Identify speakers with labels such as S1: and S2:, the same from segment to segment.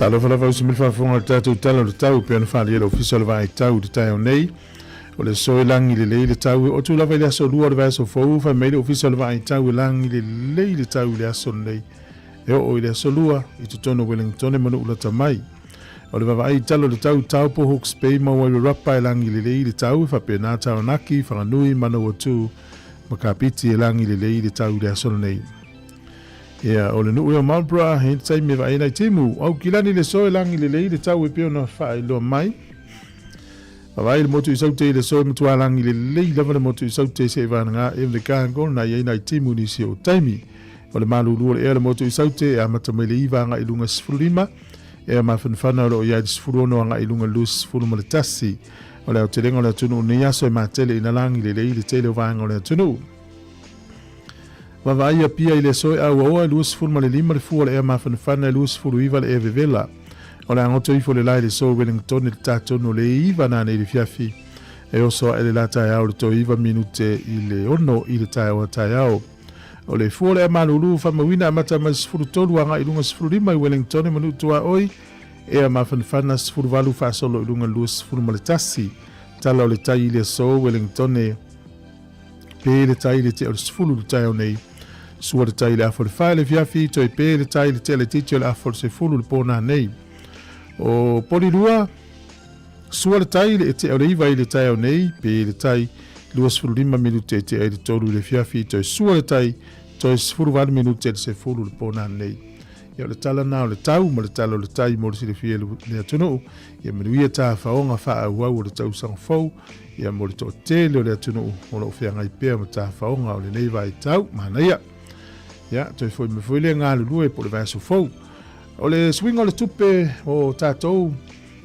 S1: Talofa lava usi mai le faafofoga o le tatou Tala o le Tau e pei ona faaalia e le Ofisa o le Vaai Tau i le taeao nei. O le aso e lagi lelei le tau e oo atu lava i le aso Lua o le vaiaso fou, fai mai le Ofisa o le Vaai Tau e lagi lelei le tau i le aso lenei e oo i le aso Lua i totonu o Wellingtone ma nuu lata mai. O le vaavaai i Tala o le Tau i Taupo, Hawke's Bay ma Wairarapa e lagi lelei le tau e faapena Taranaki, Whanganui, Manawatū ma Kapiti e lagi lelei le tau i le aso lenei. Ia, o le nuu o Marlborough, he taimi e vaai ai timu. Aukilani le so e lagi lelei le tau e pei ona faailoa mai. Vaavaai le motu i Saute i le so e matua lagi lelei lava le motu i Saute se i vanaga e le gango na i ai nai timu nisi o taimi. O le malulu o le ea le motu i Saute e amata mai le 9 agai i luga 15, ea mafanafana o lo o i ai le 16 agai i luga 21. O le aotelega o le atunuu nei aso e matele ina lagi lelei le tele o vaega o le atunuu. Vaavaai Apia i le aso e auaoa e 25 le fua o le ea mafanafana e 29 le ea vevela. O le a goto ifo le la i le aso Wellington i le ta tonu o le 9 nanei i le fiafi. E oso ae le la taeao i le toe 9 minute i le 6 i le taeao a taeao. O le fua o le ea malulu faamauina amata mai le 13 agai i luga 15 i Wellington e manu tuaoi ea mafanafana 18 faasolo i luga 21. Tala o le tai i le aso Wellington e Pē le tai i le tea o le 10 i le taeao nei. Sua le tai i le afa o le 4 i le afiafi, toe pē le tai i le tea laitiiti o le afa o le 10 i le pō nanei. O Polilua, sua le tai i le tea o le 9 i le taeao nei, pē le tai 25 minute e tea i le 3 i le afiafi, toe sua le tai toe 18 minute i le 10 i le pō nanei. Ia o le tala na o le tau ma le tala o le tai mo le silafia e le atunuu, ia manuia tafaoga faaauau o le tausaga fou, ia mo le toatele o le atunuu o lo o feagai pea ma tafaoga o lenei vaitau. Manaia. Ia, toe foi mai foi le galulue po o le vaiaso fou. O le suiga o le tupe o tatou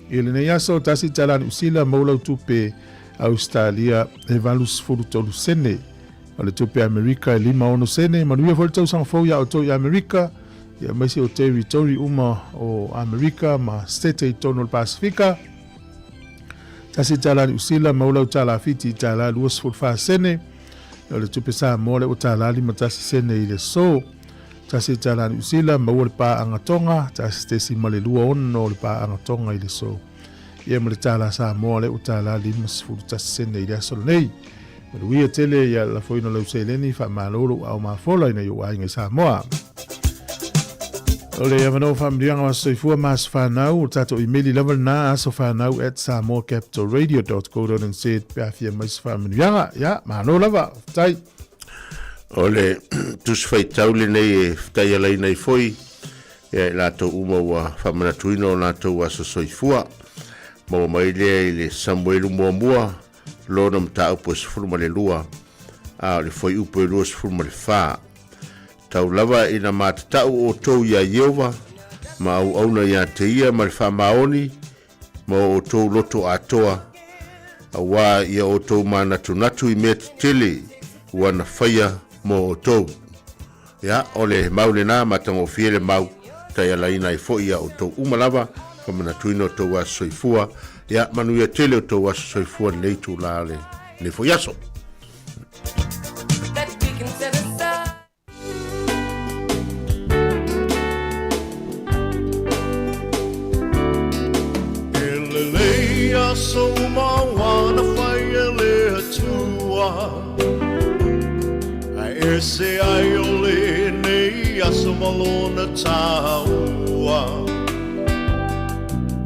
S1: i lenei aso, tasi tala Niu Sila maua lau tupe Ausetalia e 83 sene. O le tupe Amerika e 56 sene. Manuia foi le tausaga fou iā outou i Amerika, ia aemaise o territory uma o Amerika ma State i totonu o le Pasifika. Tasi tala Niu Sila, maua lau tala Fiti i tala 24 sene. O le tupe Samoa le ua tala 51 sene i le aso. Tasi tala Niu Sila, maua le paaga Tonga, 1.26 le paaga Tonga i le aso. Ia ma le tala Samoa le ua tala 51 sene i le aso lenei. Manuia tele ia lafoina lau seleni, faamalo lou ao mafola ina i ou aiga i Samoa. O le avanoa faamanuiaga o Aso Soifua ma Aso Fanau, o le tatou imeli lava lena, asofanau@samoacapitalradio.co.nz pe a fia mai se faamanuiaga. Ia, malo lava, faafetai.
S2: O le tusi faitau lenei e fetaialaina ai foi ia i latou uma ua faamanatuina o latou aso soifua. Maua mai lea i le Samuelu muamua, lona mataupu e 12, a o le fuaiupu e 24. Tau lava ina matatau outou iā Ieova, ma auauna iā te ia ma le faamaoni ma o outou loto atoa, auā ia outou manatunatu i mea tetele ua na faia mo outou. Ia, o le mau lenā, matagofie le mau, taialaina ai foi iā outou uma lava, faamanatuina outou aso soifua, ia, manuia tele outou aso soifua i lenei itulā o lenei foi aso.
S3: E lelei aso uma ua na fai e le Atua, Ae ese ai o lenei aso ma lona taua.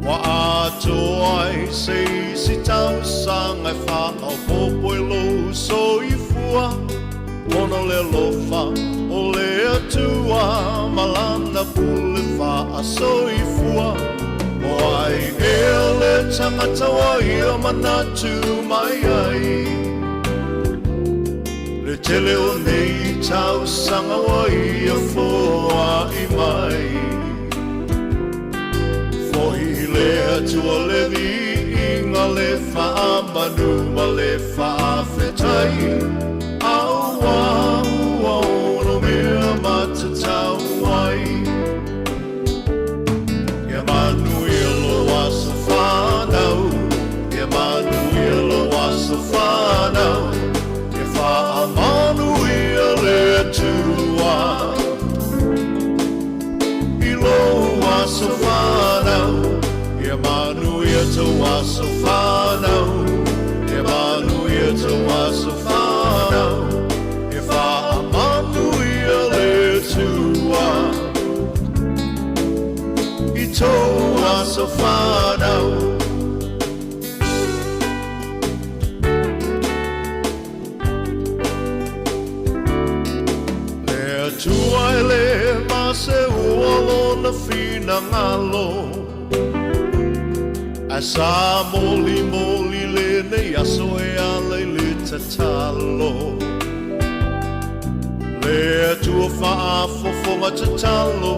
S3: Ua atoa ai se isi tausaga e faaopoopo i lou soifua. Ona o le alofa o le Atua ma lana pule faasoifua. O ai ea le tagata ua ia manatu mai ai? Le tele o nei tausaga ua ia foai mai. Foi i le Atua le viiga, le faamanu ma le faafetai, Auā ua ono mea matatau ai. Ia manuia lou aso fanau, Ia manuia lou aso fanau, Ia faamanuia le Atua i lou aso fanau. aso fanau, Ia manuia tou aso fanau, Ia faamanuia le Atua i tou aso fanau. Le Atua e le maseua lona finagalo, Ae sa molimoli lenei aso e ala i le tatalo. Le Atua faafofoga tatalo,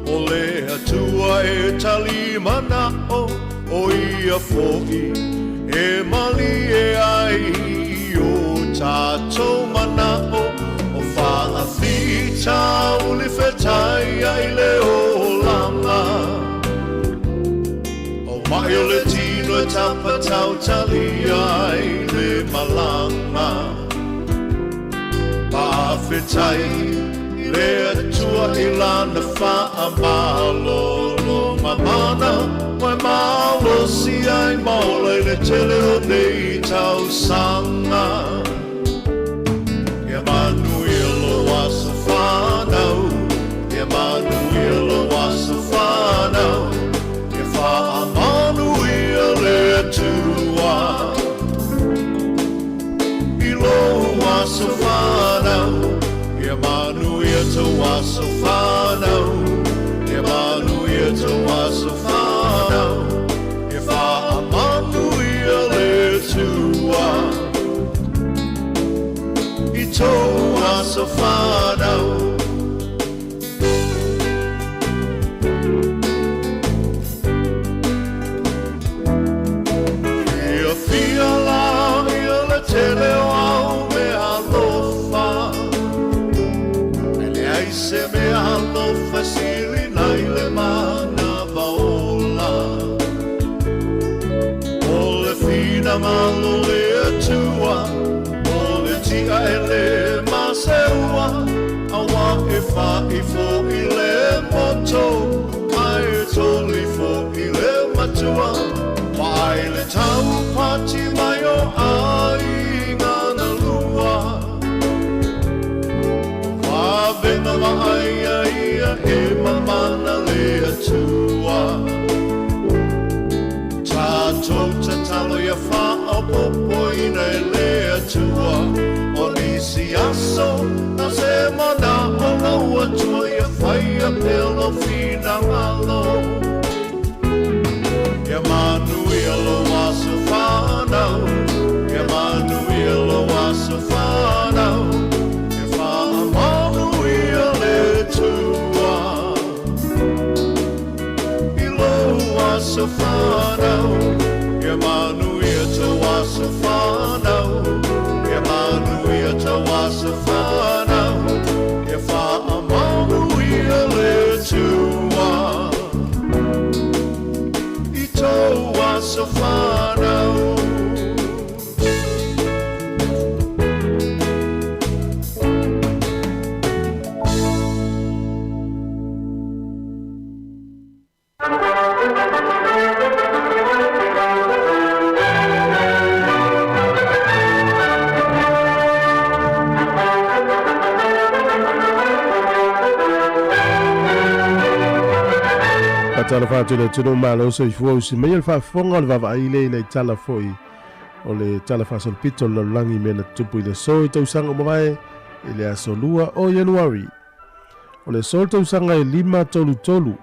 S3: O le Atua e tali manao, O ia foi e malie ai i o tatou manao, O faafitauli fetai ai le olaga. O mai o le tino e tapatautalia ai le malaga. Faafetai i le Atua i Lana faamalologa mana, ua e malosi ai ma ola i le tele o nei tausaga. Ia manuia lou aso fanau, Ia manuia lou aso fanau, Ia faamanuia le Atua i lou aso fanau. Ia manuia tou aso fanau, Ia manuia tou aso fanau, Ia faamanuia le Atua i tou aso fanau. Fiafia la ia le tele o au mea alofa, E leai se mea alofa e sili nai le manava ola. O le finagalo o le Atua, o le tia e le maseua, Aua e fai foi le moto, Ae toli foi le matua, Vaai le taupati mai o aiga na lua. Vavena vaaia ia e mamana le Atua. Tatou tatalo ia faaopoopoina e le Atua. O nisi aso na se manao lou Atua ia faia pea lou finagalo. Ia manuia lou aso fanau, Ia manuia lou aso fanau, Ia faamanuia le Atua i lou aso fanau. Ia manuia tou aso fanau, Ia manuia tou aso fanau, Ia faamanuia le Atua i tou aso fanau.
S1: Faatalofa atu i le atunuu malo soifua usi mai le faafofoga o le vaavaai le ina i tala foi o le tala faasolopito o le lalolagi i mea na tutupu i le aso i tausaga ua mavae i le aso 2 o Ianuari. O le aso o le tausaga e 533,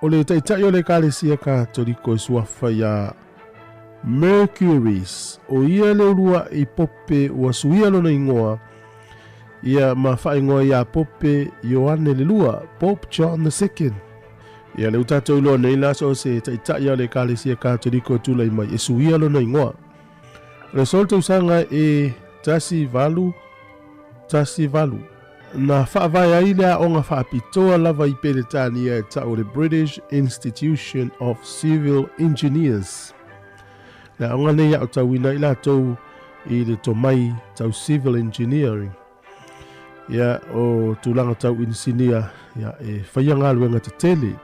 S1: o le taitai o le Ekalesia Katoliko e suafa iā Mercuris, o ia le uluaʻi Pope ua suia lona igoa ia ma faaigoa iā Pope Ioane le Lua, Pope John the Second. Ia lea ua tatou iloa nei la so o se taitai o le Ekalesia Katoliko e tulai mai e suia lona igoa. O le aso o le tausaga e 18 18, na faavae ai le aoga faapitoa lava i Peretania e tau o le British Institution of Civil Engineers. Le aoga nei e aotauina ai latou i le tomai tau civil engineering. Ia, o tulaga tau inisinia, ia, e faia galuega tetele.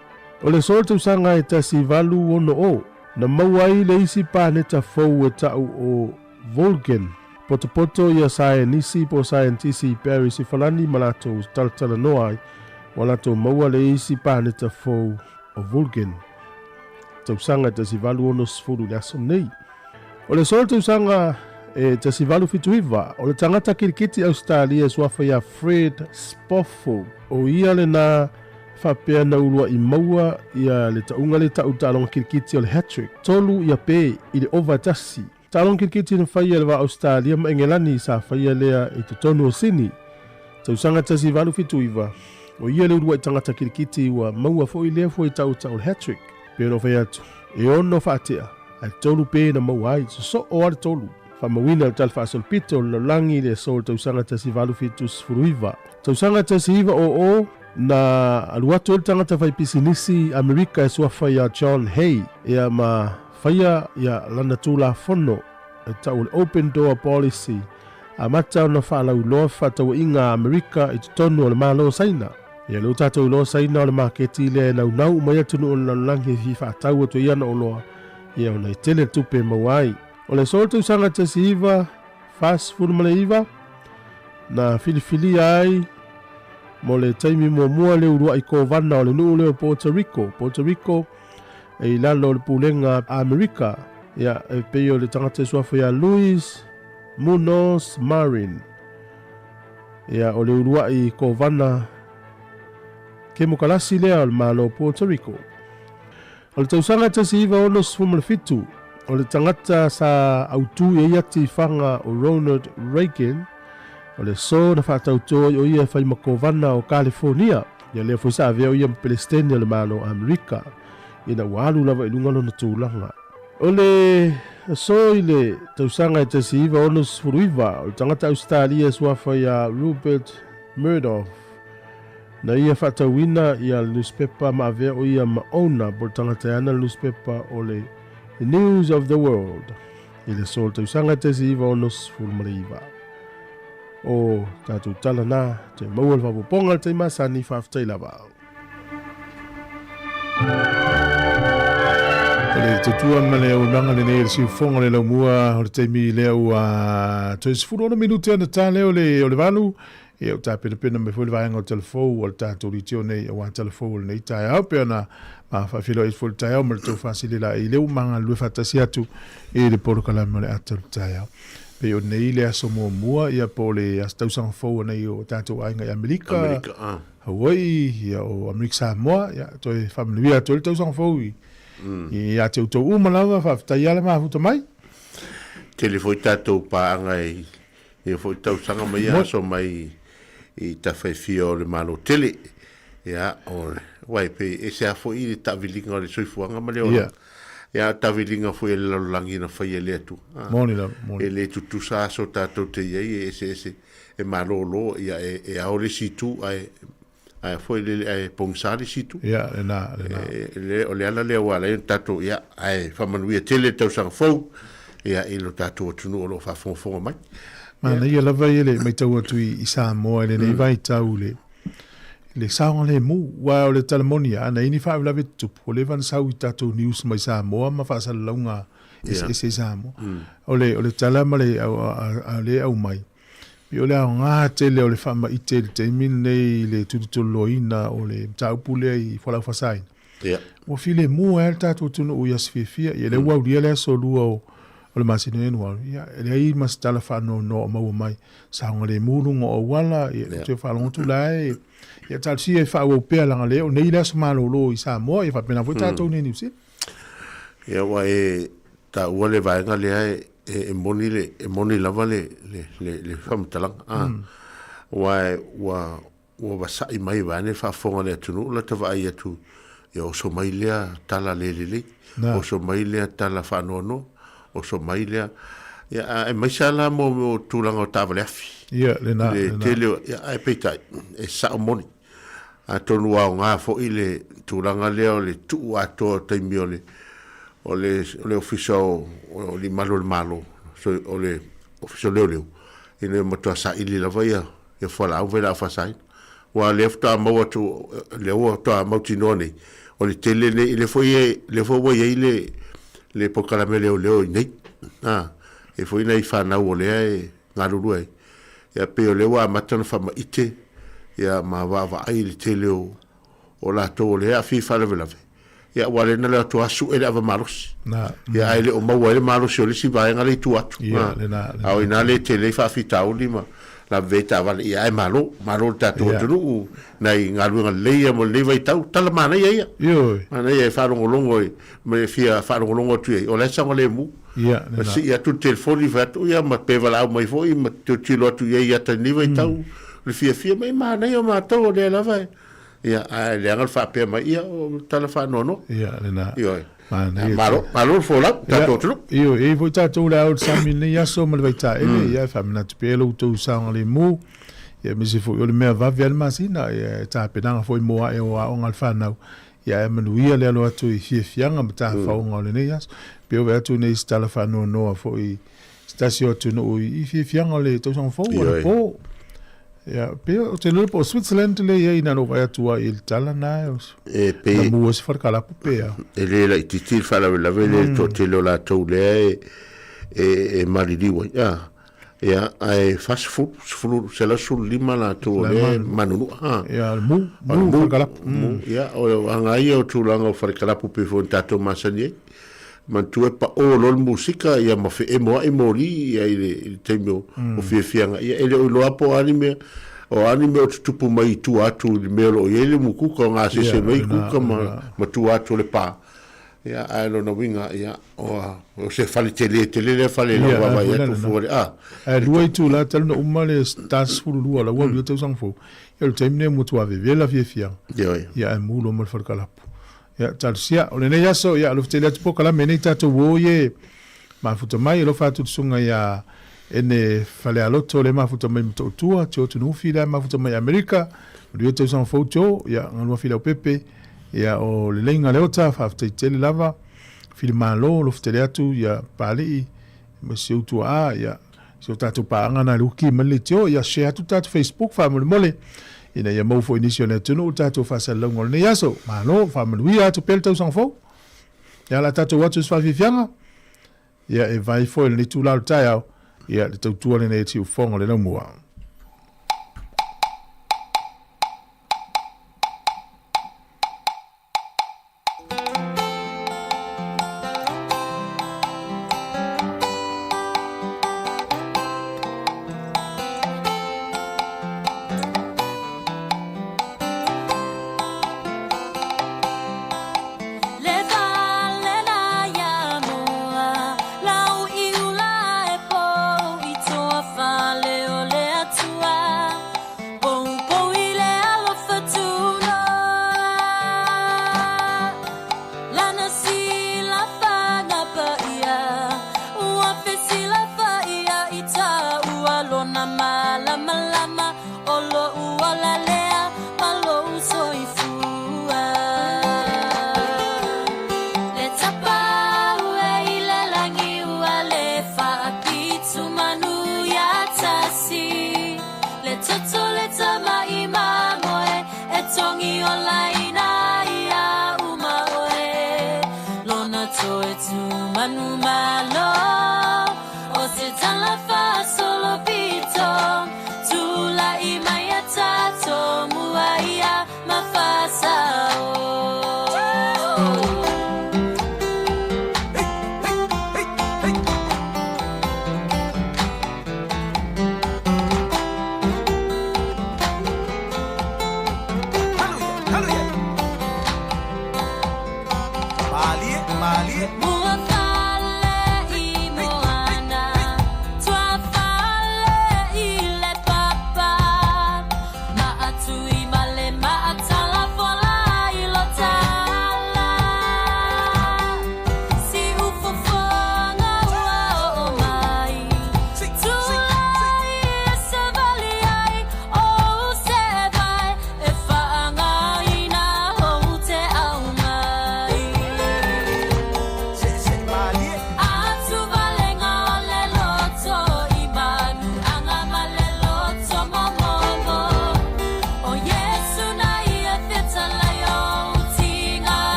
S1: O le aso o le tausaga e 1860, Na maua ai le isi paneta fou e ta'u o Vulcan. Potopoto ia saenisi po o saientisi i Paris i Falani ma latou talatalanoa ai ua latou maua le isi paneta fou o Vulcan. Tausaga e 1860 i le aso nei. O le aso o le tausaga e 1879, o le tagata kirikiti Ausetalia e suafa ia Fred Spofford, o ia lena faapea na ulua'i maua ia le tauga le ta'u taaloga kirikiti o le hat-trick, tolu ia pe i le ova e tasi. Taaloga kirikiti na faia e le va Ausetalia ma Engelani sa faia lea i totonu o Sini, tausaga 1879, o ia le ulua'i tagata kirikiti ua maua foi lea fuaitau ta'u o le hat-trick. Pei ona ou fai atu, e ono faatea, ae tolu pe na maua ai, sosoo lava le tolu. Faamauina le tala faasolopito o le lalolagi i le aso o le tausaga 1879. Tausaga 1900, na alu atu ai le tagata faipisinisi Amerika e suafa ia John Hay ia ma faia ia lana Tulafono e tau o le Open Door Policy, amata ona faalauiloa fefaatauaiga a Amerika i totonu o le Malo o Saina. Ia lea ua tatou iloa Saina o le maketi lea e naunau uma ai atunuu o le lalolagi e fia faatau atu ai ana oloa, ia ona e tele le tupe e maua ai. O le aso o le tausaga 1949, na filifilia ai mo le taimi muamua le uluai kovana o le nuu lea o Puerto Rico, Puerto Rico e i lalo o le pulega a Amerika, ia e pei o le tagata e suafa ia Luis Munoz Marin. Ia o le uluai kovana kemokalasi lea o le Malo o Puerto Rico. O le tausaga 1967, o le tagata sa autū i ai ati faga o Ronald Reagan, o le aso na faatautō ai o ia e fai ma kovana o Kalifornia. Ia lea foi sa avea o ia ma Pelestene o le Malo o Amerika, ina ua alu lava i luga lona tulaga. O le aso i le tausaga e 1969, o le tagata Ausetalia e suafa ia Rupert Murdoch, Na ia faatauina ia le nusipepa ma avea o ia ma owner po o le tagata e ana le nusipepa o le The News of the World i le aso o le tausaga 1969. O tatou tala na, toe maua le faaopoopoga i le taimi masani, faafetai lava. O le tutua ma le auaunaga lenei e le siufofoga o le laumua o le taimi lea ua toe 16 minute ona ta lea o le valu. Ia, ua tapenapena mai foi le vaega o talafou a le tatou leitio nei aua talafou o lenei taeao, pei ona faafeiloai atu foi le taeao ma le tou faasilelaai lea ua magalulue faatasi atu i le polokalame o le ata o le taeao. Pei o nei le aso muamua, ia po o le aso tausaga fou a nai o tatou aiga i Amerika, Amerika, ah. Hawaii, ia o Amerika Samoa, ia toe faamanuia atu ai le tausaga fou i, mm. ia te outou uma lava, faafetai lava le mafuta mai.
S2: Tele foi tatou paaga i Ia foi tausaga ma ia aso mai i tafa e fia o le Malo tele. Ia, o, uai, e pei ese a foi le taaviliga o le soifuaga ma le olaga. Ia, taaviliga foi a le lalolagi na faia e le Atua. Ah,
S1: Moni lava, moni.
S2: E le tutusa aso tatou te i ai, e eseese, e malōlō, ia, e, e ao le isi itu, ae, ae foi le, ae pogisa le isi itu.
S1: Ia, lena, lena.
S2: E, le, o le ala lea ua ala ai ona tatou, ia, ae faamanuia tele le tausaga fou, ia, i lo tatou atunuu o lo o faafogafoga mai.
S1: Manaia lava ia le matau atu i, i Samoa i lenei vaitau le, le saogalemu. Aua o le tala moni lava, ana i ai ni faalavelave tutupu, ua leva ona sau i tatou news mai Samoa ma faasalalauga eseese i Samoa. O le, o le tala ma le, a, a, a lea e aumai, Pei o le aoga tele o le faamaite i le taimi lenei i le tulutululoaina o le mataupu lea i fualaau faasaina.
S2: Yeah.
S1: Ua filemu ai le tatou atunuu i aso fiafia. Ia lea ua aulia le aso lua o, o le masina o Ianuari. Ia, e leai ma se tala faanoanoa o maua mai. Saogalemu luga o auala, ia, yeah. toe faalogo atu la e, ia talosia e faaauau pea leaga lea o nei le aso malolo i Samoa, ia faapena foi tatou nei i Niu Sila.
S2: Ia, ua e taua le vaega lea e, e, e moni le, e moni lava le, le, le, le faamatalaga. Ah. Ua, ua, ua vasa'i mai vaeane faafofoga le atunuu lata vaai atu, ia oso mai lea tala le lelei, oso mai lea tala faanoanoa, oso mai lea, ia, aemaise lava la mo, mo tulaga o taavale afi.
S1: Ia, lena,
S2: Le
S1: lena.
S2: tele o, ia, ae peitai, e sao moni. Atonu ua aoga foi le tulaga lea o le tuu atoa o taimi o le o le o le Ofisa o o Limalu o le Malo, so, o le Ofisa o Leoleo, ina ia matua saili lava ia ia fualaau ma vailaau faasaina. Aua o lea faatoa maua atu, lea ua faatoa mautinoa nei, o le tele nei, lea foi e, lea foi ua i ai le le polokalame leoleo i inei. A, e foi nai fanau o lea e galulue ai. Ia pei o lea ua amata ona faamaite ia ma vaavaai i le tele o o latou o lea e aafia i faalavelave, ia aua lea na le atu lava sue le ava malosi.
S1: Na.
S2: Ia ae le o maua ai le malosi o le isi vaega lea i tua atu.
S1: Ia, lena, lena.
S2: A o ina lea e tele ai faafitauli ma lavevea ai taavale. Ia ae malo, malo le tatou atunuu nai galuega lelei ia mo lenei vaitau. Tala manaia ia.
S1: Ioe.
S2: Manaia e faalogologo i, ma e fia faalogologo atu i ai, o la e saogalemu.
S1: Ia,
S2: lena. Sii atu le telefoni fai atu, ia ma pe valaau mai foi ma tilotilo atu i ai i ata i lenei vaitau. Le fiafia mai, manaia o matou o lea lava e Ia, ae leaga le faapea mai, ia, o tala faanoanoa.
S1: Ia, lena.
S2: Ioe.
S1: Manaia.
S2: Malo, malo le folau, tatou atunuu.
S1: Ioe, e i ai foi tatou le ao i le sami i lenei aso ma le vaitaele, ia, e faamanatu pea lo outou saogalemu, ia, aemaise foi o le mea vave lava le masina, ia, e tapenaga foi mo ae o aoga a le fanau, ia, ae manuia le alo atu i fiafiaga ma tafaoga o lenei aso. Pe ove atu nei i se tala faanoanoa foi i se tasi o atunuu i fiafiaga o le tausaga fou anapo. Ia, pe o te lele po o Switzerland le i ai na lou vaai atu ai i le tala na
S2: E pe
S1: na mu ai se falekalapu pe a.
S2: E le laitiiti le faalavelave lea i le toatele o latou lea e e e maliliu ai. A, ia, ae 40, 10, 115 latou o lea e manunua. A.
S1: Ia, o le mu, mu falekalapu.
S2: Mu, ia, o aga ia o tulaga o falekalapu pei foi ona tatou masani ai. Manatua e pao loa le musika ia ma feemoa'i moli ia i le, i le taimi o, mm. o fiafiaga. Ia e le o iloa po o a ni mea, o a ni mea o tutupu mai i tua atu i le mea o lo o i ai le mukuka, o gasese mai kuka ma, ma tua atu o le pā. Ia, ae lona uiga, ia, o, o se fale tele tele lea fale i lau vaavaai atu fua le, a.
S1: Ae lua itula talu na uma le ta 12 la ua mm. tausaga fou. Ia o le taimi nei ua matua vevela fiafiaga. Ia ae mu loa ma le falekalapu. Ia, talosia, o lenei aso, ia, alofa tele atu polokalame nei tatou o ie mafuta mai, alofa atu le susuga ia Ene Falealoto le mafuta mai Motootua, Tio Tunuufi le mafuta mai Amerika, manuia tausaga fou Tio, ia, galua Fileaupepe, ia, o Leleiga Leota, faafetai tele lava, Filimalo, alofa tele atu, ia, Papalii, ma si ou tuaa, ia, si o tatou paaga na le uki mai le leitio, ia share atu tatou Facebook faamolemole, ina ia maua foi nisi o le atunuu le tatou faasalalauga o lenei aso. Malo, faamanuia atu pea le tausaga fou. Ia, la tatou atu i se faafiafiaga, ia e vai foi lenei itula o le taeao, ia le tautua lenei e Tiufogo le Laumua.
S4: Le fale la ia moa, lau i ula e pou i toa fale o le.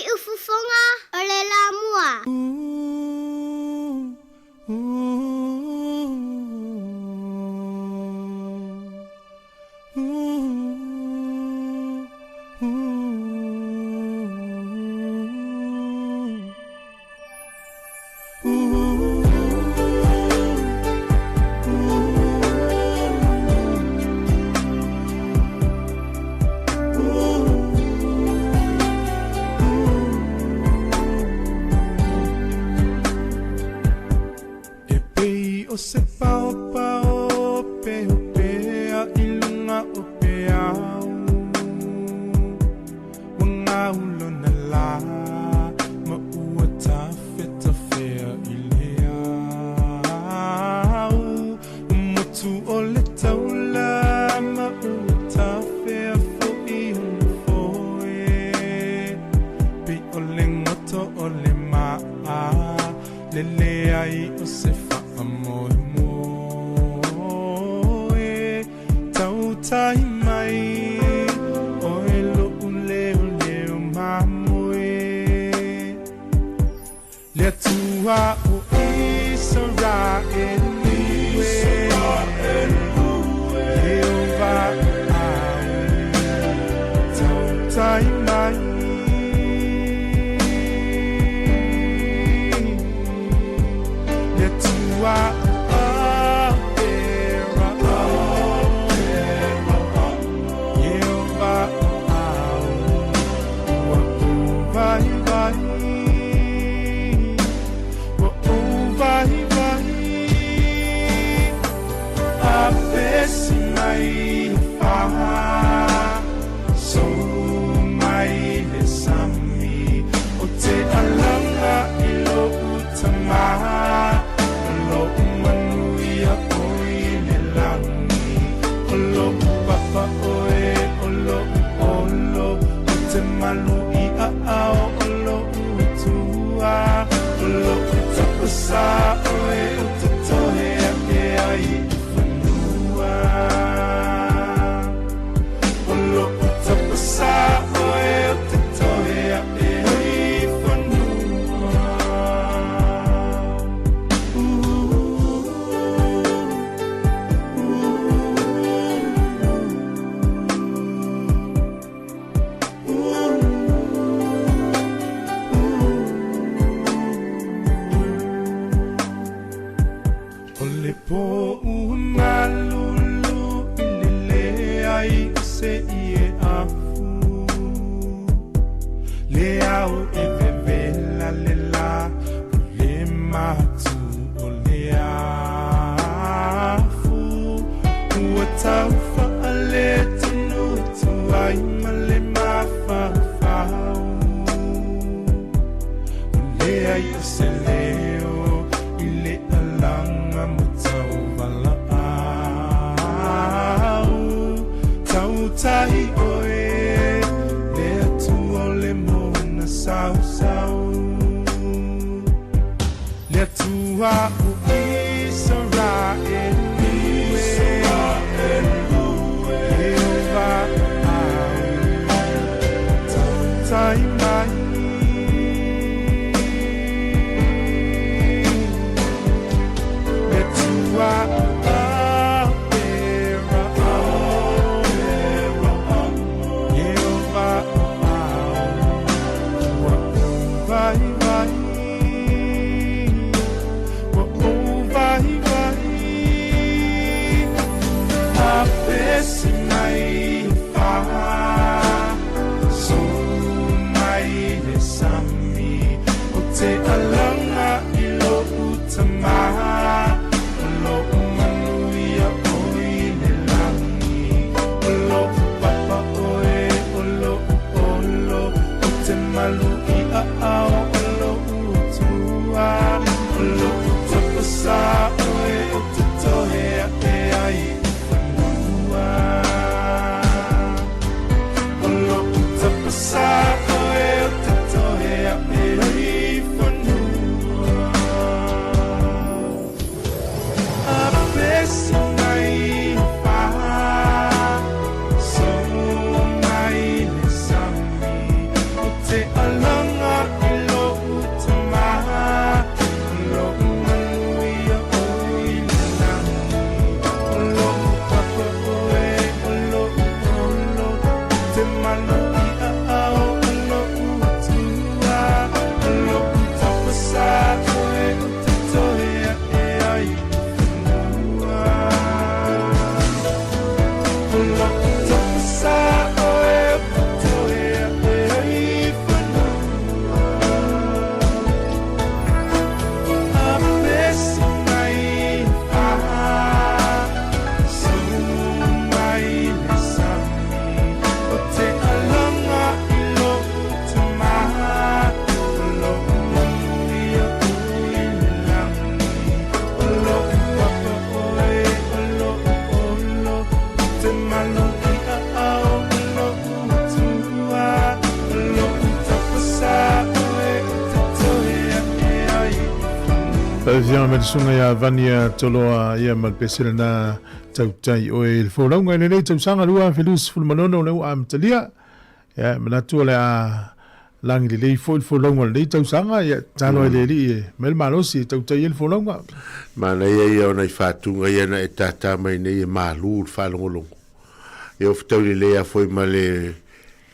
S5: Siufofoga o le Lamua.
S6: E pei o se paopao peopea i luga o peau Ua gaulona lā ma ua tafetafea i le au Motu o le taula ma ua tafea foʻi ona foe Pei o le goto o le maa lele ai o se faamoemoe Tautai mai oe loʻu leoleo mamoe Le Atua o Isaraelu e Ieova o au Tautai mai Le Atua o Aperaamo Ieova o au Ua ou vaivai Ua ou vaivai Apesi mai le fā Sou mai le sami Ou te alaga i loʻu Tamā O loʻu manuia ʻoe i le lagi O loʻu papa ʻoe o loʻu olo Ou te malu i aao o loʻu Atua O loʻu tapasā ʻoe ou te tohe aʻe ai i fanua O loʻu tapasā ʻoe ou te tohe aʻe ai i fanua O le pō ua malulu i lele ai o se ʻie afu Le ao e vevela le lā O le matu o le afu Ua tau faaletonu atu ai ma le mafaufau Ua leai o se leo i le alaga ma tauvalaau Tautai oe le Atua o le moana sausau Le Atua o Isaraelu e Ieova o au Tautai mai Le Atua o Aperaamo Ieova o au Ua ou vaivai Ua ou vaivai.
S1: Afioga ma le susuga ia Vania Toloa ia ma le pese lena tautai oe i le folauga i lenei tausaga 2026 o lea ua amatalia. Ia, e manatu o le a lagi lelei foi le folauga o lenei tausaga, ia tatalo ai le Alii e aumai le malosi e tautai ai le folauga.
S2: Manaia ia o nai faatuga ia na e tātā mai nei e malū le faalogologo. Ia ua fetaui lelei lava foi ma le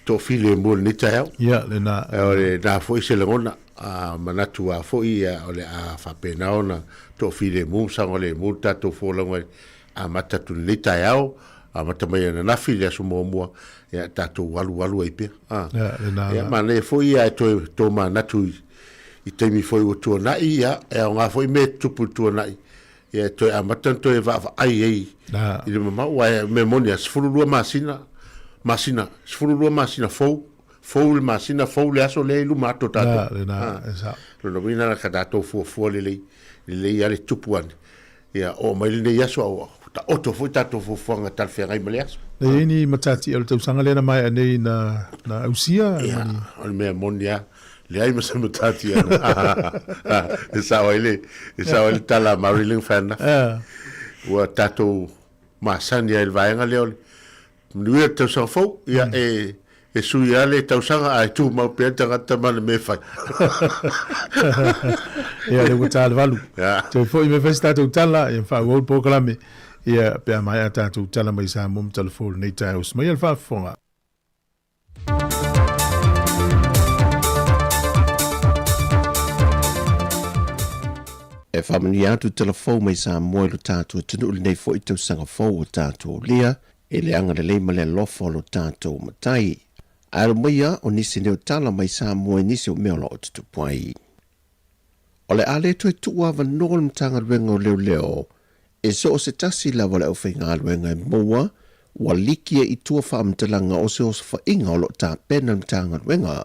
S2: toafilemu o lenei taeao.
S1: Ia, lena.
S2: O lena foi se lagona. A manatu lava foi ia, o le a faapena ona toafilemu ma saogalemu le tatou folauga e amata atu i lenei taeao, amata mai ananafi i le aso muamua, ia tatou alualu ai pea. A.
S1: Ia, lena.
S2: Ia, manaia foi ia e toe tomanatu i taimi foi ua tuanai, ia, e aoga foi mea e tutupu i le tuanai, Ia e toe amata ona toe vaavaai ai i le mamao, aua o le mea moni lava, 12 masina, masina, 12 masina fou, fou le masina, fou le aso lea e i luma atu o tatou.
S1: Lena, e sao.
S2: Lona uiga la ka tatou fuafua lelei, lelei lava le tupu ane. Ia oo mai lenei aso a ua taoto foi tatou fuafuaga talafeagai ma le aso.
S1: E i ai ni matatia o le tausaga lea na maea nei na ausia?
S2: Ia, o le mea moni lava, Leai ma se matati ana. E sao ai le, e sao ai le tala a Marilyn Fana. Ua tatou masani ai i le vaega lea o le manuia le tausaga fou, ia e, e sui lava le tausaga ae tumau pea le tagata ma le mea e fai.
S1: Ia, lea ua ta le 8. Toe foi mai fai se tatou tala, ia faaauau le polokalame, ia pe a maea tatou tala mai Samoa ma Talafou i lenei taeao. Usu maia le faafofoga.
S7: E faamanuia atu tala fou mai Samoa i lo tatou atunuu i lenei foi tausaga fou ua tatou aulia i le agalelei ma le alofa o lo tatou Matai. Ae alo maia o nisi nei o tala mai Samoa i nisi o mea o lo o tutupu ai. O le a le toe tuu avanoa le Matagaluega o Leoleo e so o se tasi lava o le aufaigaluega e maua ua liki ai i tua faamatalaga o se osofaiga o lo o tapena le Matagaluega.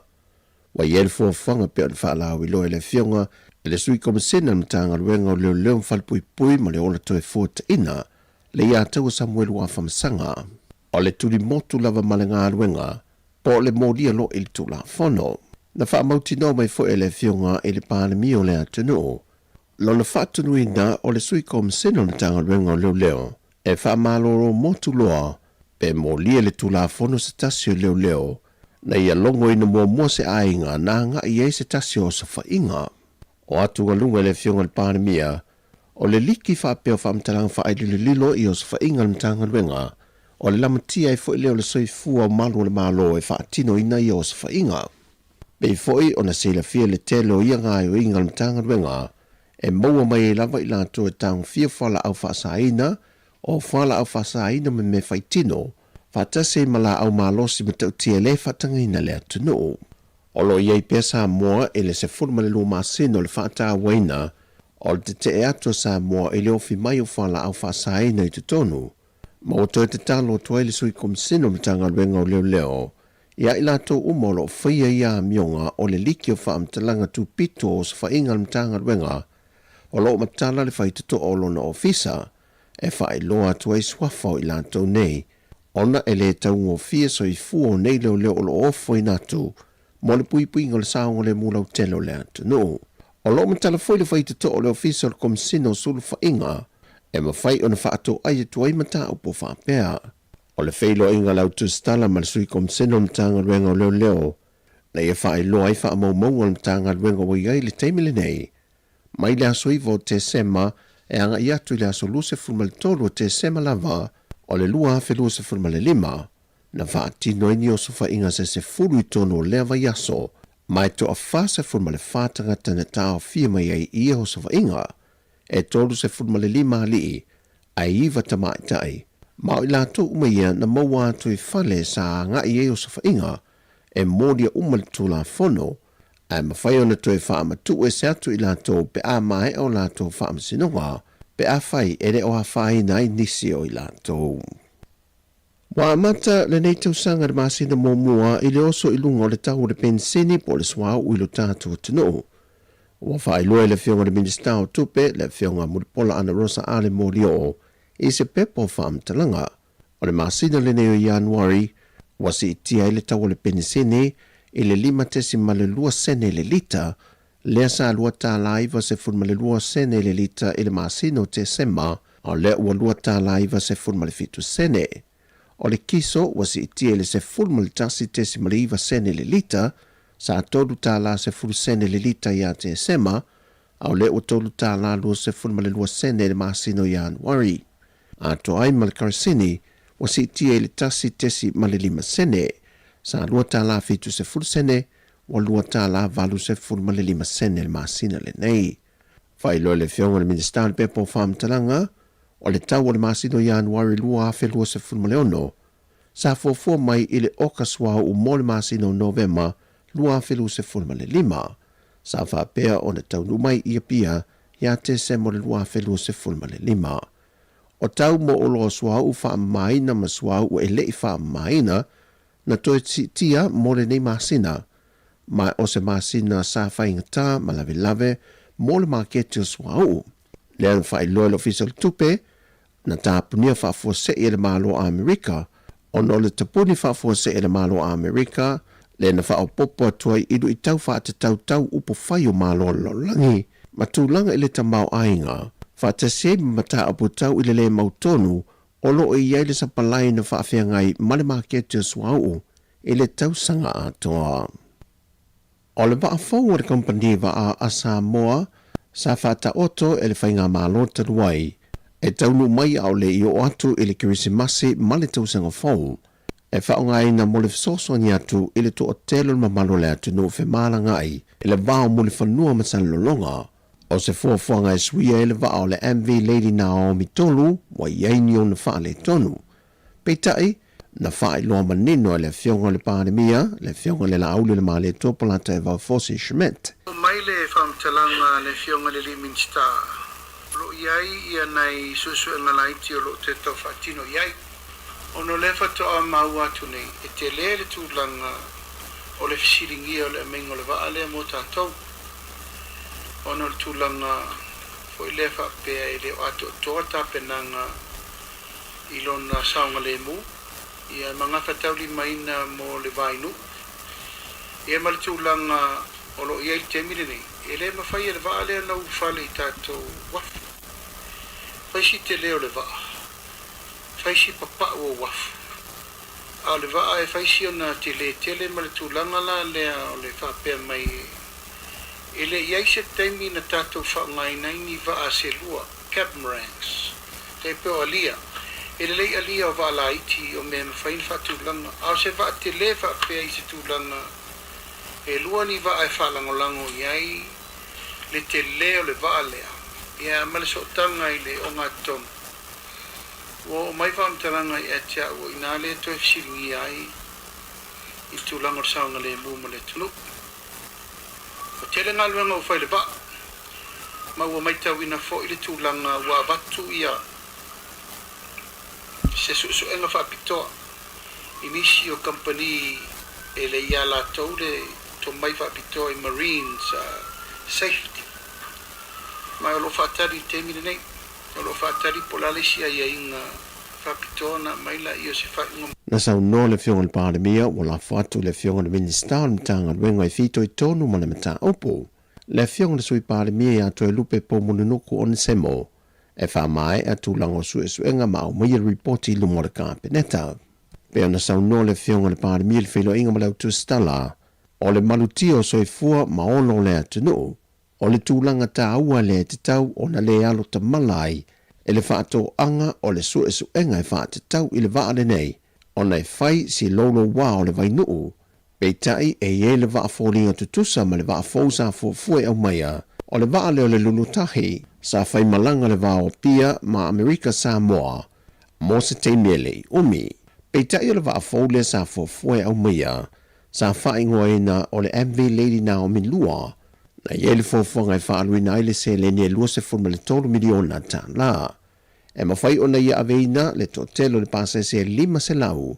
S7: Ua i ai le fuafuaga pei ona faalauiloa e le Afioga i le Sui Komesina o le Matagaluega o Leoleo ma Falepuipui ma le Ola Toefuataina, Leiataua Samuelu Afamasaga. O le tulimotu lava ma le galuega po o le molia loa i le Tulafono. Na faamautinoa mai foi e le Afioga i le Palemia o le atunuu lona faatonuina o le Sui Komisena o le Matagaluega o Leoleo e faamalolo motu loa pe molia le Tulafono se tasi o leoleo na ia logoina muamua se aiga na agai i ai se tasi o osofaiga. O atugaluga i le Afioga i le Palemia, o le liki faapea o faamatalaga faaililolilo i osofaiga a le Matagaluega, o le lamatia ai foi lea o le soifua o malu o le Malo e faatinoina ia osofaiga. Pei foi ona silafia le tele o ia gaoioiga a le Matagaluega, e maua mai ai lava i latou e tagofia fualaau faasaina, o fualaau faasaina ma mea faitino, faatasi ai ma laau malosi matautia le faatagaina le atunuu. O lo o i ai pea Samoa i le 12 masina o le faatauaina o le tetee atu a Samoa i le ofi mai o fualaau faasaina i totonu, ma ua toe tatalo atu ai le Sui Komisina o Matagaluega o Leoleo ia i latou uma o lo o faia ia amioga o le liki o faamatalaga tupito o osofaiga a le Matagaluega o lo o matala le faitotoa o lona ofisa e faailoa atu ai suafa o i latou nei ona e le taugofie soifua o nei leoleo o lo o ofoina atu mo le puipuiga o le saogalemu lautele o le atunuu. O lo o matala foi le faitotoa o le Ofisa o le Komisina o Sulufaiga e mafai ona faatoai atu ai mataupu faapea. O le feiloaiga a le Autusitala ma le Sui Komisina o le Matagaluega o Leoleo na ia faailoa ai faamaumauga o le Matagaluega ua i ai i le taimi lenei mai le aso 9 o Tesema e agai atu i le aso 23 o Tesema lava o le 2025, na faatino ai ni osofaiga se 10 i totonu o lea vaiaso, ma e toa 44 tagata na taofia mai ai i ia osofaiga, e 35 alii ae 9 tamaitai, ma o i latou uma ia na maua atu i fale sa agai ai osofaiga e molia uma le Tulafono, ae mafai ona toe faamatuu ese atu i latou pe a maea o latou faamasinoga, pe afai e le o afaina ai nisi o i latou. Ua amata lenei tausaga i le masina muamua i le oso i luga o le tau o le penisini po o le suauu i lo tatou atunuu. Ua faailoa e le Afioga i le Minisita o Tupe, le Afioga Mulipola Anarosa Ale Molioo, i se pepa o faamatalaga. O le masina lenei o Ianuari, ua siitia ai le tau o le penisini i le 5.2 sene le lita, lea sa $2.92 sene le lita i le masina o Tesema, a o lea ua $2.97 sene. O le kiso ua siitia i le 11.9 sene le lita, sa $3.10 sene le lita ia Tesema, a o lea ua $3.22 sene i le masina o Ianuari. Atoa ai ma le karasini, ua siitia i le 1.5 sene, sa $2.70 sene, ua $2.85 sene le masina lenei. Faailoa e le Afioga i le Minisita o le Pepa o Faamatalaga, o le tau o le masina o Ianuari 2026, sa fuafua mai i le oka suauu mo le masina o Novema 2025, sa faapea ona taunuu mai i Apia ia Tesema o le 2025. O tau mo oloa suauu faamamaina ma suauu e le i faamamaina na toe siitia mo lenei masina, ma o se masina sa faigata ma lavelave mo le maketi o suauu. Lea na faailoa e le Ofisa o le Tupe, na tapunia faafuasei e le Malo o Amerika ona o le tapuni faafuasei e le Malo o Amerika lea na faaopoopo atu ai i luitau faatatau tau upufai o Malo o le lalolagi ma tulaga i le tamaoaiga, faatasi ai ma mataupu tau i le le mautonu o lo o i ai le sapalai na faafeagai ma le maketi o suauu i le tausaga atoa. O le vaa fou a le kamupani vaa a Samoa sa faataoto e le faigamalo talu ai e taunuu mai a o le i oo atu i le Kerisimasi ma le Tausaga Fou, e faaaogaina mo le fesoasoani atu i le toatele o le mamalu o le atunuu femalagaai i le va o Mulifanua ma Salelologa. O se fuafuaga e suia ai le vaa o le MV Lady Naomi 3 ua i ai ni ona faaletonu. Peitai, na faailoa manino e le Afioga i le Palemia, le Afioga i le Laauli o le Malietoa Polataivao Fosi Schmidt.
S8: Oo mai le faamatalaga a le Afioga i le Alii Minisita, o lo o i ai ia nai suesuega laiti o lo o toe tau faatino i ai. Ona o lea faatoa maua atu nei, e tele le tulaga o le fesiligia o le aumaiga o le vaa lea mo tatou, ona o le tulaga foi lea faapea e le o atoatoa tapenaga i lona saogalemu, ia ma gafataulimaina mo le vainuu, ia ma le tulaga o lo o i ai i le taimi lenei, e le mafai e le vaa lea ona ulufale i tatou uafu. Fai si tele o le vaa, fai si papau o uafu, a o le vaa e fai si ona tele tele ma le tulaga la lea o le faapea mai e le i ai se taimi na tatou faaaogaina ai ni vaa se lua, catamarans, tai pei o alia. E lelei alia o vaa laiti o mea e mafai ona faatulaga, a o se vaa tele faapea i se tulaga e lua ni vaa e faalagolago i ai le tele o le vaa lea, ia ma le sootaga i le ogatotonu. Ua oo mai faamatalaga ia te au o i ina lea e toe fesiligia ai i le tulaga o le saogalemu ma le atunuu. Ua tele galuega ua fai i le vaa, ma ua matauina foi le tulaga ua avatu ia se suesuega faapitoa i nisi o kamupani e le i a latou le tomai faapitoa i Marines Safety. Ma o lo o faatali i le taimi lenei. O lo o faatali po o le a le isi aiaiga faapitoa ona aumai laia o se faaiuga.
S7: Na saunoa le Afioga i le Palemia ua lafo atu i le Afioga i le Minisita o le Matagaluega e fitoitonu ma le mataupu, le Afioga i le Sui Palemia ia Toelupe Poumulinuku Onesemo, e faamaea tulaga o suesuega ma aumaia le ripoti i luma o le Kapeneta. Pei ona saunoa le Afioga i le Palemia i le feiloaiga ma le Autusitala, o le malutia o soifua ma ola o le atunuu, O le tulaga taua lea e tatau ona le alo tamala ai e le faatoaga o le suesuega e faatatau i le vaa lenei ona e fai si loulouā o le vainuu. Peitai e i ai le vaa foliga tutusa ma le vaa fou sa fuafua e aumaia, o le vaa lea o le Lulutahi sa fai malaga le va o Apia ma Amerika Samoa mo se taimi e le i umi. Peitai o le vaa fou lea sa fuafua e aumaia sa faaigoaina o le MV Lady Naomi 2, na i ai le fuafuaga e faaaluina ai le seleni e $23 miliona tala. E mafai ona ia aveina le toatele o le pasese e 500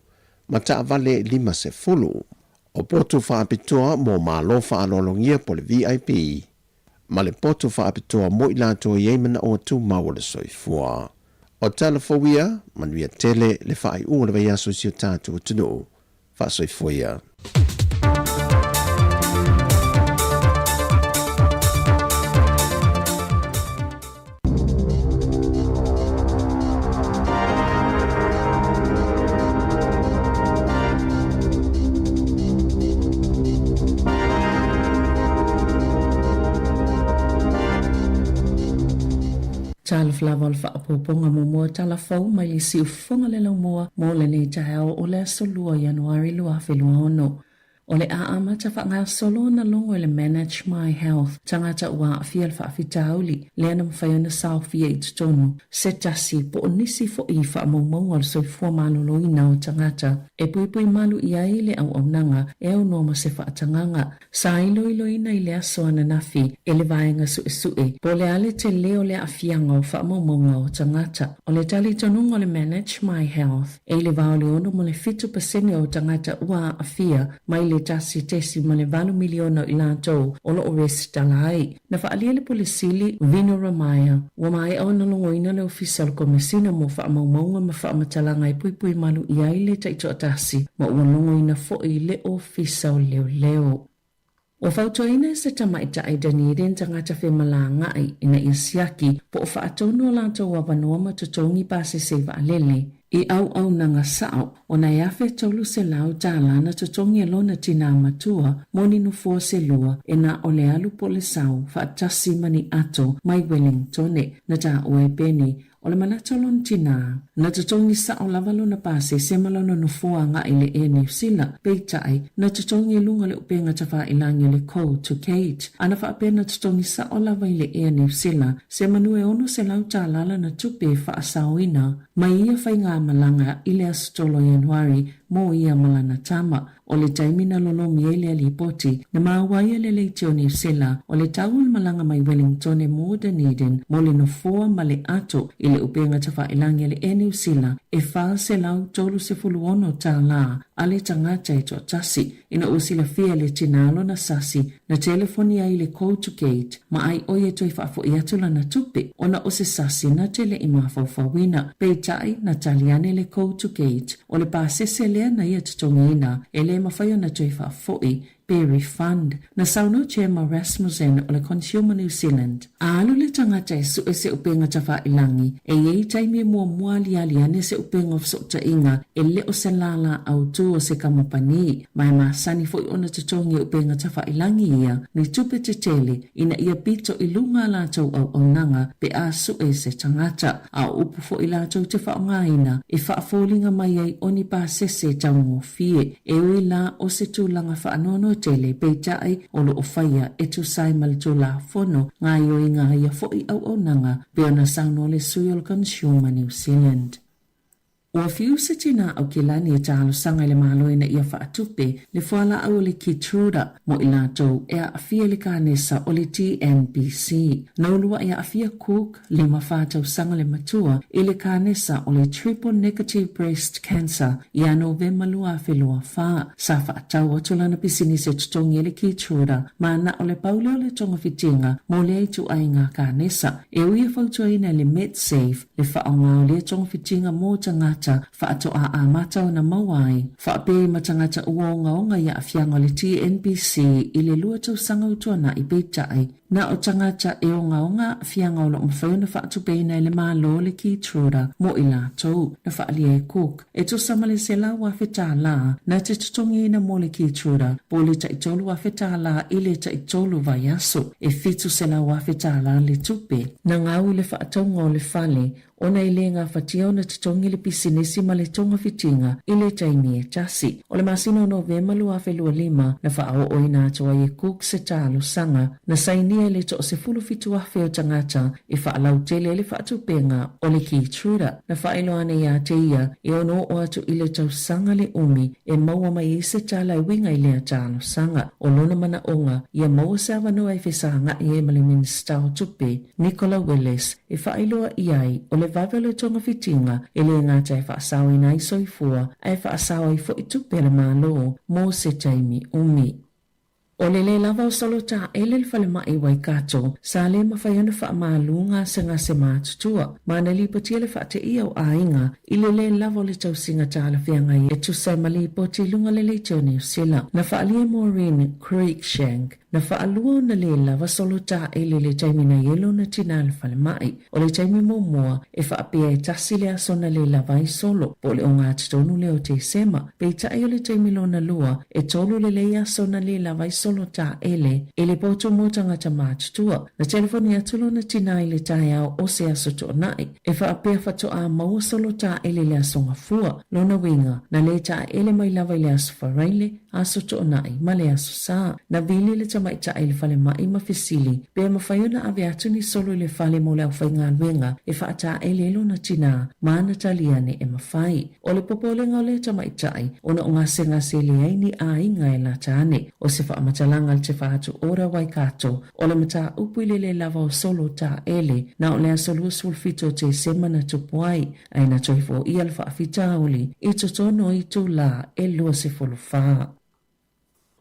S7: ma taavale 50. O potu faapitoa mo malo faaaloalogia po o le VIP ma le potu faapitoa mo i latou e i ai manaoga tumau o le soifua. O tala fou ia, manuia tele le faaiuga o le vaiaso i si o tatou atunuu. Faasoifua ia.
S9: Talofa lava o le faaopoopoga muamua tala fou mai le siufofoga le laumua mo lenei taeao o le aso 2 Ianuari 2026. O le a amata faagasolo ona logo i le Manage My Health, tagata ua aafia le faafitauli lea na mafai ona saofia i totonu se tasi po o nisi foi i faamaumauga o le soifua maloloina o tagata e puipui malu i ai le auaunaga e aunoa ma se faatagaga. Sa iloiloina i le aso ananafi e le Vaega Suesue po o le a le tele o le aafiaga o faamaumauga o tagata. O le talitonuga o le Manage My Health, e i le va o le 6 ma le 7 pasene o tagata ua aafia mai le 1.8 miliona o i latou o lo o resitala ai. Na faaalia le Pule Sili, Vino Ramaya, ua maea ona logoina le Ofisa o le Komesina mo Faamaumauga ma Faamatalaga e puipui malu i ai le taitoatasi ma ua logoina foi le Ofisa o Leoleo. Ua fautuaina e se tamaitai Dunedin tagata femalagaai ina ia siaki po o faatonu o latou avanoa ma totogi pasese vaalele i auaunaga sao ona e $1,300 na totogi e lona tinā matua mo ni nofoa se lua e na o le alu po o le sau faatasi ma ni ato mai Wellingtone. Na taua e Penny O le manatu o lona tinā, na totogi sao lava lona pasese ma lona nofoa agai i le Air New Sila, peitai, na totogi i luga o le upega tafailangi o le Code to Kate, a na faapea na totogi sao lava i le Air New Sila se manu e $600 lana tupe e faasaoina mai ia faigamalaga i le aso 3 o Ianuari mo ia ma lana tama. O le taimi na lolomi ai lea lipoti, na maua ai e le leitio Niu Sila o le tau o le malaga mai Wellingtone mo Dunedin mo le nofoa ma le ato i le upega tafailangi a le Air Niu Sila e $436 a le tagata e toatasi. Ina ua silafia e le tinā lona sasi, na telefoni ai i le Call to Gate ma ai ʻo ia toe faafoʻi atu lana tupe ona o se sasi na te le i mafaufauina. Peitai, na tali ane le Call to Gate, o le pasese lea na ia totogiina e le mafai ona toe faafoʻi pe refund. Na saunoa Gemma Rasmussen o le Consumer New Zealand, A alu le tagata e sue se upega tafailangi, e i ai taimi e muamua aliali ane se upega o fesootaiga e le o se lālā autū o se kamupani, ma e masani foi ona totogi e upega tafailangi ia ni tupe tetele ina ia pito i luga a latou auaunaga pe a sue se tagata, a o upu foi latou te faaaogaina e faafoliga mai ai o ni pasese taugofie. E ui la o se tulaga faanoanoa tele, peitai o lo o faia e tusa ai ma le Tulafono gaoioiga a ia foi auaunaga pei ona saunoa le sui o le Consumer New Zealand. Ua fiu se tinā Aukilani e talosaga i le Malo ina ia faatupe le fualaau o le Keytruda mo i latou e aafia i le kanesa o le TNBC. Na uluai aafia Cook, 54 tausaga le matua, i le kanesa o le Triple Negative Breast Cancer ia Novema 2024. Sa faatau atu lana pisinisi e totogi ai le Keytruda ma na o le pau lea o le togafitiga mo lea ituaiga kanesa. E ui e fautuaina e le Medsafe le faaaoga o lea togafitiga mo tagata faatoa amata ona maua ai faapea i ma tagata ua ogaoga i aafiaga o le TNBC i le lua tausaga ua tuanai peitai na o tagata e ogaoga aafiaga o lo o mafai ona faatupeina e le Malo le Keytruda mo i latou na faaalia e Cook e tusa ma le $100,000 na te totogiina mo le Keytruda po o le tai $3,000 i le tai tolu vaiaso e $700,000 le tupe na gau i le faatauga o le fale ona e le gafatia ona totogi le pisinisi ma le togafitiga i le taimi e tasi. O le masina o Novema 2025 na faaooina atu ai e Cook se talosaga na sainia e le 17,000 o tagata e faalautele ai le faatupega o le Keytruda. Na faailoa ane ia te ia e ono oo atu i le tausaga le umi e maua mai ai se tala e uiga i lea talosaga. O lona manaoga, ia maua se avanoa e fesagai ai ma le Minisita o Tupe, Nicola Willis, e faailoa i ai o le vave o le togafitiga e le gata e faasaoina ai soifua ae faasao ai foi tupe a le Malo mo se taimi umi. O le le lava o solo taele le falemai i Waikato, sa le mafai ona faamalu gasegase matutua ma na lipotia le faateia o aiga i le le lava o le tausiga talafeagai e tusa ai ma lipoti i luga o le leitio Niu Sila. Na faaalia e Maureen Cruickshank. Na faalua ona lē lava solo taele i le taimi na i ai lona tinā i le falemai. O le taimi muamua e faapea e tasi le aso na lē lava ai solo, po o le ogatotonu lea o Tesema. Peitai o le taimi lona lua, e tolu lelei aso na lē lava ai solo taele i le potu mo tagata matutua. Na telefoni atu lona tinā i le taeao o se aso Toonai, e faapea faatoa maua solo taele i le aso Gafua. Lona uiga, na lē taele mai lava i le aso Faraile, Aso Toonai ma le Aso Sa. Na vili le tamaitai i le falemai ma fesili pe mafai ona ave atu ni solo i le fale mo le aufaigaluega e faataele ai lona tinā ma ana tali ane e mafai. O le popolega o lea tamaitai ona o gasegase leai ni aiga e lata ane. O se faamatalaga a le Te Whatu Ora Waikato o le mataupu i le lē lava o solo taele na o le aso 27 o Tesema na tupu ai. Ae na toe foia le faafitauli i totonu o itulā e 24.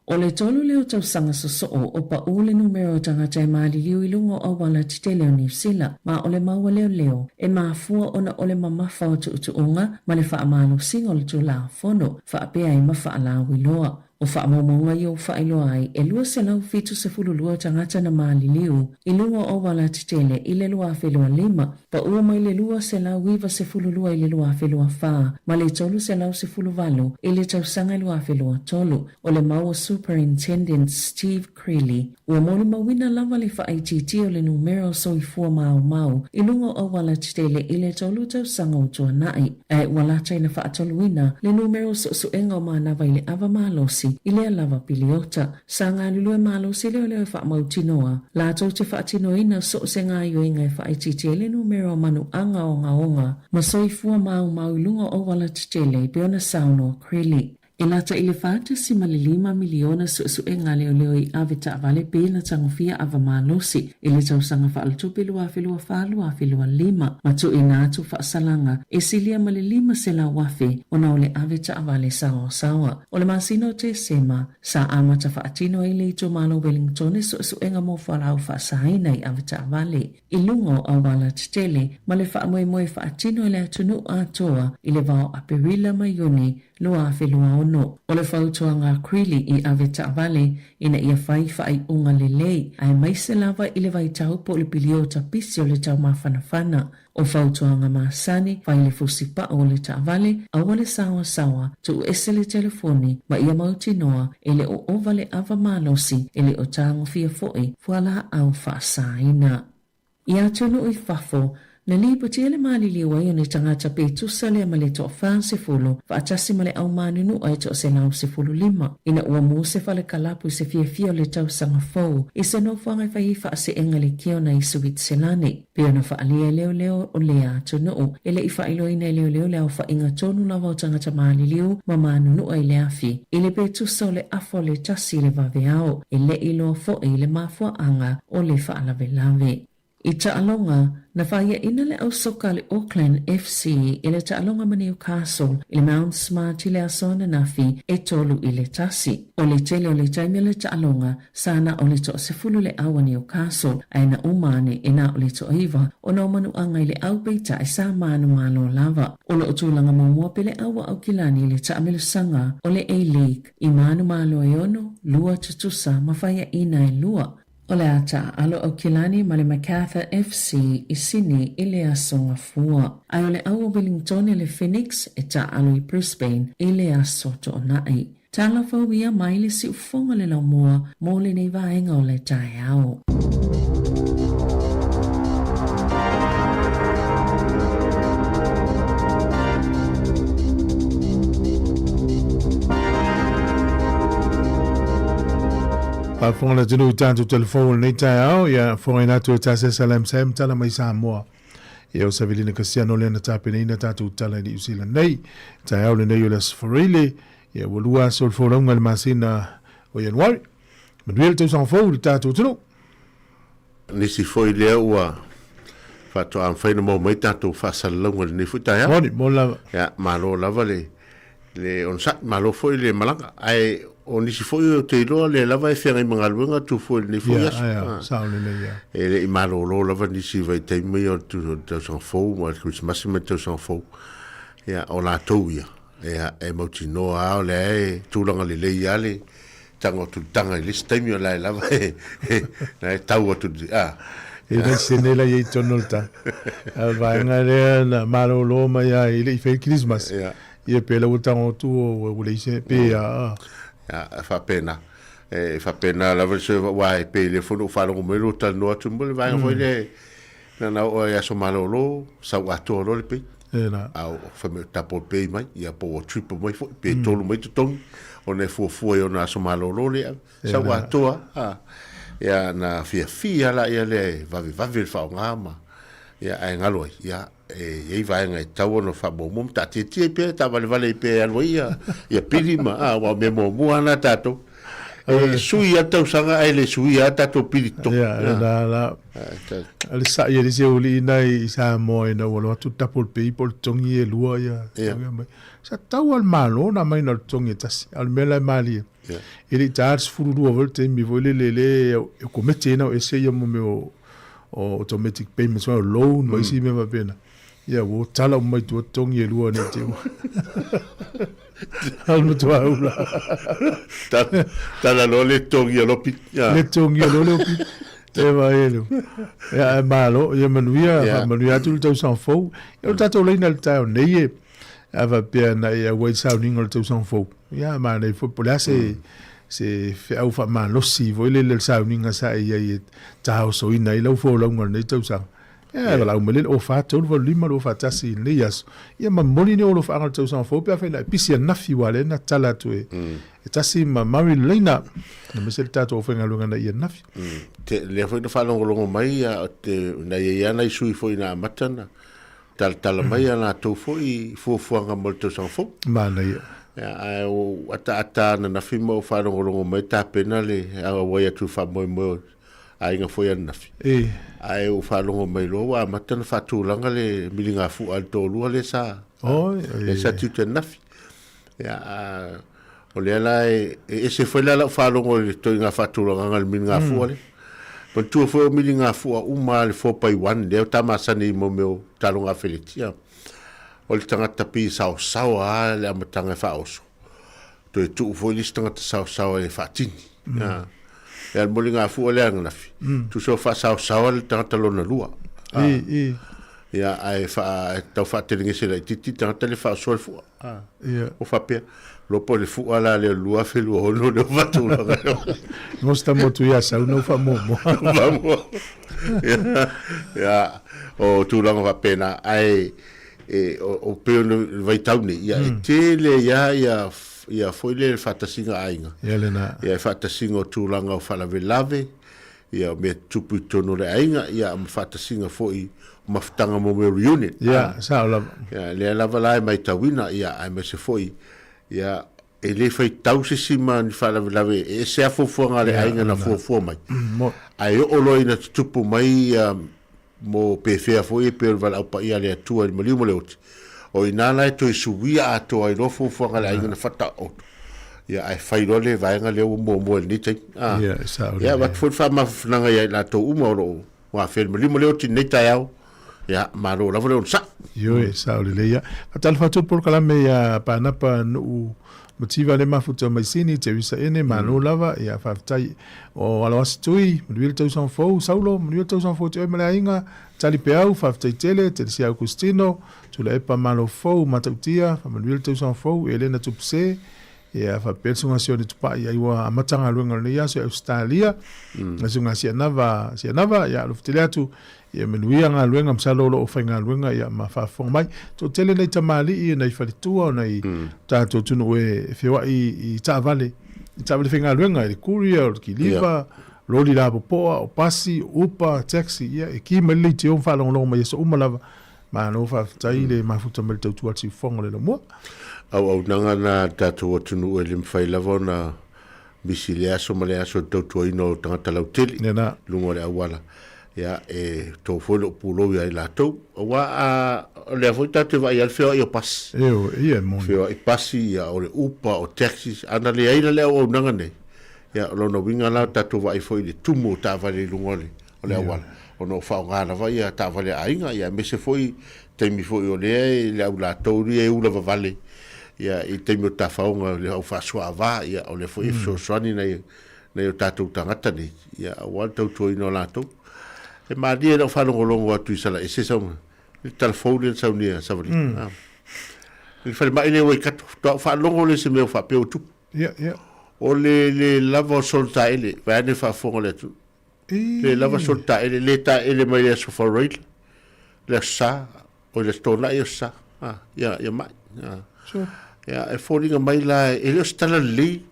S9: O le tolu lea o tausaga sosoo o paʻu le numera o tagata e maliliu i luga o auala tetele o Niu Sila, ma o le mau a leoleo e mafua ona o le mamafa o tuutuuga ma le faamalosiga o le Tulafono faapea ai ma faalauiloa. O faamaumauga ia ua faailoa ai e 272 tagata na maliliu i luga o auala tetele i le 2025, paʻu mai le 292 i le 2024 ma le 318 i le tausaga 2023. O le mau a Superintendent Steve Creeley, ua molimauina lava le faaitiitia o le numera o soifua maumau i luga o auala tetele i le tolu tausaga ua tuanai, ae ua lata ina faatoluina le numera o suesuega o manava i le ava malosi i lea lava piliota. Sa galulue malosi leoleo e faamautinoa latou te faatinoina so o se gaoioiga e faaitiitia ai le numera o manuaga ogaoga ma soifua maumau i luga o auala tetele, e pei ona saunoa Creeley. E lata i le 4.5 miliona suesuega a leoleo i ave taavale pe na tagofia ava malosi i le tausaga faaletupe 2024/2025 ma tuuina atu faasalaga e silia ma le 500,000 ona o le ave taavale saoasaoa. O le masina o Tesema, sa amata faatino ai le itumalo Wellington suesuega mo fualaau faasaina i ave taavale i luga o auala tetele ma le faamoemoe faatino i le atunuu atoa i le va o Aperila ma Iuni 2026. O le fautuaga a Creeley i ave taavale ina ia fai faaiuga lelei, aemaise lava i le vaitau po o le piliota pisi o le taumafanafana. O fautuaga masani, fai le fusi pao o le taavale, aua le saoasaoa, tuu ese le telefoni, ma ia mautinoa e le o ova le ava malosi, e le o tagofia foi fualaau faasaina. I atunuu i fafo, na lipotia le maliliu ai o ni tagata pe tusa lea ma le toa-40 faatasi ma le au manunua e toa-115 ina ua mu se fale kalapu i se fiafia o le tausaga fou i se nofoaga e fai ai faaseega lekiona i Suitselani. Pei ona faaalia e leoleo o lea atunuu, e le i faailoaina e leoleo le aofaiga tonu lava o tagata maliliu ma manunua i le afi, i le pe tusa o le afa o le tasi i le vaveao, e le i iloa foi le mafuaaga o le faalavelave. I taaloga, na faiaina le au soka a le Auckland FC i le taaloga ma Newcastle i le Mount Smart i le aso ananafi e 3-1. O le tele o le taimi o le taaloga, sa na o le toasefulu le au a Newcastle, ae na uma ane e na o le toaiva ona o manuaga i le au peitai sa manumalo lava. O loo tulaga muamua pe le au a Aukilani i le taamilosaga o le A-League. I manumalo e ono, lua tutusa ma faiaina e lua. O le a taaalo Aukilani ma le Macarthur FC i Sini i le aso Gafua. Ae o le au o Wellington le Phoenix e taaalo i Brisbane i le aso Toonai. Tala fou ia mai le siufofoga le laumua mo lenei vaega o le taeao.
S1: Faafofoga le atunuu i tatou telefoni o lenei taeao, ia fofogaina atu e tasi Salam Sam tala mai Samoa. Ia o Savelina Kasiano lea na tapenaina tatou tala i Niu Sila nei. Taeao lenei o le Aso Faraile, ia ua lua aso o le folauga i le masina o Ianuari. Manuia le tausaga fou i le tatou atunuu.
S2: Nisi foi lea ua faatoa mafai ona maua mai tatou faasalalauga i lenei foi taeao.
S1: Moni, moni lava.
S2: Ia, malo lava le, le onosai, malo foi le malaga. Ae o nisi foi ou te iloa lea lava e feagai ma galuega tu foi i lenei foi aso.
S1: Ia, ah. sao lelei, ia.
S2: E le i malolo lava nisi vaitaimi ia o le tausaga fou ma le Kerisimasi ma le tausaga fou. Ia, o latou ia, ia, e mautinoa lava o lea e tulaga lelei lava le. tago atu i le taga i le isi taimi o la e lava e, la e tau atu i le, a.
S1: E nai sene la i ai tonu o le taga. A o le vaega lea na malolo mai ai i le i fai Christmas.
S2: Yeah.
S1: Ia pe la ua tago atu o ua leai se, pe a.
S2: Ya, e faapena. E faapena lava le sui aua e pei lea foi na ou faalogo mai lou talanoa atu mo le vaega foi lea na na oo i aso malolo, sau atoa loa le pay.
S1: E la.
S2: A o fai mai o double pay mai, ia po ua triple mai foi, pe tolu mai totogi, ona e fuafua i ona aso malolo lea. Sau atoa, a. Ia na fiafia la ia lea e vavevave le faaaoga ma, ia ae galo ai, ia e i ai vaega e tatau ona faamuamua ma taatiatia ai pea, taavalevale ai pea e alu ai ia, ia pili ma, a, aua o mea muamua lava na a tatou. E sui lava le tausaga ae le suia lava tatou pili totogi.
S1: Ia,
S2: A,
S1: la, la.
S2: A,
S1: O le sa'i a le isi aualii na i Samoa ina ua alu atu le double pay po o le totogi e lua ia.
S2: Ia.
S1: Sa tatau lava le Malo ona aumai na o le totogi e tasi. A o le mea la e malie, e le i taina le 12 foi le taimi foi lele lea e komete ai na o ese ia mo mea o o automatic payments o loan ma isi mea faapena. Ia ua tala uma mai tua totogi e lua nei te ua. Al matua ula.
S2: Tala loa le totogi a lopi.
S1: Le totogi a loa le opi. E vai e leo. Ia e malo, ia manuia, yeah. manuia atu le tausaga fou. Ia o le tatou laina le taeao nei e a faapea na e auai sauniga o le tausaga fou. Ia manaia foi po o le a se se feau faamalosi foi lele o le sauniga sa e i ai e taosoina ai lau folauga o lenei tausaga. Ia e valaau mai lea i le 04 3 8 5 2 4 1 i lenei aso. Ia ma momoli ni ou alofaaga o le tausaga fou pe afai na e pisi ananafi aua lea na tala atu e e tasi ma Murray le laina aemaise le tatou aufaigaluega na i ananafi.
S2: Te, lea foi na faalogologo mai ia, te, na i ai lava nai sui foi na amata na talatala mai a latou foi fuafuaga mo le tausaga fou.
S1: Manaia.
S2: Ia, ae ua ataata ananafi ma ou faalogologo mai tapena le auai atu i le faamoemoe o aiga foi ananafi.
S1: E.
S2: Ae ua faalogo mai loa ua amata ona faatulaga le miligafu'a a le toalua lea sa,
S1: Oi,
S2: lea sa tiute ananafi. Ia, a, o lea la e, e ese foi la lau faalogo i le ituaiga faatulagaga o le miligafu'a lea. Manatua foi o miligafu'a uma lava le 4x1 lea ta masani i mo mea o taaloga afeletia. O le tagata pei e saosaoa lava le amataga e faaoso. Toe tuu foi le isi tagata saosaoa e faatini. Mm. Ia, le moligafua lea ananafi. Tusa o faasaosaoa le tagata lona lua.
S1: I, i.
S2: Ia, ae faa, tau faatelegese laitiiti le tagata lea e faaosoa le fua.
S1: Ia.
S2: O faapea, lopo le fua la lea o le 2026 lea ua faatulaga.
S1: Gosta motu ia sau nau faamuamua.
S2: Faamuamua. Ia, ia, o tulaga faapena, ae e, o, o pei o le vaitau nei, ia, e tele ia, ia, ia foi le faatasiga a aiga.
S1: Ia lena.
S2: Ia, e faatasiga o tulaga o faalavelave, ia, o mea tutupu i totonu o le aiga, ia, ma faatasiga foi o mafutaga mo mea o reunion.
S1: Ia, sao lava.
S2: Ia, lea lava la e maitauina, ia, aemaise foi, ia, e le faitau se isi ma ni faalavelave, e ese lava fuafuaga a le aiga na fuafua mai. Ae oo loa ina tutupu mai ia mo pefea foi e pei o le valaau paia a le Atua i le maliu ma le oti, o i ina la e toe suia atoa ai loa fuafuaga a le aiga na faataoto, ia ae fai loa le vaega lea ua muamua i lenei taimi. A,
S1: Ia, e sao
S2: ia,
S1: lelei.
S2: avatu foi le faamafanafanaga ia i latou uma o lo o afea i le maliu ma le oti i lenei taeao, ia, malo lava le onosai.
S1: Ioe, e sao lelei ia. Faatalofa atu le polokalame ia Panapa Nuu Mativa le mafuta mai Sini, Teresa Ene, malo lava, ia faafetai. O Aloasi Tui, manuia le tausaga fou, Saulo, manuia le tausaga fou te oe ma le aiga, Tali Peau, faafetai tele, Telesia Augustino, Tulaepa Malo Fou, Matautia, faamanuia le tausaga fou, Elena Tupuse, ia faapea le susuga Sione Tupai, ai ua amata galuega o lenei aso i Ausetalia, le susuga Sianava, Sianava, ia alofa tele atu, Ia manuia galuega, masalo o lo o faigaluega ia ma faafofoga mai. Toatele nai tamalii, nai faletua, o nai tatou atunuu e feoai i taavale, i taavale faigaluega, i le courier, o le kiliva, loli lapopoa, o pasi, o upa, taxi, ia e ki mai le leitio ma faalogologo mai i aso uma lava. Malo faafetai le mafuta mai le tautua a le siufofoga o le Laumua.
S2: Auaunaga na a le tatou atunuu e le mafai lava ona misi i lea aso ma lea aso i le tautuaina o tagata lautele i luga o le auala. Ia, e to foi lou pulou ia i latou. Aua a, o lea foi tatou te vaai i le feoai o pasi.
S1: Eo, ia e moni.
S2: Feoai pasi, ia, o le Uber, o taxis. Ana leai la le auaunaga nei, ia, o lona uiga la, tatou vaai foi i le tumu o taavale i luga o le, o le auala. Ona o faaaoga lava ia taavale a aiga, ia, aemaise foi taimi foi o lea e, le au latou ia e ulavavale. Ia, i taimi o tafaoga o le au faasuaava, ia, o lea foi e fesoasoani nai, nai o tatou tagata nei, ia, aua le tautuaina o latou. E malie lau faalogologo atu i Salaese sau, i le tala fou lea na saunia e Savali. Mm. I le falemai lea i Waikato, faatoa ou faalogo lea i se mea o faapea ua tupu.
S1: Ia, ia.
S2: O le le lava o solo taele, vaeane le faafofoga a le atunuu. Le lava solo taele, le taele mai le Aso Faraile, le Aso Sa, o le Aso Toonai, Aso Sa, ah, ia, ia mai. Ah.
S1: Sure.
S2: Ia, e foliga mai la, e le o se tala lelei,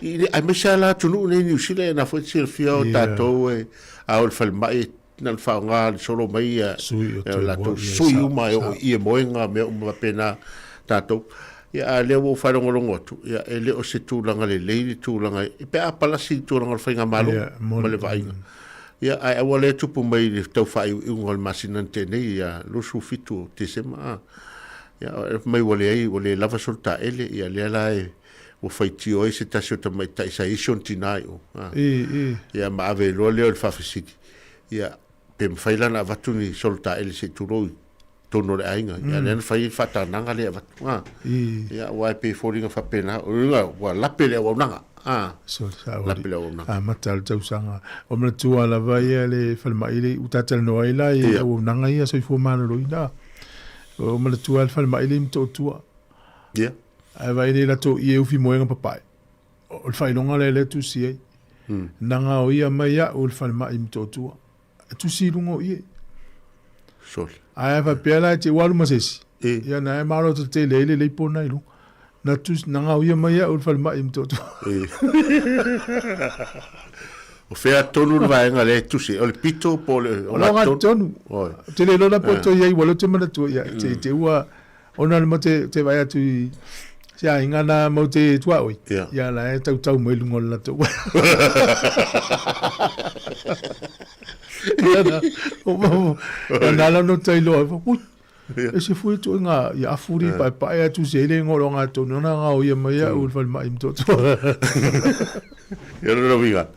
S2: i le, aemaise lava la atunuu nei Niu Sila, ia na foi te silafia o tatou e, a o le falemai, na ona faaaoga le solo mai ia,
S1: Sui o
S2: ia
S1: toe
S2: latou
S1: moe, ia,
S2: sui
S1: sa,
S2: uma e oo
S1: sa.
S2: i e moega, mea uma faapena tatou. Ia, a lea ua ou faalogologo atu, ia, e le o se tulaga lelei le tulaga, pe a palasi i le tulaga o le faigamalo
S1: Ia,
S2: ma
S1: moni.
S2: le vaaiga. Ia, ae aua lea e tupu mai i le tau faaiuiuga o le masina na tea nei, ia 27 o Tesema, a. Ia, mai ua leai, ua le lava solo taele, ia lea la e, ua faitio ai se tasi o tamaitai sa i ai si ona tina i o. A.
S1: I, i.
S2: Ia, ma ave loa lea o le faafesili, ia, pe mafai la ona avatu ni solo taele se i tulou i totonu o le aiga. Ia, lea na fai ai le faatanaga lea e avatu. A.
S1: I.
S2: Ia, aua e pei e foliga faapena, o lona uiga ua lape le auaunaga. A.
S1: So, sa
S2: Lape le auaunaga.
S1: Amata le tausaga. O manatua lava ia le falemai le i uta talanoa ai la i
S2: Ia.
S1: auaunaga ia soifua maloloina. O manatua le falemai le i Motootua.
S2: Ia.
S1: Ae vaai nei latou ie ufi moega papae. O le faailoga lea lea e tusi ai. Na gaoia mai au e le falemai i Motootua. E tusi i luga o ie.
S2: Sole.
S1: Ae a faapea la e te ua alu ma se isi.
S2: E.
S1: Ia na e malo tele ai le leipo na i luga. Na tusi, na gaoia mai au e le falemai i Motootua.
S2: E. O fea tonu le vaega lea e tusi ai? O le pito po o le
S1: O le ogatotonu.
S2: Oi.
S1: Ou te le iloa la po o toe i ai ua lea ou te manatua ia te te ua ona le te te vaai atu i se aiga na mau te tuaoi.
S2: Ia.
S1: Ia la e tautau mai luga o le latou. Ia na, ia na la no tai loa, ui,
S2: Ia.
S1: e se fui ituaiga ia afu li paepae atu se le igoa o le ogatotonu na gaoia mai au i le falemai i Motootua.
S2: Ia o lona uiga,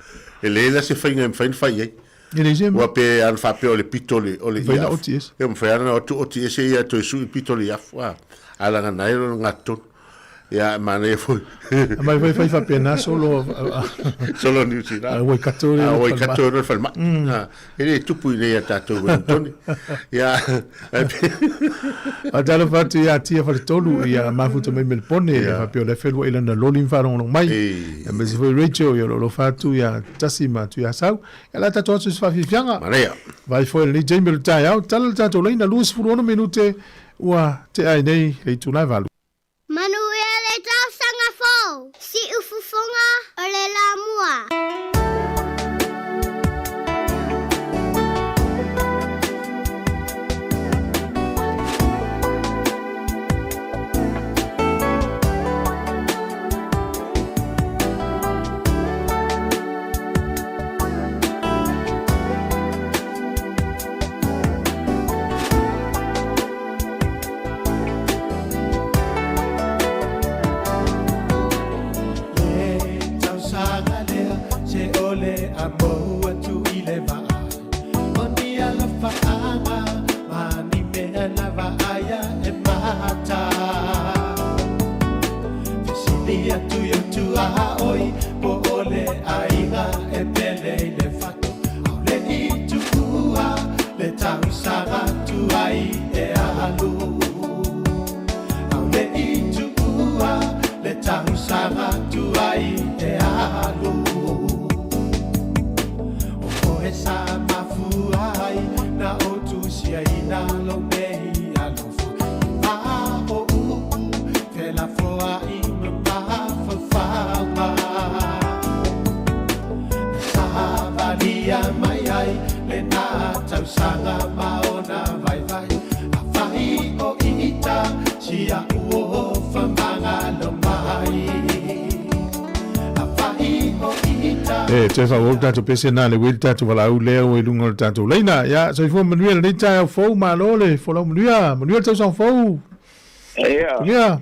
S2: e leai la se faiga e mafai ona fai ai.
S1: E leai se mea.
S2: Aua pe ana faapea o le pito o le, o le
S1: Mafai ona
S2: iafu.
S1: oti ese.
S2: Ia mafai lava ona o atu oti ese ia toe sui le pito o le iafu, a, a laga na ai lona ogatotonu. Ia, e manaia foi.
S1: Mai fai fai faapena solo
S2: Solo Niu Sila.
S1: A Waikato le
S2: A Waikato le falemai. Mm. E le tupu i nei a tātou Wellington. Ia,
S1: A talofa atu ia Tia Faletolu ia mafuta mai Melpone e faapea o le whenua i lana loli ma mai. E aemaise foi Rachel ia o lo alofa atu ia Tasi ma Tuiasau. Ia la tatou atu i se faafiafiaga.
S2: Manaia.
S1: Vai foi lenei taimi o le taeao. Tala le tatou laina 26 minute ua tea ai nei le itula e valu.
S5: Manuia le tausaga fou! Siufofoga o le Lamua.
S1: E, toe faaauau le tatou pese na le uei le tatou valaau lea ua i luga o le tatou laina. Ia, soifua manuia lenei taeao fou, malo le folau manuia, manuia le tausaga fou.
S10: Ia.
S1: Manuia.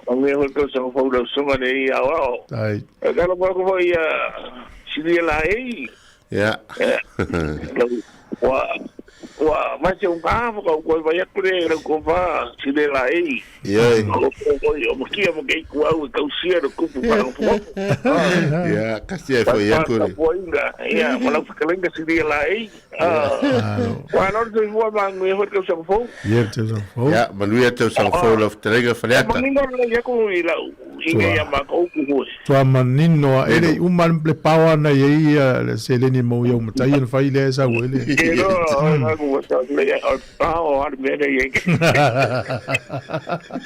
S10: Manuia foi le tausaga fou lau susuga nei aoao.
S1: Ai.
S10: E talofa atu foi ia Silia Laei.
S2: Ia.
S10: Lau ua Ua mai se unga fo ka koi vai aku le lau kofa si le la ei.
S2: Ioe.
S10: O ko koi o makia mo kei ku au e kausia no kupu pa no fo.
S2: Ia, kasi ai foi aku le.
S10: Poinga, ia, ma lau whakalenga si le la ei. Wa no te mua ma ngui hoi tau sang fou.
S1: Ia tau sang fou.
S2: Ia, manuia tau sang fou lau fetalaiga Faleata.
S10: Manino le ia ku i lau i ngai a makou ku hoi.
S1: Tua manino a ele i uma le paoa na i ai ia le seleni mau ia umatai na fai lea e sau ai le.
S10: E no, na ku wa sa le ia o pao a me le ia.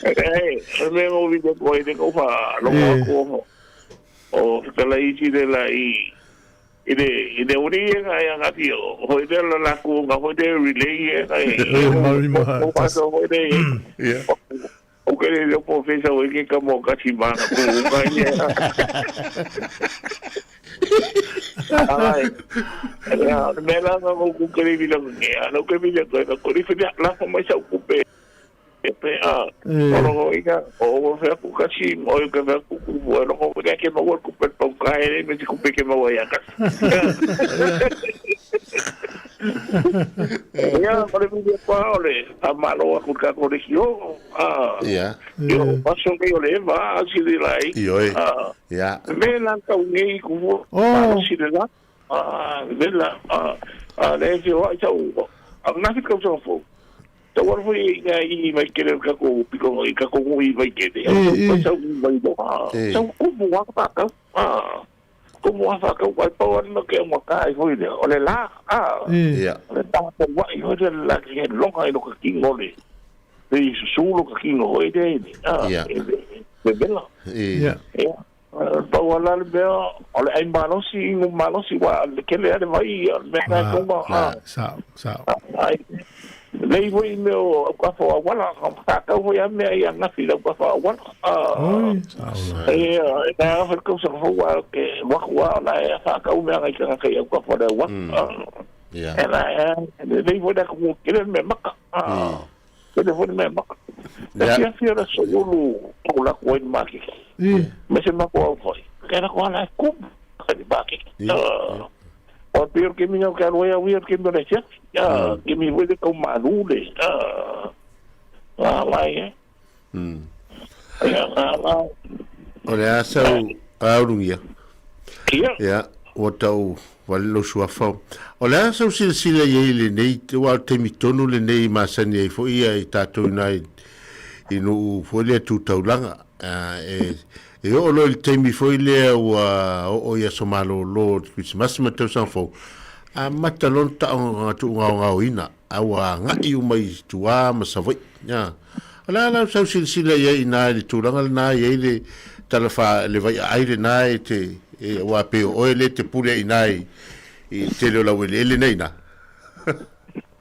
S10: Eh, me ngo vi ko i ko fa lo ko o fetalai si le la i I le, i le uri e ngai a ngati o hoi le la la ku nga hoi le relay e ngai.
S1: E mauri ma
S10: O paso hoi le.
S2: Yeah.
S10: O ke le le po fesa hoi ke ka mo ka si mana ku nga i e. Ai. Ya, me la nga ku ke le vila nge. Ano ke vila ko ko ri fina la fa mai sa ku pe. Pe a o rongo ika o o fea ku kasi o i ka fea ku ku o rongo ika ke maua ku pe pau ka ere me te ku pe ke maua ia kasi. Ia, o le mea pa o le a malo aku ka ko le kio. A.
S2: Ia.
S10: Io paso ke o le va a si le lai.
S2: Ioe.
S10: A.
S2: Ia.
S10: Me la kau nei ku fu.
S1: Oh.
S10: Si le la. A me la a a le fi o ai tau. A na fi kau tau fo. Tau ara foi i ngā i mai kere o kako piko i kako ngui mai kere.
S1: E, e.
S10: Tau mai mo.
S2: E.
S10: Tau kumu wa whakau. Kumu wa whakau wai pau ana ke o ka i hoi le. O le la.
S1: E.
S2: Ia.
S10: O le tā po wa i hoi le la ki he longa i lo ka kingo le. Le i susu lo ka kingo hoi le.
S2: Ia.
S10: E le vela.
S2: E.
S1: Ia.
S10: Ia. Pau ala le mea, o le ai malosi, ingo malosi, wa le kele ale vai, o le mea ngai konga.
S1: Ah, sao, sao.
S10: Ai, lei foi mea o au kafa o awala, ka whakakau foi a mea i a ngafi lau kafa o awala.
S1: Oi, sao.
S10: E, e nā awha kau sa whau ke waku a la e whakau mea ngai kanga kai au kafa o le awala.
S2: Ia.
S10: E nā, e, lei foi nā kumu kere mea maka. Kere foi mea maka. E
S2: Ia.
S10: fia fia la soulu o la kua i makeke.
S1: E.
S10: Me se mako au foi. Kera ko ala e kumu kai makeke.
S2: Ia.
S10: O pio ke minga ke aloe au ia ke mea sia. Ya, ke mi wele kau malule. Ah, lai e. Ya, la.
S2: O le a sau aulungia.
S10: Ia.
S2: Ia, ua tau wale lou suafa. O le a sau silasila i ai lenei, ua o le taimi tonu lenei i masani ai foi ia i tatou ina i, i nuu foi lea tu taulaga. E, e oo loa i le taimi foi lea ua oo i aso malōlō o le Kerisimasi ma le tausaga fou, amata loa ona taoga tuugaogaoina, a ua agai uma i tuā ma Savaii. Ia. O le a lau sau silasila i ai inā i le tulaga lenā i ai le tala wha, le vaiaai lenā e te, e, aua pei o oe lea te pule inā i, i le tele o lau eleele nei inā.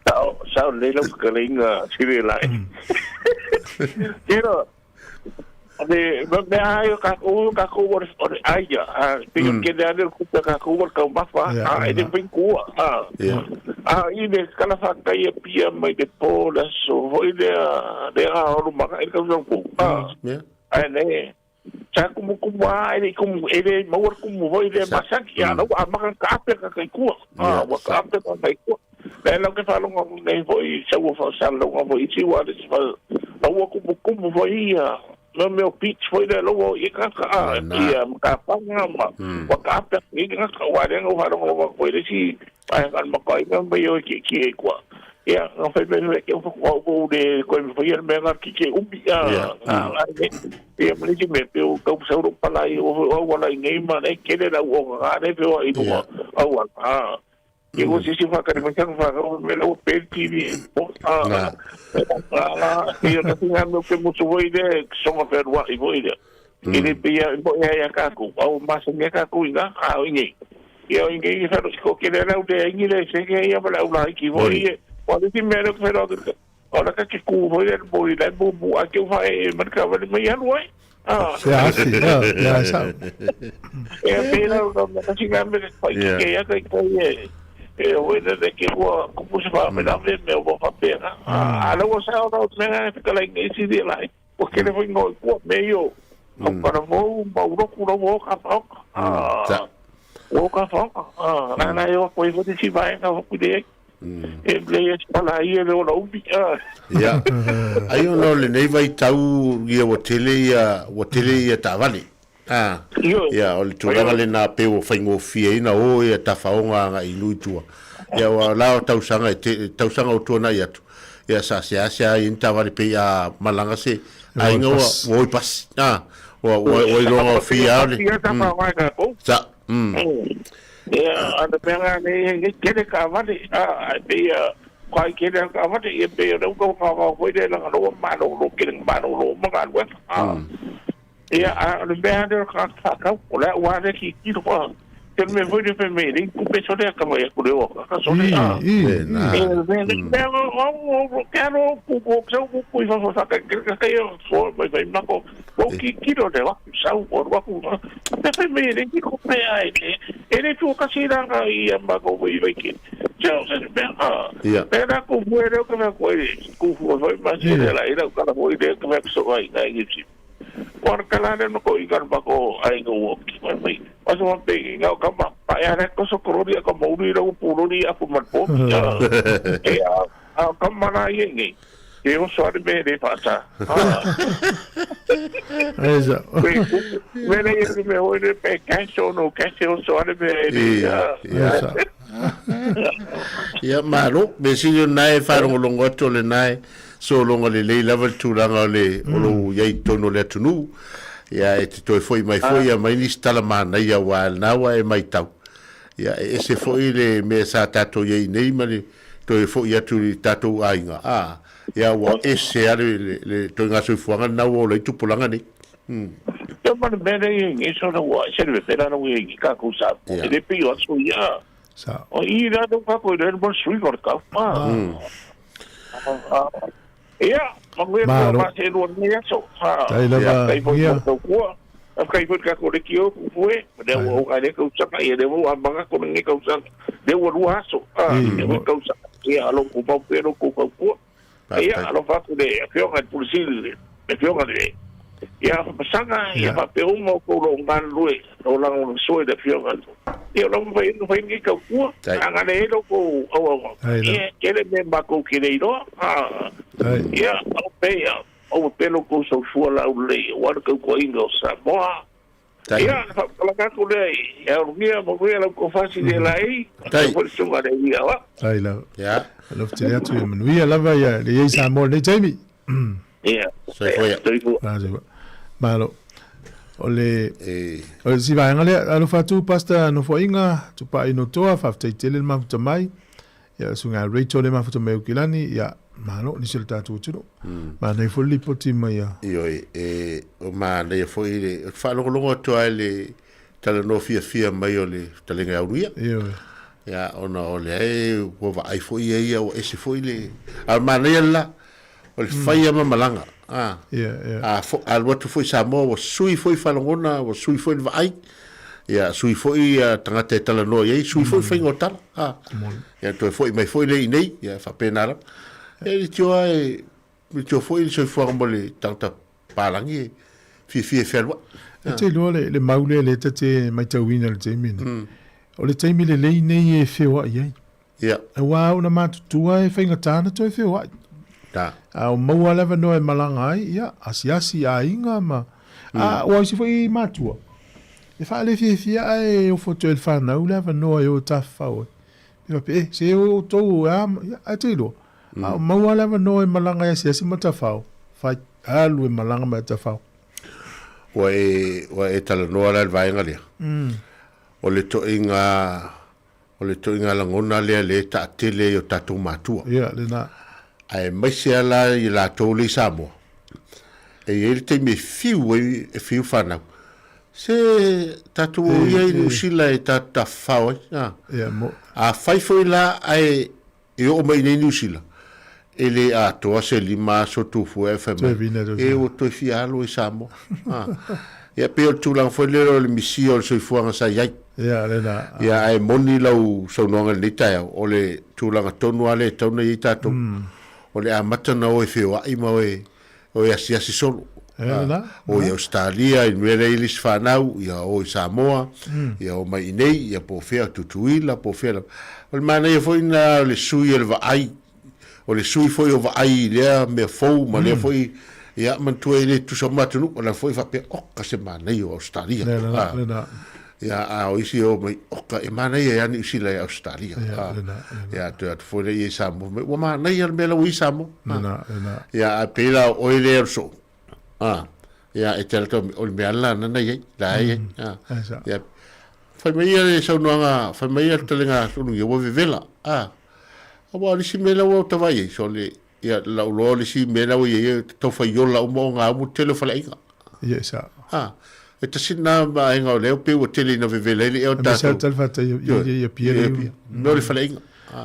S10: Sao, sao lei lau whakaleinga sire lai. Tira, le mea ai o kākou, kākou o le, o le aia, a, pe o kene ane o kupe kākou o le kaumafa,
S1: Ia,
S10: a, e le
S1: ia.
S10: whinkua, a,
S2: Ia.
S10: a, i le kala whakai e pia mai le pō, le aso, hoi le, le a olu maka, e le kausau kou, a,
S2: Ia.
S10: ai ne, sa kumu kumu a, e le kumu, e le maua le kumu hoi le masaki, a, lau a maka ka ape ka kaikua, a,
S2: Ia,
S10: ua ka ape ka kaikua. Le lau ke whalonga nei hoi, sa ua whasalonga hoi, si ua le si wha, ua kumu kumu hoi ia, me mea beach hoi le lau i ka ka a,
S2: Na.
S10: ia, ma ka panga, ma, wa ka ape i ka ka wa renga whalonga wa koi le si, ai ka makai me me yo ki ki e kua. Ia, nga whai me me ke whakua o le koe me whai me ngā ki ke umi, a, a, a, ne, ia me si me pe o kau sauro palai o o wala i nei ma ne kele lau o ngā ne pe o i nunga, au a, Ke o sisi whakari mai tanga whakau me lau penti ni. O, a,
S2: Na.
S10: a, a, ia ka tinga me ke mutu voi le, songa whenua i voi le. I le pia, i mo ia ia kākou, au masa mea kākou i ngā, a o ingi. Ia o ingi i whero, ko ke le lau te ingi le, se ke ia wala ula iki voi e. O le ti mea le whero, o la ka ke ku voi le, mo i le mu mu a ke uwha e, man ka wale mai alu ai. Ah.
S1: Se asi, ia, ia, sao.
S10: E pera o ka mea tinga me le whai ki ke ia kai kai e. E hoi le le ke ua kupu se wha me la me me o wha pera. A lau o sa o rau mea e whikala i ngei siri lai. O kere hoi ngoi kua me io. Au paravou, mauroku rau o ka whaoka.
S2: Sa.
S10: O ka whaoka. Nā nā e o koe hoi si vaenga hoku le. E lei e pala ia le ola umi.
S2: Ia. Ai ona o lenei vaitau ia ua tele ia ua tele ia taavale. A. Ia o le tulaga lena pei ua faigofie ai ona o ia tafaoga agai i nuu i tua. Ia aua o la tausaga e te, tausaga o tuanai atu, ia sa seasea ai ni taavale pei a malaga se aiga ua ua o i pasi. A. Ua ua ua iloa gofie lava le. Sa.
S10: Ia, a le mea lena nei, e tele taavale, a, ae pei a kai tele a taavale, ia pei o lea ua tau whakawau foi le langa loa malolo, kele malolo ma galuega. A, ia, a o le mea lea o le tagata whakau, o le au a le tilotilo, a, te le mea foi le fai mai e lei tupe sole a tama ia kule o ka sole, a, e le mea o, o, ke alo, ku, ku, ku, ku, ku, i whawha whaka, ke kai o, so, mai whai mako, o tilotilo le wa. Sau o alu aku me fai mai e le tino pea e le e le tua kasi ranga i a mako mo i vaiki. Se o se mea a pe na ku fue reo ka mea koe ku fue foi ma se le la ira kala foi le ka mea so ai ngai i si. Ko ar kala le no ko i kan mako ai ngo wo ki mai mai. O so pe i ngau ka ma pa ya re ko so korori ka mo uri ro pu rori a pu mat po. E a a ka mana i ngai. E oso are me re whaata.
S1: Esa.
S10: Me le i me hoi re pe cash o no cash e oso are me re.
S1: Esa.
S2: Ia, malo, me sili o nae wharongolongo atu o le nae sologa lelei lava le tulaga o le o lou i ai i totonu o le atunuu. Ia, e te toe foi mai foi ia mai nisi tala manaia aua lena ua e maitau. Ia, e ese foi le mea sa tatou i ai nei ma le toe foi atu i tatou aiga, ā, ia ua ese lava le, le, le toiga soifuaga lena ua ola ai tupulaga nei. Mm.
S10: Ia ma le mea lea i ai sona ua ese le vevela na ua i kākou sa. E le pei o aso ia.
S1: Sa.
S10: O i rā tau kākou i le mo sui ko le kau. Ia, manuia kua
S1: Malo.
S10: ma se lua nei aso. Ha.
S1: Tai lava,
S10: Kai foi
S1: ia.
S10: ko tau kua. A kai foi ka ko le kio ku fue. Le ua o kai le kau saka ia le ua manga ko le kau saka. Le ua lua aso. A
S1: Ei,
S10: le
S1: mo-
S10: ua kau saka. Ia alo ku pau pe ku kau kua. Ia alo fa ku le fionga le pulisili le le fionga le. Ia pasanga ia
S1: Ia.
S10: fa pe uma ko lo ngan lue. Lo lang lo sue le fionga. Ia lo fai no fai ni kau kua.
S2: Tai.
S10: Anga le lo ko au au.
S1: Ai la.
S10: Ia kele me ma ko ki le iroa. Ah.
S1: Tai.
S10: Ia, o pe ia, o pe lo ko so fua la u le, o ara kau ko inga o Samoa.
S2: Tai.
S10: Ia, na ka ku le, ia o ngia mo ia la ko fasi le la i,
S2: Tai.
S10: ko sunga le ia wa.
S1: Tai lava.
S2: Ia,
S1: Alofa tele atu ia manuia lava ia le iai Samoa lenei taimi.
S10: Ia.
S2: Soifua ia.
S10: Soifua.
S1: Ah, soifua. Malo. O le
S2: e,
S1: o le si vaega lea, alofa atu Pastor Nofoaiga, Tupai Notoa, faafetai tele le mafuta mai. Ia susuga ia Rachel le mafuta mai Aukilani, ia malo nisi o le tatou atunuu. Manaia foi le lipoti mai a.
S2: Ioe, e, o manaia foi le, o te faalogologo atu lava i le talanoa fiafia mai o le fetalaiga ia Uruia.
S1: Ioe.
S2: Ia, ona o lea e ua vaai foi ia ia ua ese foi le, a o le manaia le la, o le fai lava ma malaga. A,
S1: Ia, ia.
S2: a fo, alu atu foi i Samoa ua sui foi faalogona, ua sui foi le vaai, ia, sui foi ia tagata e talanoa i ai, sui foi le faiga o tala. A, ia, toe foi mai foi lea i inei, ia, faapena lava. Ia, e leitioa e, leitioa foi le soifuaga mo le tagata palagi e fiafia e fealuai.
S1: E te iloa le, le mau lea lea ta te maitauina i le taimi nei. O le taimi lelei nei e feoai ai.
S2: Ia.
S1: Aua ona matutua e faigata ana toe feoai.
S2: Ta.
S1: A o maua le avanoa e malaga ai, ia, asiasi aiga ma... A o isi foi matua, e faalefiafia ae ofo atu ai le fanau le avanoa e o e tafafao ai. E faapea, e, se o outou e a, ia, ae te iloa. A o maua le avanoa e malaga ai asiasi ma tafao, fai, alu e malaga mai tafao.
S2: Ua e, ua e talanoa la i le vaega lea. O le toaiga O le toiga lagona lea lea e taatele ai o tatou matua.
S1: Ia, lena.
S2: Aemaise lava la i latou lea i Samoa, e i ai le taimi e fiu ai, e fiu fanau. Se tatou o ia i Niu Sila e tatou tafafao ai. A.
S1: Ia, mo.
S2: Afai foi la ae e oo mai i inei Niu Sila, e le atoa se lima aso tufua e fai mai, e ua toe fia alu i Samoa. A. Ia, pei o le tulaga foi lea o le misia o le soifuaga sa i ai.
S1: Ia, lena.
S2: Ia, ae moni lau saunoaga i lenei taeao, o le tulaga tonu lava lea e tatau ona i ai tatou, o le amata ona o e feoai ma o e, o e asiasi solo. O i Ausetalia i le mea lea i le isi fanau, ia o i Samoa, ia o mai i nei, ia po o fea, Tutuila, po o fea lava. O le manaia foi lena o le sui o le vaai, o le sui foi o vaai i lea mea fou ma lea foi, ia manatua e le tutusa uma atunuu, o la foi e faapea, oka se manaia o Ausetalia. Ia, a o isi e o mai, oka, e manaia ia Niu Sila i Ausetalia.
S1: Ia, lena, lena.
S2: Ia, toe atu foi lea i Samoa, mai, ua manaia le mea la ua i Samoa.
S1: Lena, lena.
S2: Ia, a pei la o oe lea o le soo. Ia, e te ala o le mea la nana i ai, la ai ai. Ia, fai mai ia le saunoaga, fai mai ia le talega sulu ia ua vevela. Aua o le isi mea la ua tavai ai, so le, ia, lau loa o le isi mea la ua i ai, tau faiola uma o ngā umu tele o faleaiga.
S1: Ia, sa.
S2: E tasi lena vaega o lea pei ua tele ina vevela ai le ea o tatou.
S1: Aemaise lava tali ia Apia le.
S2: Mea o le faleaiga.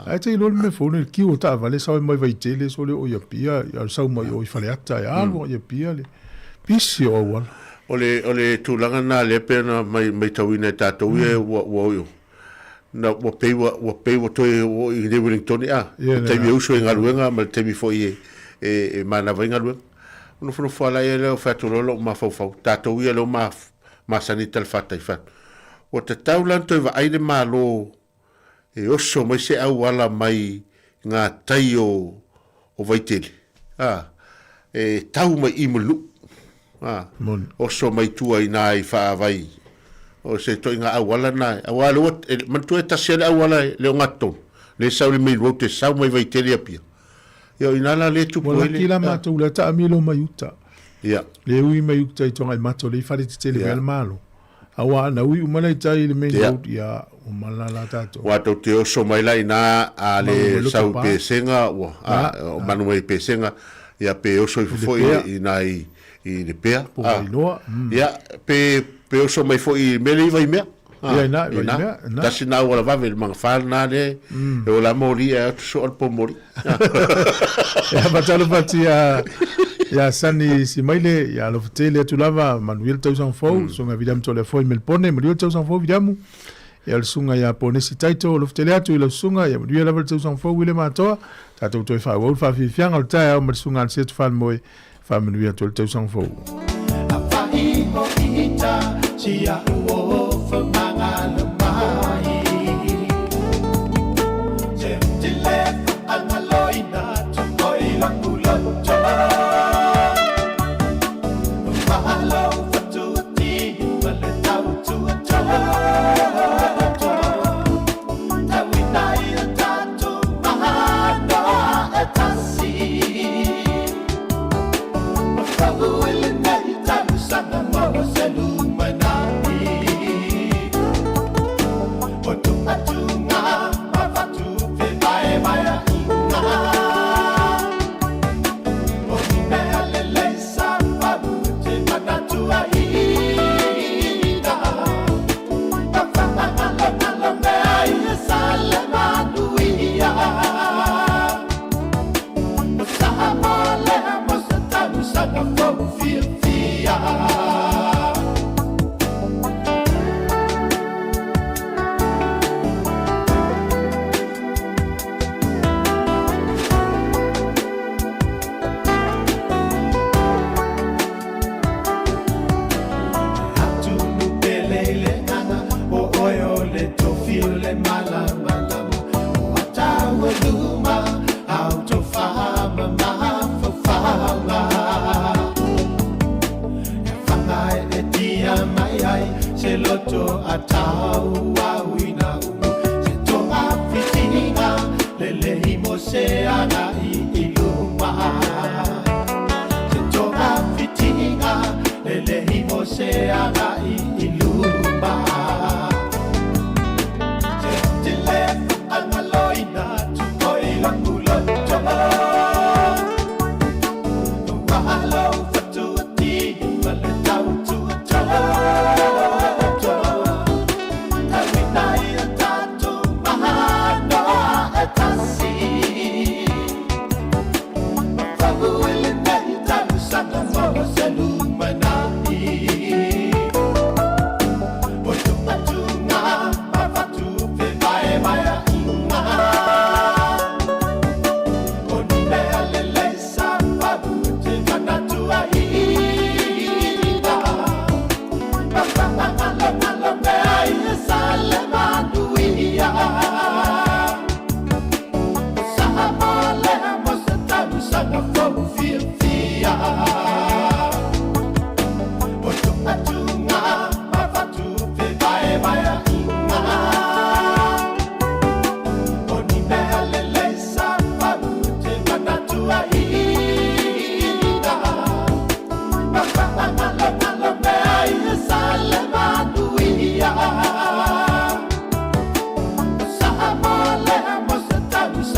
S1: Ae te iloa le mea fou nei, le kiu o taavale sau ai mai Vaitele sole oo i Apia, ia sau mai o i Faleata e alu i Apia le pisi o auala.
S2: O le o le tulaga lena lea pei ona maitauina e tatou ia ua ua o na ua pei ua ua pei ua toe oo i Wellington a, le taimi e usu ai i galuega ma le taimi foi e e manava ai galuega. Nofonofo lava ia lea o fai atu loa lou mafaufau, tatou ia lea ua masani i talafatai fai atu, ua tatau la ona toe vaai le Malo e oso mai se auala mai gatai o Vaitele, a, e tau mai i Mulinuu, a, oso mai tua i ina i Faavai, o se ituaiga auala lena, aua lea ua, manatua e tasi lava le auala e le ogatotonu, lea e sau i le main road e sau mai Vaitele i Apia. Ia o ina la lea e tupu
S1: ai le... Ua laki la matou lea taamilo mai uta.
S2: Ia.
S1: Le ui mai uta i Togaimata o lea i fale tetele mai le Malo. Aua ana ui uma la i tai i le main road, ia, ua malala la tatou.
S2: Ua tou te oso mai la ina a le sau i Pesega, ua, a, o manu mai i Pesega, ia pe oso ifo foi ina i, i Lepea.
S1: Po Vailoa.
S2: Ia, pe, pe oso mai foi i mea lea i Vaimea.
S1: Ia ina, i Vaimea,
S2: ina. Tasi na auala vave le magafa lena lea, e ola moli e atu soa le pomoli.
S1: Ia matalo pati ia ia Sani Simaile, ia alofa tele atu lava, manuia le tausaga fou, susuga Viliamu Toleafoa i Melpone, manuia le tausaga fou Viliamu. Ia le susuga ia Ponesi Taito, alofa tele atu i lau susuga, ia manuia lava le tausaga fou William Atoa. Tatou toe faaauau le faafiafiaga o le taeao ma le susuga Anisetu Falemoe. Faamanuia atu ai le tausaga fou.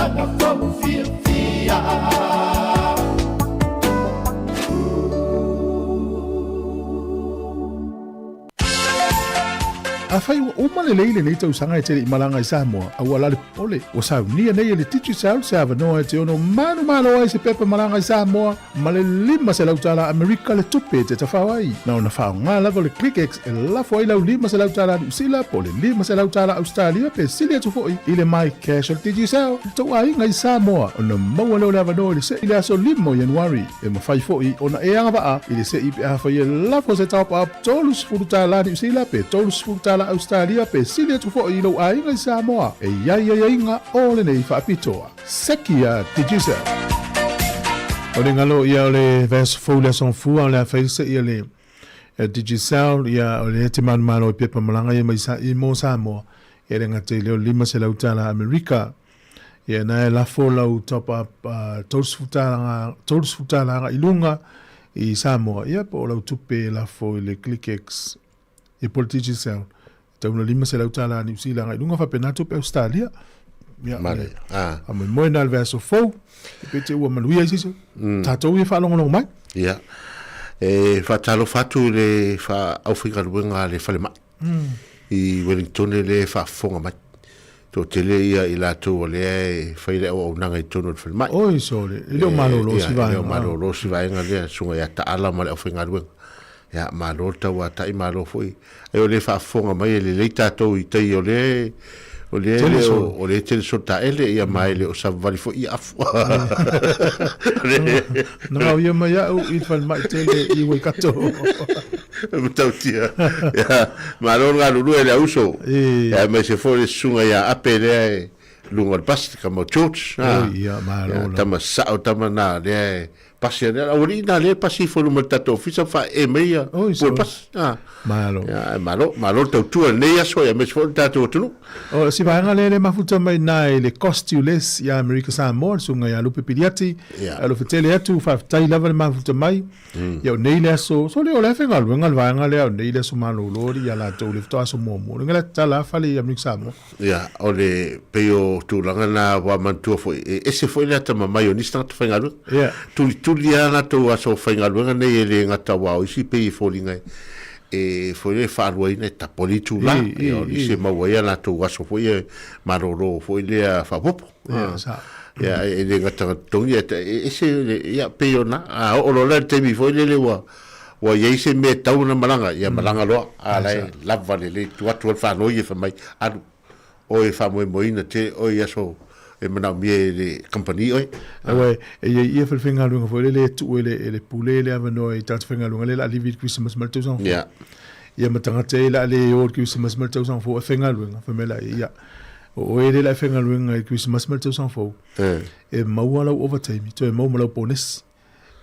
S3: tausaga fou fiafia.
S1: Afai ua uma lelei lenei tausaga e te le i malaga i Samoa, a ua lale popole, ua saunia nei e le Digicel se avanoa e te ono manumalo ai se pepa malaga i Samoa ma le $500 tala Amerika le tupe e te tafao ai. Na ona faaaoga lava o le ClickX e lafo ai lau $500 tala Niu Sila po o le $500 tala Ausetalia pe sili atu foi i le MyCash o le Digicel i le tou aiga i Samoa ona maua lea o le avanoa i le se'i i le aso 5 o Ianuari. E mafai foi ona e agavaa i le se'i pe afai e lafo se top-up $30 Niu Sila pe $30 Ausetalia pe sili atu foi i lou aiga i Samoa. E i ai aiaiga o lenei faapitoa. Seki a Digicel. O le galo ia o le vaiaso fou le aso gafua o le a fai se ia le Digicel ia o le te manumalo i pepa malaga ia mai sa i mo Samoa ia le gata i lea o le 500 tala Amerika. Ia na e lafo lau top up 30 tala 30 tala i lunga i Samoa ia po o lau tupe e lafo i le ClickX ia po o le Digicel tau na 500 tala Niu Sila i lunga faapena tupe Australia. Ia,
S2: Mare. Ah.
S1: A moe moe na le vaiaso fou, e pe te ua manuia i sisi. Tātou ia whaalongolongo mai.
S2: Ia. E whaatalofa atu i le aufaigaluega a le falemai. I Wellington le e faafofoga mai. Toatele ia i latou o lea e fai le auaunaga i totonu o le falemai.
S1: Oi sole, e le o malolo si vaega.
S2: E le o malolo si vaega lea, susuga ia Taala ma le aufaigaluega. Ia, malo le tauatai, malo foi. Ai o lea e faafofoga mai e lelei tatou i tai o lea o lea le o, o lea tele solo taele ia ma e le o savavali foi ia afu.
S1: Na ngau ia mai au i le falemai tele i Waikato.
S2: Matautia. Ia, malo le galulue e le auso. Ia, aemaise foi le susuga ia Ape lea e luga o le pasi, tama o George.
S1: Ia, malo
S2: lava. Tama sao tama na lea e Pasi ane, aualii na lea pasi ifo i luma o le tatou ofisa ma faaee mai ia
S1: Oi,
S2: pua le pasi. Ah.
S1: Malo.
S2: Ia, malo, malo le tautua i lenei aso, ia aemaise foi le tatou atunuu.
S1: O si vaega lea le mafuta mai na i le Cost-U-Less ia Amerika Samoa, le susuga ia Lupe Piliati.
S2: Ia.
S1: Alofa tele atu, faafetai lava le mafuta mai. Ia o nei le aso, so le o le a faigaluega le vaega lea, o nei le aso malolo ia latou le faatoa aso muamua. Le ngala tatala fale i Amerika Samoa.
S2: Ia, o le pei o tulaga na ua manatua foi, e ese foi le atamamai o nisi tagata faigaluega.
S1: Ia.
S2: Tulituli lava latou aso faigaluega nei e le gata aua o isi pei e foliga e foi lea e faaluaina e tapo le itula. Ia, o nisi e maua ai a latou aso foi e malolo foi lea faaopoopo.
S1: Ia, sao.
S2: Ia, e le gata na totogi, e ese le, ia, pei ona, a oo loa la i le taimi foi lele ua, Ua i ai se mea e tatau ona malaga, ia malaga loa, a la e lava lelei, tuu atu ai le faanoi e fai mai, alu, oe e faamoemoeina tele oe i aso e manaomia e le kamupani oe.
S1: Aua e i ai ia falefaigaluega foi lele e tuu e le, e le pule le avanoa i tagata faigaluega lea o le a livi i le Kerisimasi ma le tausaga fou.
S2: Ia.
S1: Ia ma tagata e o le a le o i le Kerisimasi ma le tausaga fou e faigaluega, fai mai la ia, o oe lea o le a e faigaluega i le Kerisimasi ma le tausaga fou, e maua lau overtime, toe maua ma lau ponesi.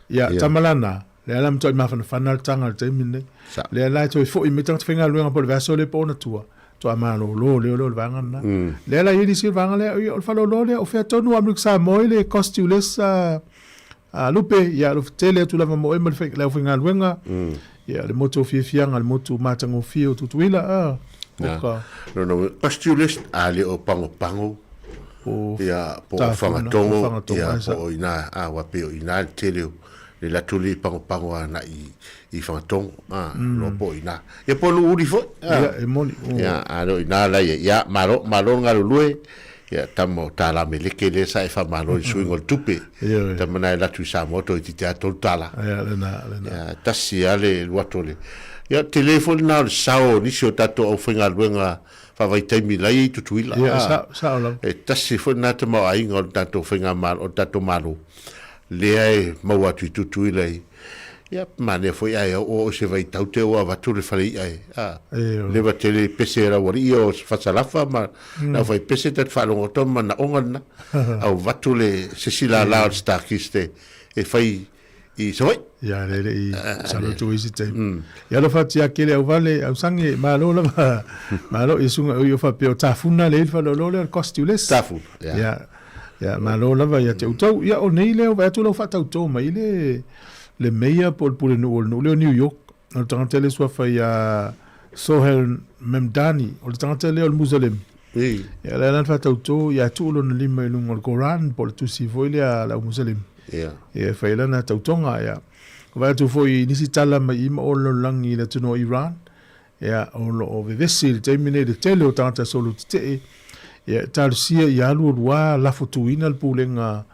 S1: Ia, tama la na, lea la matuai mafanafana le taga i le taimi lenei. Lea la e toe foi mai tagata faigaluega po o le vaiaso lea po o ona tua, toa malolo lea o le vaega lena. Lea la e i ai nisi o le vaega lea, ia o le faleoloa lea, o fea tonu a Amerika Samoa i le cost you less lupe, ia alofa tele atu lava mo oe ma le aufaigaluega. Ia, le motu o fiafiaga, le motu matagofie o Tutuila, a, oka.
S2: No, no, cost you less, a le o pagopago.
S1: Po
S2: Ia, po o Fagatogo, ia, po o ina, a, ua pei o ina le tele o le latou le pagopago agai i Fagatogo, a, loa po o ina. Ia, po o Nuuuli foi,
S1: a. Ia, e moni.
S2: Ia, a le o ina la ia, ia, malo, malo le galulue, ia, tama o tala meleke lea sa e faamalo i le suiga o le tupe.
S1: Ioe.
S2: Tama na e alu atu i Samoa toeitiiti lava $3.
S1: Ia, lena, lena.
S2: Ia, tasi lava le alu atu o le, ia, tele foi lena o le sao o nisi o tatou aufaigaluega faavaitaimi la ia i Tutuila.
S1: Ia, sao, sao lava.
S2: E tasi foi lena tamaoaiga o le tatou faigamalo, o le tatou Malo, lea e maua atu i Tutuila i, ia, manaia foi ae oo o se vaitau te ua avatu le fale i'a e, a, leva tele pese e lau alii ia o Fasalafa ma le aufaipese ta te faalogo atu ai ma manaoga lena, au avatu le se isi lala o le Starkist e fai i Savaii.
S1: Ia, le le i masalo atu i isi taimi. Ia alofa atu ia kele au vale, au sange, malo lava, malo i susuga o faapea o tafuna le faleoloa lea o le cost you less.
S2: Tafuna, ia.
S1: Ia, ia malo lava ia te outou. Ia o nei lea ua vaai atu lau faatautō mai le le meia po o le pulenuu o le nuu lea o New York. O le tagata lea e suafa ia Sohel Mamdani, o le tagata lea o le Musalemi. Ia, o le a la le faatautō, ia tuu lona lima i luga o le Koran po o le tusi foi lea a le au Musalema.
S2: Ia.
S1: Ia, e fai ai lana tautoga, ia. Ua vaai atu foi i nisi tala mai i ma o le lalolagi i le atunuu o Iran, ia, o lo o vevesi i le taimi nei le tele o tagata solo tetee, ia, e talosia ia alu alu lava lafo tuina le pulega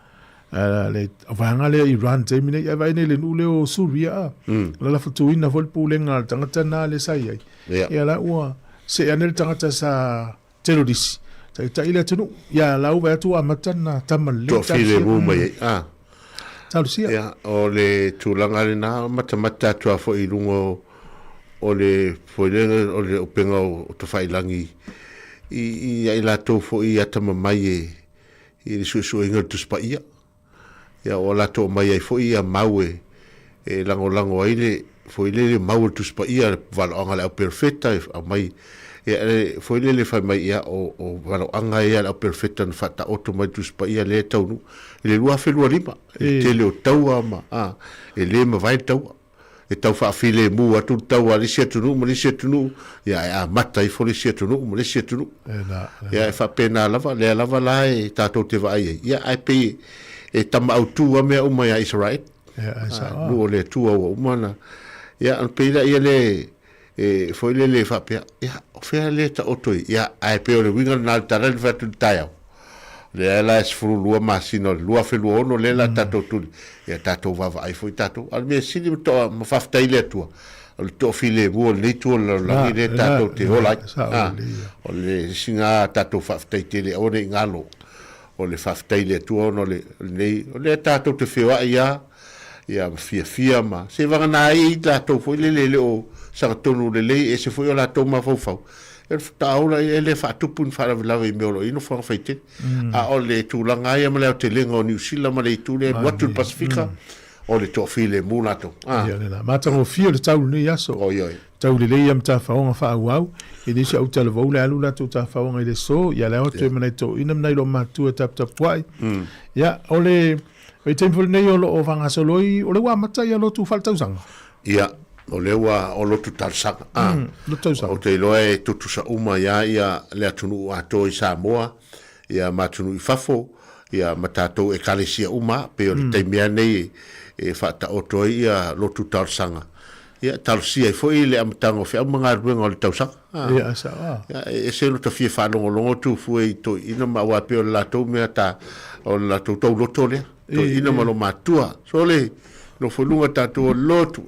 S1: a le vaega lea Iran i le taimi nei. Ae vaai nei i le nuu lea o Suria, a, na lafo tuina foi le pulega a le tagata lena lea sa i ai. Ia, la ua see ane le tagata sa terorisi, taitai le atunuu. Ia, la ua vaai atu ua amata ona tama lelei.
S2: Toafilemu mai ai, a.
S1: Talosia.
S2: Ia, o le tulaga lena, matamata atu lava foi i luga o, o le foi lea, o le upega o Tafailagi i, i a i latou foi atamamai e, i le suesueina o le Tusi Paia. Ia, ua latou aumai ai foi ia mau e, e lagolago ai le, foi lele mau o le Tusi Paia, le valaoaga a le au perofeta e aumai, ia, e, foi lele fai mai, ia, o, o valaoaga ia a le au perofeta na faataoto mai le Tusi Paia lea e taunuu i le 2025, i le tele o taua ma, a, e le mavae le taua. E tau faafilemu atu le taua a le isi atunuu ma le isi atunuu, ia ae amata ifo le isi atunuu ma le isi atunuu. Ia e faapena lava, lea lava la e tatou te vaai ai, ia ae pei e tama autu lava mea uma ia Isaraelu. Nuu o le Atua ua uma ona, ia ona pei lea le e foi lele faapea, ia o fea lea e taoto ai, ia ae pei o le uiga lena o le tala lea na fai atu i le taeao. Lea la e 12 masina o le 2026 lea la tatou tuli, ia tatou vaavaai foi tatou. A o le mea sili ma toa ma faafetai i le Atua, o le toafilemu o lenei itu o le lalolagi lea tatou te ola ai. A, o le isi lena tatou faafetai tele, aua ne i galo o le faafetai i le Atua ona o lenei, o lea tatou te feoai lava ia ma fiafia ma seivagana ai i latou foi lele e le o sagatonu lelei, e ese foi o latou mafaufau. Ia le faatoa ola ia e le faatupu ni faalavelave i mea o lo o i ai nofoaga faitele. A o le tulaga lava ia ma le aotelega o Niu Sila ma le itu lea e alu atu i le Pasefika, o le toafilemu latou.
S1: Ia lena. Matagofie le tau i lenei aso.
S2: Oi, oi.
S1: Tau lelei ia ma tafaoga faaauau. I nisi au talavou le alu latou tafaoga i le aso, ia le ao atu e ma nai toeaiina ma nai loomatutua e taputapuai. Ia, o le vaitaimi foi lenei o lo o faagasolo ai, o lea ua amata ia lotu faaletausaga.
S2: Ia, o lea ua o lotu talosaga.
S1: Lotu tausaga.
S2: Ou te iloa e tutusa uma ia ia le atunuu atoa i Samoa, ia ma atunuu i fafo, ia ma tatou ekalesia uma, pei o le taimi lava nei e faataoto ai ia lotu talosaga. Ia, talosia ai foi le amataga o feau ma galuega o le tausaga.
S1: Ia, e sao lava.
S2: Ia, e ese lo ta fia faalogologo atu fua i toeaiina ma aua e pei o le latou mea ta, o le latou tauloto lea. Toeaina ma lo matua. So le nofo i luga tatou o lotu.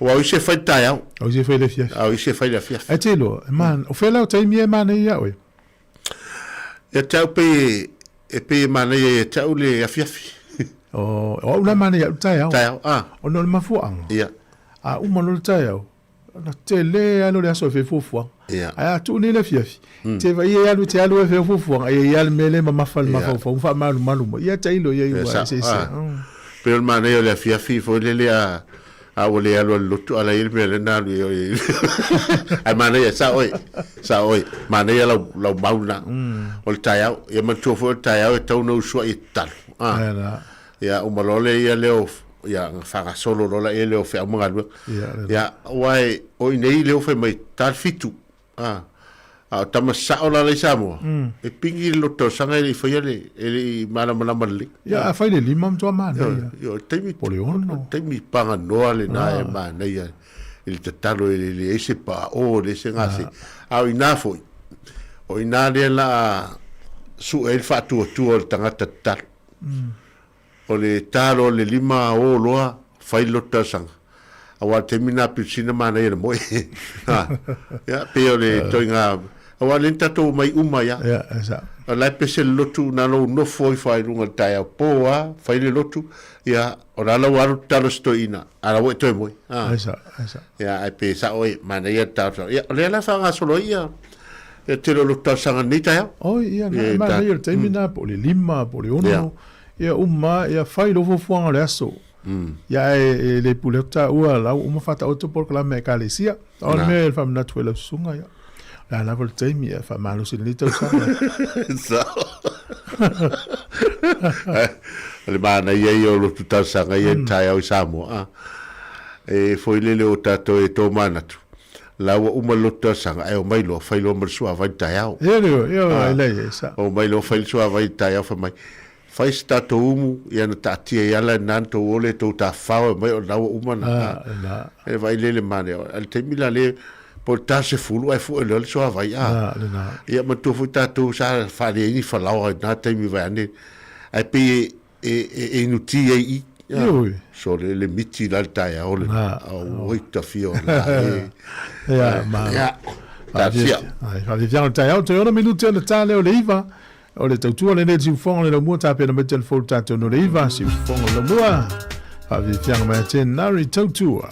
S2: Aua o isi e fai le taeao.
S1: O isi e fai le afiafi.
S2: A o isi e fai le afiafi.
S1: Ae te iloa, e man, o fea la o taimi e manaia ia oe?
S2: Ia te au pei e pei e manaia ia te au le afiafi.
S1: O, o au la manaia au le taeao.
S2: Taeao, a.
S1: Ona o le mafuaaga.
S2: Ia.
S1: A uma loa le taeao, Ona tele lava lea o le aso e fai fuafuaga.
S2: Yeah.
S1: Ae a tuu nei le afiafi, mm. te vai e alu te alu e fai fuafuaga, e ia le mea le mamafa le mafaufau, faamalumalu mai. Ia tailo ia i ua se se.
S2: Pei o le manaia o le afiafi foi lele a a ua le alu a le lotu, a la i le mea lea na alu i oi. Ae manaia, sa oi, sa oi, manaia lau, lau mau na. O le taeao, ia manatua foi o le taeao e tau na usuai e tatalo.
S1: Ah.
S2: Ia, uma loa le ia lea o, ia, na faagasolo loa laia lea o feau ma galuega.
S1: Ia,
S2: Ia, aua e, o i inei lea ua fai mai, ta le fitu. A, a o tama sao la la i Samoa, e pigi le loto talosaga e le i faia le, e le i malamalama lelei.
S1: Ia, a fai le lima matua manaia.
S2: Ia, o le taimi,
S1: Po o le ono.
S2: taimi paganoa lena e manaia i le tatalo e le leai se paao, leai se gase. A o ina foi, o ina lea la a sue ai le faatuatua o le tagata tatalo. O le ta loa o le lima o loa fai le lotu talosaga. Aua o le taimi lena pito sili ona manaia le moe. Ha. Ia, pei o le ituaiga, aua o lea na tatou omai uma ai lava.
S1: Ia, e sao.
S2: O la e pese le lotu, na lou nofo ifo lava i luga i le taeao po lava, fai le lotu, ia, o la la ua alu tatalo i se toeaina, a o la ua e toe moe.
S1: Ha. E sao, e sao.
S2: Ia, ae pe sao e, manaia le talosaga. Ia, o lea la e faagasolo ai ia, E tele o lotu talosaga lenei taeao.
S1: Oi, ia, na, e manaia o le taimi na, po o le lima, po o le ono, ia uma, ia fai lou fuafuaga o le aso. Ia, ae e le pule atu taua, la ua uma faataoto polokalame a Ekalesia. O le mea e faamanatu ai lau susuga, ia. O le a lava le taimi, ia, faamalosi i lenei tausaga.
S2: Sao. O le manaia ia o lotu talosaga ia i le taeao i Samoa. E foi lele o tatou e tō manatu. La ua uma le lotu talosaga ae omai loa fai loa ma le suavai i le taeao.
S1: Ioe, ioe, e leai, e sao.
S2: Omai loa fai le suavai i le taeao fai mai, fai se tatou umu, ia na taatia ai ala lena na tou o lea tou tafafao e omai o lena ua uma na. E vaai lea i le manaia. A o le taimi la lea po o le ta 10 ae fue loa le suavai a. Ia manatua foi tatou sa faaleai ni falaoa i lena taimi vaeane ae pei e inuti ai i i.
S1: Ioe.
S2: So le le miti la le taeao le oi tafia o la e.
S1: Ia ma.
S2: Ia. Taatia.
S1: Ai, faafiafiaga o le taeao, toe 6 minute ona ta lea o le 9. O le tautua lenei i le siufofoga o le laumua tapena mai telefoni tatou no le 9, siufofoga o le laumua. Faafiafiaga mai a Tenari Tautua.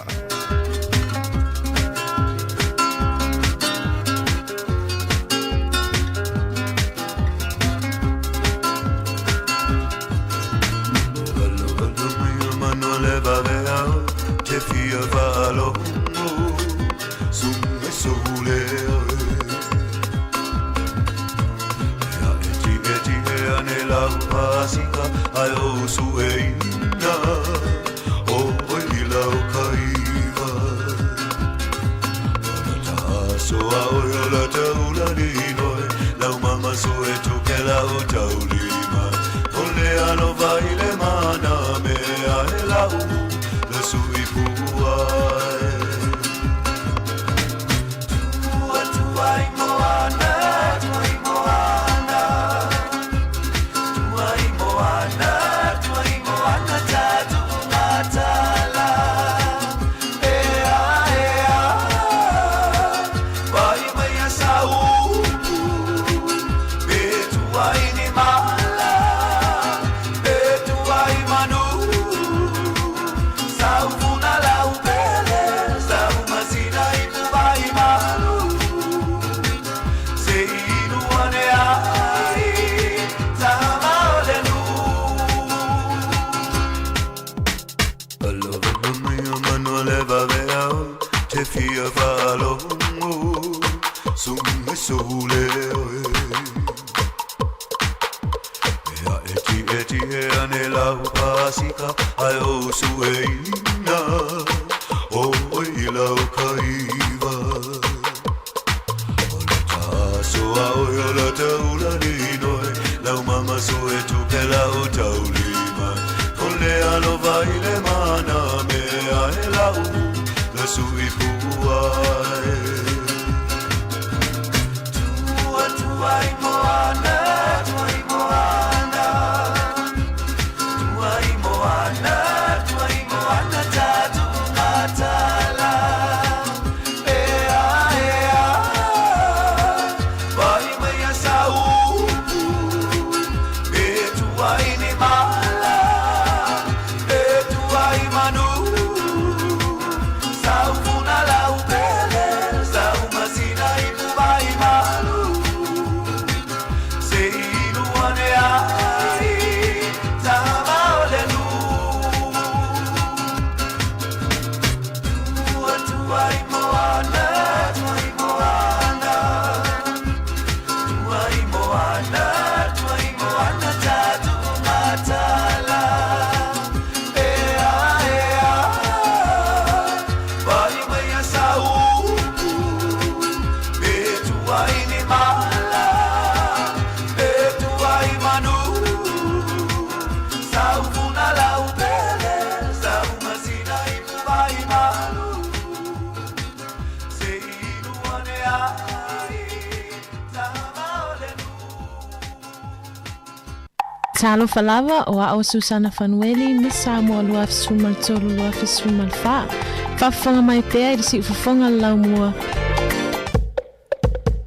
S11: Talofa lava, o a'o Susana Fanueli, Miss Samoa 2013 2014. Faafofoga mai pea i le siufofoga le laumua.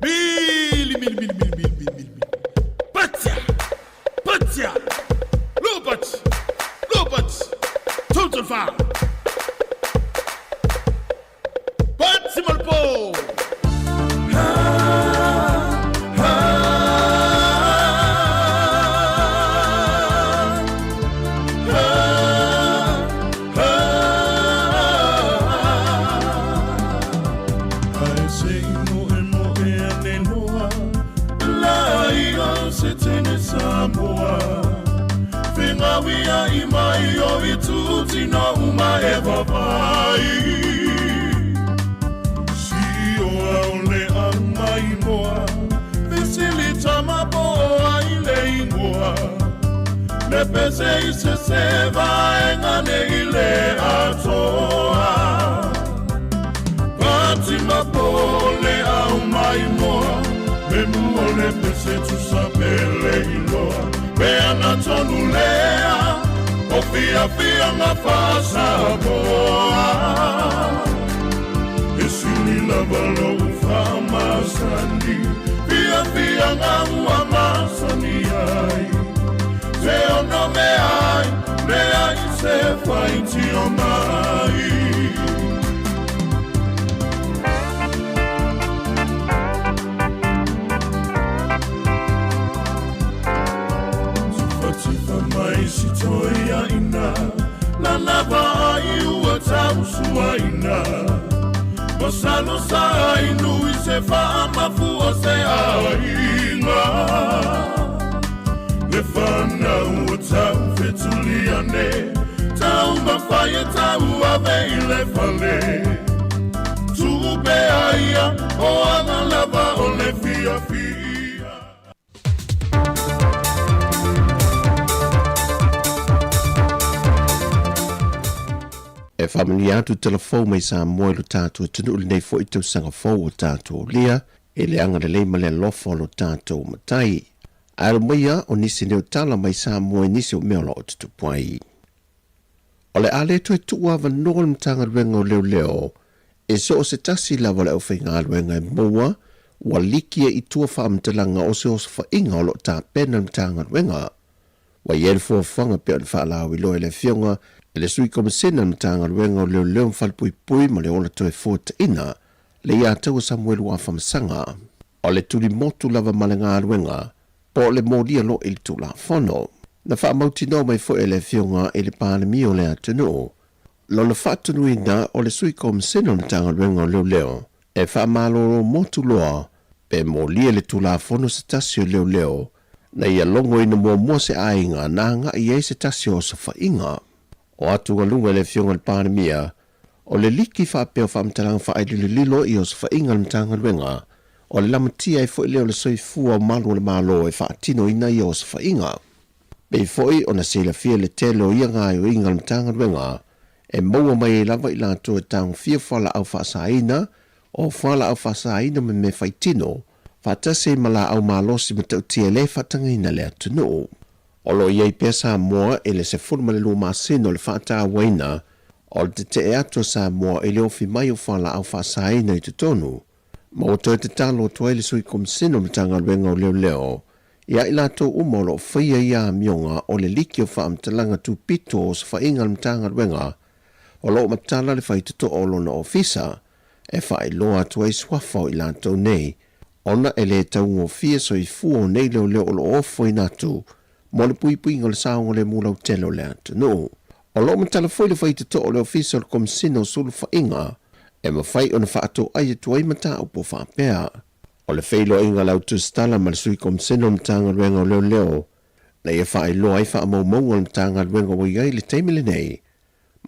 S6: Mili, mili, mili, mili, mili, mili, mili. Patia! Patia! Lopat! Lopat! Total foul! Patsi Malpo! Le pese i se se vaega nei le atoa. Fatima po le au mai moa Me mua le pese tusa pele iloa Pe ana tonu lea O fiafiaga faa-Samoa E sili lava lou faamasani Fiafiaga ua masani ai Se ono mea ai Leai se faitio mai. Tifatifa mai si toeaina Lalava ai ua tausuaina Masalo sa inu i se faamafua se aiga Le fanau ua taufetulia ne Taumafai e tauave i le fale Tuu pea ia o aga lava o le fiafia.
S7: E faamanuia atu tala fou mai Samoa i lo tatou atunuu lenei foi tausaga fou o tatou aulia i le agalelei ma le alofa o lo tatou Matai. Ae alo maia o nisi nei o tala mai Samoa i nisi o mea o lo o tutupu ai. O le a le toe tuu avanoa le Matagaluega o Leoleo e so o se tasi lava o le aufaigaluega e maua ua liki ai i tua faamatalaga o se osofaiga o lo o tapena le Matagaluega. Ua i ai le fuafuaga pei ona faalauiloa e le Afioga i le Sui Komisena o le Matagaluega o Leoleo ma Falepuipui ma le Ola Toefuataina, Leiataua Samuelu Afamasaga. O le tulimotu lava ma le galuega po o le molia loa i le Tulafono. Na faamautinoa mai foi e le Afioga i le Palemia o le atunuu lona faatonuina o le Sui Komisena o le Matagaluega o Leoleo e faamalolo motu loa pe molia le Tulafono se tasi o leoleo na ia logoina muamua se aiga na agai ai se tasi o osofaiga. O atugaluga i le Afioga i le Palemia, o le liki faapea o faamatalaga faaililolilo i osofaiga a le Matagaluega, o le lamatia ai foi lea o le soifua o malu o le Malo e faatinoina ia osofaiga. Pei foi ona silafia le tele o ia gaoioiga a le Matagaluega, e maua mai ai lava i latou e tagofia fualaau faasaina, o fualaau faasaina ma mea faitino, faatasi ai ma laau malosi matautia e le faatagaina le atunuu. O lo o i ai pea Samoa i le 12 masina o le faatauaina o le tetee atu a Samoa i le ofi mai o fualaau faasaina i totonu, ma ua toe tatalo atu ai le Sui Komisena o Matagaluega o Leoleo ia i latou uma o lo o faia ia amioga o le liki o faamatalaga tupito o osofaiga a le Matagaluega o lo o matala le faitotoa o lona ofisa e faailoa atu ai suafa o i latou nei ona e le taugofie soifua o nei leoleo o lo o ofoina atu mo le puipuiga o le saogalemu lautele o le atunuu. O lo o matala foi le faitotoa o le Ofisa o le Komisina o Sulufaiga e mafai ona faatoai atu ai mataupu faapea. O le feiloaiga a le Autusitala ma le Sui Komisena o le Matagaluega o Leoleo na ia faailoa ai faamaumauga o le Matagaluega ua i ai i le taimi lenei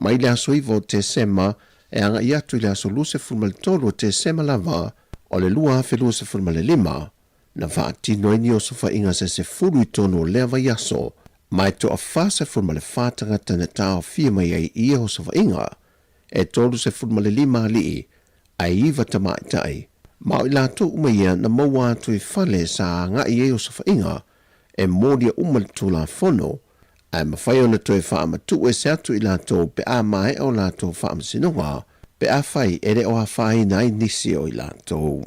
S7: mai le aso 9 o Tesema e agai atu i le aso 23 o Tesema lava o le 2025, na faatino ai ni osofaiga se sefulu i tonu o lea vaiaso, ma e toa-44 tagata na taofia mai ai i ia osofaiga, e 35 alii ae iva tamaitai, ma o i latou uma ia na maua atu i fale sa agai ai osofaiga e molia uma le Tulafono, ae mafai ona toe faamatuu ese atu i latou pe a maea o latou faamasinoga, pe afai e le o afaina ai nisi o i latou.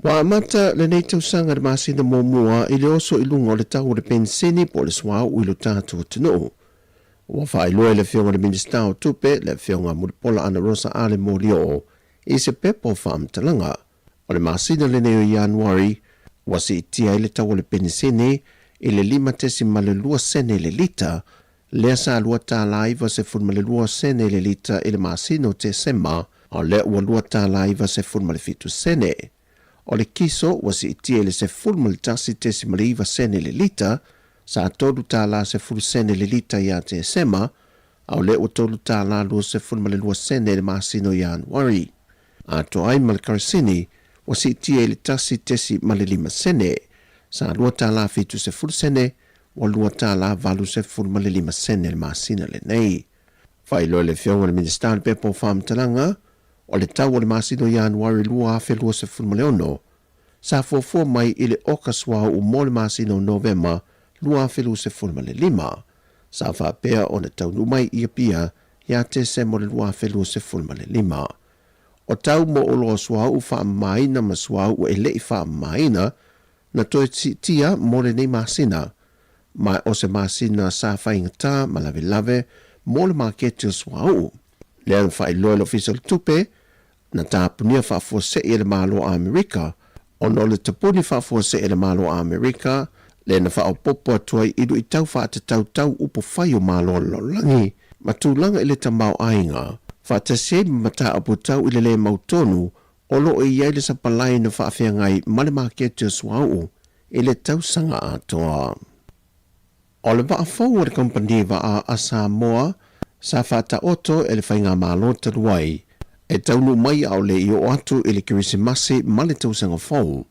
S7: Ua amata lenei tausaga i le masina muamua i le oso i luga o le tau o le penisini po o le suauu i lo tatou atunuu. Ua faailoa e le Afioga i le Minisita o Tupe, le Afioga Mulipola Anarosa Ale Molioo, i se pepa o faamatalaga. O le masina lenei o Ianuari, ua siitia ai le tau o le penisini i le 5.2 sene i le lita, lea sa $2.92 sene i le lita i le masina o Tesema, a o lea ua $2.97 sene. O le kiso ua siitia i le 11.9 sene i le lita, sa $3.10 sene i le lita ia Tesema, a o lea ua $3.22 sene i le masina o Ianuari. Atoa ai ma le karasini, ua siitia i le 1.5 sene, sa $2.70 sene, ua $2 85 sene i le masina lenei. Faailoa e le Afioga i le Minisita o le Pepa o Faamatalaga, o le tau o le masina o Ianuari 2026, sa fuafua mai i le oka suauu mo le masina o Novema 2025, sa faapea ona taunuu mai i Apia ia Tesema o le 2025. O tau mo oloa suauu faamamaina ma suauu e le i faamamaina na toe siitia mo lenei masina, ma o se masina sa faigata ma lavelave mo le maketi o suauu. Lea na faailoa e le Ofisa o le Tupe, na tapunia faafuasei e le Malo o Amerika ona o le tapuni faafuasei e le Malo o Amerika lea na faaopoopo atu ai i luitau faatatau tau upufai o Malo o le Lalolagi ma tulaga i le tamaoaiga, faatasi ai ma mataupu tau i le le mautonu o lo o i ai le sapalai na faafeagai ma le maketi o suauu i le tausaga atoa. O le vaa fou a le kamupani vaa a Samoa sa faataoto e le faigamalo talu ai, e taunuu mai a o le i oo atu i le Kerisimasi ma le Tausaga Fou,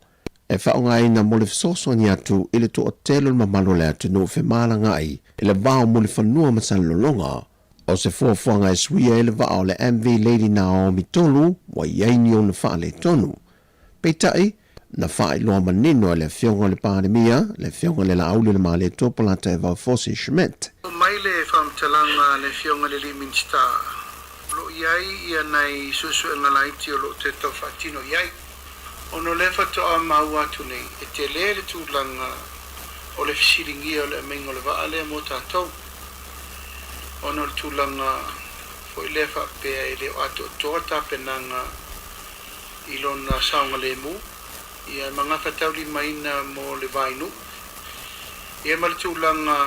S7: e faaaogaina mo le fesoasoani atu i le toatele o le mamalu o le atunuu femalagaai i le va o Mulifanua ma Salelologa. O se fuafuaga e suia ai le vaa o le MV Lady Naomi 3 ua i ai ni ona faaletonu. Peitai, na faailoa manino e le Afioga i le Palemia, le Afioga i le Laauli o le Malietoa Polataivao Fosi Schmidt.
S8: Oo mai le faamatalaga a le Afioga i le Alii Minisita, o lo o i ai ia nai suesuega laiti o lo o toe tau faatino i ai. Ona o lea faatoa maua atu nei, e tele le tulaga o le fesiligia o le aumaiga o le vaa lea mo tatou. Ona o le tulaga foi lea faapea e le o atoatoa tapenaga i lona saogalemu, ia ma gafataulimaina mo le vainuu, ia ma le tulaga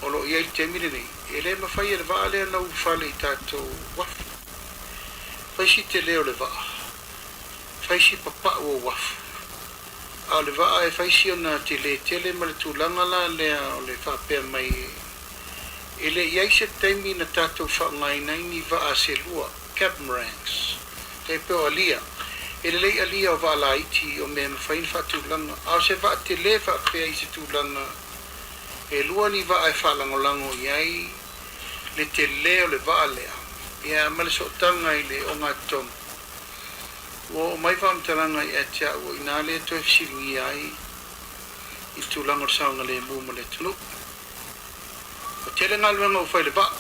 S8: o lo o i ai i le taimi lenei, e le mafai e le vaa lea ona ulufale i tatou uafu. Fai si tele o le vaa, fai si papau o uafu, a o le vaa e fai si ona tele tele ma le tulaga la lea o le faapea mai e le i ai se taimi na tatou faaaogaina ai ni vaa se lua. Catamarans, tai pei o alia. E lelei alia o vaa laiti o mea e mafai ona faatulaga, a o se vaa tele faapea i se tulaga e lua ni vaa e faalagolago i ai le tele o le vaa lea, ia ma le sootaga i le ogatotonu. Ua oo mai faamatalaga ia te au o i ina lea e toe fesiligia ai i le tulaga o le saogalemu ma le atunuu. Ua tele galuega ua fai i le vaa,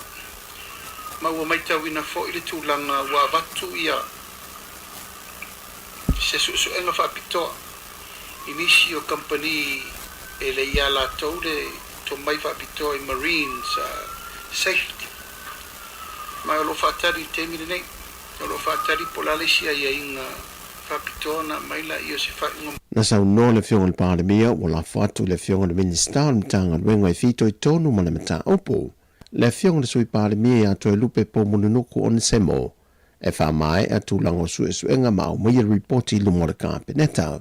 S8: ma ua matauina foi le tulaga ua avatu ia se suesuega faapitoa i nisi o kamupani e le i a latou le tomai faapitoa i marines safety. Ma o lo o faatali i le taimi lenei, o lo o faatali po o le a le isi aiaiga faapitoa ona aumai laia o se faaiuga.
S7: Na saunoa le Afioga i le Palemia ua lafo atu i le Afioga i le Minisita o le Matagaluega e fitoitonu ma le mataupu, le Afioga i le Sui Palemia ia Toelupe Poumulinuku Onesemo, e faamaea tulaga o suesuega ma aumaia le ripoti i luma o le Kapeneta.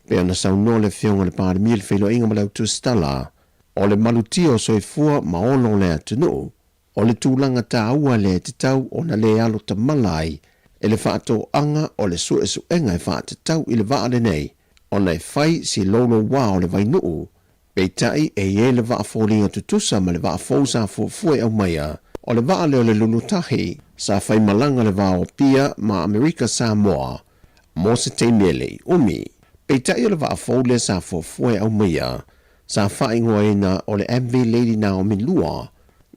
S7: Pei ona saunoa le Afioga i le Palemia i le feiloaiga ma le Autusitala, o le malutia o soifua ma ola o le atunuu, O le tulaga taua lea e tatau ona le alo tamala ai e le faatoaga o le suesuega e faatatau i le vaa lenei ona e fai si loulouā o le vainuu. Peitai e i ai le vaa foliga tutusa ma le vaa fou sa fuafua e aumaia, o le vaa lea o le Lulutahi sa fai malaga le va o Apia ma Amerika Samoa mo se taimi e le i umi. Peitai o le vaa fou lea sa fuafua e aumaia sa faaigoaina o le MV Lady Naomi 2,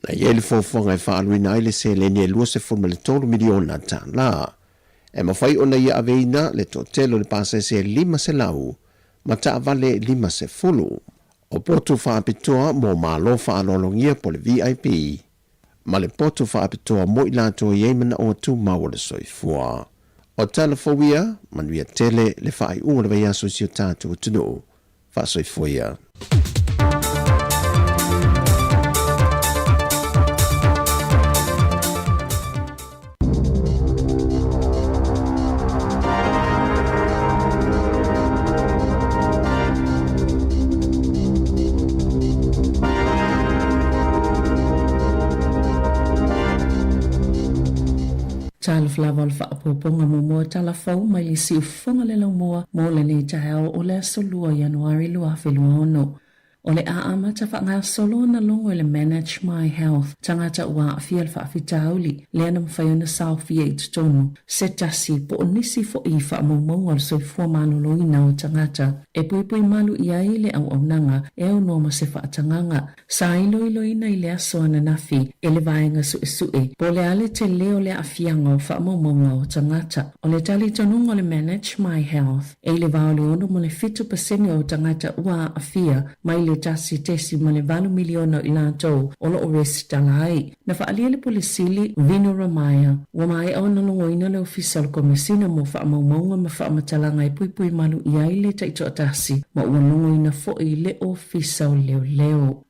S7: na i ai le fuafuaga e faaaluina ai le seleni e $23 miliona tala. E mafai ona ia aveina le toatele o le pasese e 500 ma taavale 50. O potu faapitoa mo malo faaaloalogia po o le VIP ma le potu faapitoa mo i latou e i ai manaoga tumau o le soifua. O tala fou ia, manuia tele le faaiuga o le vaiaso i si o tatou atunuu. Faasoifua ia.
S9: Talofa lava o le faaopoopoga muamua tala fou mai le siufofoga le laumua mo lenei taeao o le aso 2 Ianuari 2026. O le a amata faagasolo ona logo i le Manage My Health tagata ua aafia le faafitauli lea na mafai ona saofia i totonu se tasi po o nisi foi faamaumauga o le soifua maloloina o tagata e puipui malu i ai le auaunaga e aunoa ma se faatagaga. Sa iloiloina i le aso ananafi e le Vaega Suesue po o le a le tele o le aafiaga o faamaumauga o tagata. O le talitonuga o le Manage My Health, E i le va o le 6 ma le 7% o tagata ua aafia mai le 1.8 miliona o i latou o lo o resitala ai. Na faaalia le Pule Sili, Vino Ramaya, ua maea ona logoina le Ofisa o le Komesina mo Faamaumauga ma Faamatalaga e puipui malu i ai le taitoatasi ma ua logoina foi le Ofisa o Leoleo.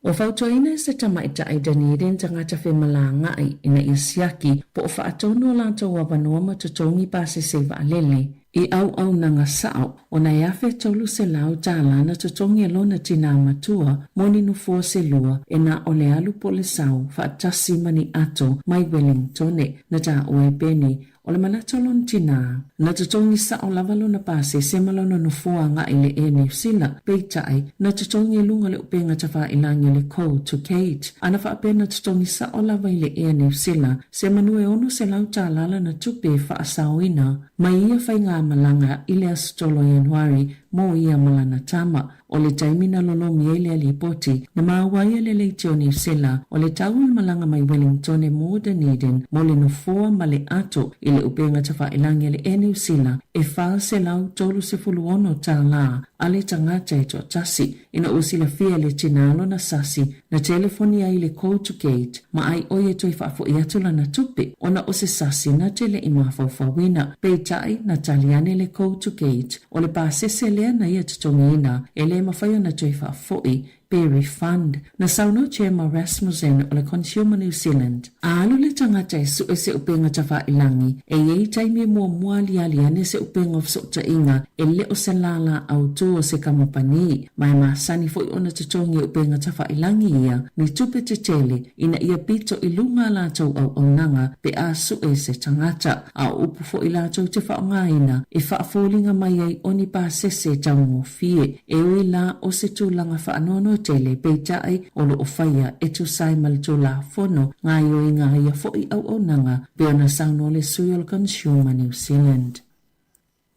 S9: Ua fautuaina e se tamaitai Dunedin tagata femalagaai ina ia siaki po o faatonu o latou avanoa ma totogi pasese vaalele i auaunaga sao ona e $1,300 na totogi e lona tinā matua mo ni nofoa se lua e na o le alu po o le sau faatasi ma ni ato mai Wellingtone. Na taua e Penny O le manatu o lona tinā, na totogi sao lava lona pasese ma lona nofoa agai i le Air New Sila, peitai, na totogi i luga o le upega tafailangi o le Code to Kate, a na faapea na totogi sao lava i le Air New Sila se manu e $600 lana tupe e faasaoina mai ia faigamalaga i le aso 3 o Ianuari mo ia ma lana tama. O le taimi na lolomi ai lea lipoti, na maua ai e le leitio Niu Sila o le tau o le malaga mai Wellingtone mo Dunedin mo le nofoa ma le ato i le upega tafailangi a le Air Niu Sila e $436 a le tagata e toatasi. Ina ua silafia e le tinā lona sasi, na telefoni ai i le Call to Gate ma ai ʻo ia toe faafoʻi atu lana tupe ona o se sasi na te le i mafaufauina. Peitai, na tali ane le Call to Gate O le pasese lea na ia totogiina e le mafai ona toe faafoʻi pe refund. Na saunoa Gemma Rasmussen o le Consumer New Zealand, A alu le tagata e suʻe se upega tafailangi, e i ai taimi e muamua aliali ane se upega o fesootaiga e le o se lālā autū o se kamupani, ma e masani foi ona totogi e upega tafailangi ia ni tupe tetele ina ia pito i luga a latou auaunaga pe a suʻe se tagata. A o upu foi latou te faaaogaina e faafoliga mai ai o ni pasese taugofie, e ui lā o se tulaga faanoanoa tele, peitai o lo o faia e tusa ai ma le Tulafono gaoioiga a ia foi auaunaga, pei ona saunoa le sui o le Consumer New Zealand.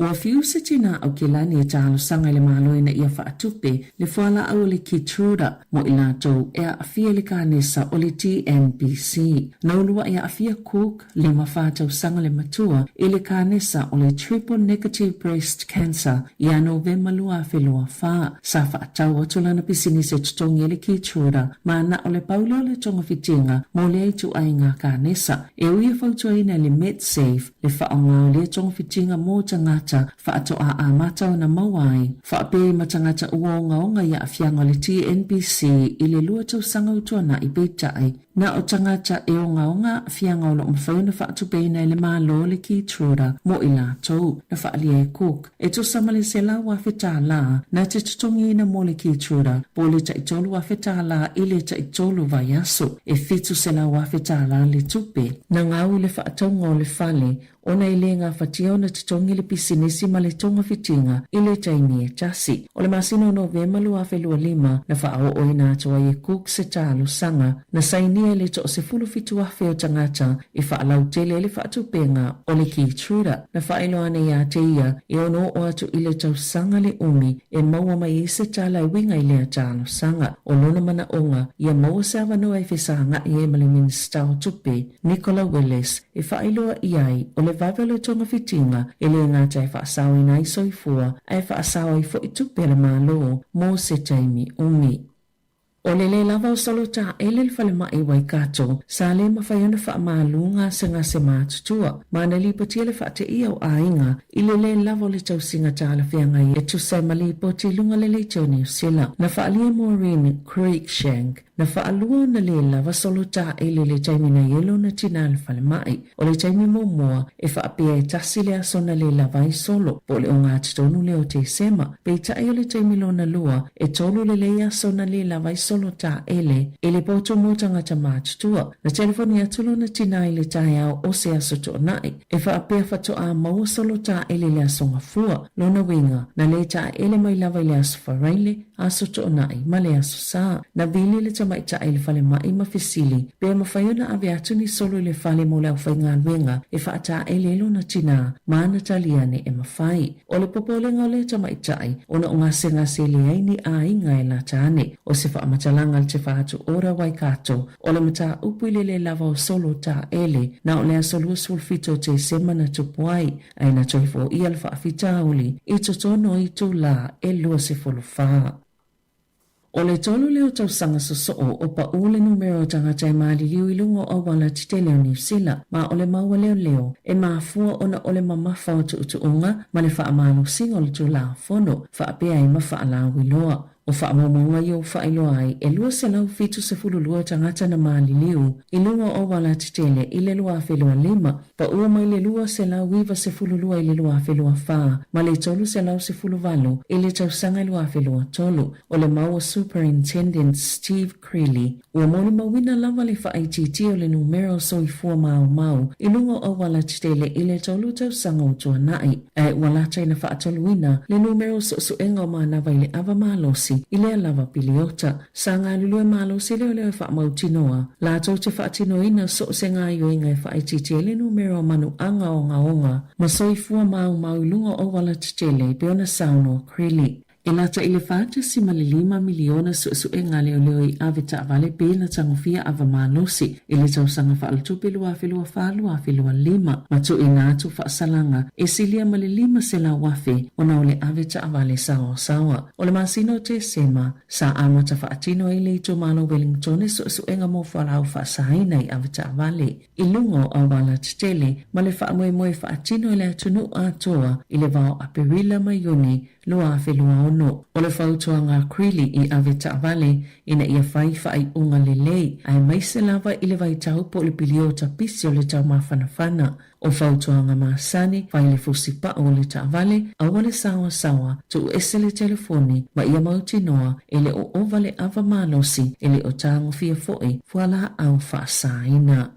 S9: Ua fiu se tinā Aukilani e talosaga i le Malo ina ia faatupe le fualaau o le Keytruda mo i latou e aafia i le kanesa o le TNBC. Na uluai aafia Cook, 54 tausaga le matua, i le kanesa o le Triple Negative Breast Cancer ia Novema 2024. Sa faatau atu lana pisinisi e totogi ai le Keytruda ma na o le pau lea o le togafitiga mo lea ituaiga kanesa. E ui e fautuaina e le Medsafe le faaaoga o lea togafitiga mo tagata faatoa amata ona maua ai faapea i ma tagata ua ogaoga i aafiaga o le TNBC i le lua tausaga ua tuanai peitai na o tagata e ogaoga aafiaga o lo o mafai ona faatupeina e le Malo le Keytruda mo i latou na faaalia e Cook e tusa ma le $100,000 na te totogiina mo le Keytruda po o le tai $3,000 i le tai tolu vaiaso e $700,000 le tupe Na gau i le faatauga o le fale ona e le gafatia ona totogi le pisinisi ma le togafitiga i le taimi e tasi. O le masina o Novema 2025 na faaooina atu ai e Cook se talosaga na sainia e le 17,000 o tagata e faalautele ai le faatupega o le Keytruda. Na faailoa ane ia te ia e ono oo atu i le tausaga le umi e maua mai ai se tala e uiga i lea talosaga. O lona manaoga, ia maua se avanoa e fesagai ai ma le Minisita o Tupe, Nicola Willis, e faailoa i ai, o le vave o le togafitiga e le gata e faasaoina ai soifua, ae faasao ai foi tupe a le Malo mo se taimi umi. O le lē lava o Solotaele le falemai i Waikato, sa le mafai ona faamalu gasegase matutua, ma na lipotia le faateia o aiga i le lē lava o le tausiga talafeagai e tusa ai ma lipoti i luga o le leitio Niu Sila. Na faaalia e Maureen Cruickshank. Na faalua ona lē lava solo taele i le taimi na i ai lona tinā i le falemai. O le taimi muamua e faapea e tasi le aso na lē lava ai solo, po o le ogatotonu lea o Tesema. Peitai o le taimi lona lua, e tolu lelei aso na lē lava ai solo taele i le potu mo tagata matutua. Na telefoni atu lona tinā i le taeao o se aso Toonai, e faapea faatoa maua solo taele i le aso Gafua. Lona uiga, na lē taele mai lava i le aso Faraile, Aso Toonai ma le Aso Sa. Na vili le tamaitai i le falemai ma fesili pe mafai ona ave atu ni solo i le fale mo le aufaigaluega e faataele ai lona tinā ma ana tali ane e mafai. O le popolega o lea tamaitai ona o gasegase e leai ni aiga e lata ane. O se faamatalaga a le Te Whatu Ora Waikato o le mataupu i le lē lava o solo taele na o le aso 27 o Tesema na tupu ai. Ae na toe foia le faafitauli i totonu o itulā e 24. O le tolu lea o tausaga sosoo o paʻū le numera o tagata e maliliu i luga o auala tetele o Niu Sila, ma o le mau a leoleo e mafua ona o le mamafa o tuutuuga ma le faamalosiga o le Tulafono faapea ai ma faalauiloa. O faamaumauga ia ua faailoa ai e 272 tagata na maliliu i luga o auala tetele i le 2025, paʻū mai le 292 i le 2024 ma le 318 i le tausaga 2023. O le mau a Superintendent Steve Creeley, ua molimauina lava le faaitiitia o le numera o soifua maumau i luga o auala tetele i le tolu tausaga ua tuanai, ae ua lata ina faatoluina le numera o suesuega o manava i le ava malosi i lea lava piliota. Sa galulue malosi leoleo e faamautinoa latou te faatinoina so o se gaoioiga e faaitiitia ai le numera o manuaga ogaoga ma soifua maumau i luga o auala tetele, e pei ona saunoa Creeley. E lata i le $4.5 miliona suesuega a leoleo i ave taavale pe na tagofia ava malosi i le tausaga faaletupe 2024/2025 ma tuuina atu faasalaga e silia ma le 500,000 ona o le ave taavale saoasaoa. O le masina o Tesema, sa amata faatino ai le itumalo Wellington i suesuega mo fualaau faasaina i ave taavale i luga o auala tetele ma le faamoemoe faatino i le atunuu atoa i le va o Aperila ma Iuni 2026. O le fautuaga a Creeley i ave taavale ina ia fai faaiuga lelei, aemaise lava i le vaitau po o le piliota pisi o le taumafanafana. O fautuaga masani, fai le fusi pau o le taavale, aua le saoasaoa, tuuese le telefoni, ma ia mautinoa e le o ova le ava malosi, e le o tagofia foi fualaau faasaina.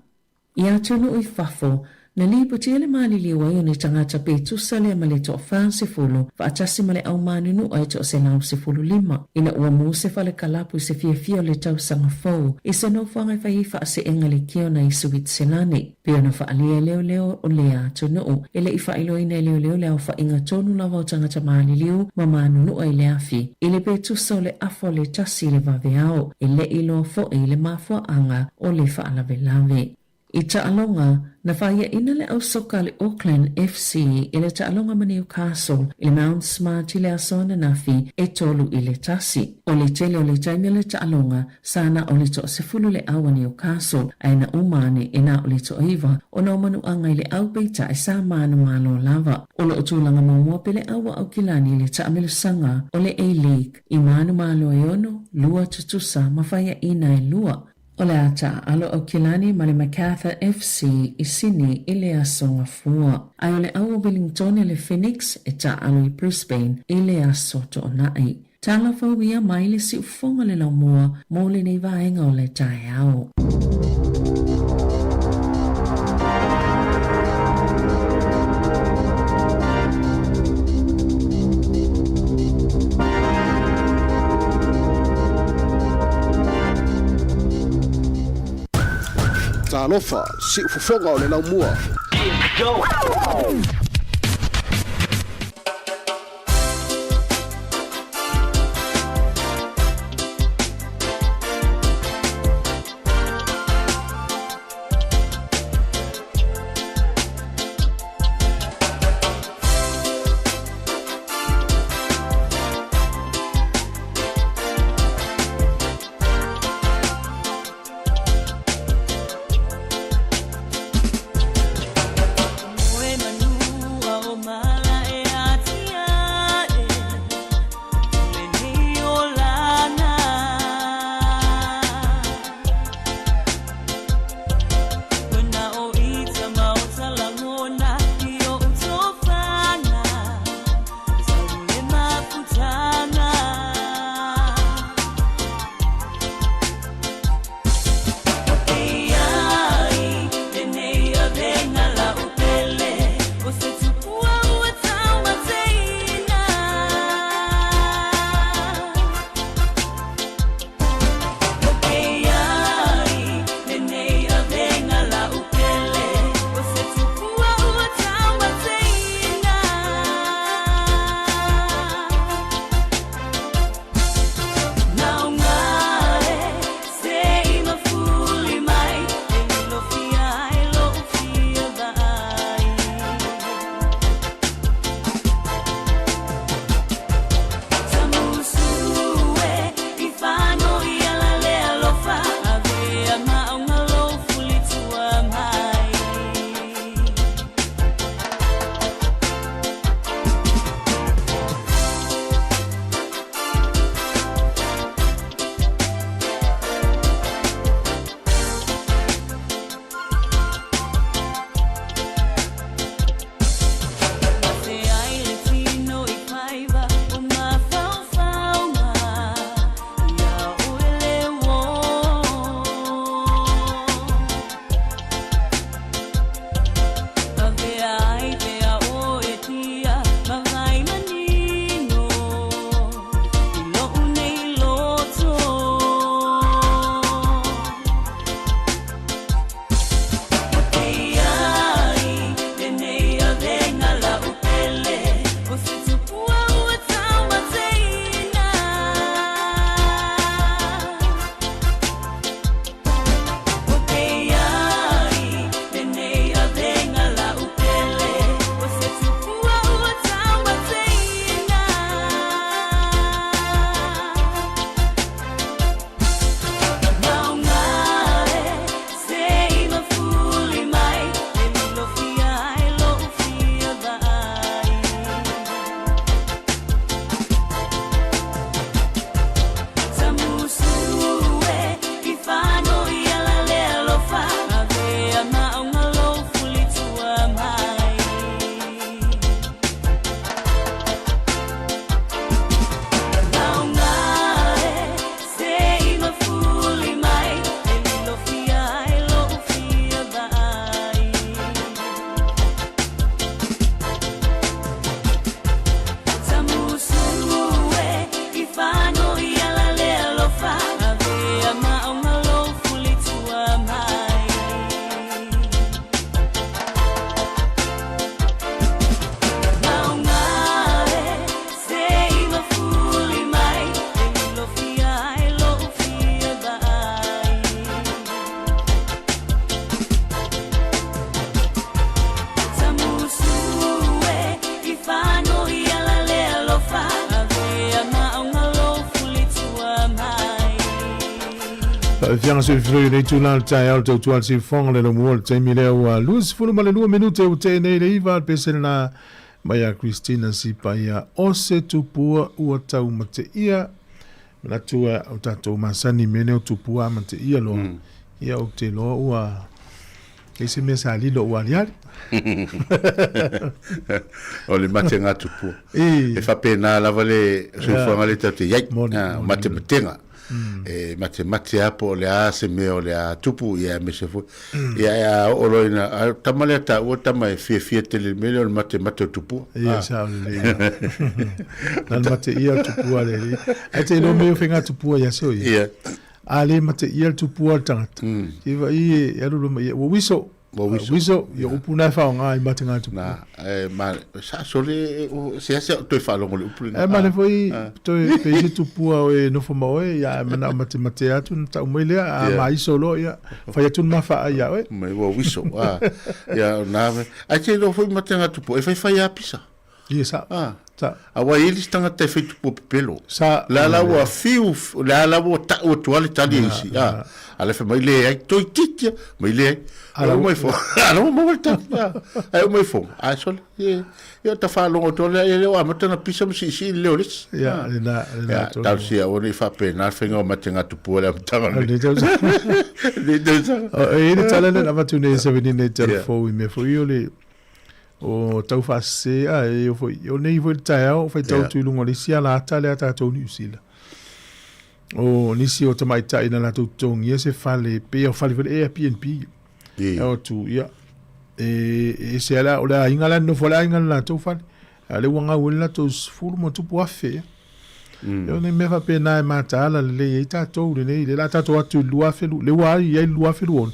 S9: I atunuu i fafo, na lipotia le maliliu ai o ni tagata pe tusa lea ma le toa-40 faatasi ma le au manunua e toa-115 ina ua mu se fale kalapu i se fiafia o le tausaga fou i se nofoaga e fai ai faaseega lekiona i Suitselani. Pei ona faaalia e leoleo o lea atunuu, e le i faailoaina e leoleo le aofaiga tonu lava o tagata maliliu ma manunua i le afi, i le pe tusa o le afa o le tasi i le vaveao, e le i iloa foi le mafuaaga o le faalavelave. I taaloga, na faiaina le au soka a le Auckland FC i le taaloga ma Newcastle i le Mount Smart i le aso ananafi e 3-1. O le tele o le taimi o le taaloga, sa na o le toasefulu le au a Newcastle, ae na uma ane e na o le toaiva ona o manuaga i le au peitai sa manumalo lava. O lo o tulaga muamua pe le au a Aukilani i le taamilosaga o le A-League. I manumalo e ono, lua tutusa ma faiaina e lua. O le a taaalo Aukilani ma le Macarthur FC i Sini i le aso Gafua. Ae o le au o Wellington le Phoenix e taaalo i Brisbane i le aso Toonai. Tala fou ia mai le siufofoga le laumua mo lenei vaega o le taeao.
S12: Talofa, siufofoga o le laumua.
S1: Afiaga soifua i lenei itula o le taeao le tautua a le siufofoga le laumua o le taimi lea ua 22 minute ua tea nei le iva le pese lena mai ia Christina Sipaia o se tupua ua taumateia manatu o tatou masani mea nei o tupua amateia loa ia ou te iloa ua leai se mea sa lilo ua aliali.
S2: O le matega tupua. E faapena lava le soifuaga lea tatou te i ai. Matematega. E matemate lava po o le a se mea o le a tupu, ia aemaise foi. Ia a oo loa ina, a o le tama lea taua tama e fiafia tele i le mea lea o le matemate o tupua.
S1: Ia, sao lelei. Na le mateia o tupua le alii. Ae te iloa mea o faiga tupua ia se o ia.
S2: Ia.
S1: A le mateia le tupua o le tagata, mm. Iva i e alu luma ia, ua wiso.
S2: Ua wiso.
S1: Wiso, ia upu na e whaonga i mate ngā tupua.
S2: Na, e, ma, sa sole, o, se ase o toe whaalongo le upu
S1: lena. E ma le foi, toe peisi tupua o e nofo ma oe, ia e mana o mate mate atu, na tau mai lea, a ma iso loa, ia, whai atu ma whaa ia oe.
S2: Mai, ua wiso, a, ia, na, ai te iloa foi mate ngā tupua, e whai whai a pisa.
S1: Ia, sa.
S2: Ah.
S1: Sa.
S2: Aua e i ai le isi tagata e fai tupua pepelo.
S1: Sa.
S2: Le a la ua fiu, le a la ua tau atu lava le tali e isi. Ah. A la fai mai leai, toeitiiti lava, mai leai. Ae uma ifo, a la ua maua le tali. Ah. Ae uma ifo, ae sole, ia, ia ta faalogo atu lea, ia lea ua amata ona pisa ma siisii le leo o le isi.
S1: Ia, lena, lena
S2: Ia,
S1: tonu.
S2: talosia aua ne i faapena le faiga o matega tupua i le amataga o
S1: lenei tausaga.
S2: Lenei tausaga.
S1: E i ai le tala lea na avatu nei e Seveni nei Telefou i mea foi o le O tau faasese a e o foi o nei foi le taeao faitau atu i luga o le isi alata lea a tatou Niu Sila. O nisi o tamaitai na latou totogia se fale pei o fale foi le Airbnb.
S2: E
S1: o atu ia e e se ala o le aiga la nofo le aiga le latou fale. A le ua gau ai le latou 10 ma tupu afe. E o nei mea faapena e mataala lelei ai tatou lenei, le la tatou atu i le 2000, le ua ai ai le 2006,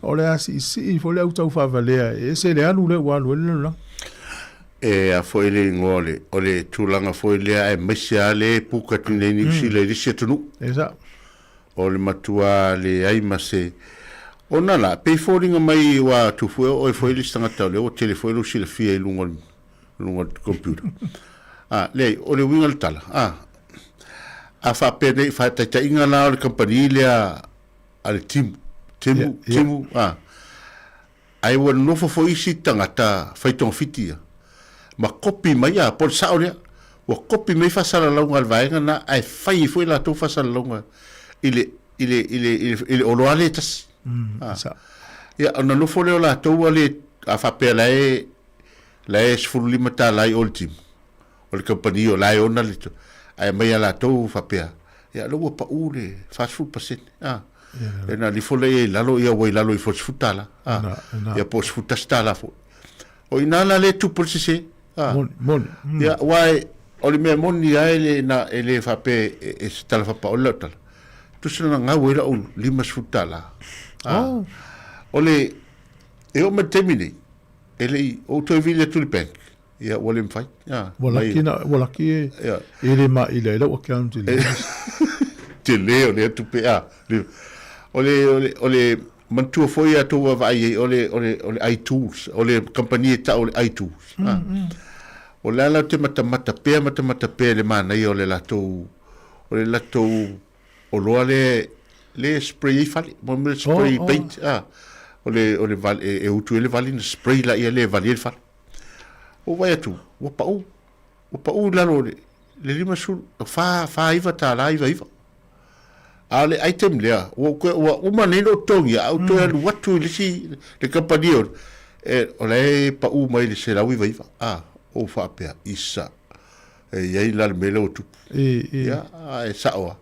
S1: o le a siisii foi le au tau faavalea e ese le alu lea ua alu ai le lalolagi.
S2: E a foi le igoa o le, o le tulaga foi lea aemaise lava le puka atu nei i Niu Sila i le isi atunuu.
S1: E sao.
S2: O le matua leai ma se. Ona la, pei foliga mai ua tufu ea oe foi le isi tagata o lea ua tele foi lou silafia i luga o le luga o le computer. Ah, leai, o le uiga o le tala, ah, a faapea nei, faataitaiga la o le kamupani lea a le Timu, Timu,
S1: Yeah, yeah.
S2: Timu, ah, ae ua nonofo foi isi tagata fai togafiti ia, ma kopi mai, ah, po o le sao lea, ua kopi mai faasalalauga a le vaega lena, ae fai ai foi latou faasalalauga i le, i le, i le, i le, i le oloa lea e tasi.
S1: Ah, sao.
S2: Ia, ona nofo lea o latou ua le, a faapea la e, La e 15 tala ai o le timu o le kamupani o la e ona le ae aumai ia latou faapea, ia lea ua pau le 40%, a. E na alu ifo lea i lalo, ia ua i lalo ifo i le 10 tala, a. Ia po o le 11 tala foi. O i ina la lea e tupu ai le sese, a.
S1: Moni, moni.
S2: Ia, aua e, o le mea moni lava e le, na, e le faapea e se tala faapaole lau tala. Tusa na gau ai lau 50 tala, a. O le, e oo mai i le taimi nei, E le i ou toe vili atu i le bank, ia ua le mafai.
S1: Ia, ua laki na, ua laki e,
S2: ia.
S1: e le maila ai lau account i le.
S2: Tele o lea tupe, a. O le, o le, o le manatua foi a tou vaavaai i ai, o le, o le, o le iTools, o le kamupani e tau o le iTools. A. O le a la ou te matamata pea, matamata pea i le manaia o le latou, o le latou oloa lea lea e spray ai fale, mo mea spray
S1: Oh, oh.
S2: paint, ah. O le, o le vali, e, e utu ai le vali na spray laia lea e vali ai le fale. Ua ou vaai atu, ua pau, ua pau i lalo o le, le 50, fa, $49.99. A o le item lea, ua ou toe, ua uma nei ona ou totogia, ae ou toe alu atu i le isi, le kamupani o, e, o la e pau mai i le 199, ah, ou faapea, isa, E i ai la le mea lea ua tupu.
S1: E, e.
S2: Ia, a e sao lava.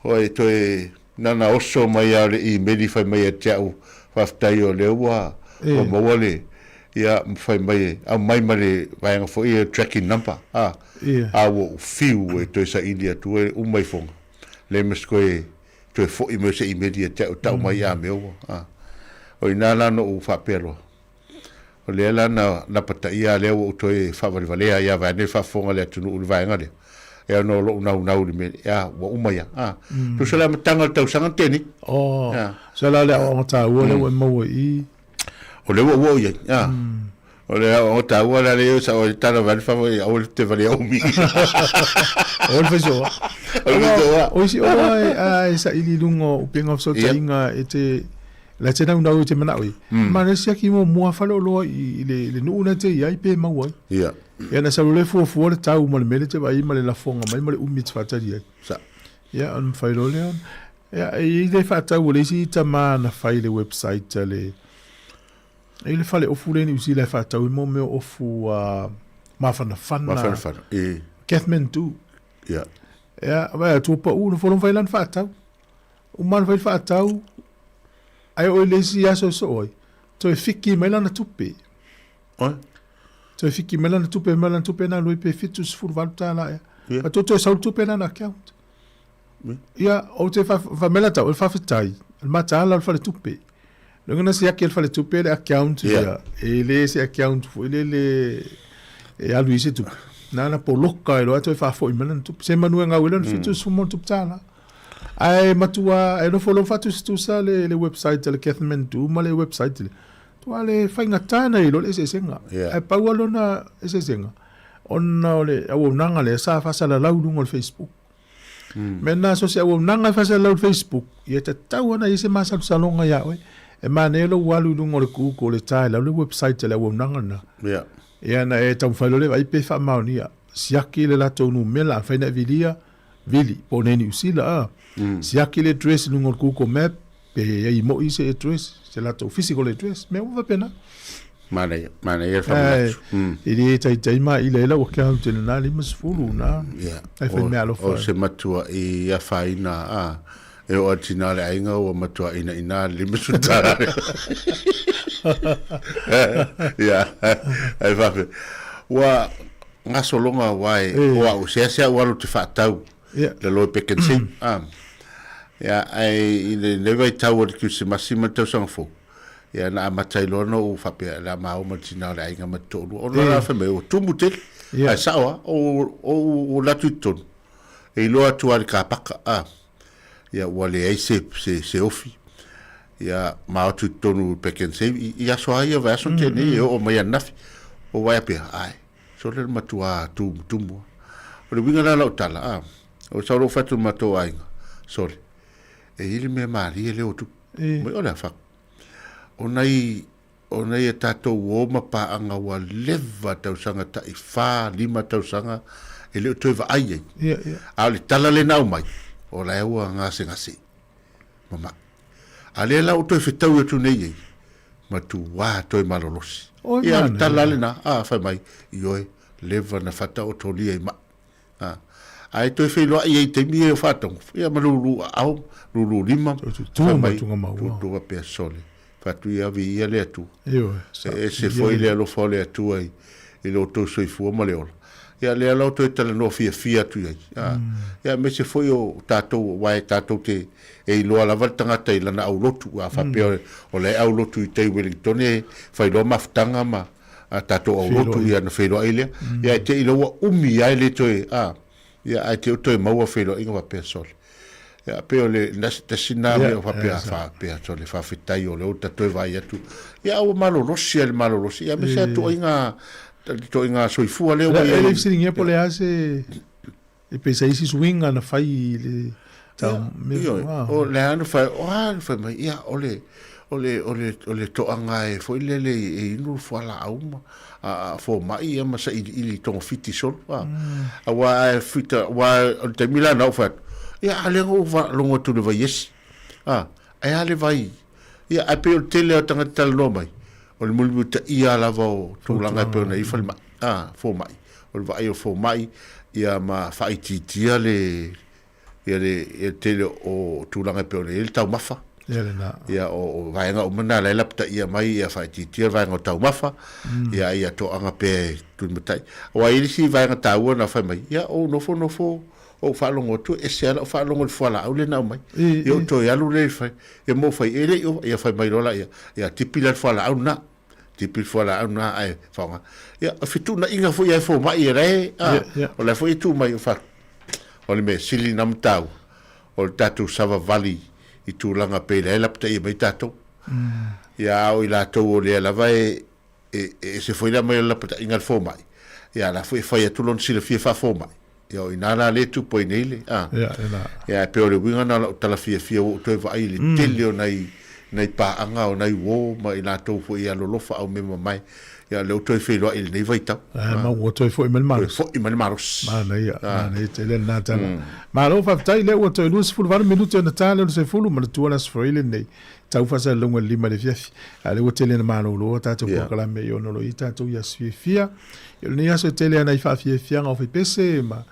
S2: Oi, toe na ona oso mai lava o le imeli fai mai ia te au, faafetai o lea ua,
S1: E.
S2: ua maua le, ia, ma fai mai e aumai ma le vaega foi ia tracking number, a,
S1: Ia.
S2: a ua ou fiu e toe saili atu e uma ifoga. Le ma se toe, toe foi mai o se imeli ia te au, tau mai a mea ua, a. O i ina la na ou faapea loa. O lea la na lapataia a lea ua ou toe faavalevalea ia vaeane le faafofoga a le atunuu i le vaega lea, e ona o lou naunau i le mea lea, a, ua uma ia, a. Tusa le amataga o le tausaga na tea nei.
S1: Oh,
S2: A.
S1: se la le aoaoga taua lea ua e maua i i.
S2: O lea ua ou oo i ai, a. O le aoaoga taua la lea sa o tala vale fa foi au te vale au mi.
S1: O le faisoa.
S2: O le faisoa.
S1: O isi oloa e a e saili i luga o upega o fesootaiga e te la te naunau e te manao i. Ma le siaki muamua fale oloa i le le nuu na te iai pe maua ai.
S2: Ia.
S1: Ia na sau le fuafua le tau ma le mea lea e te vaai ma le lafoga mai ma le umi e te faatali ai.
S2: Sa.
S1: Ia ona mafai loa lea ona. Ia e i ai le faatau a le isi tama na fai i le website a le E i le fale ofu lea i Niu Sila e faatau ai mo mea o ofu mafanafana.
S2: Mafanafana, e.
S1: Kathmandu.
S2: Ia.
S1: Ia, vaai atu ua pau, na fono fai lana faatau. Uma ona fai le faatau, ae oo i le isi aso e soo ai, toe fiki mai lana tupe.
S2: Oi?
S1: Toe fiki mai lana tupe, mai lana tupe na alu ai pe $78 ea.
S2: Ia.
S1: A toe sau le tupe lana account. Ia, ou te whamela tau, o le whawhetai, le mataala o le faletupe. Loga na siaki e le faletupe le account ia, e le se account foi le le e alu i se tupe. Na na poloka e loa toe whafoi mai lana tupe. Se manu e ngau e lona $70 tāla. Ae matua, e nofo lo whatusatusa le, le website a le Kathmandu ma le website le. Tua le whaingatā na i lo le eseesega. Ae pau a lona eseesega, ona o le auaunaga lea sa faasalalau i luga o le Facebook. Mea na so se auaunaga e faasalalau i le Facebook, ia tatau ona i ai se masalosaloga ia oe. E manaia lou alu i luga o le Google e ta i lalo le website a le auaunaga lena. Ia na e taumafai loa le vaai pe faamaonia. Siaki le latou numela, afai na e vilia, vili, po o nei Niu Sila a. Siaki le address i luga o le Google Map, Pe i ai moi se address, se latou physical address, mea uma faapena.
S2: Manaia, manaia le faamanatu.
S1: E le taitai maila ai lau account i lena 50 na.
S2: Ia.
S1: Ai fai mea alofa.
S2: O se matua i afaina a e oo atu ina le aiga ua matua inaina le 50 tala. Ia, ai faapea. Ua gasologa aua e o au seasea ua alu te faatau le loe pekensei. Ia, ae i lenei vaitau o le Kirisimasi ma le tausaga fou, ia na amata ai loa ona ou faapea, o le a maua ma le tina o le aiga ma le toalua. Ona la fai mai, ua tumu tele. Ae sao lava, o ou alu atu i totonu, e iloa atu lava i le kapaka, a, ia ua leai se, se, se ofi. Ia, ma o atu i totonu i Pak'nSave, i, i aso lava ia vaiaso na tea nei, e oo mai ananafi, ua vaai atu pea, ae, sole le matua tumutumu lava. O le uiga la o lau tala, a, O sau lou fatu ma tou aiga, sole, e i ai le mea malie lea ua tupu. Mai o le a fak. O nai, o nai a tatou uo ma paaga ua leva tausaga tai fa, lima tausaga e le o toe vaai ai. A o le tala lea na aumai, o la e ua gasegase ma mai. A lea la ua toe fetaui atu nei ai, matuā toe malolosi. Ia, o le tala lena, a, fai mai, ioe, leva na fataotolia i mai. A, ae toe feiloai ai i taimi ia o faatogo, ia ma lulu aao, lulu lima,
S1: Tutu
S2: fai mai,
S1: ma tunga maua.
S2: tutu faapea, sole, fatu ia ave ia le Atua.
S1: Ioe, sa,
S2: E ese foi le alofa o le Atua i, i lo outou soifua ma le ola. Ia lea la o toe talanoa fiafia atu i ai. A, ia aemaise foi o tatou, aua e tatou te, e iloa lava le tagata i lana aulotu, a faapea o la e aulotu i tai Wellington e fai loa mafutaga ma, a tatou aulotu ia ona feiloai lea. Ia e te i ua umi ai le toe a ia ae te toe maua feiloaiga faapea sole. Ia pe o le tasi na mea faapea faapea sole faafetai o le o ta toe vaai atu. Ia ua malolosi le malolosi. Ia aemaise a toaiga toaiga soifua lea ua
S1: iai. E le fesiligia po o le a se E pei sa isi suiga na fai i le tau mea.
S2: Ioe, o le a na fai, o a na fai mai, ia, o le, o le, o le, o le toaga e foi lele e inu le fualaau ma a, a fomai ia ma sailiili i togafiti solo, a. Aua a e fita, aua o le taimi la na ou fai atu, ia, a lea na ou faalogo atu i le vaiesi, a, ae a le vai, ia, ae pei o le tele o tagata talanoa mai, o le mulimulitaia lava o tulaga e pei ona i ai falemai, a, fomai. O le vaai o fomai ia ma faaitiitia le ia le ia le tele o tulaga e pei ona i ai le taumafa.
S1: Ia lena.
S2: Ia o, o vaega uma na la e lapataia mai ia faaitiitia le vaega o taumafa, ia ia toaga pea e tulimatai. Aua e i ai le isi vaega taua na fai mai, ia ou nofo nofo ou faalogo atu e ese lava lau faalogo i le fualaau lea na aumai. Ia ou toe alu lea e fai, ia mo fai e le i ova, ia fai mai loa laia, ia tipi la le fualaau lena. Tipi le fualaau lena ae faaaoga. Ia, o fetuunaiga foi a e fomai e la e, a, o la foi e tuu mai o fatu. O le mea sili na matau, o le tatou savavali i tulaga pei la e lapataia mai tatou. Ia, a o i latou o lea lava e, e e ese foi le aumai o le lapataiga a le fomai, ia a la foi e fai atu lona silafia faa-fomai. Ia o i ina la lea e tupu ai nei le, a.
S1: Ia, e la.
S2: Ia ae pei o le uiga lena o lau tala fiafia ua ou toe vaai i le tele o nai, nai paaga o nai uo ma i latou foi e alolofa aumemamae. Ia o lea ua toe feiloai i lenei vaitau.
S1: Ae ma ua toe foi mai le malosi.
S2: Toe foi mai le malosi.
S1: Manaia, manaia tele lena tala. Malo faafetai, lea ua toe 28 minute ona ta lea o le 10, manatua le Aso Faraile lenei, tau faasalalauga i le 5 i le afiafi. A o lea ua tele ina malolo a tatou polokalame i ona o lo o i ai tatou i aso fiafia. Ia o lenei aso e tele ana i faafiafiaga o faipese ma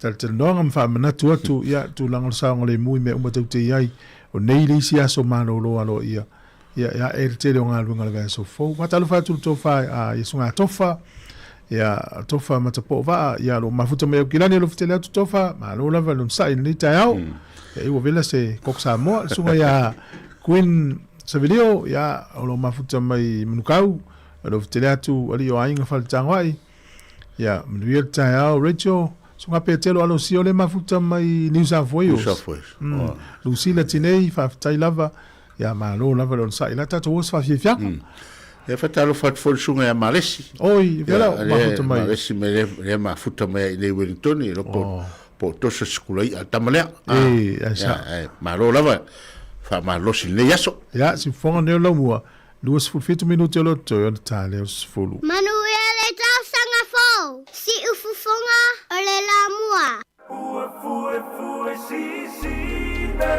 S1: talatalanoaga ma faamanatu atu ia tulaga o le saogalemu i mea uma tou te i ai. O nei le isi aso malolo aloaia ia e ae le tele o galuega o le vaiaso fou. Faatalofa atu i le tofa a Iesuga Tofa, ia Tofa Matapoovaa, ia o lo o mafuta mai Aukilani, alofa tele atu Tofa, malo lava le onosai i lenei taeao. Ia ua vela se koko Samoa, le susuga ia Queen Savilio, ia o lo o mafuta mai Manukau, alofa tele atu alii o aiga Faletagoai. Ia manuia le taeao Rachel, susuga Petelo Alosio le mafuta mai New South Wales.
S2: New South Wales.
S1: Lucilla Tinei, faafetai lava. Ia malo lava le onosai la tatou o se faafiafiaga.
S2: Ia faatalofa atu foi i le susuga ia Malesi.
S1: Oi, vela o mafuta mai.
S2: Malesi mai lea, lea mafuta mai ai i nei Wellington i loko oh. po o tosa sikula i'a tama lea.
S1: E, ai sa.
S2: Ia, malo lava faamalosi lenei aso.
S1: Ia, si fofoga nei o laumua, 27 minute o lo toe ona ta lea o 10.
S5: Manuia le tausaga fou, siufofoga o le lamua.
S6: Ua fuefue sisina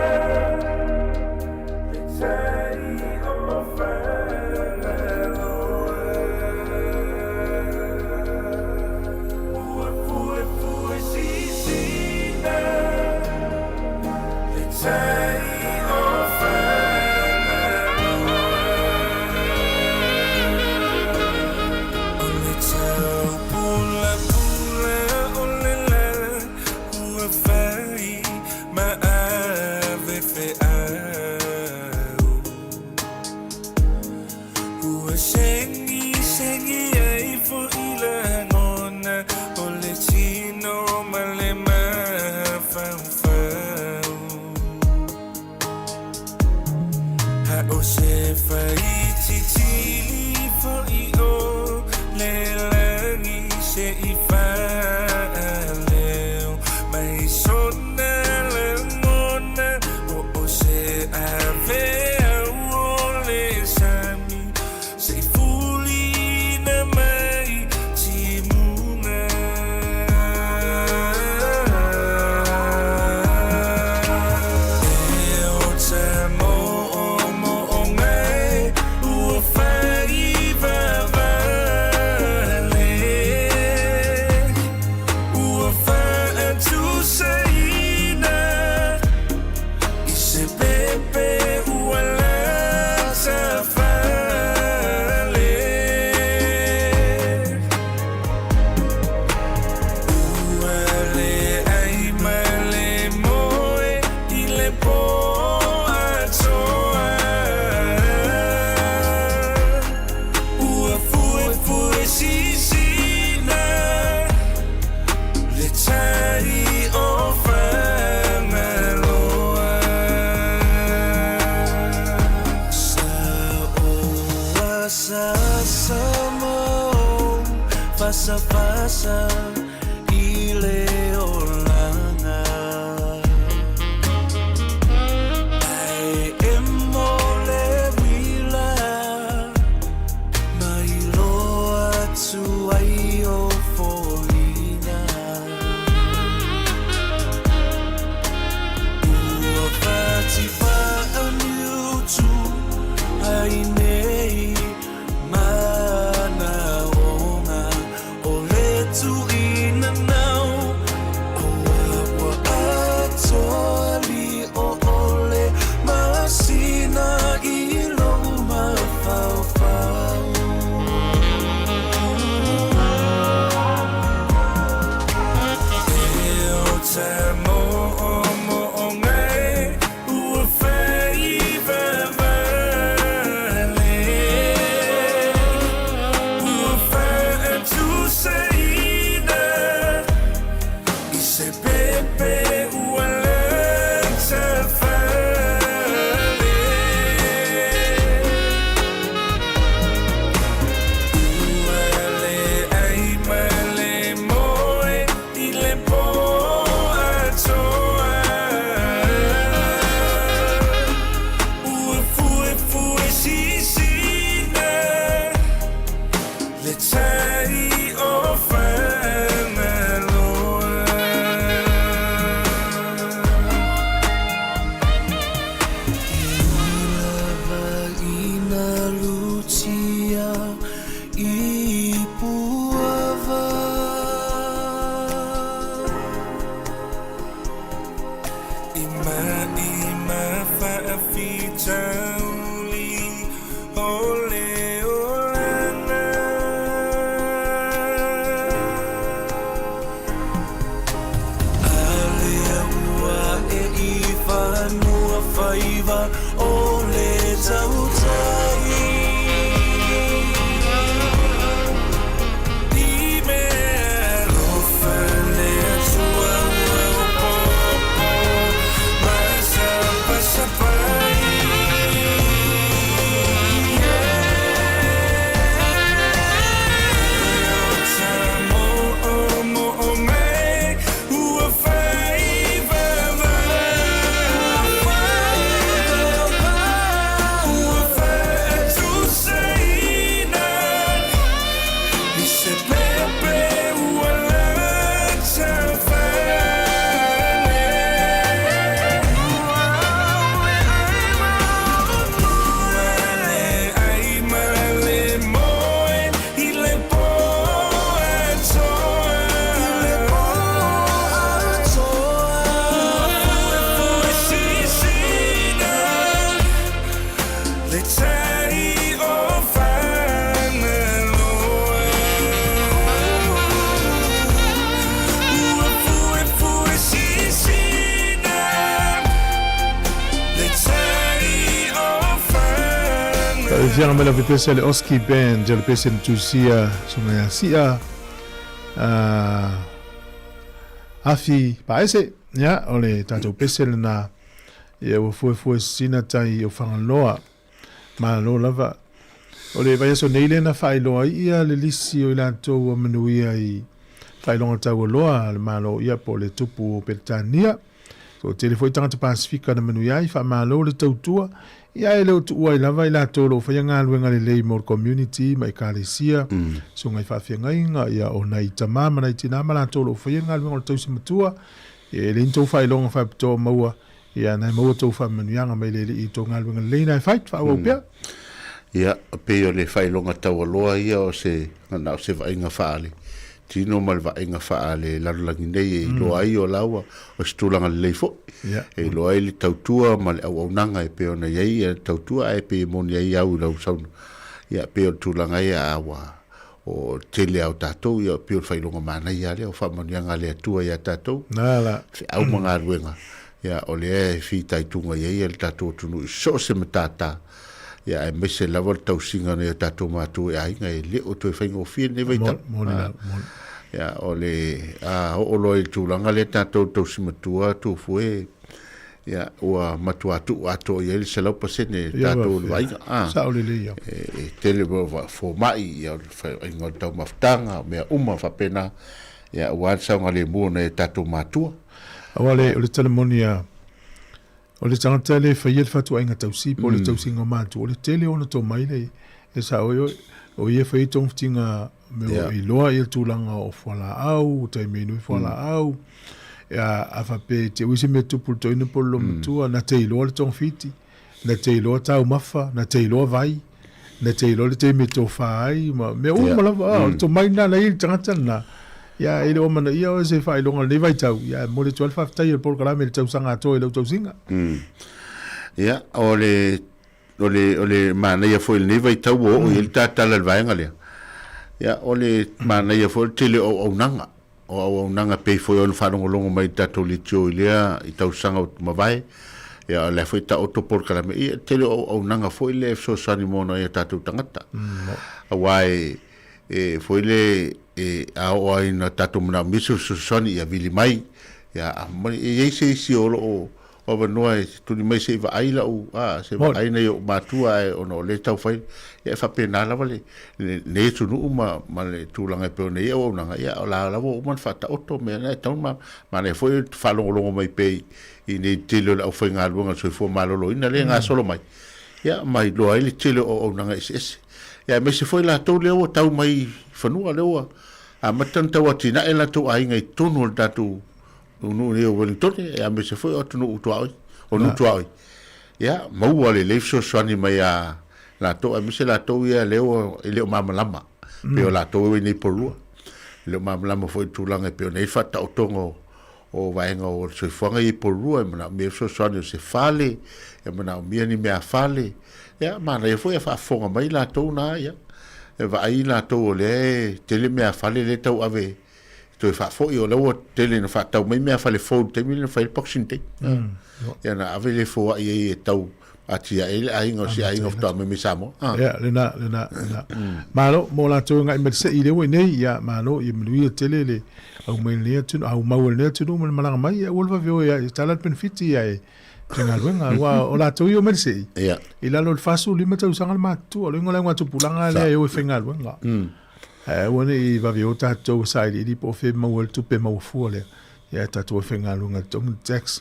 S6: le tai o Fagaloa. Ua fuefue sisina le tai o Fagaloa. O le taupulapula o le la ua fai ma ave feau. Ua segisegi ai foi lagona o le tino ma le mafaufau. A o se faititili foi o le lagi se i faaleo mai sona lagona o o se aveau o le sami se i fulina mai timuga. E ota mo'omo'o mai ua fai vavale ua faatusaina i se pepe ua lata fale. Ua leai ma le moe i le pō atoa. Ua fuefue sisina le tai o Fagaloa. Sa oa sasa mo fasafasa i le olaga. Ae emo le uila ma iloa atu ai o foliga. Ua fati faaniutu ai nei manaoga o le tuuina. Le tai o Fagaloa. Ua fuefue sisina Le tai o Fagaloa.
S1: Fiaga mai lau pese le Oski Band le pese na tusia sunga ia sia afi paese ia o le tatou pese lena ia ua fuefue sisina tai o Fagaloa. Malo lava. O le vaiaso nei lea na faailoa ai ia le lisi o i latou ua manuia i faailoga taualoa a le Malo ia po o le Tupu o Peretania. Toatele foi tagata Pasifika na manuia ai, faamalo le tautua, ia e le o tuua ai lava i latou o lo o faia galuega lelei mo le community ma ekalesia, susuga i faafeagaiga, ia o nai tama ma nai tina ma latou o lo o faia le galuega o le tausi matua. Ia e leai ni tou faailoga faapitoa o maua, ia na e maua tou faamanuiaga mai le Alii i tou galuega lelei na e fai, faaauau pea.
S2: Ia, pei o le faailoga taualoa ia o se, na o se vaaiga faale tino ma le vaaiga faale lalolagi nei e iloa ai o la ua o se tulaga lelei foi. E iloa ai le tautua ma le auaunaga e pei ona i ai le tautua ae pei e moni ai au i lau saunoaga. Ia, pei o le tulaga ia a ua o le tele lava o tatou, ia pei o le faailoga manaia lava lea o faamanuiaga a le Atua ia tatou, feau ma galuega, ia o lea e fitaituga i ai le tatou atunuu i so o se matata, ia aemaise lava le tausiga o nai o tatou matua i aiga e le o toe faigofie lenei vaitau. Ia o le a oo loa i le tulaga lea tatou tausi matua Tufue, Ia, ua matua tuu atoa i ai le 100% e tatou le vaaiga.
S1: Ah, Sao lelei ia.
S2: E tele mo fomai, ia, o le vaaiga o le taumafataga, o mea uma faapena, ia, aua le saogalemu o nai o tatou matua.
S1: Aua le, o le tala moni a, o le tagata le faia le fatuaiga tausi po o le tausiga o matua, o le tele ona tomai le, e sao ai oe, o ia e faia togafitiga mea o iloa ia tulaga o fualaau, taimi e nui fualaau, ia a faapea e te ui se mea tupu i le toeaina po o le loomatua, na te iloa le togafiti, na te iloa taumafa, na te iloa vai, na te iloa le taimi e tofa ai, ma mea uma lava, o le tomai lena la e i ai le tagata lena. Ia e le o amanaia oe se faailoga o lenei vaitau, ia e momoli atu ai le faafetai a le polokalame i le tausaga atoa i lau tausiga.
S2: Ia, o le O le, o le manaia foi i lenei vaitau ua oo i ai le tatala i le vaega lea, ia, o le manaia foi o le tele o auaunaga, o auaunaga pei foi ona faalogologo mai i le tatou leitio i lea i tausaga ua mavae, ia, o lea foi e taoto polokalame, ia, le tele o auaunaga foi lea e fesoasoani mo nai o tatou tagata. Aua e, e foi le, e, a oo lava ina tatou manaomia se fesoasoani, ia vili mai, ia, e i ai se isi o lo o O avanoa e tuli mai se i vaai lau, a, se vaai nai ou matua ae ona o lea e tau fai, ia e faapena lava le, lenei atunuu ma, ma le tulaga e pei ona i ai auaunaga, ia o la lava ua uma ona faataoto mea na e tatau ona manaia foi le faalogologo mai pea i, i nei tele o le aufaigaluega o le soifua maloloina lea e gasolo mai, ia ma iloa ai le tele o auaunaga eseese. Ia aemaise foi latou lea ua tau mai i fanua, lea ua amata ona tau atinae latou aiga i totonu o le tatou O nuu nei o Wellingtone, aemaise foi o atunuu tuaoi, o nuu tuaoi. Ia, maua lelei fesoasoani mai a latou, aemaise latou ia lea ua, e le o malamalama, pei o latou e nei polua. E le o malamalama foi i le tulaga e pei ona i ai le faataotoga o, o vaega o le soifuaga ia i Porirua, e manaomia fesoasoani o se fale, e manaomia ni meafale. Ia, manaia foi a faafofoga mai latou na, ia, e vaai latou o lea e tele meafale lea e tauave toe faafoi, o lea ua tele ina faatau mai meafale fou i le taimi lea na fai ai le Boxing Day. Ia na ave le foai ai e tau atiae ai le aiga o si aiga faatoa aumai mai Samoa.
S1: Ia, lena, lena, lena. Malo mo latou e agai mai le sei lea ua i nei, ia, malo, ia manuia tele le aumai i lenei atunuu, aumau e lenei atunuu ma le malaga mai, ia aua le vave o e tala le penefiti ae faigaluega, aua o latou ia o mai le sei, i lalo o le 45 tausaga le matutua, o le uiga o le augatupulaga lea e o e faigaluega. Ae aua ne i vave o tatou e sailiili po o fea e maua ai le tupe maua fua lea. Ia e tatou e faigaluega e totogi le tax.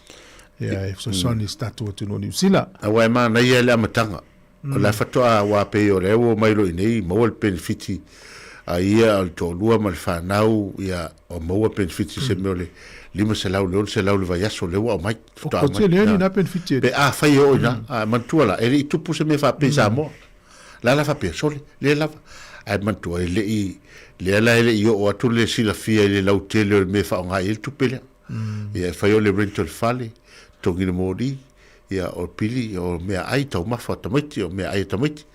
S1: Ia e fesoasoani i si tatou atunuu o Niu Sila.
S2: Aua e manaia le amataga. O la e faatoa aua pei o lea ua omai loa i inei maua le penefiti a ia o le toalua ma le fanau ia ua maua penefiti i se mea o le 500 i le 600 i le vaiaso lea ua aumai faatoa
S1: aumai. Ko tele ni na penefiti.
S2: Pe afai e oo i ina, a manatua la e le i tupu se mea faapea i Samoa. La la faapea, sole, lea lava. Ae manatua, e le i, lea la e le i oo atu le silafia i le lautele o le mea e faaaoga i ai le tupe lea. Ia, e fai o le rent o le fale, totogi le moli, Ia, o pili, o meaai taumafa a tamaiti, o meaai a tamaiti.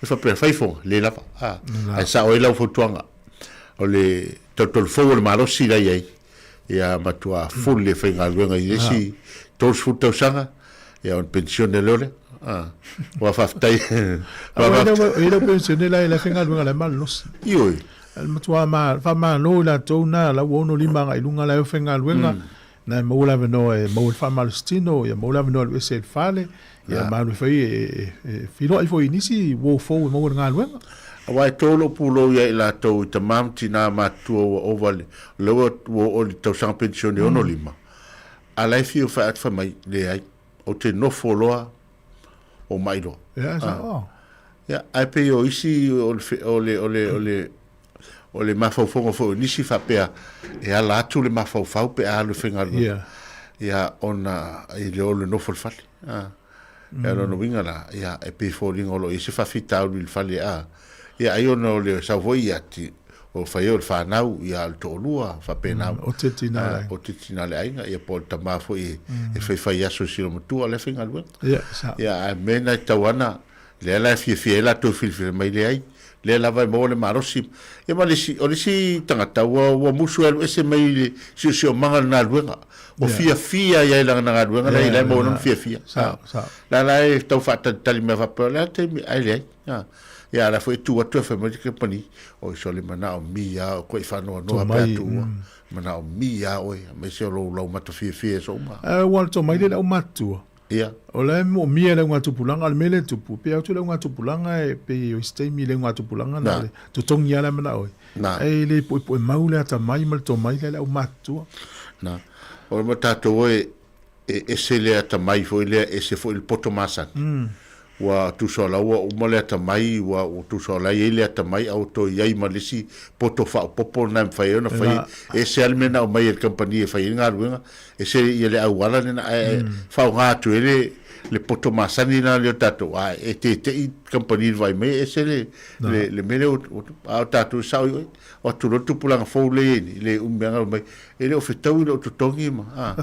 S2: E faapea, fai foga, le lava. A, ae sao ai lau fautuaga. O le tolotolo fou o le malosi la i ai, ia matua full le faigaluega i le isi 30 tausaga, ia ona penisione loa lea. A, ua faafetai.
S1: E le o penisione la e la faigaluega la e malolosi.
S2: Ioe.
S1: Le matua ma, faamalo i latou na, la ua 65 agai i luga la e faigaluega. Na e maua le avanoa e maua le faamalositino, ia maua le avanoa e alu ese ai i le fale, ia ma alu e fai e, e feiloai foi i nisi uo fou e maua i le galuega.
S2: Aua e to lou pulou ia i latou i tama ma tina matutua ua ova le, o lea ua, ua oo i le tausaga penisione 65, a la e fiu fai atu fai mai, leai, ou te nofo loa o mai loa.
S1: Ia, sa, oh.
S2: Ia, ae pei o isi o le, o le, o le, o le, o le mafaufauga foi o nisi faapea e ala atu le mafaufau pe a alu e faigaluega.
S1: Yeah.
S2: Ia, ona i le o le nofo i le fale. Ah. Ia, lona uiga la, ia, e pei foliga o lo o i ai se faafitauli i le fale, a. Ia, ai ona o le sau foi ia, ti, o fai ai o le fanau, ia, o le toalua, faapena.
S1: O te tina le aiga.
S2: O te tina le aiga, ia, po o le tama foi e, e faifai aso i sila matua, o lea faigaluega.
S1: Ia, sa.
S2: Ia, ae mea na e tatau ana, Lea la e fiafia ai latou e filifili mai leai. Lea lava e maua le malosi. Ia ma le isi, o le isi tagata ua, ua musu e alu ese mai i le siosiomaga o le galuega. Ua fiafia ai i lana galuega la e maua lona fiafia.
S1: Sao, sao.
S2: La la e tau faatalitali mai faapea, o le a le taimi, ae leai. Ia, a la foi e tu atu e fai mai le kamupani, oi sole manaomia o koe i faanoanoa pe a tuua. Manaomia oe, aemaise o lou laumata fiafia i aso uma.
S1: Ae ua tomai le aumatua.
S2: Ia.
S1: O la e moomia e le augatupulaga, o le mea lea e tupu, pei atu le augatupulaga e pei o isi taimi le augatupulaga na o le totogi lava la e manao ai. Ae le puepuemau le atamai ma le tomai lea i le aumatutua.
S2: Na. O le tatou e e ese le atamai foi lea, ese foi le poto masani. Ua tusa o la ua uma le atamai, ua tusa o la e i ai le atamai, a ua toe i ai ma le isi poto faaopoopo lena e mafai ai ona fai. E ese lava le mea na aumai e le kamupani e fai ai le galuega, ese ia le auala lena ae faaaoga atu ai le le poto masani lena lea o tatou a e tete'i kamupani i le vaai mai e ese le le le mea lea ua a o tatou e sao i oe o atu loa le tupulaga fou lea i ai nei le umi lava mai e le o fetaui lou totogi ma a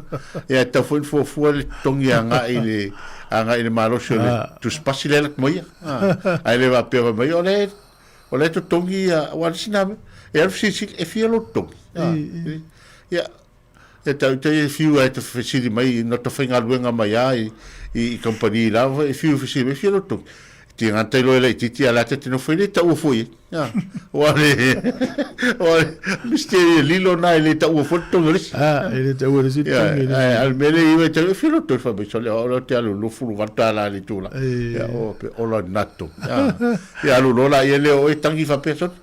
S2: ia e tatau foi ona fuafua le totogi agai i le agai i le malosi o le tusipasi lea e alu atu ma ia a ae le faapea fai mai o le o la e totogi ia aua le isi na mea e alu fesilisili e fia lou totogi a ia E tau te e fiu ai te fesili mai no te faigaluega mai a i i company la e fiu fesili mai fia loto. Ti ngā tai loe lei titi a la te tino whai le taua foi. Ya. Wa le wa misteri e lilo na e le taua foi tonga le.
S1: Ah, e le taua le si
S2: tonga. Ya, al mele i we tau fia loto fa mai sole o te alu lo fulu vata la le tula. Ya o pe ola nato. Ya. Ya alu lola ia le o e tangi fa pe sole.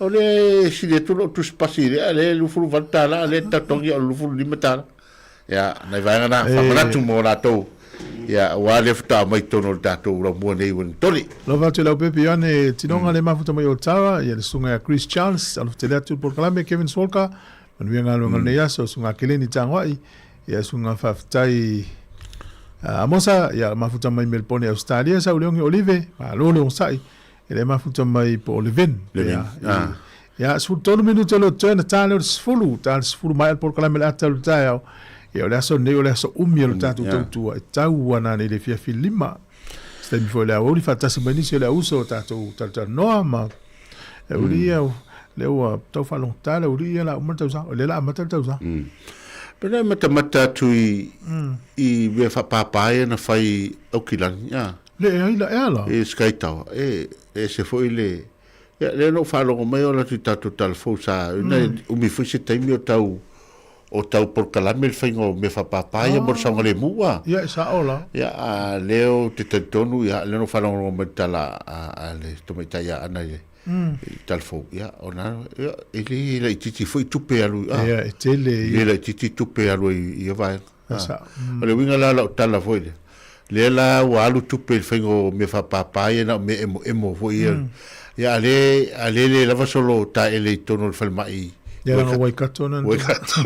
S2: O le sili atu lou tusipasi i le, a le 28 tala, a le tatogi o le 25 tala. Ia, nai vaega na, faamanatu mo latou, ia, aua lea faatoa aumai totonu o le tatou laumua nei ua toli.
S1: Alofa atu i lau pepe Ioane Tinoga le mafuta mai Otawa, ia le susuga ia Chris Charles, alofa tele atu le polokalame Kevin Swalka, manuia galuega o lenei aso, susuga Keleni Tagoai, ia susuga faafetai Amosa, ia mafuta mai Melbone Australia, Sauleogi Olive, malo le onosai, E le mafuta mai po o Levin.
S2: Levin.
S1: Ah. Ia, 13 minute o le toe na tā leo le 10, tā le 10 mai al polokalame le ata o le taeao. Ia, o le aso nei o le aso umi o le tātou tautua e tau ana nei le fiafi lima. Se taimi foi le aoauli faatasi mai nisi o le auso o tātou talatalanoa ma e uli ia lea ua tau faalogotā le uli ia la uma le tausaga, o lea la amata le tausaga.
S2: Pena e matamata atu i, i mea whaapāpā ia na whai Aukilani. Ah.
S1: Le e ai la ea la?
S2: E Sky Tower. E, e ese foi le... Ia, lea na ou faalogo mai o latou i tatou tala fou sa... Mm. Umi foi se taimi o tau o tau polokalame le faiga o mea faapāpā ia mo le saogalemu a.
S1: Ia, e sao la.
S2: Ia, a lea ou te talitonu, ia, lea na ou faalogologo mai i le tala a, a le tamaitai ia Ana i le, i le tala fou, ia, ona, ia, e le laitiiti foi tupe e alu,
S1: a. Ia, e tele
S2: ia. E le laitiiti tupe e alu ai i ia vaega.
S1: Ah. Sa.
S2: O le uiga la o lau tala foi lea, lea la ua alu tupe i le faiga o mea faapāpā ia na o mea emoemo foi ia. Ia a lea, a lea le lava solo taele i totonu o le falemai
S1: Ia langa Waikato na.
S2: Waikato.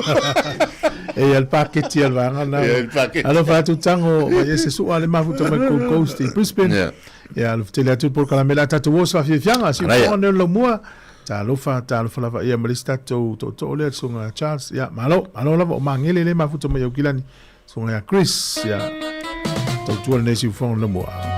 S1: E ia le paketi a le vaega na.
S2: Ia le paketi.
S1: Alofa atu tango mai e se sua le mafuta mai Gold Coast i Brisbane.
S2: Yeah.
S1: Ia alofa tele atu le polokalame le a tatou o se faafiafiaga. Si
S2: Manaia.
S1: ufoga nei o le laumua. Talofa, talofa lava ia ma le isi tatou tootoo lea, le susuga ia Charles. Ia, malo, malo lava o Magele lea e mafuta mai Aukilani, susuga ia Chris. Ia. Tautua lenei siufofoga o le Laumua.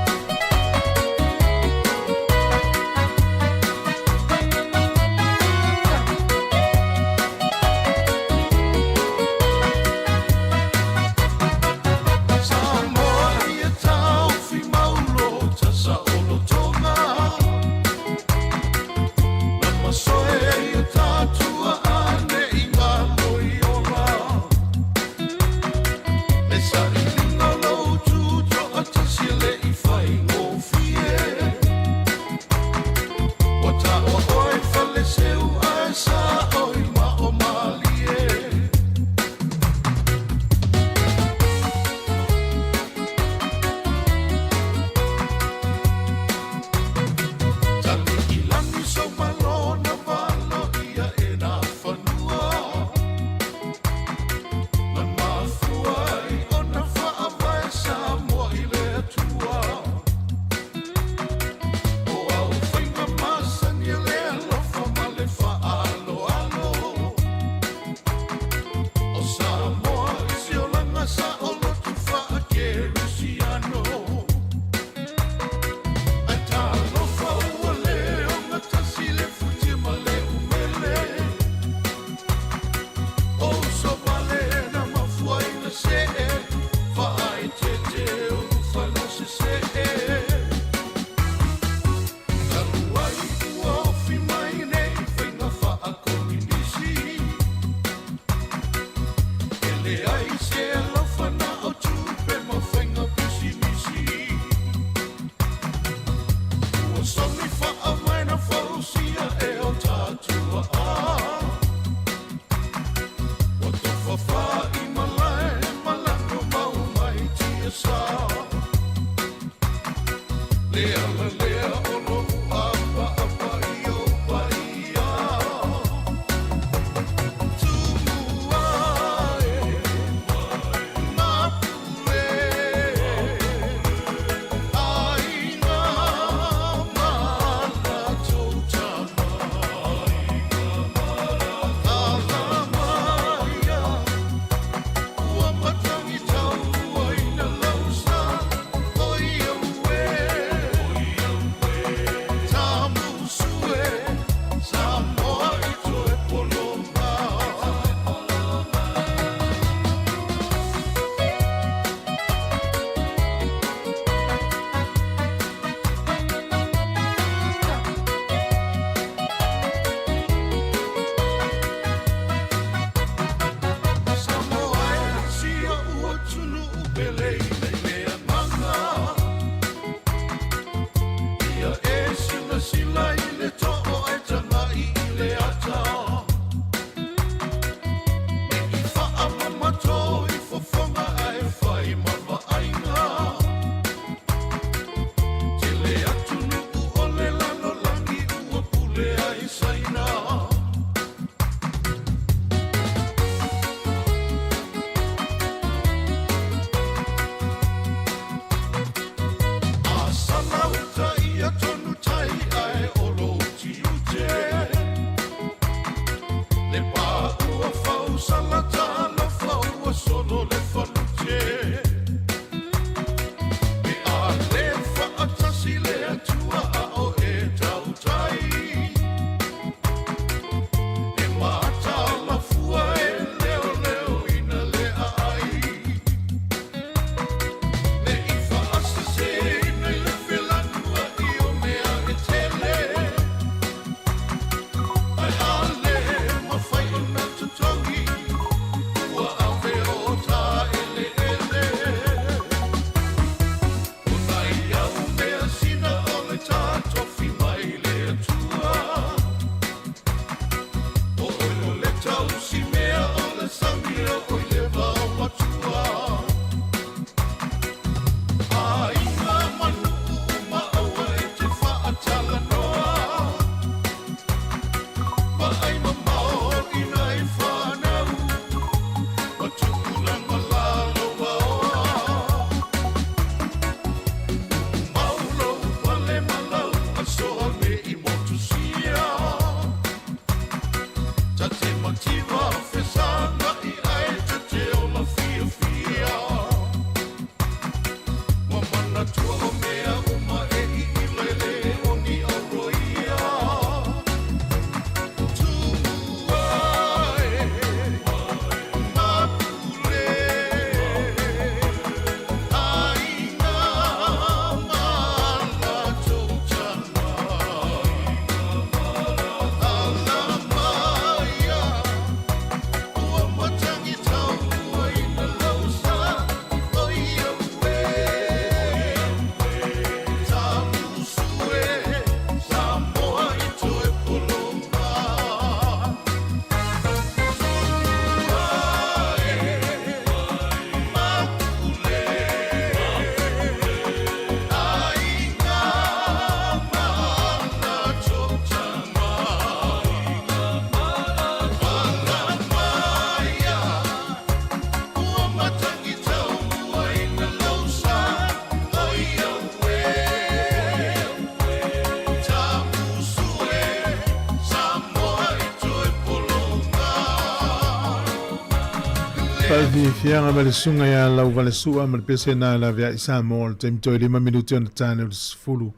S1: Faafiafiaga ma le susuga ia Lauvalesua ma le pese na laveai Samoa o le taimi toe 5 minute ona tane o le 10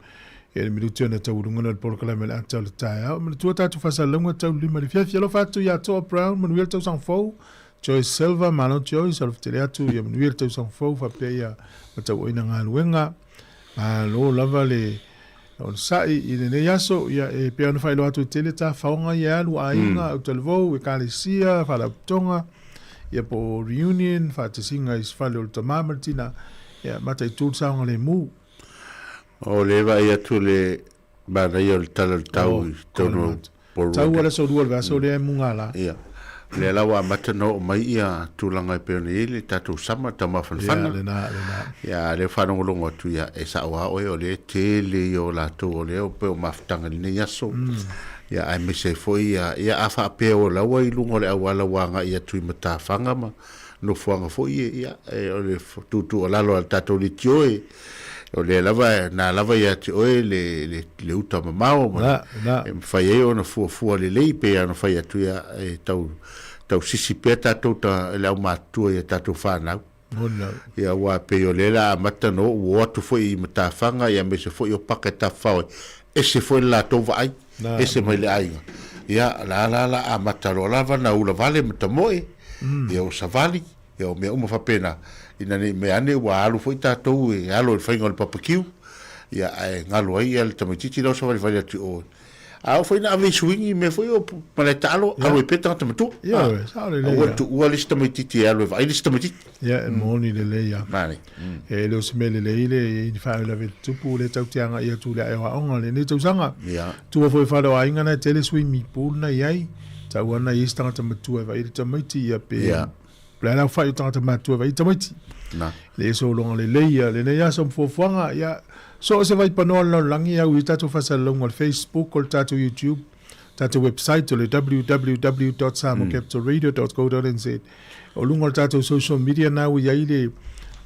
S1: ia le minute ona taualuga lea o le polokalame o le ata o le taeao. Manatua tatou faasalalauga tau le 5 i le afiafi. Alofa atu ia Toa Brown, manuia le tausaga fou. Joyce Silva, malo Joyce, alofa tele atu ia manuia le tausaga fou faapea ia matauaina galuega. Malo lava le onosai i lenei aso, ia e pei ona faailoa atu e tele tafaoga ia e alu, aiga, autalavou, ekalesia, faalapotopotoga, ia po o reunion, faatasiga i fale o le tama ma le tina, ia mataitu le saogalemu.
S2: O lea e vaai atu le manaia o le tala o le tau i totonu o
S1: Tau a le aso lua o le vaiaso lea e mugala.
S2: Ia. Lea la ua amata ona oo mai ia tulaga e pei ona i ai le tatou sama, taumafanafana.
S1: Ia, lena, lena.
S2: Ia, lea ua faalogologo atu, ia, e sao lava oe, o lea e tele ia o latou o lea pei o mafutaga i lenei aso. Ia, aemaise ai foi ia, ia a faapea o la ua i luga o le auala ua agai atu i matafaga ma nofoaga foi ia, ia, e, o le tuutuualalo a le tatou leitio e, O lea lava, na lava ia te oe le, le, le uta mamao ma,
S1: Na, na.
S2: e mafai ai ona fuafua lelei pei ona fai atu ia, e tau, tau sisi pea tatou ta, le aumatutua i a tatou fanau.
S1: Moni lava.
S2: Ia, aua pei o lea la amata ona oo, ua o atu foi i matafaga, ia aemaise foi o paka e tafafao ai, ese foi le latou vaai,
S1: Na,
S2: ese mai le aiga. Ia, la la la amata loa lava ona ula vale ma tamoe, ia o savali, Ia, o mea uma faapena, ina ne i mea ane ua alu foi tatou e alo i le faiga o le papakiu, ia, ae galo ai ia le tamaitiiti la ua savalivali atu i o. A oo foi ina ave i suigi i mea foi o malae taalo, alu ai pea tagata matua.
S1: Ia, ioe, sao lelei
S2: Aua le
S1: lava.
S2: tuua le isi tamaitiiti e alu e vaai le isi tamaitiiti.
S1: Ia, e moni lelei lava.
S2: Manaia.
S1: E le o se mea lelei le i ai ni faalavelave tutupu lea tatou te agai atu i le ae o aoga o lenei tausaga.
S2: Ia.
S1: Tua foi i fale o aiga na e tele swimming pool na i ai. Tau ana i ai se tagata matua e vaai le tamaiti ia pe
S2: Ia.
S1: le ala fai o tagata matua e vaai tamaiti.
S2: Na.
S1: Le sologa lelei ia lenei aso ma fuafuaga ia so o se vaipanoa o le lalolagi au i tatou faasalalauga o le Facebook o le tatou YouTube tatou website o le www.samoacapitalradio.co.nz o luga o le tatou social media na ua i ai le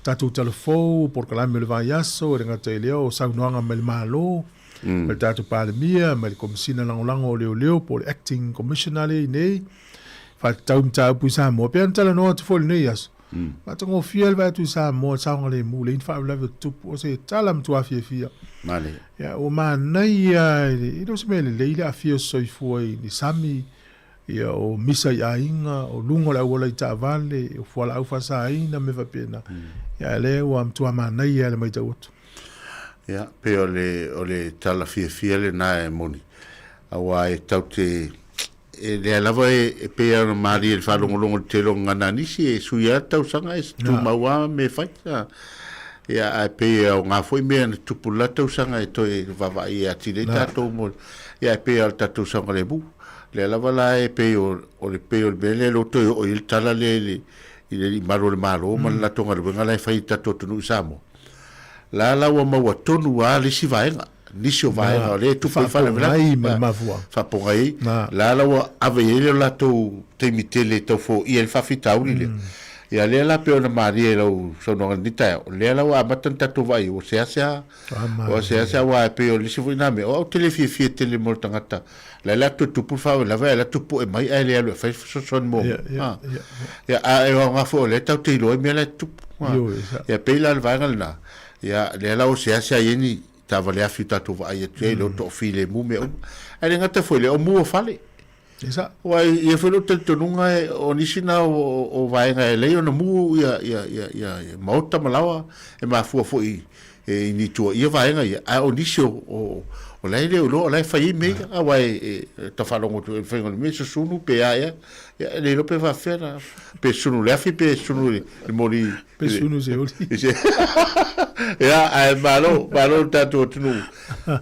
S1: tatou talafou polokalame o le vaiaso e le gata i lea o saunoaga mai le Malo mai le tatou Palemia, mai le Komesina Lagolago o Leoleo po o le Acting Commissioner lea i nei, faatatau mataupu i Samoa. Pei ona talanoa atu foi i lenei aso, matagofie le vaai atu i Samoa i le saogalemu, leai ni faalavelave o tutupu, o se tala matua fiafia.
S2: Manaia.
S1: Ia, ua manaia, e le o se mea lelei le aafia o se soifua i ni sami, ia, o misa i aiga, o luga o le auala i taavale, o fualaau faasaina, mea faapena. Ia, a lea ua matua manaia le matau atu.
S2: Ia, pei o le, o le tala fiafia lena e moni, aua e tatou te, e lea lava e, e pei ona malie i le faalogologo i le tele o gagana a nisi, e sui lava le tausaga, e tumau lava mea e fai. Ia, ae pei e aoga foi mea na tupu i le la tausaga e toe vaavaai atili ai tatou mo le, ia, ae pei lava o le tatou saogalemu. Lea lava la e pei o, o le pei o le mea lea lea ua toe oo i ai le tala lea i le, i le alii malu o le Malo ma le latou galuega la e fai i le tatou atunuu i Samoa. La la ua maua tonu lava le isi vaega, nisi o vaega o lea e tupu ai faalavelave.
S1: Faapogai ma le mafuaaga.
S2: Faapogai ai. La la ua ave i ai le latou taimi tele e tau foia ai le faafitauli lea. Ia lea la pei ona malie i lau saunoaga i lenei taeao, lea la ua amata ona tatou vaai, ua seasea, ua seasea aua e pei o le isi foi na mea, o au ou te le fiafia tele mo le tagata, la e alu atu e tupu le faalavelave ae alu atu poe mai ae le alu e fai le fesoasoani muamua. Ia, a e aoga foi o lea tatou te iloa ai mea la e tutupu. Ia, pei la o le vaega lena, ia, lea la ua seasea ai ni taavale afi o tatou vaai atu i ai, lea ua toafilemu mea uma. Ae le gata foi i lea, o mu o fale. Aua e i ai foi lou talitonuga o nisi na o vaega e lelei ona mu ia maota ma laoa, e mafua foi i ni tuuaia vaega ia, ae o nisi o la e le o iloa o la e fai ai mea ia, aua e ta faalogo atu i le faiga o le mea, susunu pe a ea, ia e le iloa pe faapefea na, pe sunu i le afi pe sunu i le moli.
S1: Pe sunu i se oli.
S2: Ia, ae malo, malo le tatou atunuu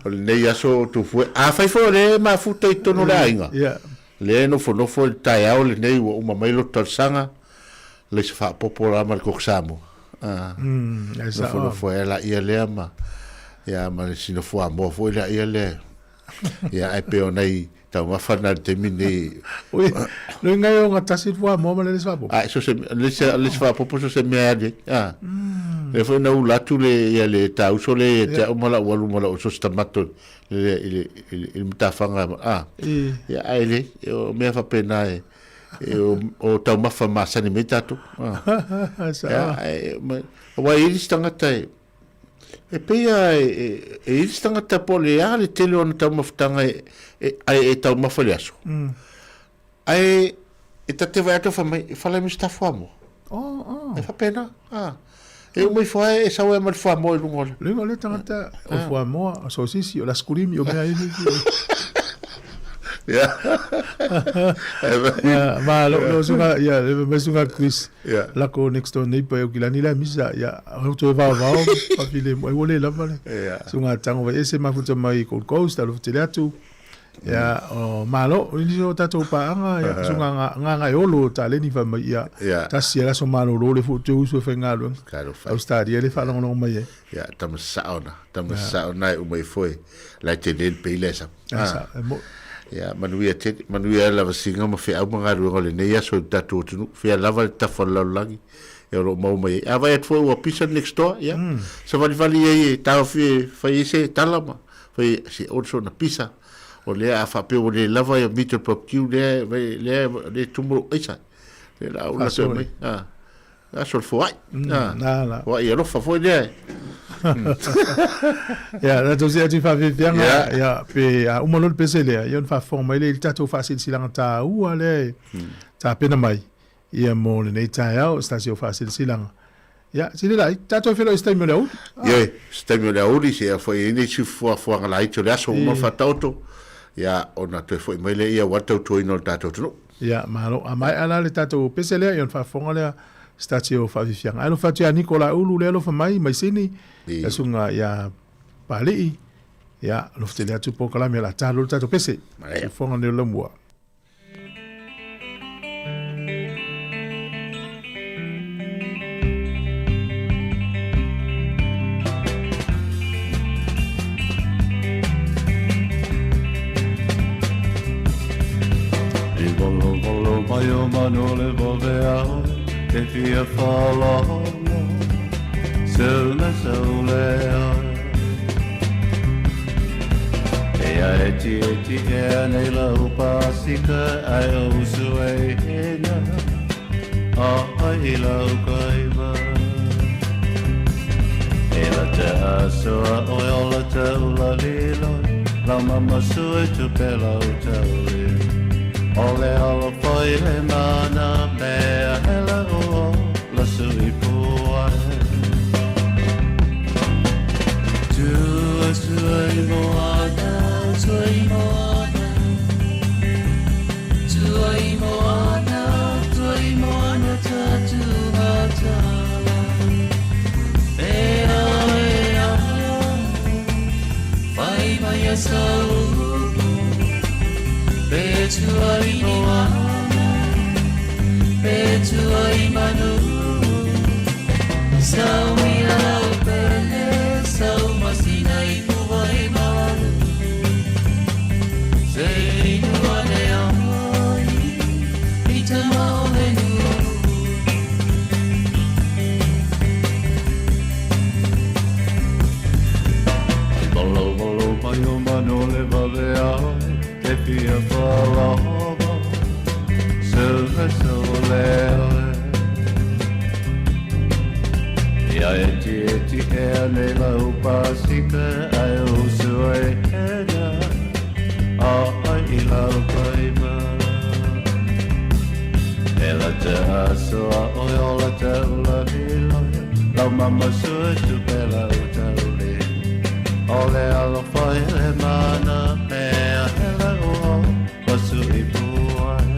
S2: o lenei aso o Tufue. Afai foi o lea e mafuta i totonu o le aiga, lea e nofonofo i le taeao lenei ua uma mai loto talosaga, leai se faaopoopo la ma le koko Samoa. Nofonofo ai laia lea ma, ia, ma le sina fuamoa foi laia lea. Ia, ae pei o nai taumafa na i le taimi lenei.
S1: Ui, le ngai o gatasi le fuamoa ma le isi faaopoopo.
S2: A, so se, le isi, le isi faaopoopo so se mea e alu ai. A. Lea foi na ula atu le, ia le tāuso lea ia te au ma lau alu ma lau so se tamato i le, i le, i le, i le matafaga. A. Ia, ae le, o mea faapena e. E o taumafa masani mai tatou.
S1: Sao.
S2: Aua e i ai le isi tagata e, e pei lava e, e i ai le isi tagata po o le a le tele o ana taumafataga e, e, ae e taumafa i le aso. Ae e ta te vaai atu fai mai, e fala mai se ta fuamoa.
S1: Oh, oh.
S2: E faapena. Ah. E uma ifo lava e sau ai ma le fuamoa i luga o le.
S1: Luga o le tagata, o fuamoa, o sosisi, o laskulimi, o mea isi.
S2: Yeah.
S1: Yeah, ma lo lo sunga ya le me sunga Chris. Yeah. La ko next door neighbor o kilani la misa ya o to va va pa file mo wole la vale.
S2: Yeah.
S1: Sunga tango va ese mafuta mai Gold Coast alo tele atu. Ia, o malo, o nisi o tatou paaga, ia, suga nga, nga nga e olo taleni fai mai, ia,
S2: Ia.
S1: tasi e laso malolo le fu te usu e faigaluega.
S2: Talofa.
S1: Australia le faalogologo mai ai.
S2: Ia, tama sao na, tama sao na e uma ifo e la e tele le pei le sa.
S1: Ia, sa, e mo.
S2: Ia, manuia tele, manuia lava singa ma feau ma galuega o lenei aso i le tatou atunuu, fea lava le tafa o le lalolagi e o lo o maua mai ai. A vaai atu foi ua pisa le next door, ia, savalivali ai e taofi e fai ai se tala ma fai se also na pisa o lea a faapea ua le lava ia meat o le barbecue lea lea lea tumu lou aisa lea la ula
S1: Faasoa.
S2: mai a aso le foai a
S1: Na la.
S2: foai alofa foi lea
S1: Ia, tatou see atu i faafiafiaga,
S2: Ia.
S1: ia, pe a uma loa le pese lea, ia ona faafofoga mai lea i le tatou faasilasilaga taua lea e tapena mai. Ia mo lenei taeao, se tasi o faasilasilaga. Ia, sili la, tatou e feiloai i se taimi o le aoauli.
S2: Ioe, se taimi o le aoauli, seia foi i ai nisi fuafuaga laiti o le aso ua uma faataoto, ia, ona toe foi mai lea aua le tautuaina o le tatou atunuu.
S1: Ia, malo. A maea la le tatou pese lea, ia ona faafofoga lea se tasi o faafiafiaga. Ae alofa atu ia Niko Laulu lea alofa mai, mai Sini, ia susuga ia Papalii, ia, alofa tele atu polokalame o le a ta loa le tatou pese. Siufofoga nei o le laumua.
S3: I volovolo mai o manu le vove ao E fia whalolo Seu me seu le ai E a e ti e ti e a nei lau pasika ai o usu e hena A ai i lau kaima E la te asoa oi o la te ula liloi Lau mama sui tu pe lau tauli O le alo foi le mana mea hele o la sui puai Tua sui moana, sui moana Tua moana, tua moana tatu matala E a e a Fai mai a sau Pe tua i moana Pe tua i manu Sau i a lau pele Sau masina i puwa e malu Se inu ane ai I te maole nu Valo valo mai o manu le vave ai Te fia whalava Se me so le ai Ia e ti e ti e ane lau pasika ai o sua e hena A ai i lau kaima E la te asoa oi o la te ula liloi Lau mama sua tu pe lau tauli O le alofa i le mana mea hele o pasu i puai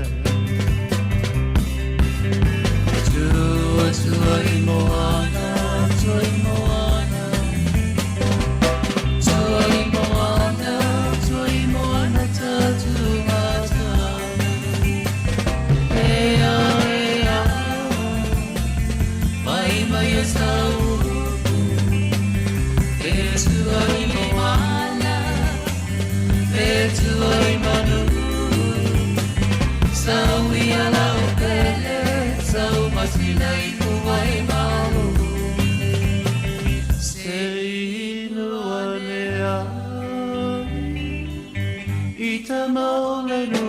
S3: Tua tua i moana, tua i moana Tua i moana, tua i moana tatu matana E a e a mai mai e sau E tua i moana, e tua i manu Sau i a lau pele, sau masina i pua e malu Se inu ane ai i te maole nu.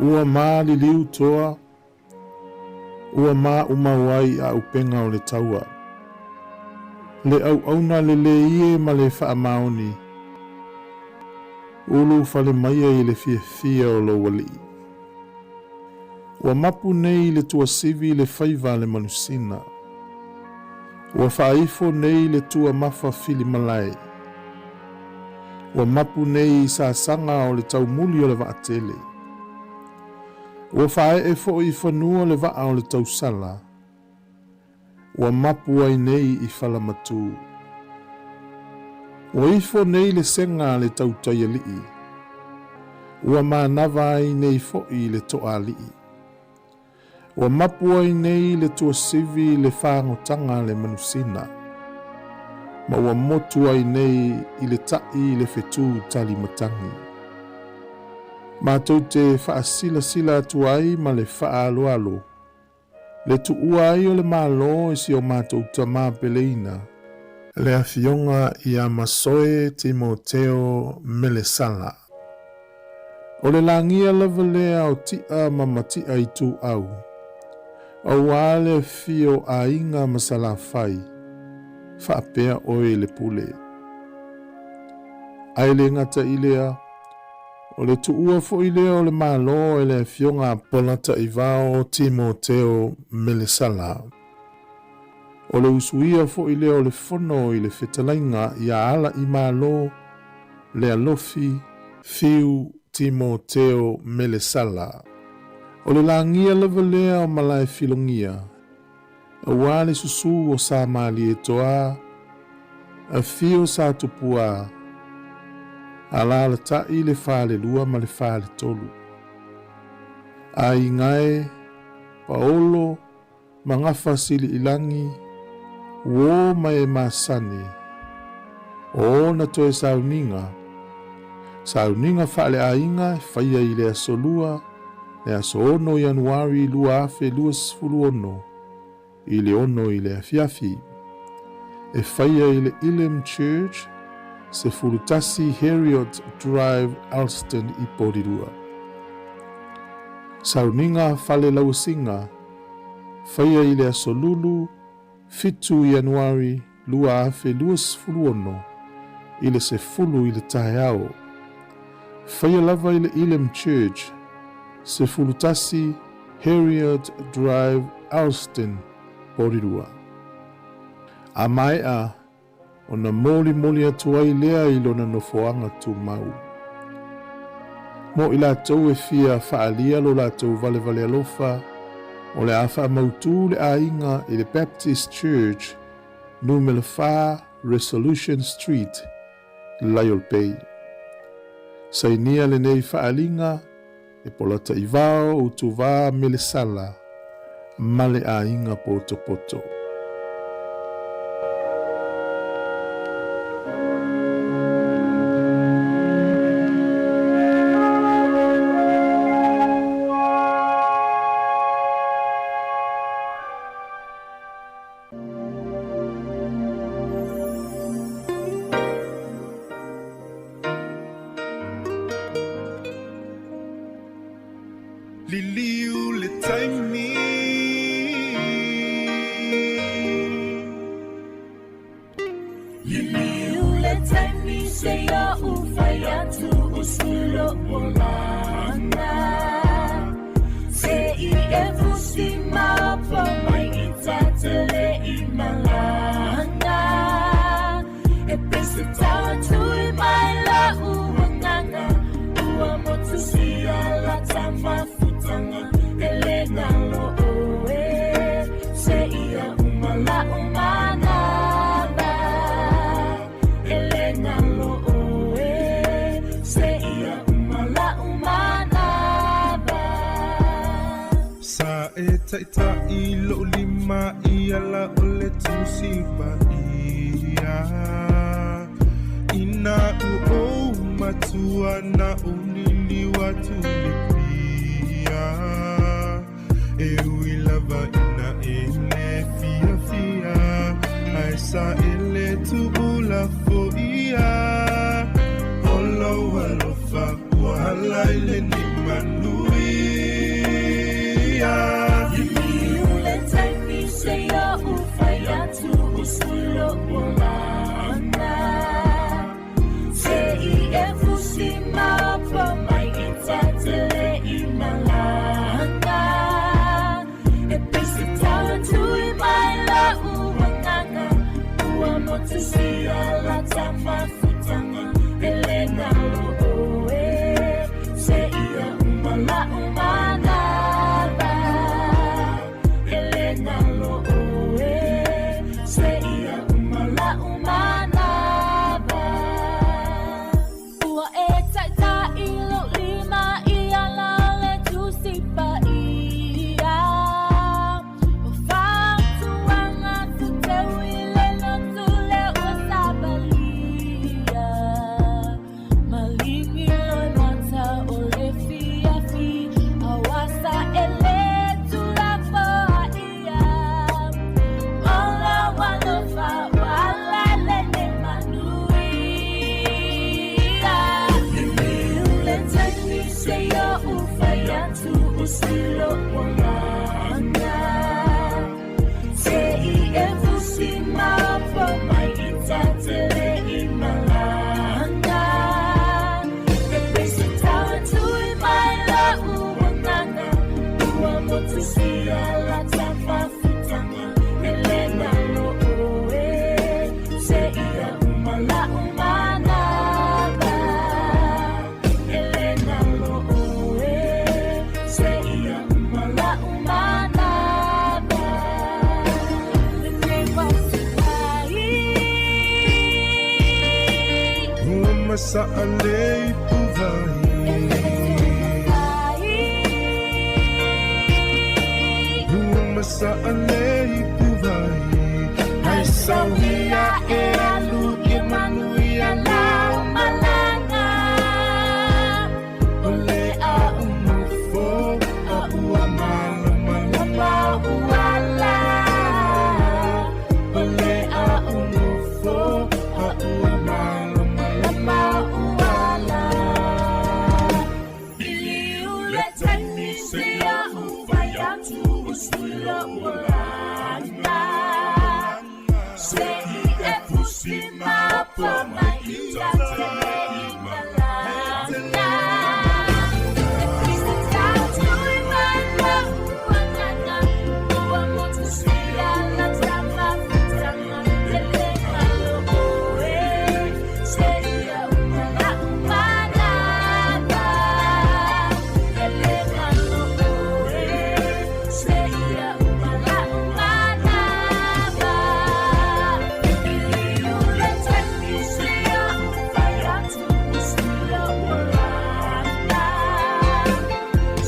S1: Ua maliliu toa, ua maumau ai auupega o le taua. Le auauna lelei e ma le faamaoni, ulufale mai ai i le fiafia o lou alii. Ua mapu nei i le tuasivi le faiva a le manusina. Ua faaifo nei le tuamafa filimalae. Ua mapu nei i sasaga o le taumuli o le vaatele. Ua faaee foi i fanua le vaa o le tausala. Ua mapu ai nei i falamatū. Ua ifo nei le sega a le tautaialii. Ua manava ai nei foi le toaalii. Ua mapu ai nei le tuasivi le fagotaga a le manusina, ma ua motu ai nei i le taʻi le fetū tali matagi. Matou te faasilasila atu ai ma le faaaloalo le tuua ai o le Malo e si o matou tama peleina, le Afioga ia Masoe Timoteo Melesala. O le lagia lava lea o ti'a ma mati'a ituau, aua le afio aiga ma Salafai, faapea oe le pule. Ae le gata i lea, O le tuua foi lea o le Malo e le Afioga a Polataivao Timoteo Melesala. O le usuia foi lea o le Fono i le fetalaiga ia Ala'imalo Lealofi Fiu Timoteo Melesala. O le lagia lava lea o Malaefilogia Aua le susu o Sa Malietoa, afio Sa Tupua, alaalatai le falelua ma le faletolu. Aiga e, Paolo ma Gafasiliilagi, uo ma e masani, o ona toe sauniga, sauniga faaleaiga e faia i le aso Lua, le aso 6 Ianuari 2026 i le 6 i le afiafi. E faia i le Elim Church, 11 Heriot Drive, Alston i Porirua. Sauniga fale lauasiga, faia i le aso Lulu, 7 Ianuari 2026 i le 10 i le taeao. Faia lava i le Elim Church, 11 Heriot Drive, Alston, Porirua. A maea, ona molimoli atu ai lea i lona nofoaga tumau. Mo i latou e fia faaalia lo latou valevale alofa, o le a faamautū le aiga i le Baptist Church, Numera 4 Resolution Street, Lyall Bay. Sainia lenei faaaliga e Polataivao Utuvā Melesala ma le aiga potopoto.
S6: Liliu le taimi.
S4: Liliu le taimi se ia u fai atu usu lo olanga. Se i e fusi ma pa mai i tatele i malanga. E pese tau tui mai la uanganga. Ua motu sia la tamafutanga. E le nalo oe. Se ia uma la umanaba. E le nalo oe. Se ia uma la umanaba.
S6: Sa e taʻitaʻi loʻu lima i ala o le Tusi Paia. Inā ua ou matua na ou liliu atu i le pia. E ui lava ina e le fiafia, ae sa e le tuulafoia. O lou alofa ua hala i lenei manuia.
S4: lou olaga. Se i e fusi maopo mai i tatele i malaga. E pei se tau tui mai la'u agaga, ua motusia lata mafutaga, e le galo ʻoe, seia uma la'u manava. E le galo ʻoe, seia uma la'u manava. Ua e taitaʻi lou lima i ala o le Tusi Paia. O fautuaga tuteu i le lotu lea ua savalia. Maligi loi mata o le fiafi, a ua saele tulafoaia. O lou alofa ua ala e le manuia. Liliu le taimi seia ou fai atu usi lou agaga. Se i e fusi maopo mai i tatele i malaga. E pei se tau e tui mai la'u agaga, ua motusia lata mafutaga, e le galo ʻoe, seia uma la'u manava. E le galo ʻoe, seia uma la'u manava. Lenei wā
S6: Ua masaʻa le ipuvai. Ua masaʻa le ipuvai. Ai sauia e alu ia manuia lau
S4: malaga.
S6: O le a unofo a ua malamalama uala. O le a unofo a ua malamalama
S4: uala. Liliu le taimi seia ou fai atu usi lou olaga. Se i e fusi maopo mai i tatele i malaga. E pei se tau tui mai lou agaga, ua motusia lata mafutaga, e le galo ʻoe, seia uma la'u manava. E le galo ʻoe, seia uma la'u manava. Liliu le taimi seia ou fai atu usi lou olaga.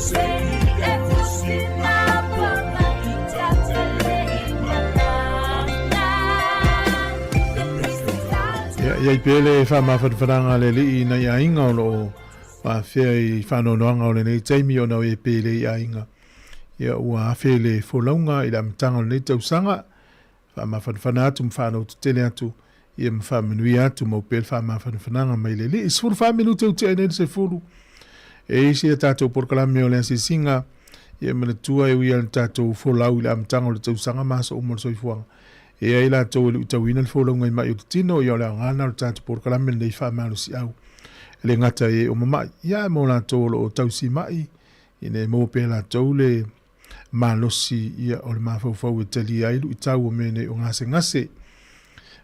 S4: Se i e fusi maopo mai i tatele i malaga. E pei se tau
S1: Ia, i ai pea le faamafanafanaga a le Alii i nai aiga o lo o afea i faanoanoaga o lenei taimi ona o e pele i aiga. Ia, ua afe le folauga i le amataga o lenei tausaga, faamafanafana atu ma faanautetele atu, ia ma faamanuia atu mau pea le faamafanafanaga mai le Alii. 14 minute ua tea ai nei le 10. E isi a tatou polokalame o le asiasiga, ia manatua e ui lava i le tatou folau i le amataga o le tausaga ma aso uma o le soifuaga. E i ai latou e luitauina le folauga i maʻi o le tino, ia o le aoga lena o le tatou polokalame lenei faamalosiau. E le gata i e o mamaʻi, ia ae mo latou o lo o tausi maʻi, ina ia maua pea latou le malosi ia o le mafaufau e talia ai luitau o mea nei o gasegase.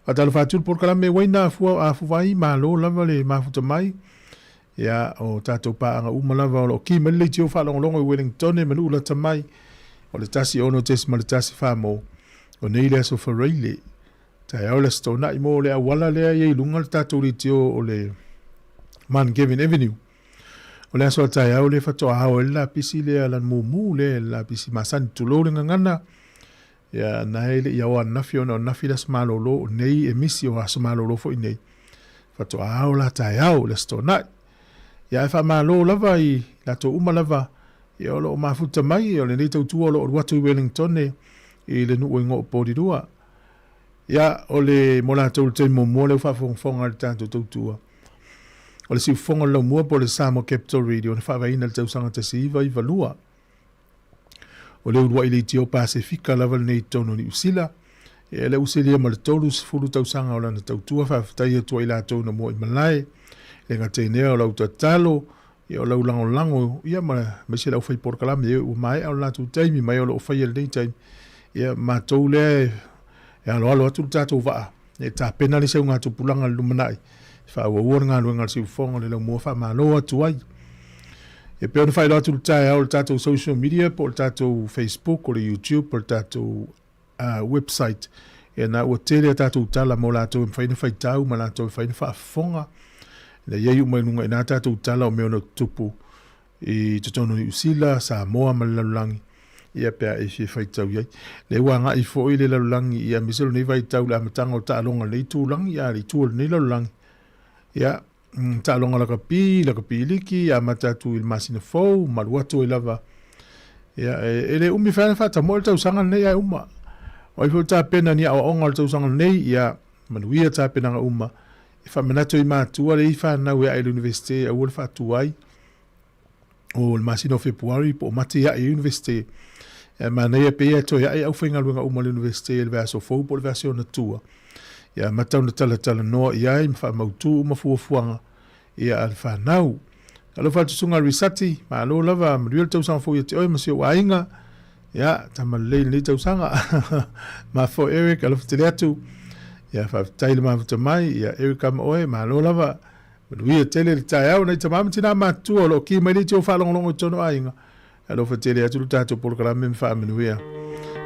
S1: Faatalofa atu i le polokalame Uaina Afua o Afuvai, malo lava le mafuta mai. Ia, o tatou paaga uma lava o lo o ki mai le leitio faalogologo i Wellingtone ma nuu lata mai, o le 16.14 mo, o nei le aso Faraile. Taeao le Aso Toonai mo le auala lea e i ai luga le tatou leitio o le Mount Gavin Avenue. O le aso a taeao lea faatoa ao ai le lapisi lea lana mumu lea le lapisi masani tulou le gagana. Ia, na e le i ao ananafi ona o ananafi le aso malolo, o nei e misi o aso malolo foi nei. Faatoa ao la taeao le Aso Toonai. Ia ae faamalo lava i latou uma lava ia o lo o mafuta mai o lenei tautua o lo o alu atu i Wellingtone i le nuu o igoa o Porirua. Ia o le mo latou le taimi muamua lea ua faafogafoga i le tatou tautua. O le siufofoga o le laumua po o le Samoa Capital Radio na faavaeina i le tausaga 1992. O le uluai leitio Pasefika lava lenei i totonu o Niu Sila. Ia lea ua silia ma le 30 tausaga o lana tautua, faafetai atu ai latou na mua i malae, le gata i lea o lau tatalo, ia o lau lagolago, ia ma aemaise le aufai polokalame, ia ua maea o le latou taimi mai o lo o faia i lenei taimi. Ia matou lea e aloalo atu le tatou vaa, e tapena le seugatupulaga i le lumanai, e faaauaua le galuega a le siufofoga o le laumua faamalo atu ai. E pei ona faailoa atu i le taeao o le tatou social media po o le tatou Facebook, o le YouTube, o le tatou website, ia na ua tele a tatou tala mo latou e mafai ona faitau ma latou e mafai ona faafofoga. Ina ia i uma i luga i na tatou tala o mea o lo o tutupu i totonu o Niu Sila, Samoa ma le lalolagi, ia pe a e fia faitau i ai. Lea ua agai foi le lalolagi ia aemaise o lenei vaitau i le amataga o taaloga i lenei itulagi, a le itu o lenei lalolagi. Ia, taaloga lakapi, lakapi liki, amata atu i le masina fou, malu atu ai lava. Ia, e le umi fai ana faatamoe le tausaga lenei ae uma. O ai foi o tapena ni aoaoga o le tausaga lenei, ia, manuia tapenaga uma. E faamanatu ai matua le i fanau e ae i le Universite aua le faatuai o le masina o Fepuari po o mate ae i le Universite. E manaia pei e toe ae aufaigaluega uma o le Universite i le vaiaso fou po o le vaiaso ona tua. Ia amata ona talatalanoa i ai ma faamautu uma fuafuaga ia a le fanau. Alofa atu susuga Risati, malo lava, manuia le tausaga fou ia te oe ma si ou aiga. Ia, tama lelei lenei tausaga. Mafo Eric, alofa tele atu. Ia, faafetai le mafuta mai. Ia, Eric ma oe, malo lava. Manuia tele le taeao nai tama ma tinā matutua o lo o ki mai nei te o faalogologo i totonu o aiga. Alofa tele atu le tatou polokalame ma faamanuia.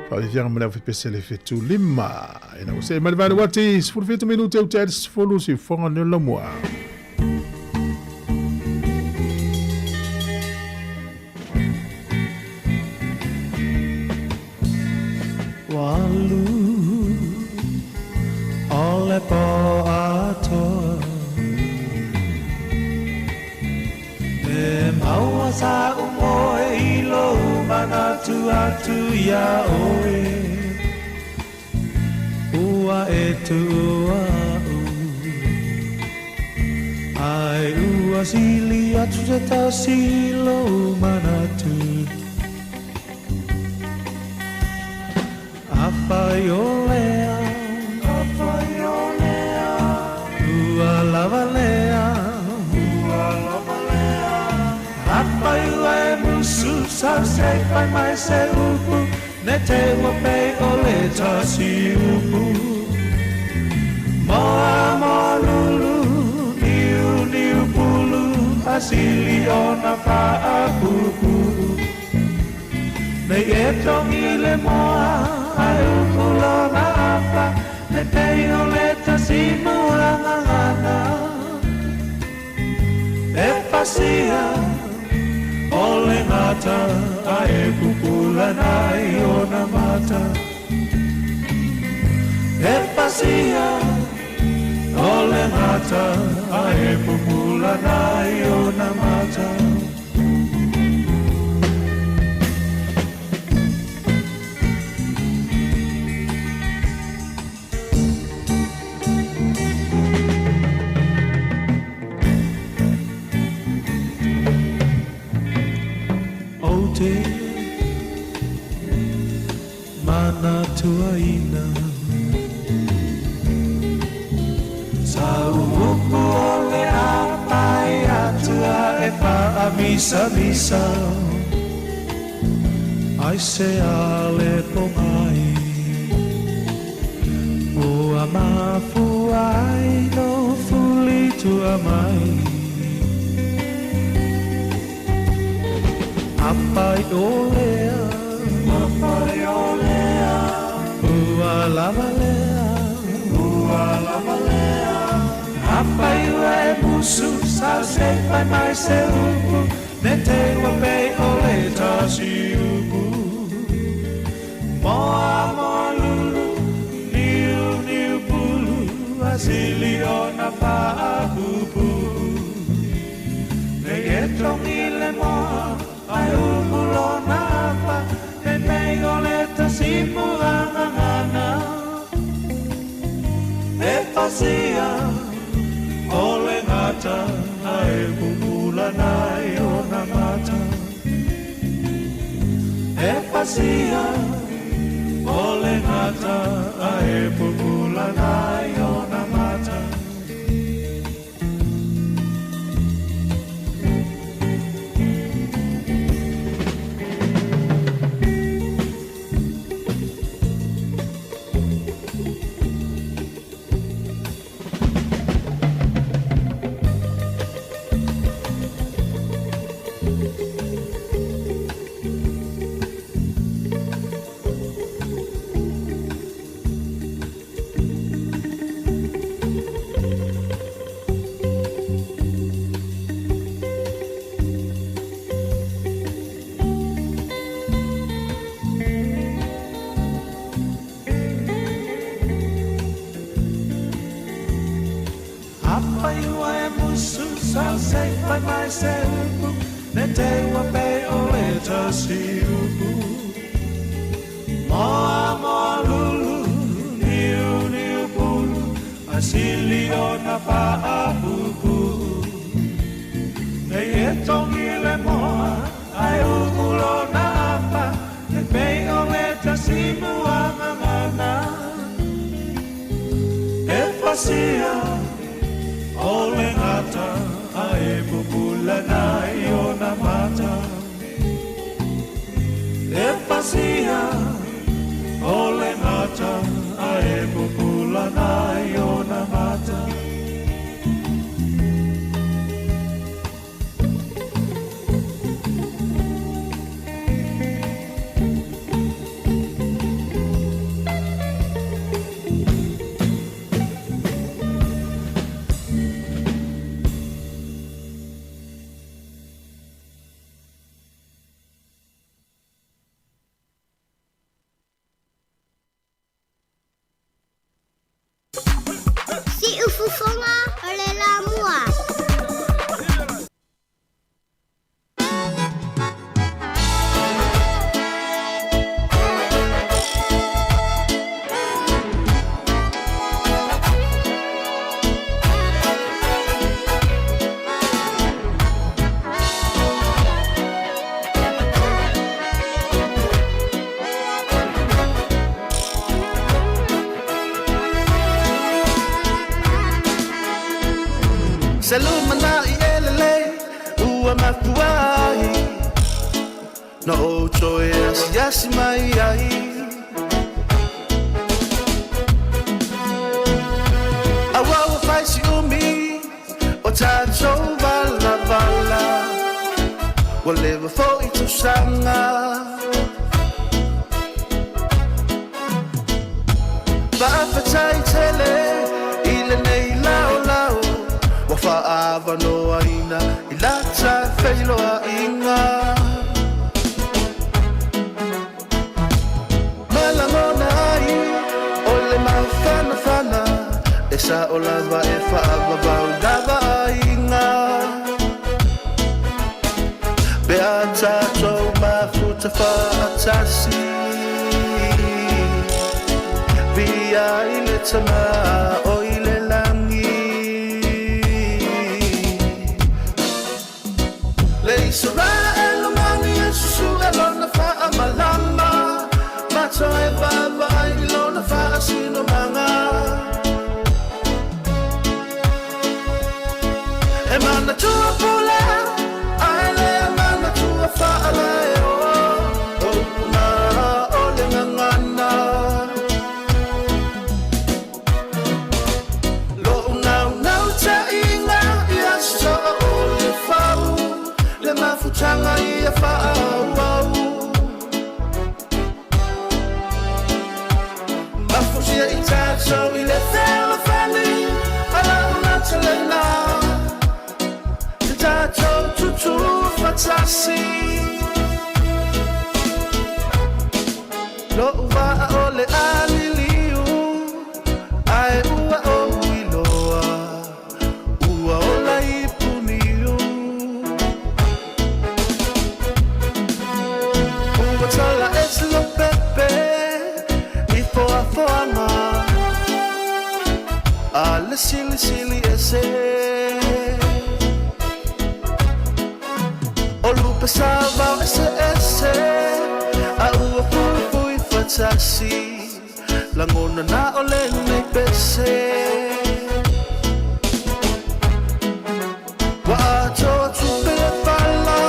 S1: Faafiafiaga ma le aufepese le 75. Ina ua see mai le 8 uati, 17 minute ua tea i le 10, siufofoga lenei o le laumua.
S6: Ua alu o le pō atoa E maua saʻu moe i lou manatu atu iā ʻoe Ua e tuʻu aʻu Ae ua sili atu se tasi i lou manatu Afai o lea, afai o lea, ua lava lea, ua lava lea. Afai ua e musu sau se i fai mai se upu, Ne te ua pei o le tasi upu. Moa moa lulu, niu niu pulu, a sili ona faapuupuu. Nei e togi le moa, ae upu lona afa, Ne pei o le tasi muagagana. E pasia o le gata a e pupula nai ona mata. E pasia o le gata a e pupula nai ona mata. Ou te manatuaina Sa upu o le a pae atu a e faamisamisa Ai se a le pogai Ua mafua ai lou fuli tua mai Afai o lea Afai o lea Ua lava lea Ua lava lea Afai ua e musu Sau se i fai mai se upu Ne te ua pei o le tasi upu Moa moa lulu, niu niu pulu, a sili ona faapuupuu. Nei e togi le moa, ae upu lona afa, ne pei o le tasi muagagana. E pasia o le gata, ae pupula nai ona mata. E pasia O le gata ae pupulana i ona mata. Afai ua e musu sau se i fai mai se upu, ne te ua pe o le tasi upu. Moa moa lulu, niu niu pulu, a sili ona faapupu. Nei e tongi le moa, ai uu lona afa, ne pei o le tasi muagagana. E fasia o le gata ae pupulana i ona mata. E fasia o le gata ae pupulana i ona mata.
S5: Siufofoga o le Lamua.
S3: Se lumanai e lelei ua mafua ai Na ou toe asiasi mai ai. Aua ua fai si umi o tatou valavala, Ua leva foi tausaga. Faafetai tele i lenei laolao, Ua faaavanoaina i lata feiloaiga. Ma lagona ai o le mafanafana, E sao lava e faavavau lava aiga. Pe a tatou mafuta faatasi, Via i le Tama o i le lagi. Le Isaraelu mani e susue lona faamalama, Ma toe vaavaai i lona faasinomaga. E manatua pule, ae le manatua faalaeoa, O upu na o le gagana. Lo'u naunautaiga ia soa o le fau, Le mafutaga ia faaauau. Mafusia i tatou i le fealofani a lau natalena, Te tatou tutū faatasi. Lo'u vaa o le a liliu, ae ua ou iloa, Ua ola i Puniu. Ua tala ese Lopepe i foafoaga a le Silisili Ese. O lupe sa vao eseese, a ua fuifui fatasi Lagona na o lenei pese Ua atoa tupe le pala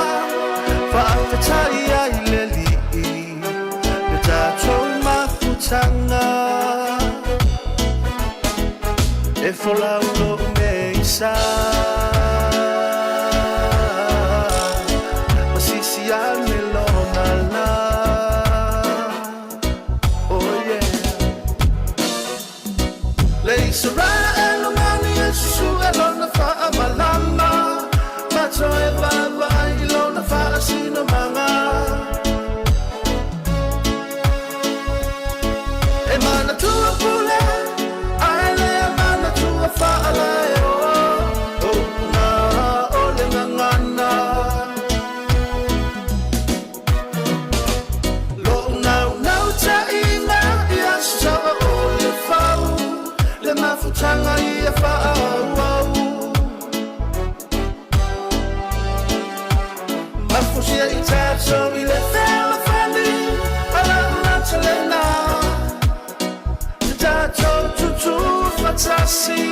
S3: Faafetai ai le Alii Le tatou mafutaga E folau lou meisa Ma sisi ane lona la Oh yeah Le Isaraelu mani e susue lona faamalama Ma toe vaavaai i lona faasinomaga E manatua pule ae le manatua faalaeo O upuga o le gagana Lo'u naunautaiga ia saoa o le fau Le mafutaga ia faaauau Mafusia i tatou i le fealofani Ma lau aotelega Te tatou tutu fatasi.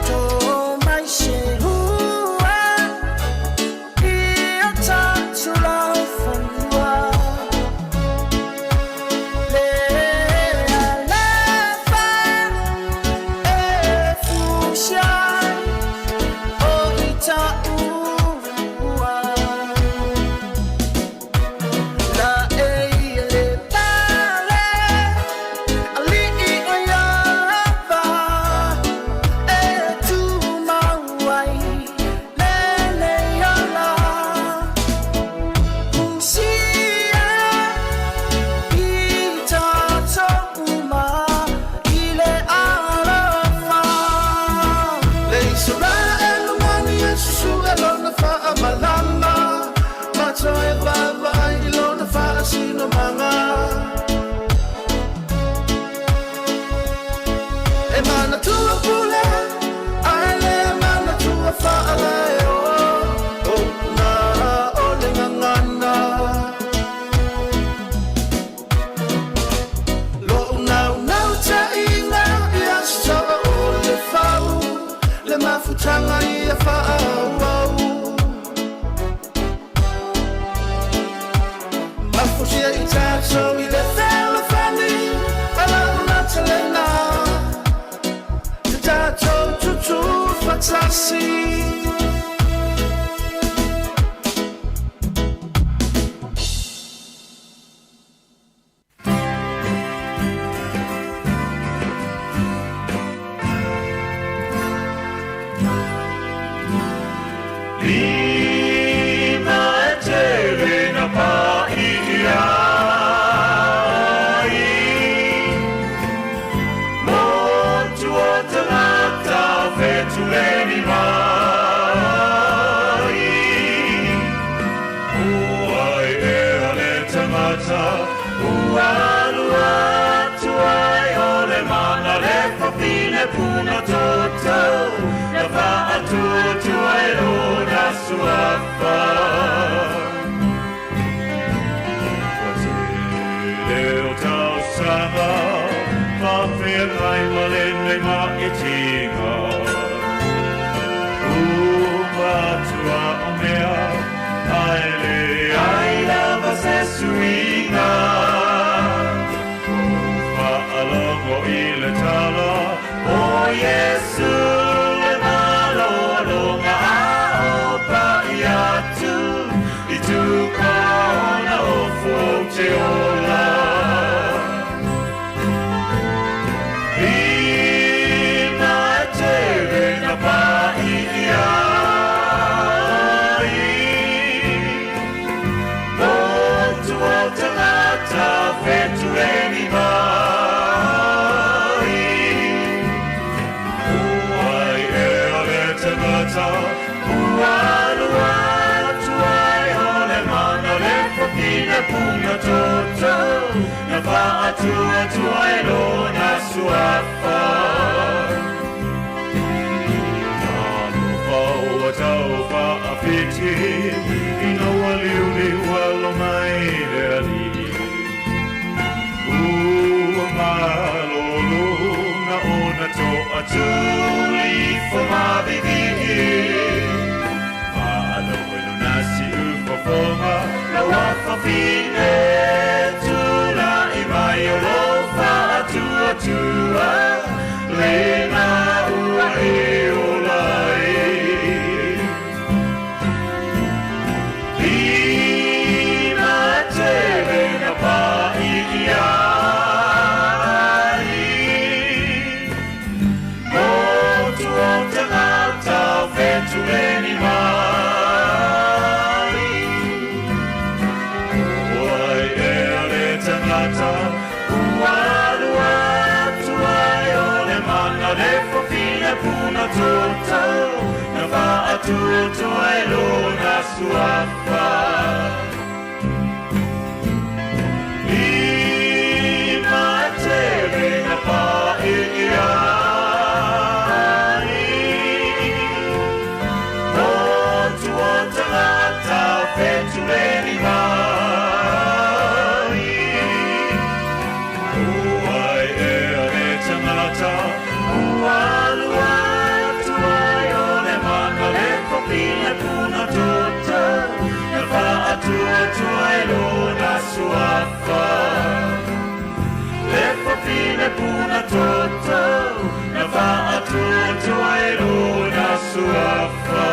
S3: Tō mai se hua i o tātou laufanua Le alofa e fusia ai o i taua. Laei e le pale aliʻi o Iava e tumau ai lenei ola Fusia i tatou uma i le alofa Le Isaraelu mani e susue lona faamalama Ma toe vaavaai i lona faasinomaga E manatua pule ae le manatua faalaeo O upuga o le gagana Lo'u naunautaiga ia saoa o le fau Le mafutaga ia faaauau Mafusia i tatou i le fealofani Ma lau aotelega Te tatou tutu fatasi.
S6: Lima e tele na paʻi ai Motu o tagata fetuleni mai Ua ea le tagata ua alu atu ai o le mana le fafine puna toto na faatuatua i lona suafa. Ua tele o tausaga faafeagai ma lenei maʻitiga. Uma atu a o mea, ae leai lava se suiga. Ua ou faalogo i le tala o Iesu le malologa a o paʻi atu i tuka ona ofu ou te ola. Lima e tele na paʻi ai Motu o tagata fetuleni mai Ua ea le tagata ua alu atu ai o le mana le fafine puna toto na faatuatua i lona suafa. Talofa ua tau faafiti ina ua liuliu alo mai. Toʻatuli ifo ma vivii. Faalogo i lona siufofoga lau afafine, tulaʻi mai o lou faatuatua, lena ua e ola ai. Limatele na paʻi ai, motu o tagata o fetuleni mai. O ai ea le tagata ua alu atu ai o le mana le fafine puna toto na faatuatua ai lona suafa. Limatele na paʻi ai, motu o tagata o fetuleni mai. O ai ea le tagata ua alu atu ai o le mana le fafine puna toto na faatuatua ai lona suafa. Le fafine puna toto na faatuatua ai lona suafa.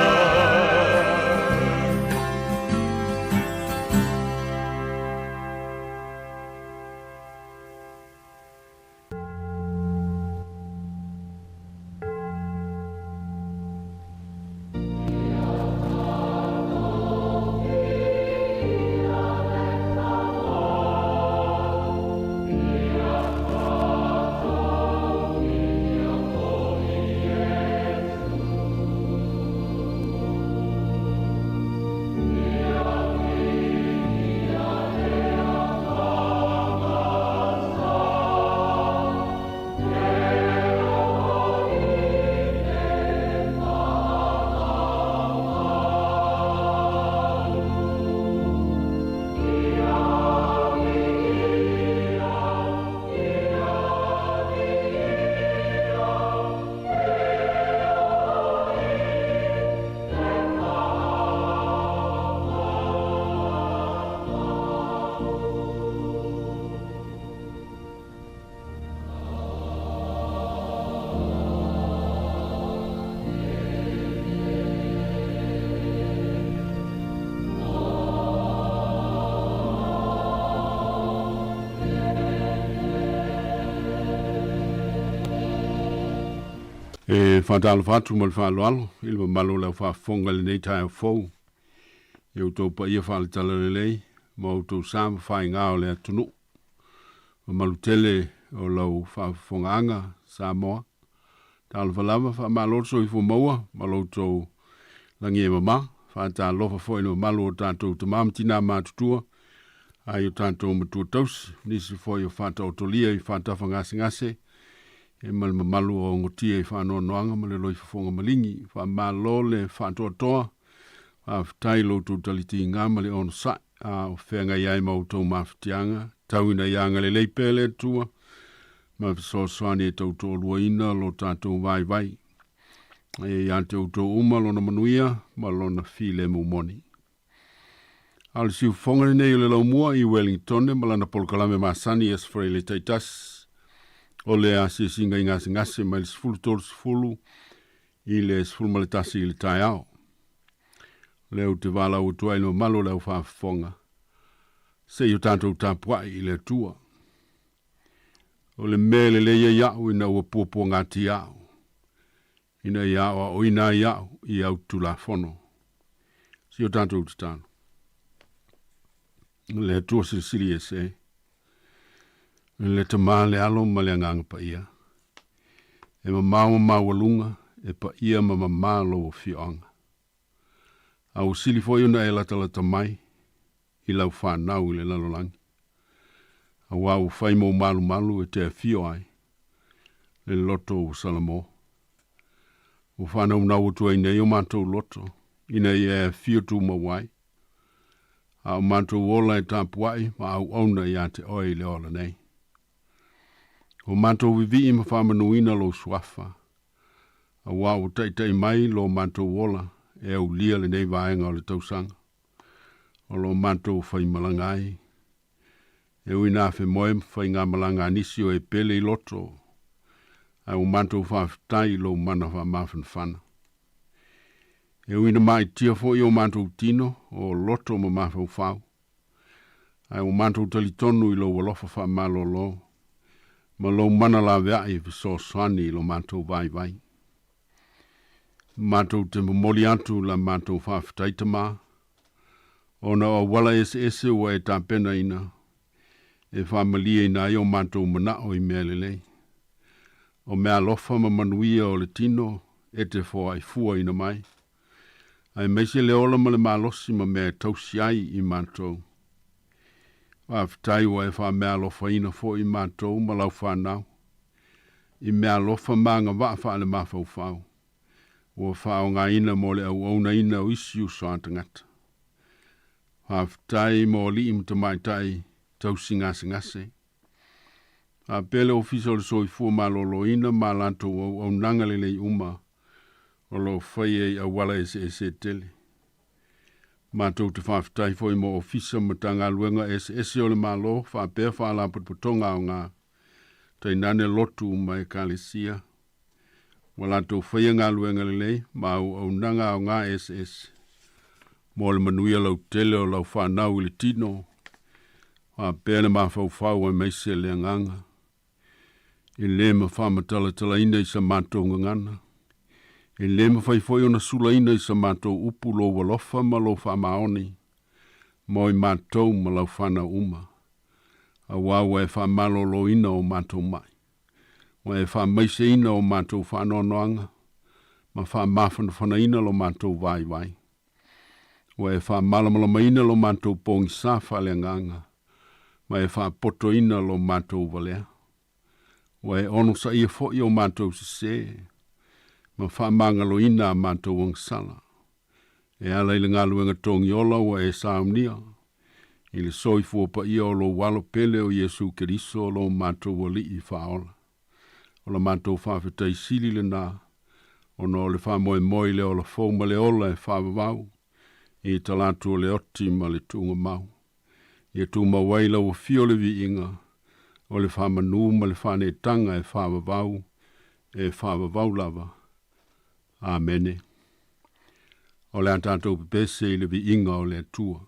S2: E faatalofa atu ma le faaaloalo i le mamalu o le aufaafofoga i lenei taeao fou i outou paia faale-talalelei ma outou sa ma faiga o le atunuu. Mamalu tele o lau faafofogaaga Samoa. Talofa lava, faamalo le soifua maua ma lo outou lagi e mama. Faatalofa foi i le mamalu o tatou tama ma tinā matutua ai o tatou matua tausi, nisi foi o faataotolia i faatafa gasegase e ma le mamalu o gotia i faanoanoaga ma le loifofoga maligi. Faamalo le faatoatoa, faafetai lo outou talitiga ma le onosai a o feagai ai ma outou mafatiaga. Tau ina ia agalelei pea le Atua ma fesoasoani e tautoaluaina lo tatou vaivai. E ia te outou uma lona manuia ma lona filemu moni. A o le siufofoga lenei o le laumua i Wellingtone ma lana polokalame masani i Aso Faraile taitasi o le asiasiga i gasegase mai le 13:30 i le 11 i le taeao. O lea ou te valaau atu ai i le mamalu o le aufaafofoga, se i o tatou tapuai i le Atua. O le mea e lelei ai au ina ua puapuagatia au, ina ia aoaoina ai au i au Tulafono. Si o tatou tatalo. Le Atua Silisili Ese, le Tama, le Alo ma le Agaga Paia, e mamao ma maualuga, e paia ma mamā lou afioaga. A ua sili foi ona e latalata mai i lau fanau i le lalolagi, auā ua fai mou malumalu e te afio ai le loto ua Salamo. Ua faanaunau atu ai nei o matou loto, ina ia e afio tumau ai, a o matou ola e tapuai ma auauna iā te oe i le ola nei.
S13: Ua matou vivii ma faamanuina lou Suafa, auā ua taita'i mai lo matou ola e aulia lenei vaega o le tausaga o lo matou faimalaga ai. E ui ina afemoe ma faigamalaga a nisi o e pele i loto, ae ua matou faafetai i lou mana faamafanafana. E ui ina ma'itia fo'i o matou tino o loto ma mafaufau, ae ua matou talitonu i lou alofa faamalōlō ma lou mana lavea'i e fesoasoani i lo matou vaivai. Matou te momoli atu la matou faafetai Tamā, ona o auala eseese ua e tapenaina e faamalieina ai o matou mana'o i mea lelei. O meaalofa ma manuia o le tino e te foa'ifuaina mai, aemaise le ola ma le malosi ma mea e tausi ai i matou. Faafetai ua e faameaalofaina fo'i matou ma lau fanau i meaalofa ma agava'a faalemafaufau ua faaaogaina mo le auaunaina o isi uso a tagata. Faafetai mo alii ma tamaitai tausi gasegase. Faapea le Ofisa o le Soifua Maloloina ma a latou auaunaga lelei uma o lo o faia i auala eseese e tele. Matou te faafetai foi mo Ofisa ma Matagaluega eseese o le Malo faapea Faalapotopotoga aoga, tainane lotu ma Ekalesia, ua latou faia galuega lelei ma auaunaga aoga eseese mo le manuia lautele o lau fanau i le tino, faapea le mafaufau aemaise le agaga. E lē mafamatalatalaina i sa matou gagana, e lē mafai foi ona sulaina i sa matou upu lou alofa ma lou faamaoni mo i matou ma lau fanau uma, auā ua e faamalōlōina o matou ma'i, ua e faamaiseina o matou faanoanoaga ma faamafanafanaina lo matou vaivai. Ua e faamalamalamaina lo matou pogisā faaleagaga ma e faapotoina lo matou valea. Ua e onosaia foi o matou sesē ma faamagaloina a matou agasala e ala i le galuega togiola ua e saunia i le soifua paia o lou Alo pele o Iesu Keriso lo matou Alii Faaola. O la matou faafetai sili lenā ona o le faamoemoe i le ola fou ma le ola e faavavau i talaatu o le oti ma le tuugamau. Ia tumau ai lau afio le viiga o le faamanū ma le faaneetaga e faavavau e faavavau lava. Amene. O le a tatou pepese i le viiga o le Atua.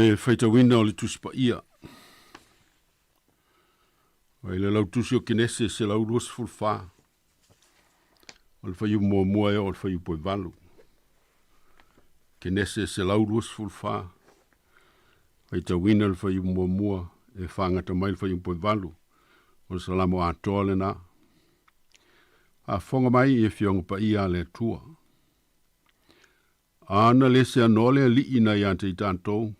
S13: le faitauina o le Tusi Paia. Mai le lautusi o Kenese 124. O le fuaiupu muamua e oo i le fuaiupu e valu. Kenese 124. Faitauina le fuaiupu muamua e fagata mai le fuaiupu e valu. O le Salamo atoa lena. Faafofoga mai i Afioga Paia a le Atua. A na le seanoa le Alii na ia te i tatou,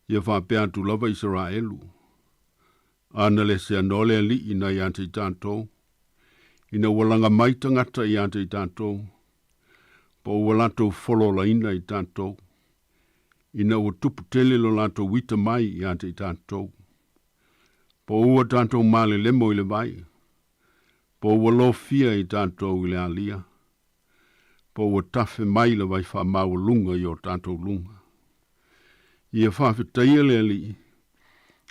S13: ia faapea atu lava Isaraelu. A na le seanoa le Alii na ia te i tatou, ina ua laga mai tagata ia te i tatou, po ua latou fololaina i tatou, ina ua tupu tele lo latou ita mai ia te i tatou, po ua tatou malelemo i le vai, po ua lofia i tatou i le alia, po ua tafe mai le vai faamaualuga i o tatou luga. Ia faafetaia le Alii,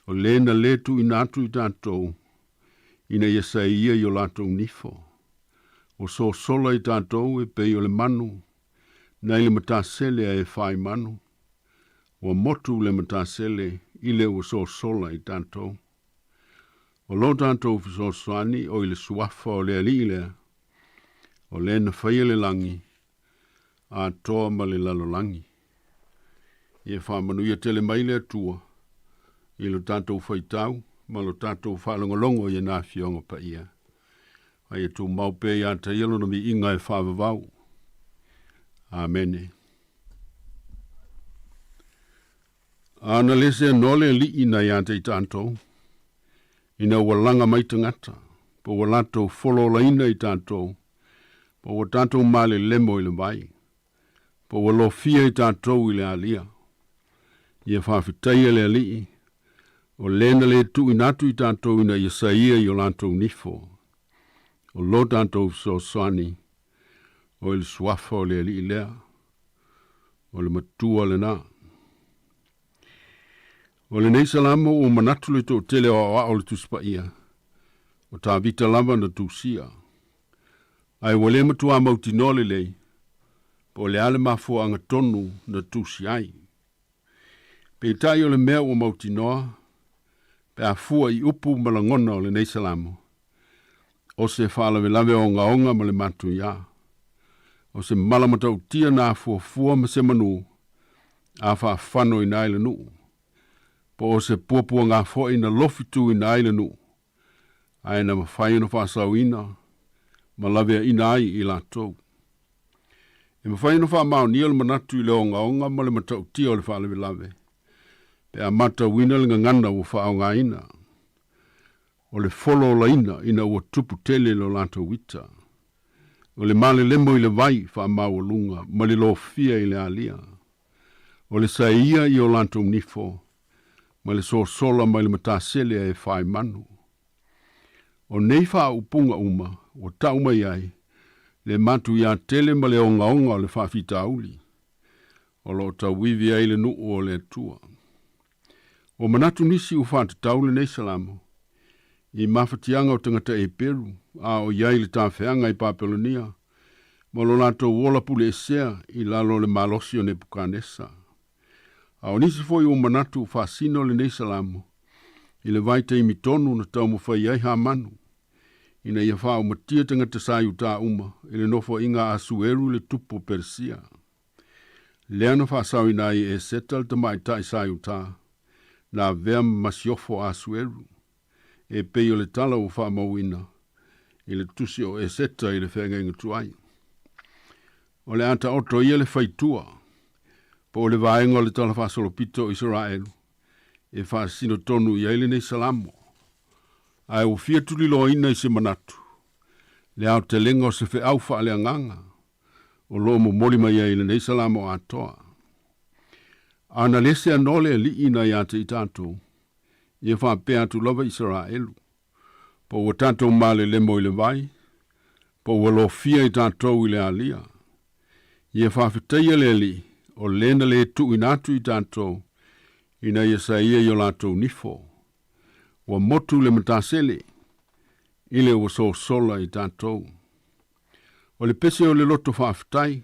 S13: o le na lē tuuina atu i tatou, ina ia saeia i o latou nifo. Ua sosola i tatou e pei o le manu, nai le matasele ae fai manu. Ua motu le matasele i le ua sosola i tatou. O lo tatou fesoasoani o i le suafa o le Alii lea, o le na faia le lagi atoa ma le lalolagi. Ia faamanuia tele mai le Atua i lo tatou faitau ma lo tatou faalogologo i ana Afioga Paia. A ia tumau pea ia te ia lona viiga e faavavau. Amene. A na le seanoa le Alii na ia te i tatou, ina ua laga mai tagata, po ua latou fololaina i tatou, po ua tatou malelemo i le vai, po ua lofia i tatou i le alia. Ia faafetaia le Alii, o le na le tuuina atu i tatou ina ia saia i o latou nifo. O lo tatou fesoasoani, o i le suafa o le Alii lea. O le matua lena. O lenei salamo ua manatu le toatele o aoao o le Tusi Paia, o Tavita lava na tusia. Ae ua le matuā mautinoa lelei, po o le a le mafuaaga tonu na tusi ai. Peitai o le mea ua mautinoa, pe a fua i upu ma lagona o lenei salamo, o se faalavelave ogaoga ma le matuiā, o se mala matautia na afuafua ma se manu a faafanoina ai le nuu, po o se puapuaga foi na lofituina ai le nuu, ae na mafai ona faasaoina ma laveaina ai i latou. E mafai ona faamaonia le manatu i le ogaoga ma le matautia o le faalavelave, pe a matauina le gagana ua faaaogaina, o le fololaina ina ua tupu tele lo latou ita, o le malelemo i le vai faamaualuga ma le lofia i le alia, o le saeia i o latou nifo ma le sosola mai le matasele ae fai manu. O nei faaupuga uma ua tau mai ai le matuia tele ma le ogaoga o le faafitauli o lo o tauivi ai le nuu o le Atua. Ua manatu nisi ua faatatau lenei salamo i mafatiaga o tagata Eperu a o i ai le tafeaga i Papelonia ma lo latou ola puleesea i lalo o le malosi o Nepukanesa. A o nisi foi ua manatu ua faasino lenei salamo i le vaitaimi tonu na taumafai ai Hamanu ina ia faaumatia tagata sa Iutā uma i le nofoaiga a Asueru le tupu o Peresia. Lea na faasaoina ai e Eseta le tamaitai sa Iutā na avea ma masiofo a Asueru, e pei o le tala ua faamauina i le tusi o Eseta i le feagaiga tuai. O le a taoto ia le faitua, po o le vaega o le talafaasolopito o Isaraelu, e faasino tonu i ai lenei salamo. Ae ua fia tuliloaina i se manatu, le aotelega o se feau faaleagaga, o lo o momoli mai ai i lenei salamo atoa. A na le seanoa le Alii na ia te i tatou, ia faapea atu lava Isaraelu, po ua tatou malelemo i le vai, po ua lofia i tatou i le alia. Ia faafetaia le Alii, o le na le tuuina atu i tatou, ina ia saia i o latou nifo. Ua motu le matasele, i le ua sosola i tatou. O le pese o le loto faafetai,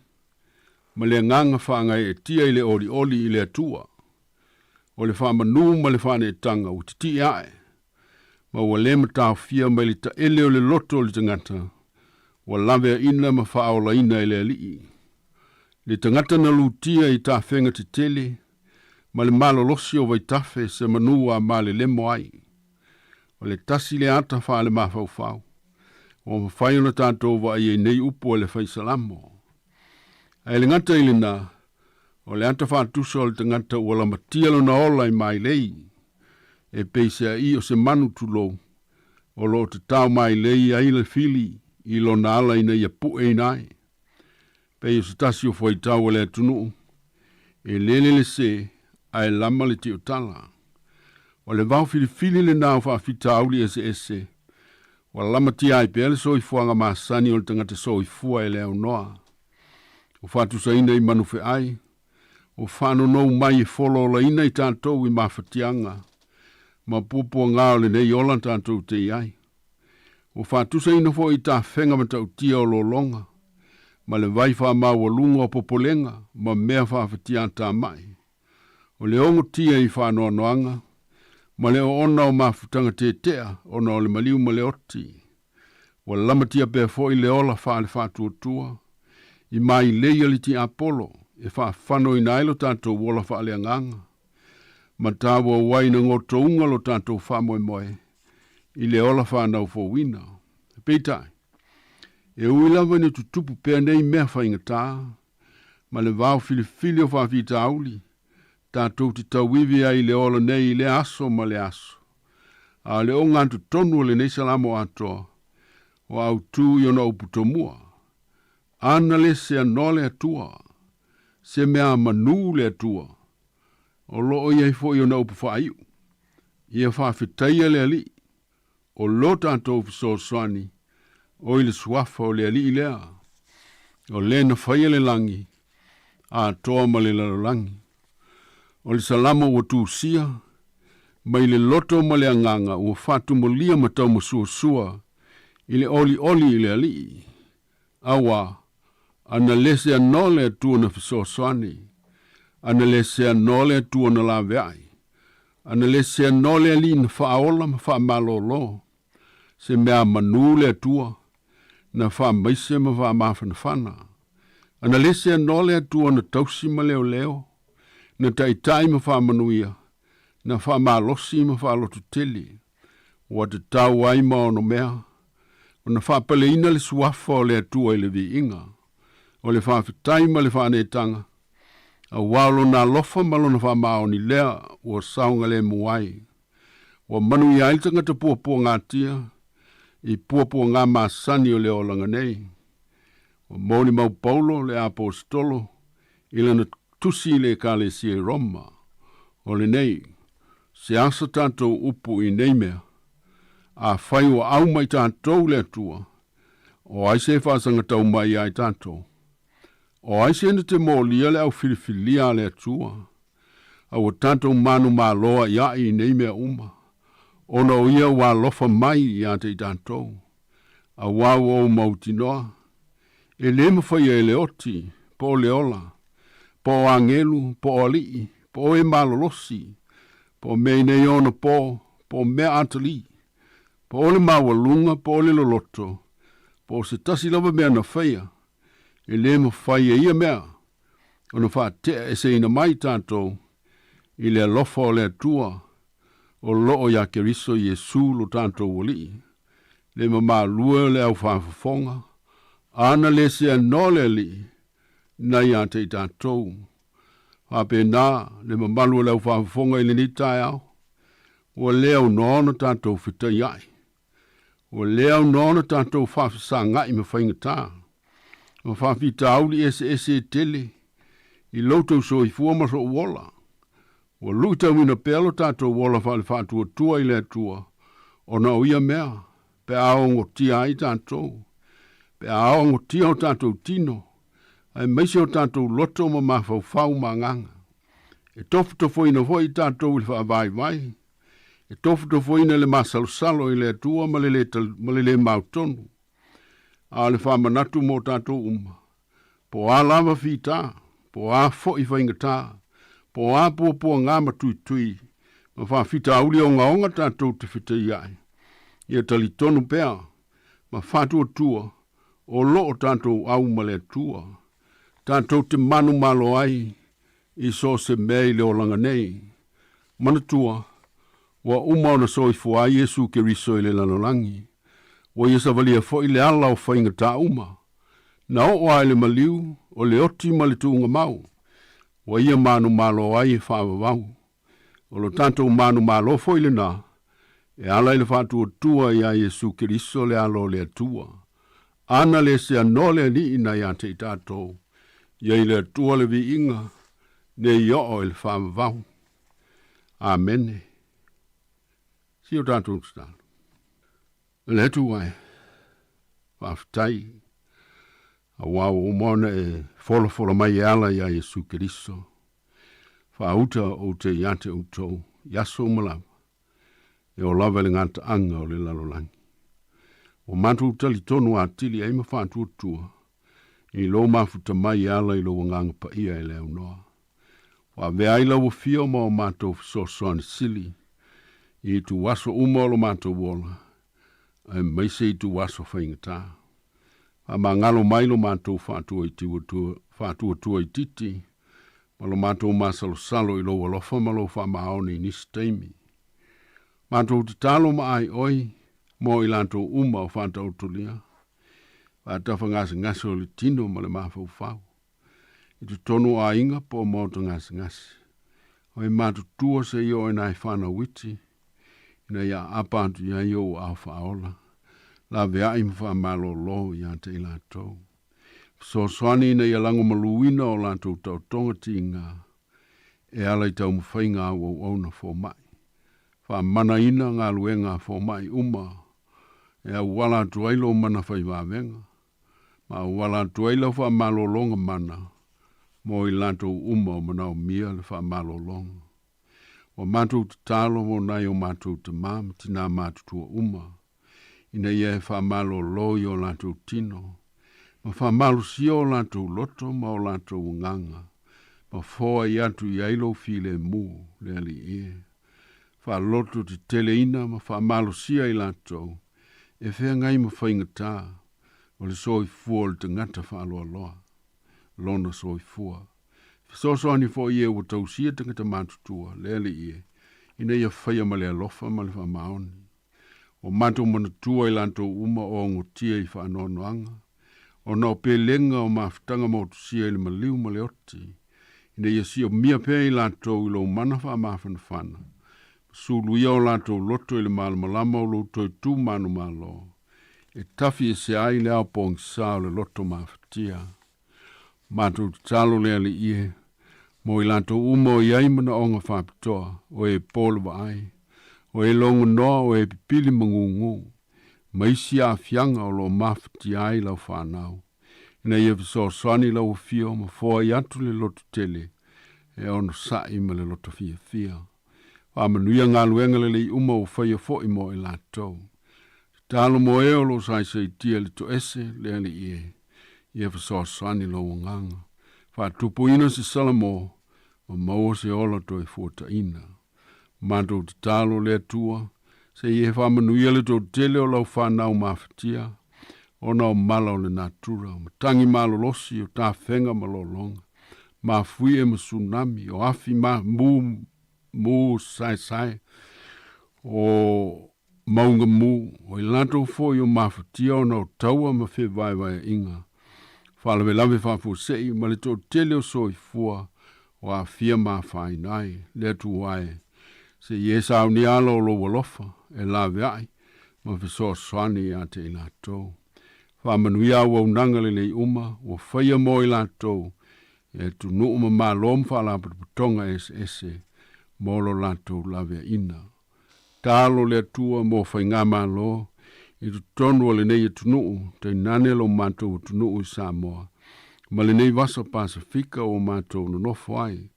S13: ma le agaga faagaeetia i le olioli i le Atua. o le faamanu ma le faaneetaga ua titii ae, ma ua le mataofia mai le taele o le loto o le tagata, ua laveaina ma faaolaina e le Alii. Le tagata na lutia i tafega tetele ma le malolosi o vaitafe se manu a malelemo ai. O le tasi le ata faalemafaufau ua mafai ona tatou vaai ai nei upu a le Fai Salamo. Ae le gata i lena, o le ata faatusa o le tagata ua lamatia lona ola i mailei, e peiseai o se manu tulou, o lo o tatao mailei ai le fili i lona ala ina ia pueina ai. Pei o se tasi o fuaitau a le atunuu, e lele le sē ae lama le tiotala. O le vao filifili lena o faafitauli eseese ua lamatia ai pea le soifuaga masani o le tagata soifua e le aunoa. Ua faatusaina i manufeai, ua faanonou mai e folaolaina i tatou i mafatiaga ma puapuaga o lenei ola tatou te i ai. Ua faatusaina foi i tafega matautia o lologa ma le vai faamaualuga o popolega ma mea faafatiatamai. O le ogotia i faanoanoaga ma le oona o mafutaga tetea ona o le maliu ma le oti. Ua lamatia pea foi le ola faale-faatuatua i mailei a le tiapolo e faafanoina ai lo tatou ola faaleagaga ma tauau ai ina gotouga lo tatou faamoemoe i le ola whānaufouina. Peitai, e ui lava ina tutupu pea nei mea faigata, ma le vao filifili o faafitauli, tatou te tauivi ai i le ola nei i lea aso ma lea aso. A o le ogatotonu o lenei salamo atoa, ua autū i ona upu tomua, Ana le seanoa le Atua, se mea manū le Atua, o lo o i ai foi ona upu faaiu, Ia faafetaia le Alii, o lo tatou fesoasoani, o i le suafa o le Alii lea, o le na faia le lagi, atoa ma le lalolagi. O le salamo ua tusia, mai le loto ma le agaga ua faatumolia ma taumasuasua i le olioli i le Alii, Auā, ana le seanoa le Atua na fesoasoani, ana le seanoa le Atua na laveai, ana le seanoa le Alii na faaola ma faamalōlō, se mea manū le Atua na faamaise ma faamafanafana, ana le seanoa le Atua na tausi ma leoleo, na taitai ma faamanuia, na faamalosi ma faalototele, ua tatau ai ma ono mea, ona faapaleina le suafa o le Atua i le viiga, o le faafetai ma le faaneetaga, auā o lona alofa ma lona faamaoni lea ua saogalemu ai. Ua manuia ai le tagata puapuagatia i puapuaga masani o le olaga nei. Ua molimau Paulo le Aposetolo i lana tusi i le Ekalesia i Roma, o lenei, Se asa tatou upu i nei mea, afai ua au mai tatou le Atua, o ai se faasagatau mai iā i tatou? O ai se na te molia le au filifilia a le Atua? A ua tatou manumalo aʻiaʻi i nei mea uma, ona o ia ua alofa mai iā te i tatou, auā ua ou mautinoa, E lē mafaia e le oti, po o le ola, po o agelu, po o alii, po o e malolosi, po o mea i nei ona po, po o mea atalii, po o le maualuga, po o le loloto, po o se tasi lava mea na faia, e lē mafai e ia mea ona faatea eseina mai tatou i le alofa o le Atua o loo iā Keriso Iesu lo tatou Alii, le mamalue o le au faafofoga, ana le seanoa le Alii na iā te i tatou. Faapena le mamalu o le au faafofoga i lenei taeao, ua le aunoa ona tatou fetaiai, ua le aunoa ona tatou faafesagai ma faigata, ma faafitauli eseese e tele i lo outou soifua ma sou ola. Ua luitauina pea lo tatou ola faale-faatuatua i le Atua ona o ia mea, pe a ogotia ai tatou, pe a ogotia o tatou tino, aemaise o tatou loto ma mafaufau ma agaga. E tofotofoina foi tatou i le faavaivai, e tofotofoina le masalosalo i le Atua ma le lē, ma le lē mautonu. A o le faamanatu mo tatou uma, Po o a lava fita, po o a foi faigata, Po o a puapuagā ma tuitui ma faafitauli ogaoga tatou te fetaiaʻi, ia talitonu pea ma faatuatua o loo tatou au ma le Atua, tatou te manumalo ai i so o se mea i le olaga nei. Manatua, ua uma ona soifua ai Iesu Keriso i le lalolagi, ua ia savalia foi le ala o faigatā uma, na oo lava i le maliu, o le oti ma le tuugamau, ua ia manumalo ai e faavavau. O lo tatou manumalo foi lenā, e ala i le faatuatua iā Iesu Keriso le Alo o le Atua. Ana le seanoa le Alii na ia te i tatou, ia i le Atua le viiga, nei oo i le faavavau. Amene. Si o tatou tatalo. E le Atua e, faafetai, auā ua uma ona e folafola mai e ala iā Iesu Keriso. Faauta ou te ia te outou i aso uma lava, e oo lava i le gataaga o le lalolagi. Ua matou talitonu atili ai ma faatuatua i lou mafuta mai e ala i lou Agaga Paia e le aunoa. Ua avea ai lau afio ma o matou fesoasoani sili i ituaso uma o lo matou ola, aemaise ituaso faigata. Faamagalo mai lo matou faatuatua itiiti ma lo matou masalosalo i lou alofa ma lou faamaoni i nisi taimi. Matou tatalo ma aioi mo i latou uma o faataotolia, faatafagasegase o le tino ma le mafaufau, i totonu o aiga po o maota gasegase. O e matutua seia oo ina e fanau iti, ina ia aapa atu i ai ou aao faaola, laveai ma faamalōlō ia te i latou. Fesoasoani ina ia lagomaluina o latou taotoga tigā e ala i taumafaiga a au auauna fomai. Faamanaina galuega a fomai uma e auala atu ai lou mana fai vavega, ma auala atu ai lau faamalōlōga mana mo i latou uma o manaomia le faamalōlōga. Ua matou tatalo mo nai o matou tamā ma tinā matutua uma, ina ia e faamalōlō i o latou tino, ma faamalosia o latou loto ma o latou agaga, ma foai atu i ai lou filemu, le Alii e. Faaloto teteleina ma faamalosia i latou e feagai ma faigatā o le soifua o le tagata faaloaloa, lona soifua. Fesoasoani foi i e ua tausia tagata matutua, le Alii e, ina ia faia ma le alofa ma le faamaoni. Ua matou manatua i latou uma o agotia i faanoanoaga, ona o pelega o mafutaga motusia i le maliu ma le oti, ina ia siomia pea i latou i lou mana faamafanafana, ma suluia o latou loto i le malamalama o lou toe tu manumalo, e tafi ese ai le ao pogisa o le loto mafatia. Matou tatalo le Alii e, mo i latou uma o i ai manaoga faapitoa, o e po le vaai, o e logonoa, o e pipili ma gugū, ma isi aafiaga o lo o mafatia ai lau fanau, ina ia fesoasoani lau afio ma foai atu le loto tele e onosai ma le loto fiafia. Faamanuia galuega lelei uma ua faia foi mo i latou. Tatalo mo e o lo o saisaitia i le toese, le Alii e, ia fesoasoani lou agaga. Faatupuina se Salamo ma maua se ola toe fuataina. Matou tatalo le Atua, se i e faamanuia le toatele o lau fanau mafatia, ona o mala o le natura, o matagi malolosi, o tafega ma lologa, mafuie ma tsunami, o afi ma mu, mu saesae, o mauga mu, o i latou foi o mafatia ona o taua ma fevaevaeaiga, faalavelave faafuasei ma le toatele o soifua o aafia ma afaina ai. Le Atua e, se i e saunia ala o lou alofa e laveai ma fesoasoani ia te i latou. Faamanuia auaunaga lelei uma ua faia mo i latou e atunuu ma malo ma faalapotopotoga eseese mo lo latou laveaiina. Talo le Atua mo faigamalo i totonu o lenei atunuu, tainane lo matou atunuu i Samoa, ma lenei vasa Pasefika ua matou nonofo ai,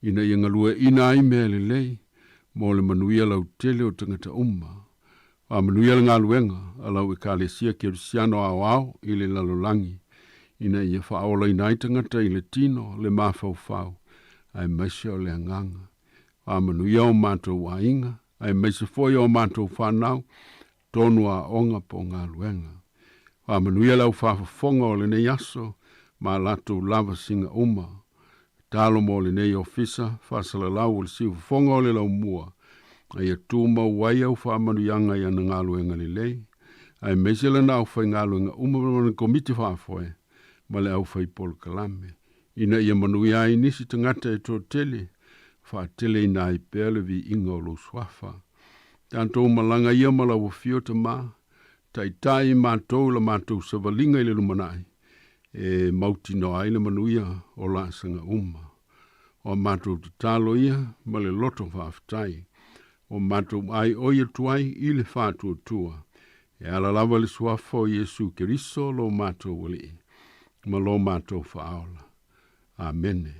S13: ina ia galueaiina ai mea lelei mo le manuia lautele o tagata uma. Faamanuia le galuega a lau Ekalesia Kerisiano Aoao i le lalolagi, ina ia faaolaina ai tagata i le tino, le mafaufau, aemaise o le agaga. Faamanuia o matou aiga, aemaise foi o matou fanau, tonu aoga po o galuega. Faamanuia le aufaafofoga o lenei aso ma a latou lavasiga uma. Tatalo mo lenei ofisa faasalalau o le siufofoga o le laumua, a ia tumau ai au faamanuiaga i ana galuega lelei, aemaise lana aufaigaluega uma ma lana komiti faafoe ma le aufaipolokalame, ina ia manuia ai nisi tagata e toatele, faateleina ai pea le viiga o lou suafa. Tatou malaga ia ma lau afio Tamā, taitai matou i la matou savaliga i le lumanai, e mautinoa ai le manuia o laasaga uma. O a matou tatalo ia ma le loto faafetai, ua matou aioi atu ai i le faatuatua, e ala lava i le suafa o Iesu Keriso lo matou Alii ma lo matou Faaola. Amene.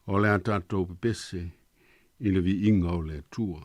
S13: O le a tatou pepese i le viiga o le Atua.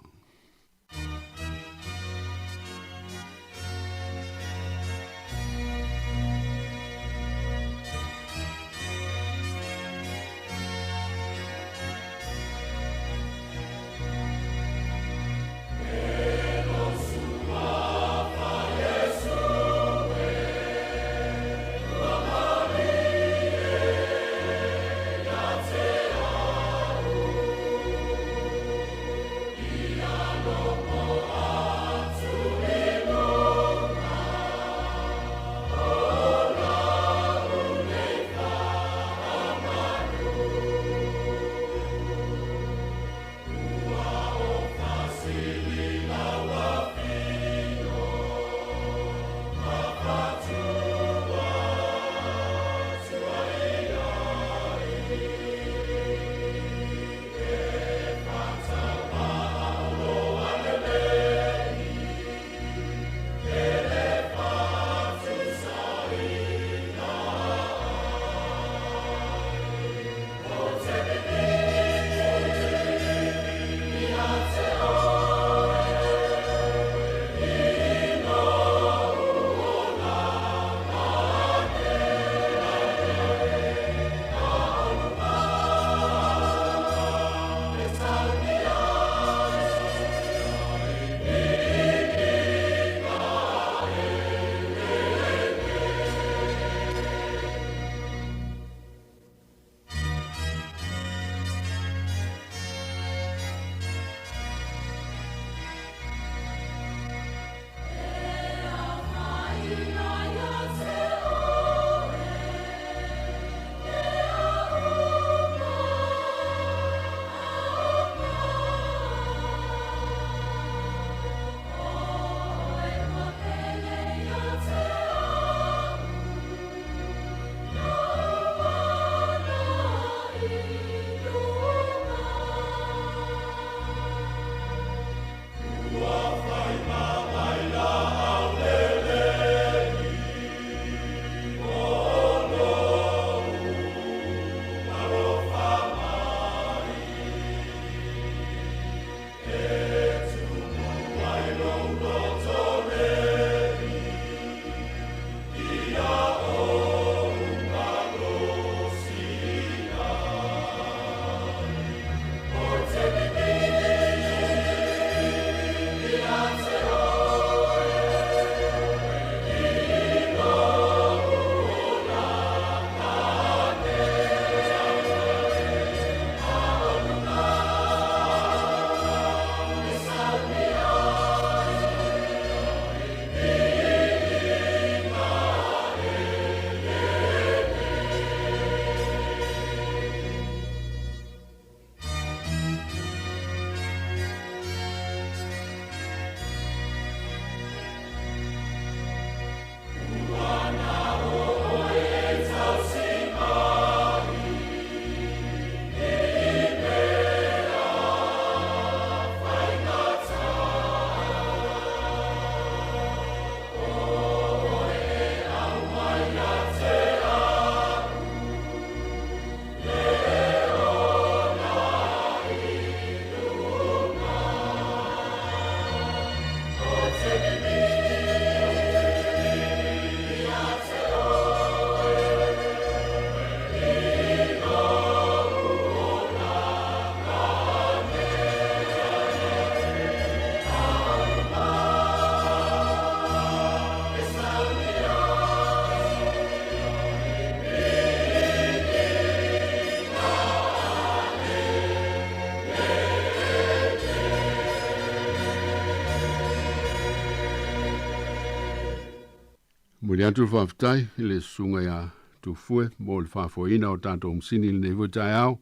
S13: Momoli atu le faafetai i le susuga iā Tufue mo le faafoeina o tatou masini i lenei foi taeao,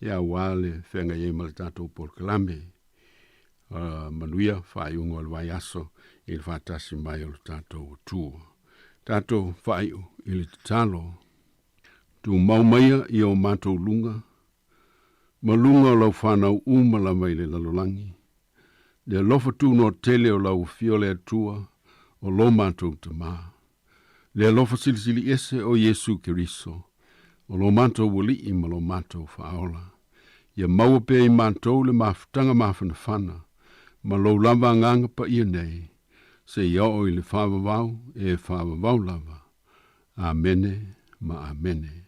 S13: ia aua le feagai ai ma le tatou polokalame. Uh, manuia faaiuga o le vaiaso i le faatasi mai o le tatou Atua. Tatou faaiu i le tatalo. Tumau maia i o matou luga, ma luga o lau fanau uma lava i le lalolagi, le alofa tunoa tele o lau Afio le Atua o lo matou Tamā, le alofa silisili ese o Iesu Keriso, o lo matou Alii ma lo matou Faaola. Ia maua pea i matou le mafutaga mafanafana ma lou lava Agaga Paia nei, seia oo i le faavavau e faavavau lava. Amene ma Amene.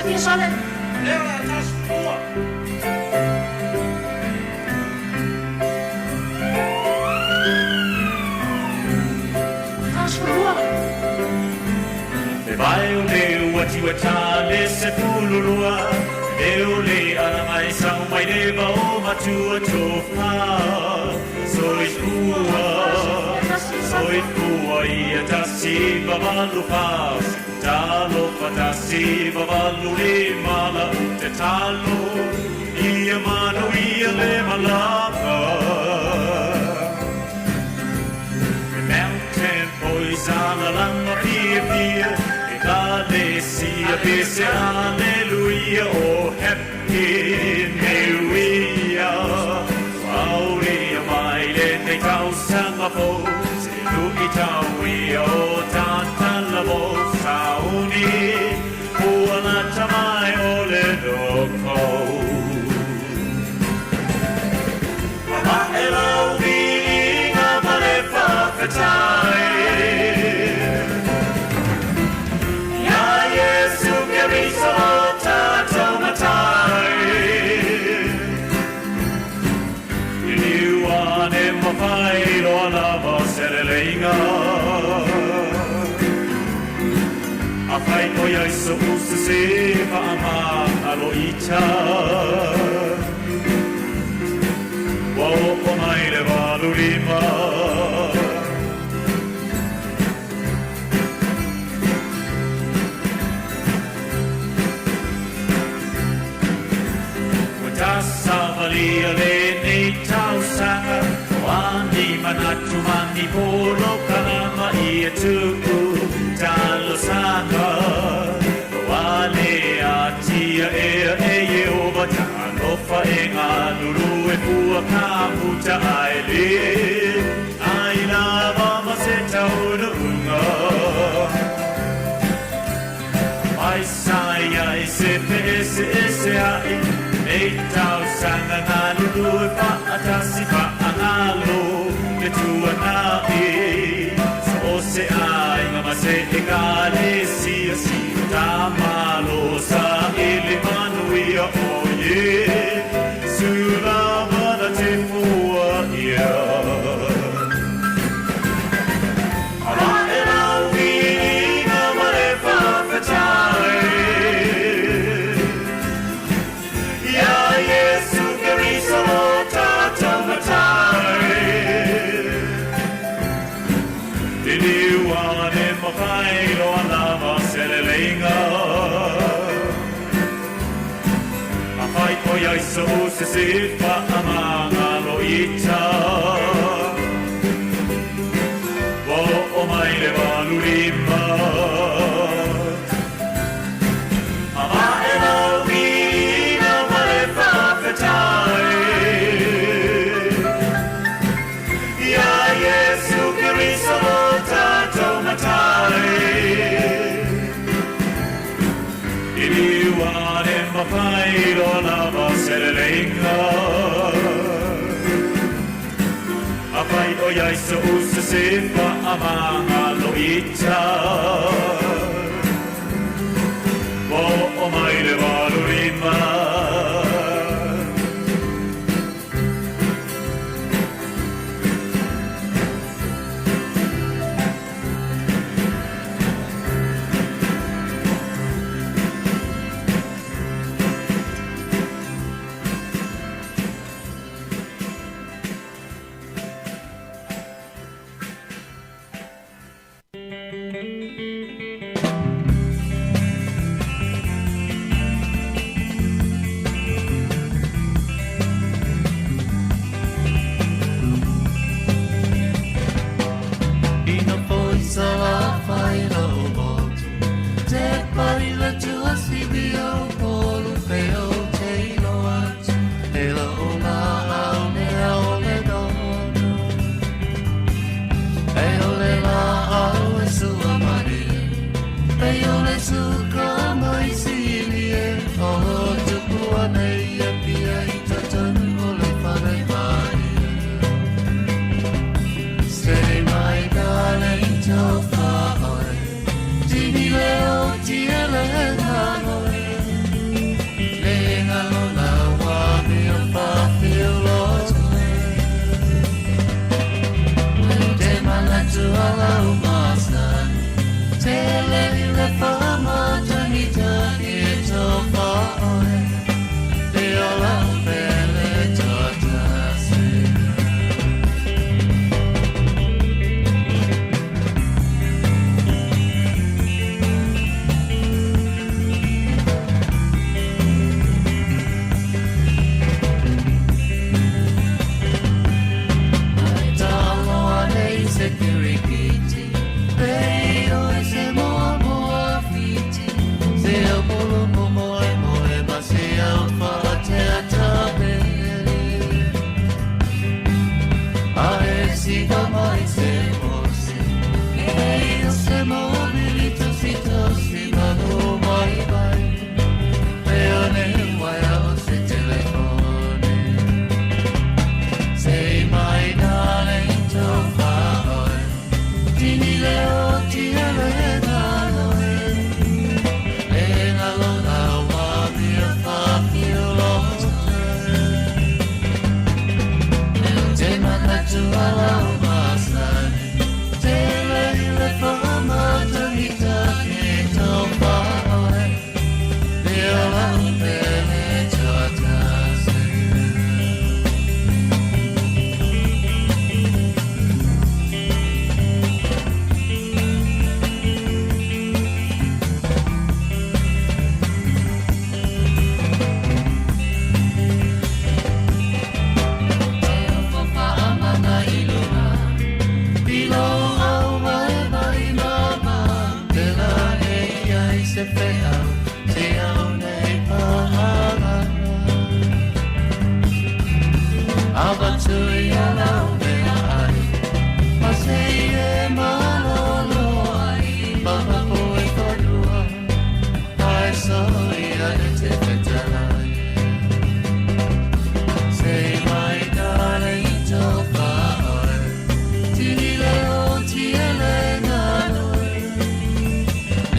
S14: fia sale.
S15: Lea o le a tasi lua.
S14: Tasi lua.
S16: Le vai o le ua tiwa tane se pululua Le o le ana mai sau mai le va o matua tofa Soifua Soifua ia tasi vavalu fa Talofa tasi vavalu lima la u te talo Ia manu ia le malanga The mountain boys alalanga pia pia Ekalesia pese hallelujah Oh happy new year Aulia mai lenei tausaga fou Se lui tau ia o tatala mo sauni Ua lata mai o le loko Mamae lau viiga ma le faafetai Iā Iesu Keriso lo tatou Matai I liu ane mawhai loa lava se leleiga Afai o iai so'u sese faamagalo ita Ua oo mai le 85. Ua tasavalia lenei tausaga O a ni manatu ma ni polokalama ia tuu talosaga Ua le atia ea e Ieova Talofa e galulue fua ka puta ae le ai lava ma se taunuuga Mai sai ai se feeseese ai nei tausaga galulue faatasi faagalo le tuanai So o se aiga ma se ekalesia si o tamalo sa i le manuia o Iesu lava na te fua ia. Mamae lau viiga ma le faafetai Iā Iesu Keriso lo tatou Matai. Liliu ane mawhai loa lava se leleiga Afai o iai so'u se se faamagalo ita Ua oo mai le 85. Mamae lau viiga ma le faafetai Iā Iesu Keriso lo tatou Matai. Liliu ane mawhai loa lava se leleiga Afai o iai so'u se se faamagalo ita Ua oo mai le 85.
S17: Ina foi Salafai lou motu Te pari le tuasivi o Upolu pe ou te iloa atu E lou laau mea o le nono E o le laau e sua marie E o le suka mai sili e O tupu anei e pia i totonu o le whare marie Say my darling tofa oe Tini leo tiele nganoe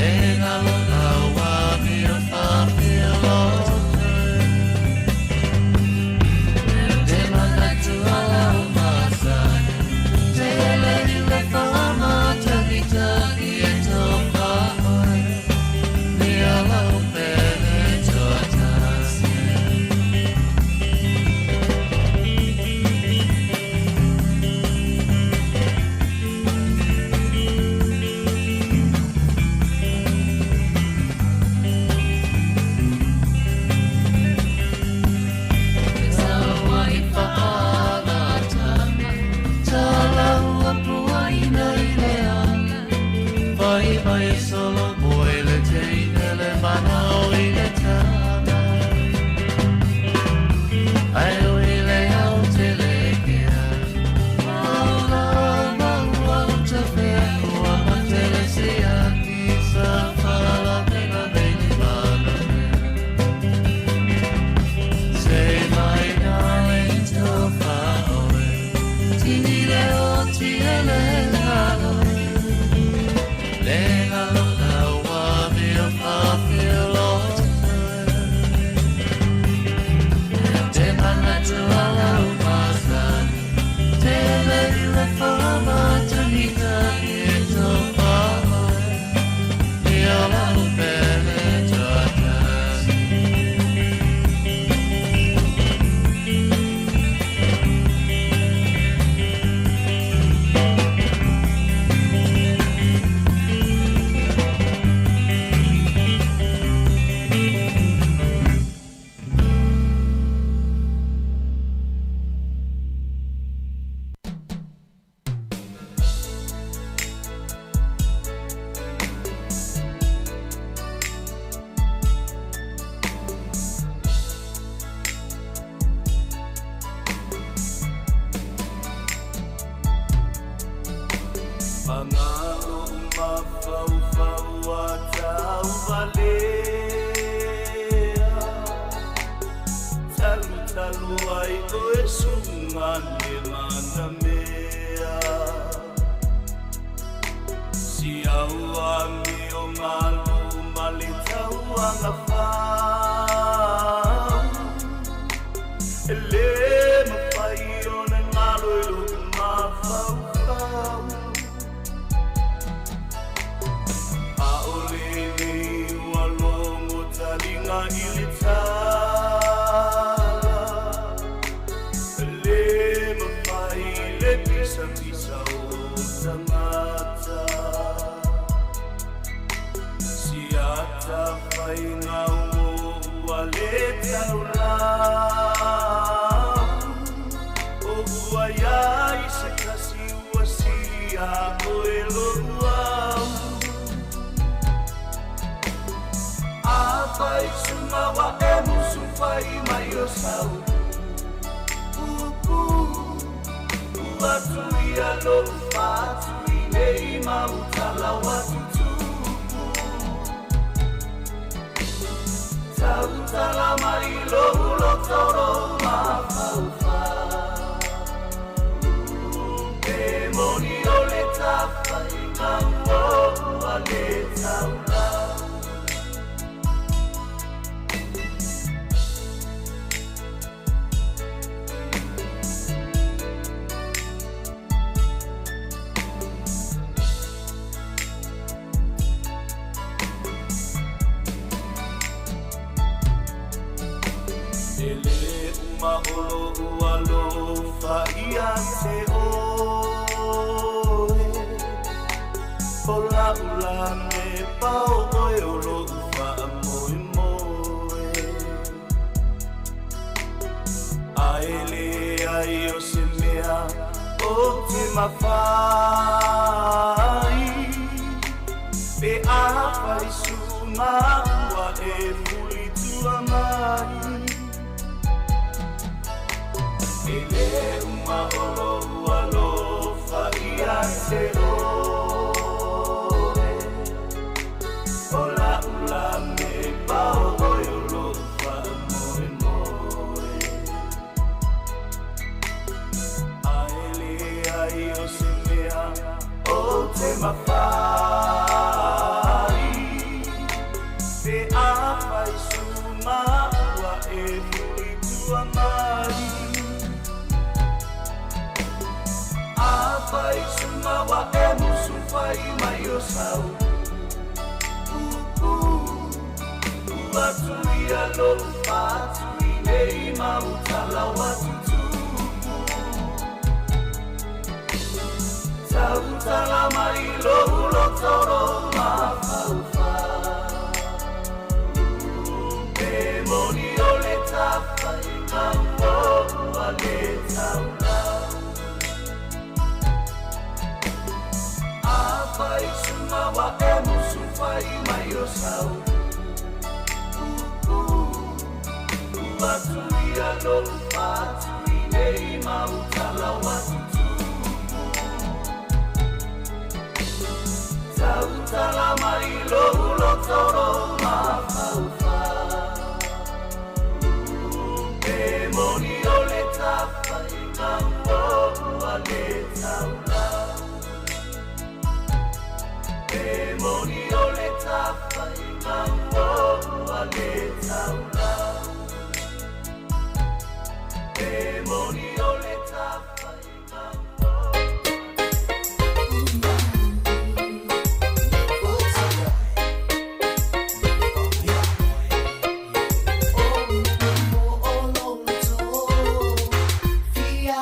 S17: Le galo lau amio fawhia loto. Te manatu ala o masani, te le i le whamatagitagi e tō whaoe, ni ala o pele tuatasi. Say my darling, tofa oe, tini leo ti ele lalo, le lalo lau wamio whawhio loto. Te manatu ala o masani, te le ua whamatagitagi e tofa oe, ni ala o pele tuatasi.
S6: Mangalo mafaufau a tauvalea Talu talu ai oe sunga le manamea Si au ami o ngalu ma le tauanga fau E le mawhai o na ngalo i lou mafaufau A o le nei ua logo taliga i le tala E le mawhai le pisapisa o tangata Si ata whainga o ua le taulau O ua iai se kasi ua silia o e loau A whai sunga wa e musu whai mai o sau Upu ua tuia lo whatu i nei mautala wa tutupu Tautala mai lo ulo toro mafaufau E moni o le tawhainga o ua le taulau E le uma o lo ua lo whaia te oe O la ula me pao oe o lo uwha a moe moe A e le ai o se mea o te mawhai Pe a whai sunga ua e fuli tua mai E le uma o lo ua lo whaia te oe O la ula me pao oe o lo wha moe moe A e le ai o se mea o te mawhai
S18: sunga wa e musu fai mai o sau Upu Ua tuia lo fatu i nei mautala wa tutupu Tautala mai lo ulo toro mafaufa Pe moni o le tafai ngau o le taula Afai sunga wa e musu fai mai o sau Upu Ua tuia lo fatu i nei mautala wa tutupu Tautala mai lo ulo toro mafaufa Pe moni o le tafai ngau o le taula Pe moni o le tafai ngau o le taula Pe moni o le tafai ngau
S19: Fia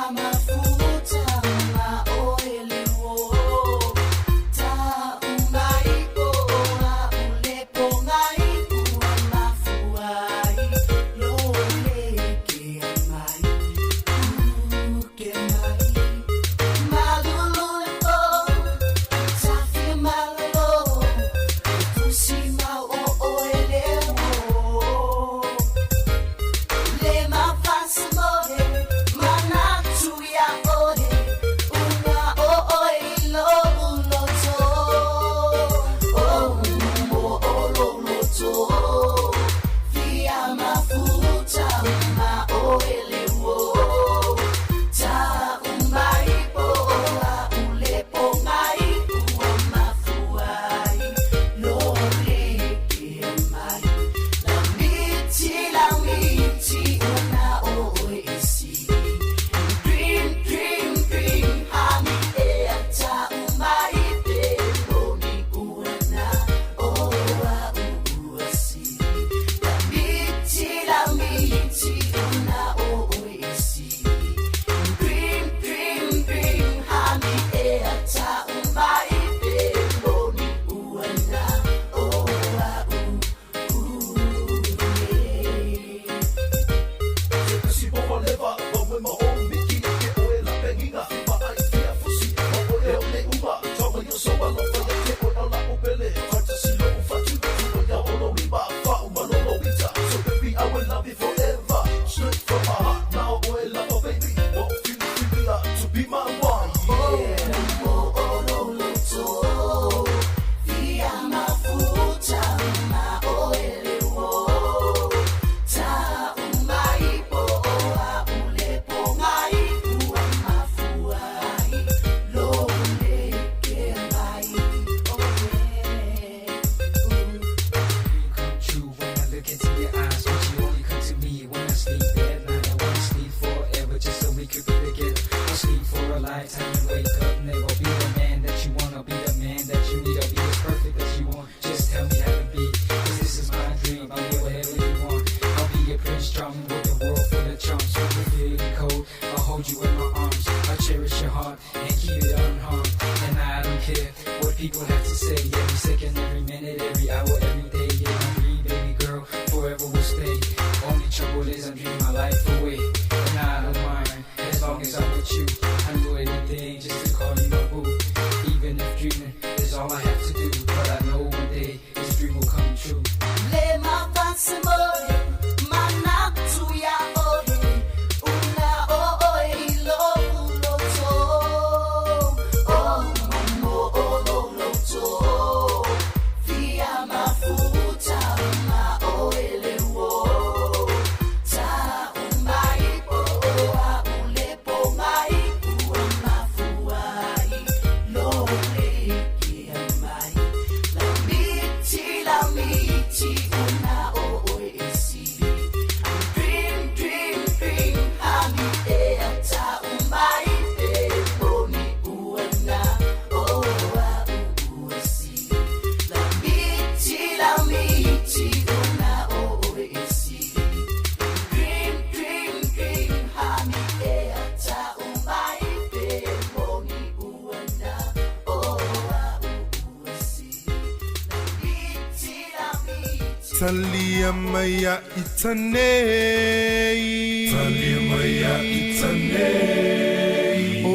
S6: Talia mai a i tanei. Talia mai a i tanei. O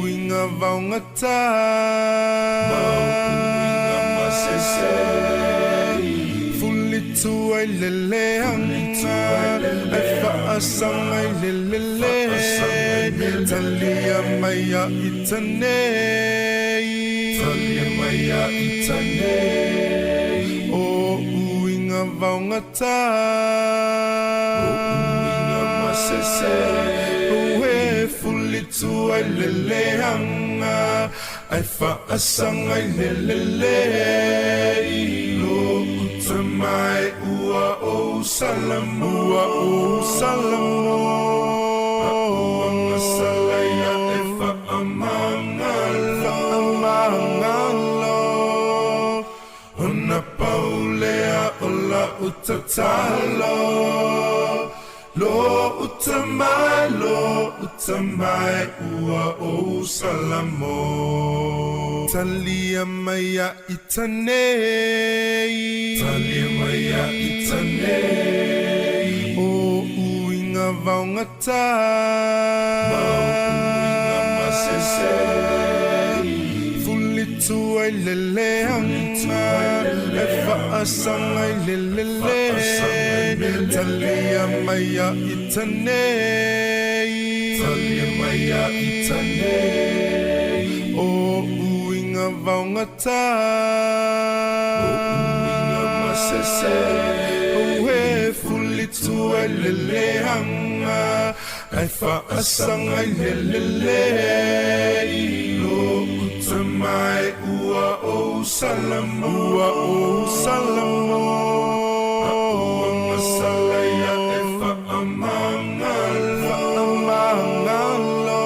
S6: uiga vaogata. Ma uiga masese. Fulitu ai le leaga. Ai faasaga i le lelei. Talia mai a i tanei. Talia mai a i tanei. O uiga vaogata. O uiga masese. Ue fulitu ai le leaga. Ai faasaga i le lelei. Lo uta mai ua ou salamo. Ua ou salamo. A'uaga salaia e faamagalo. Faamagalo. Ona pau lea o la'u tatalo. Lo uta mai, lo uta mai ua ou salamo. Talia mai a i tanei. Talia mai a i tanei. O uiga vaogata. Ma uiga masese. Fulitu ai le leaga. Ai faasaga i le lelei. Talia mai a i tanei. Talia mai a i tanei. O uiga vaogata. O uiga masese. Ue fulitu ai le leaga. Ai faasaga i le lelei. Lo uta mai ua ou salamo. Ua ou salamo. A'uaga salaia e faamagalo. Faamagalo.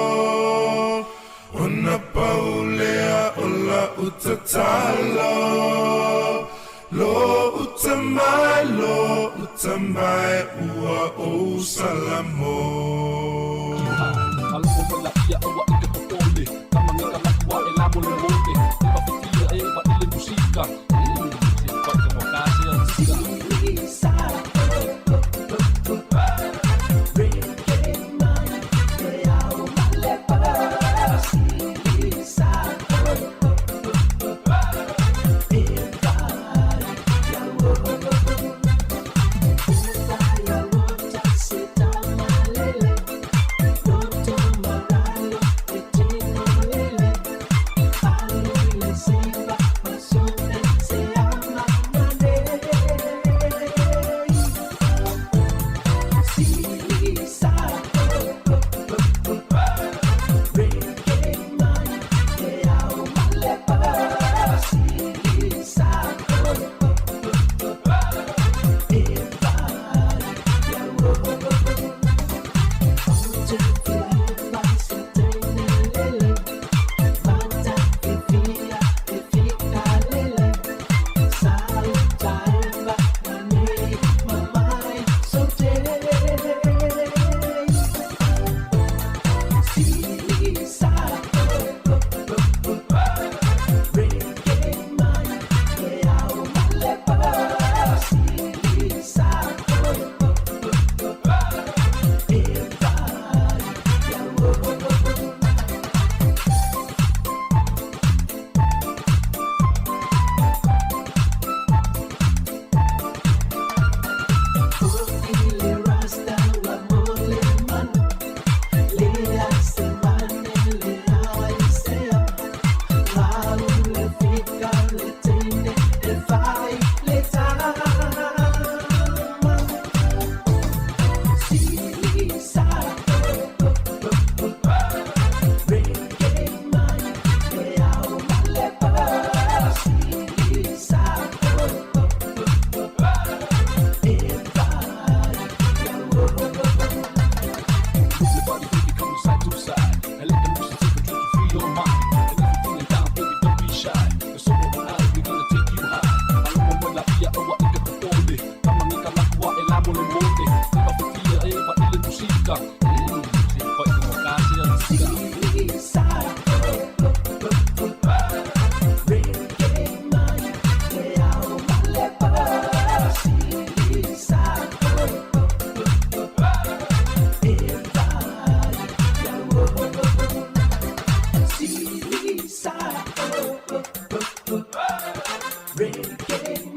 S6: Ona pau lea o la'u tatalo. Lo uta mai, lo uta mai ua ou salamo.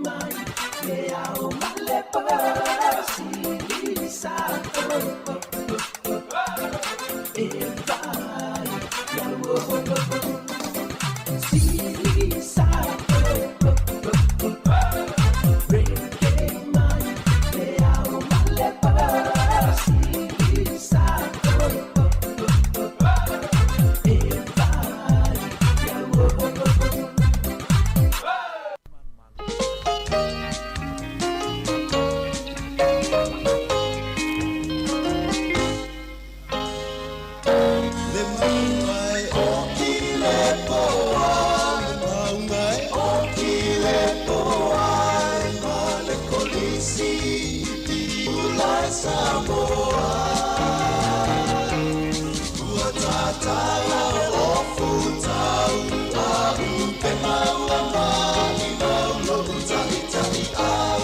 S18: mai le ao ma le po sisa E vai Sisa Reke mai le ao ma le po sisa E vai
S3: Le maunga e oki le poa, le maunga e oki le poa, e ma le kolisi i ula e Samoa. Ua tatala o futau, a upena ua mai mau lo'u ta'ita'i au,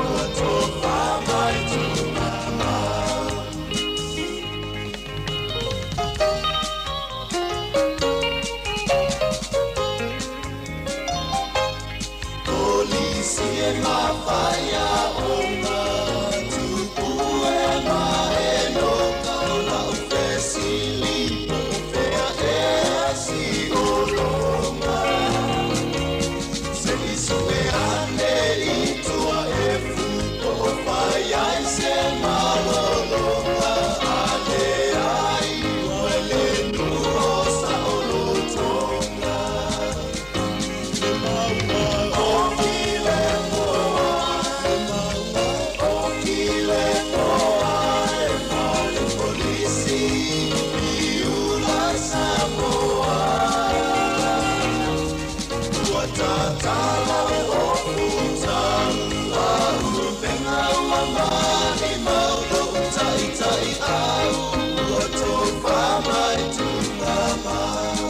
S3: ua tofa mai tugamau. Polisi e mafaia ona tupu e maenoka o la'u fesili po o fea ea si'ologa. Se i sue ane i tua e fu po o fai ai se malologa a leai ua le nuu o sa'olotoga. Le maunga oki le poa, le maunga oki le poa, e ma le polisi i ula Samoa. Ua tatala o futau, a upenga ua mai mau lo'u ta'ita'i au, ua tofa mai tugamau.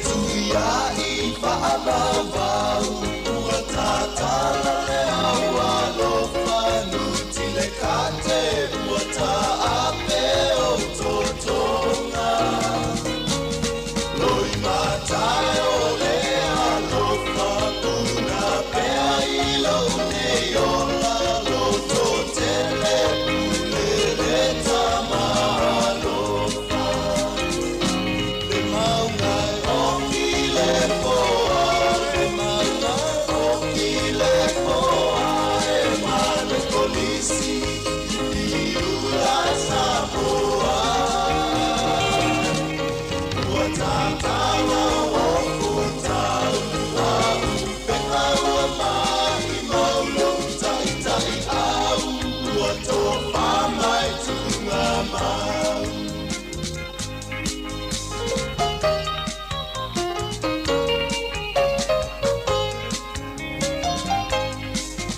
S3: Fetuia'i faavauvau, ua tatala le au alofa, nuti le kate, ua ta'ape o totoga. Loi matae o le alofa, puna pea i lou nei ola, loto tele pule le tama alofa. Le maunga e oki le poa, le maunga e oki le poa, e ma le kolisi i ula Samoa. Ua tatala o futau, a upena ua mai mau lo'u ta'ita'i au, ua tofa mai tugamau.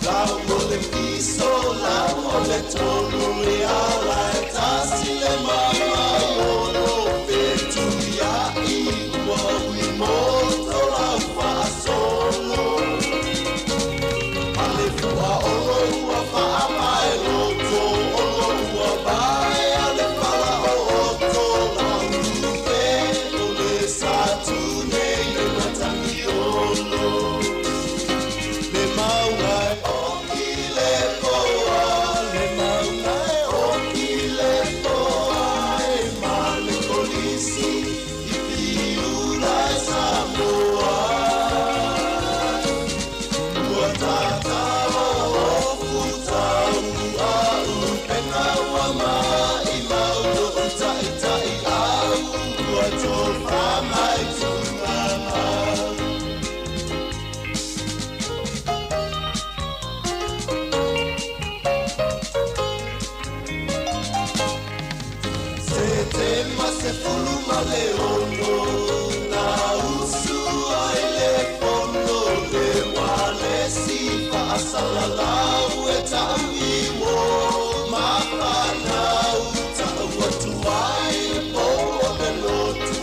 S3: Lau o le fiso, lau o le tolu, le ala e tasi le mama i ono fetuia'i, ua ui moto lau faasolo. Ale fua olo ua faamae loto, olo ua vae ale fala o oto, lau lupe o le satu nei le matangi olo. Le maunga e oki le poa, le maunga e oki le poa, e ma le kolisi i piula e Samoa. Ua tatala o futau, a upena ua mai mau lo'u ta'ita'i au, ua tofa mai tugamau. Se tema se fulu ma le ono, na usu ai le fono, le walesi faasalalau e ta'u iwo, ma fanau ta'u atu ai le po o le lotu,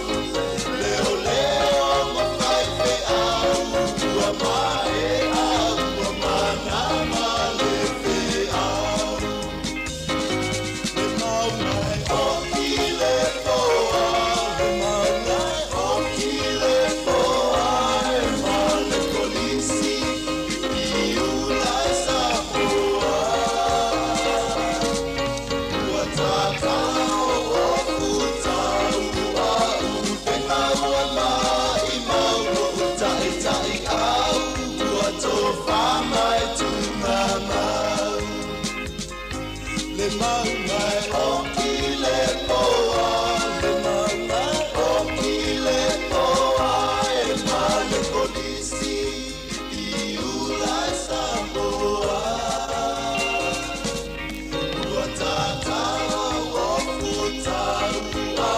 S3: leo leo ma faifeau, ua mae'a ua manama le feau. Le maunga e
S18: mauga e oki le poa, le mauga e oki le poa, e male kolisi i ula e Samoa. Ua tatalo o futau, a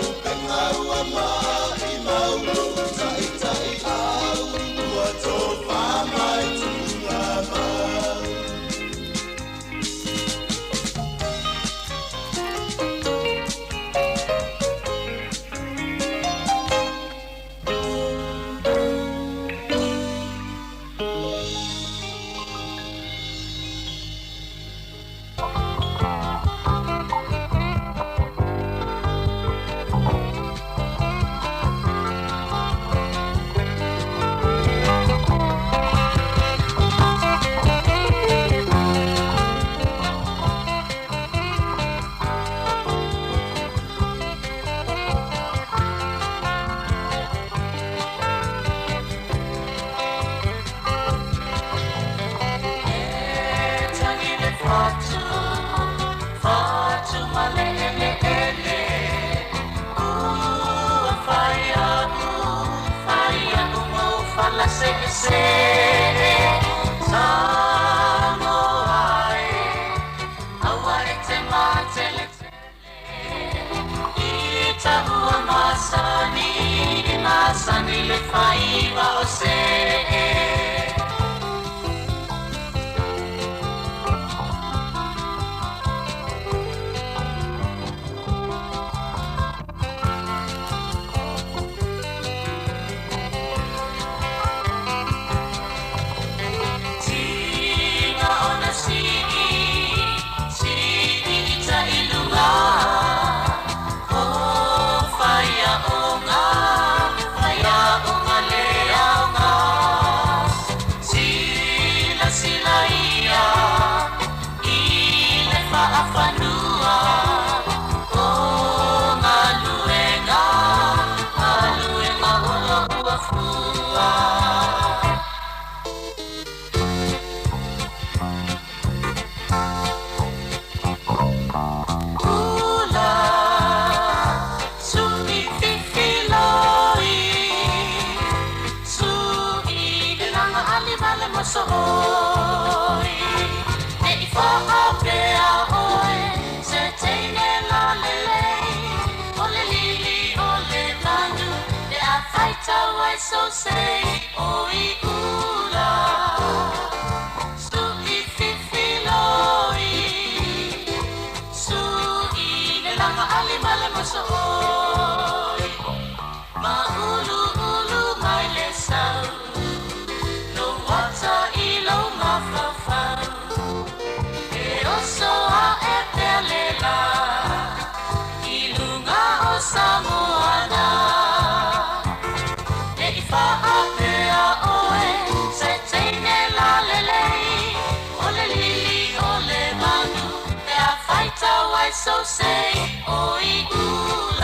S18: upenga ua mai mau, taitai au, ua tofa mai tugamau.
S4: E tangi le fatu, fatu ma le ele ele. Ua fai au, fai au mau fala se se. Samoa e, aua e te matele tele. I taua masani, masani le faiva o se. Tinga ona sii, sii ita ilunga. O whaia o ngā, whaia o ngā lea o ngā. Sila sila ia, i le whaafanua. O ngā luenga, ngā luenga o lo ua fua. Ula, sui fifiloi, sui le langa ali male moso oi. Ne i whaapea oe, se teine la lelei, o le lili o le manu, e a whaitau ai so sei, oi ula. Sui fifiloi, sui le langa ali male moso oi. Ma ulu ulu mai le sau, no wata i lo mafafau. E oso a e pele la, i lunga o Samoana. E i whaapea oe, se teine la lelei, o le lili o le manu, e a whaitau ai so sei, o i ula.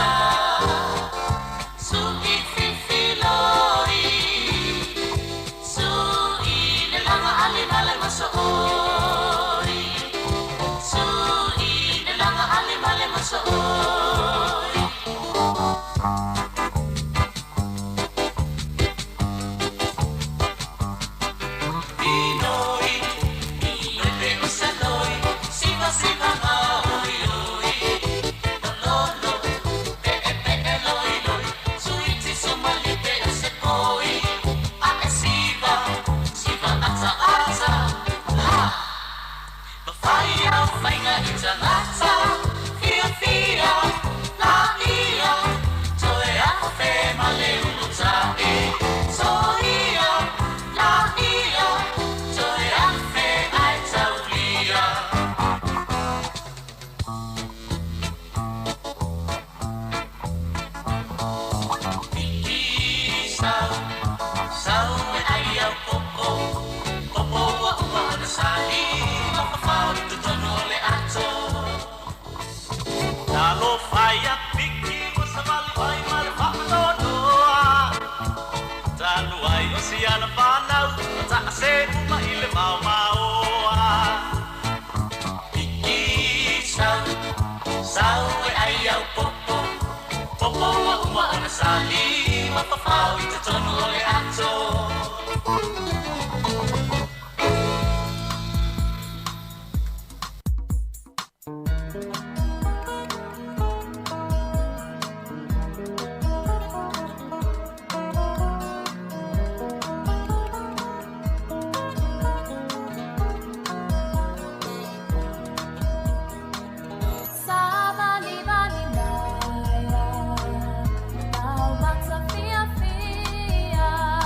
S4: mafafao i totonu o le ato. Sa vali vali maia, lau mata fia fia.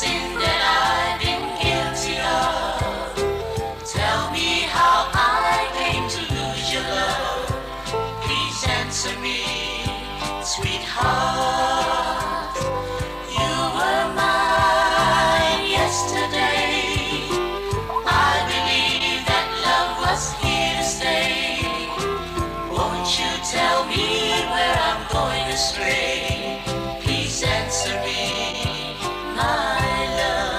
S4: sin that I've been guilty of. Tell me how I came to lose your love. Please answer me, sweetheart. You were mine yesterday. I believe that love was here to stay. Won't you tell me where I'm going astray? Please answer me, my love.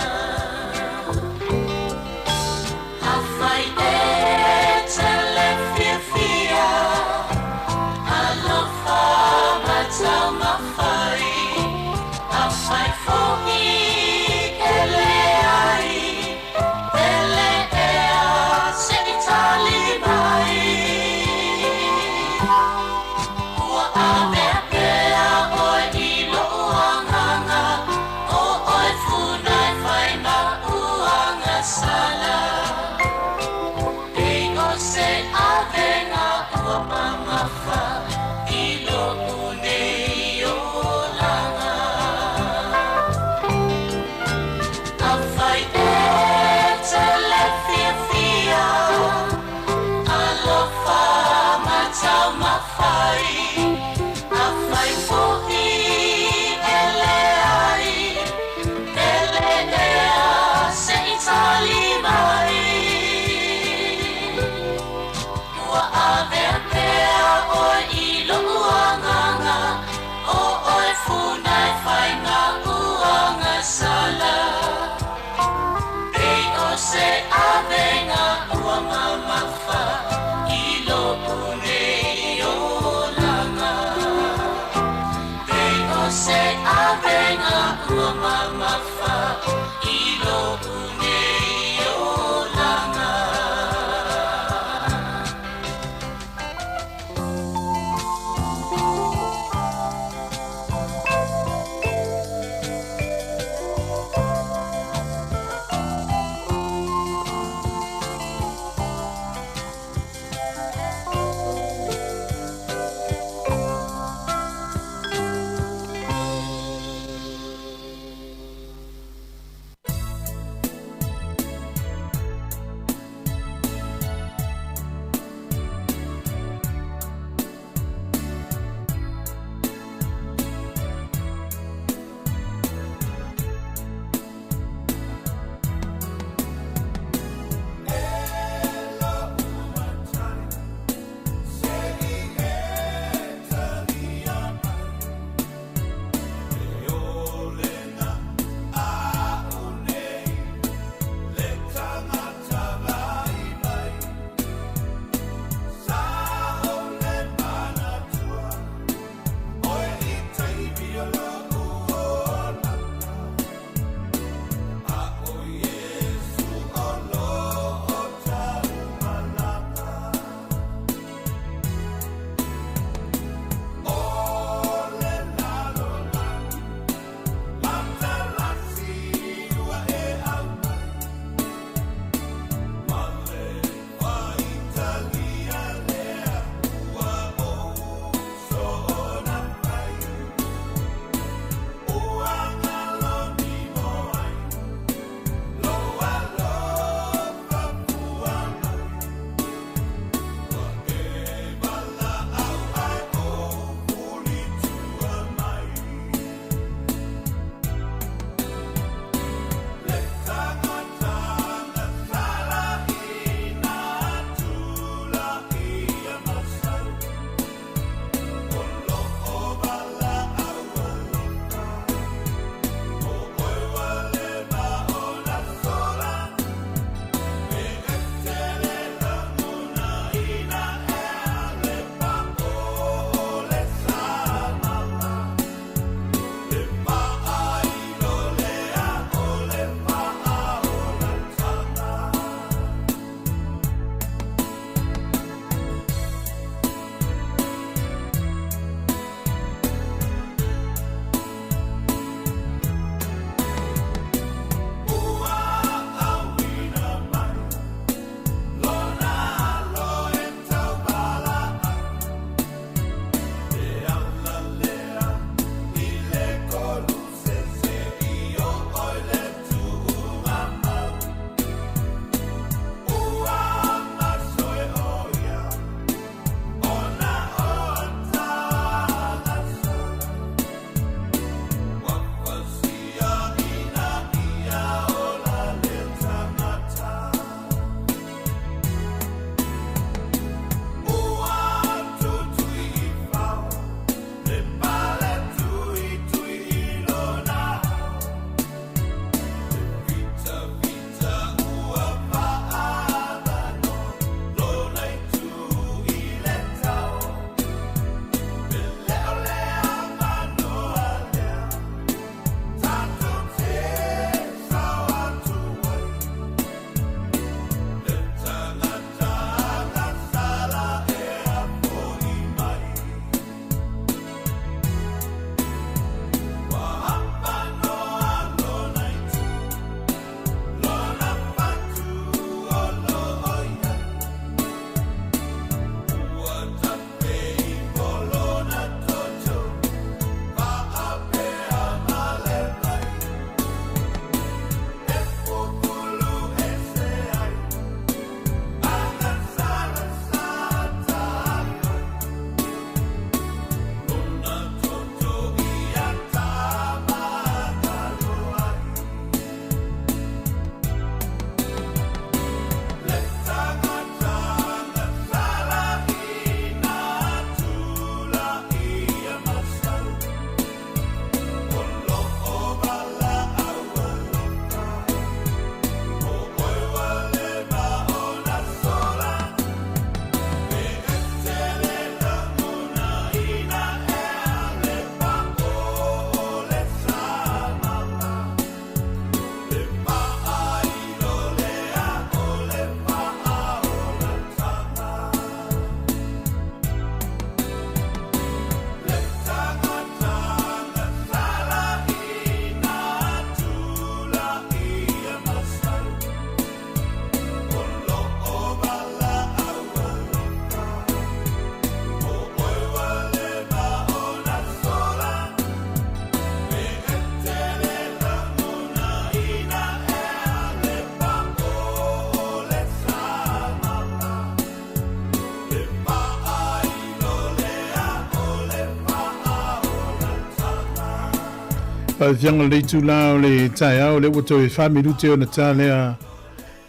S1: Faafiaga o le itula o le taeao lea ua toe 4 minute ona ta lea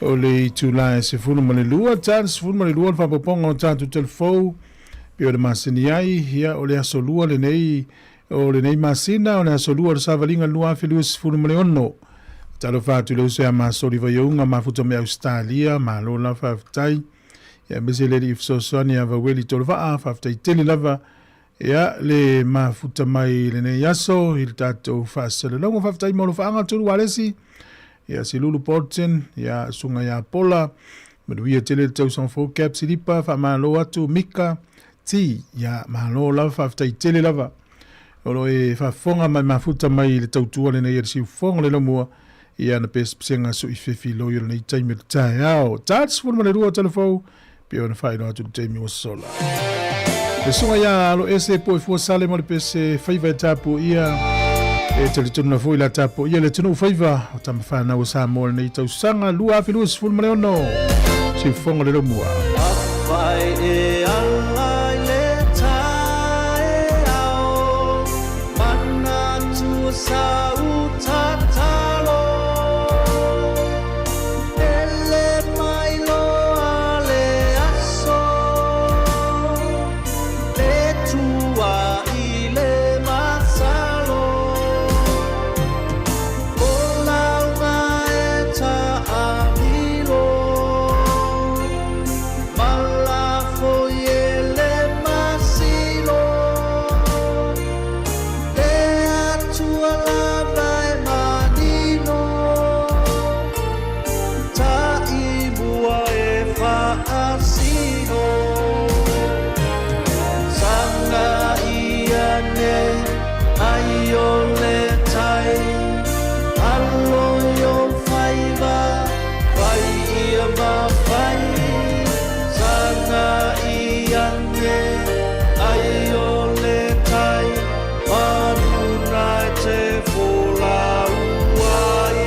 S1: o le itula e 12 ta le 12 le faaopoopoga o tatou telefou pei o le masani ai ia o le aso lua lenei o lenei masina o le aso lua o le savaliga 2026. Talofa atu i le uso ia Masoli Vaiouga mafuta mai Ausetalia, malo lava faafetai. Ia aemaise le alii fesoasoani ia Vaueli Tolovaa, faafetai tele lava ia le mafuta mai i lenei aso i le tatou faasalalauga. Faafetai mo alofaaga Tolu Alesi, ia Silulu Bolton, ia Susuga ia Pola, manuia tele le tausaga fou Cap Silipa, faamalo atu Mika T, ia malo lava faafetai tele lava. O lo e faafofoga mai mafuta mai i le tautua lenei a le siufofoga le laumua i ana pesepesega sui fefi loi o lenei taimi o le taeao. Ta 12 telefou pe ona faailoa atu le taimi ua sola. Le susuga ia alo ese po e fua sale mo le pese faiva e tapu ia e talitonu na foi la tapu ia le atunuu faiva o tama whanau o Samoa lenei tausaga 2026. Siufofoga le laumua.
S17: Afai e ala i le taeao, manatua sau tatalo. Ele mai loa le aso, le tua i le masalo. O lauga e taamilo, ma lafo i e le masilo. Le Atua lava e manino, taimua e faasino. Saga ia nei ai o le tai, alo i o faiva, fai ia ma fai. Saga ia nei ai o le tai, manuna e te folau ai.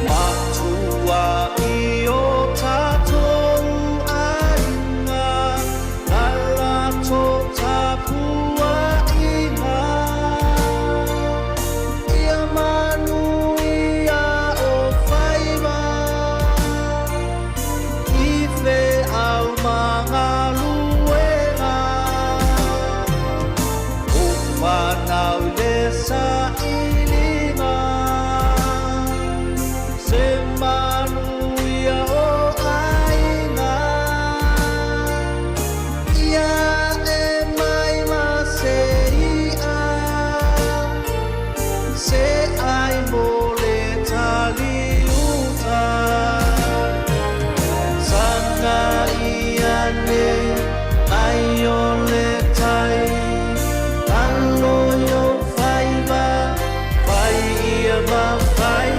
S17: Matua i o tatou aiga, na latou tapuaiga. Ia manuia o faiva, i feau ma galuega. O fanau i le sailiga, se manuia o aiga. Ia e mai ma se i'a, se ai mo le taliuta. Saga ia nei ai o le tai, alo i o faiva, fai ia ma fai.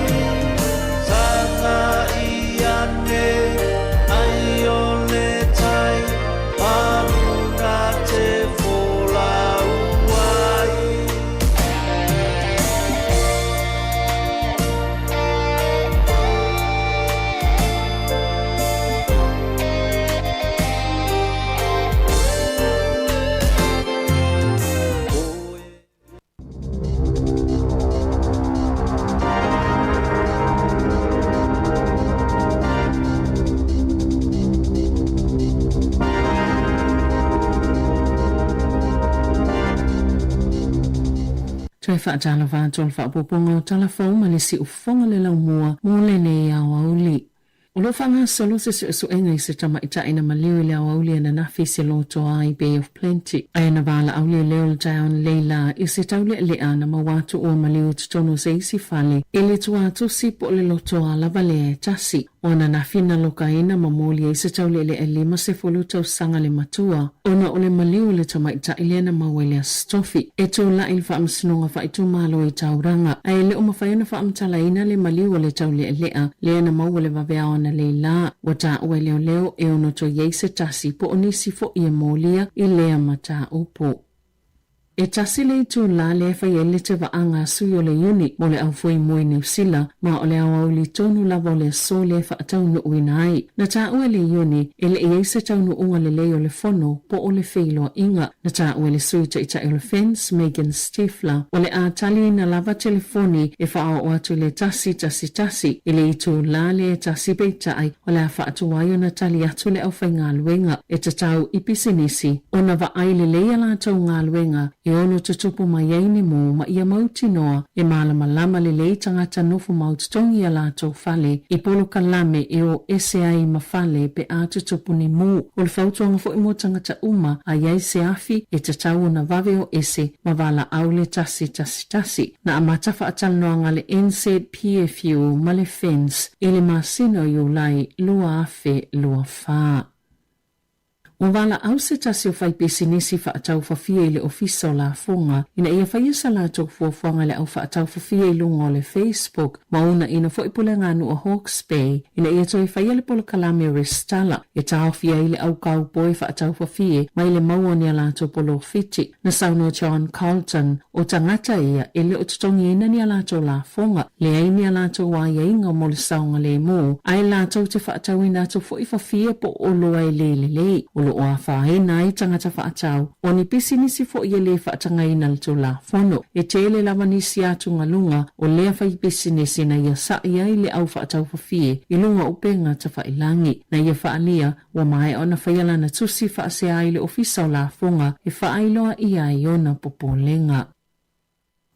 S17: Saga ia nei ai o le tai, manuna te folau ai.
S9: Toe faatalofa atu o le faaopoopoga o tala fou ma le siufofoga le laumua mo lenei aoauli. O lo o faagasolo se suesuega i se tamaitai na maliu i le aoauli ananafi i se lotoa i Bay of Plenty. Aia na valaau leoleo le taeao nei la i se taulealea na maua atu ua maliu i totonu o se isi fale i le tuatusi po o le lotoa lava lea e tasi. O ananafi na lokaina ma moli ai se taulealea e 50 tausaga le matua ona o le maliu o le tamaitai lea na maua i le Aso Tofi. E tulai i le Faamasinoga Faaitumalo i Tauranga, ae le o mafai ona faamatalaina le maliu o le taulealea lea na maua le vaveao analeila. Ua taua e leoleo e ono toe i ai se tasi po o nisi foi e molia i lea mataupu. E tasi le itulā lea e fai ai le tevaaga a sui o le Iuni mo le aufoimoe i Niu Sila, ma o le aoauli tonu lava o le aso lea e faataunuuina ai. Na taua e le Iuni, e le i ai se taunuuga lelei o le fono po o le feiloaiga. Na taua e le Sui Taitai o le FENS, Megan Stifler, o le a taliina lava telefoni e faaoo atu i le 111 i le itulā lea e tasi peitai o le a faatuai ona tali atu le aufaigaluega e tatau i pisinisi ona vaai lelei a latou galuega e ono tutupu mai ai ni mū ma ia mautinoa e malamalama lelei tagata nofo mau totogi i a latou fale i polokalame e o ese ai ma fale pe a tutupu ni mū. O le fautuaga foi mo tagata uma a i ai se afi e tatau ona vave o ese ma valaau le 111. Na amata faatalanoaga le NZPFU ma le FENS i le masina o Iulai 2024. Ua valaau se tasi o faipisinisi faataufafie i le Ofisa o Lafoga ina ia faia sa latou fuafuaga i le au faataufafie i luga o le Facebook ma uunaina foi puleganuu o Hawke's Bay ina ia toe faia le polokalame o resitala e taofia ai le au kaupoi faataufafie mai le maua o ni a latou polofiti. Na saunoa John Carlton, o tagata ia e le o totogiina ni a latou lafoga, leai ni a latou aiaiga mo le saogalemu, ae latou te faatauina atu foi fafie po o oloa e le lelei, o lo o afaina ai tagata faatau, o ni pisinisi foi e le faatagaina le Tulafono. E tele lava nisi atugaluga o lea faipisinisi na ia sa'i ai le au faataufafie i luga o upega tafailagi, na ia faaalia Ua maea ona faia lana tusi faasea ai le Ofisa o Lafoga e faailoa ʻia ai ona popolega.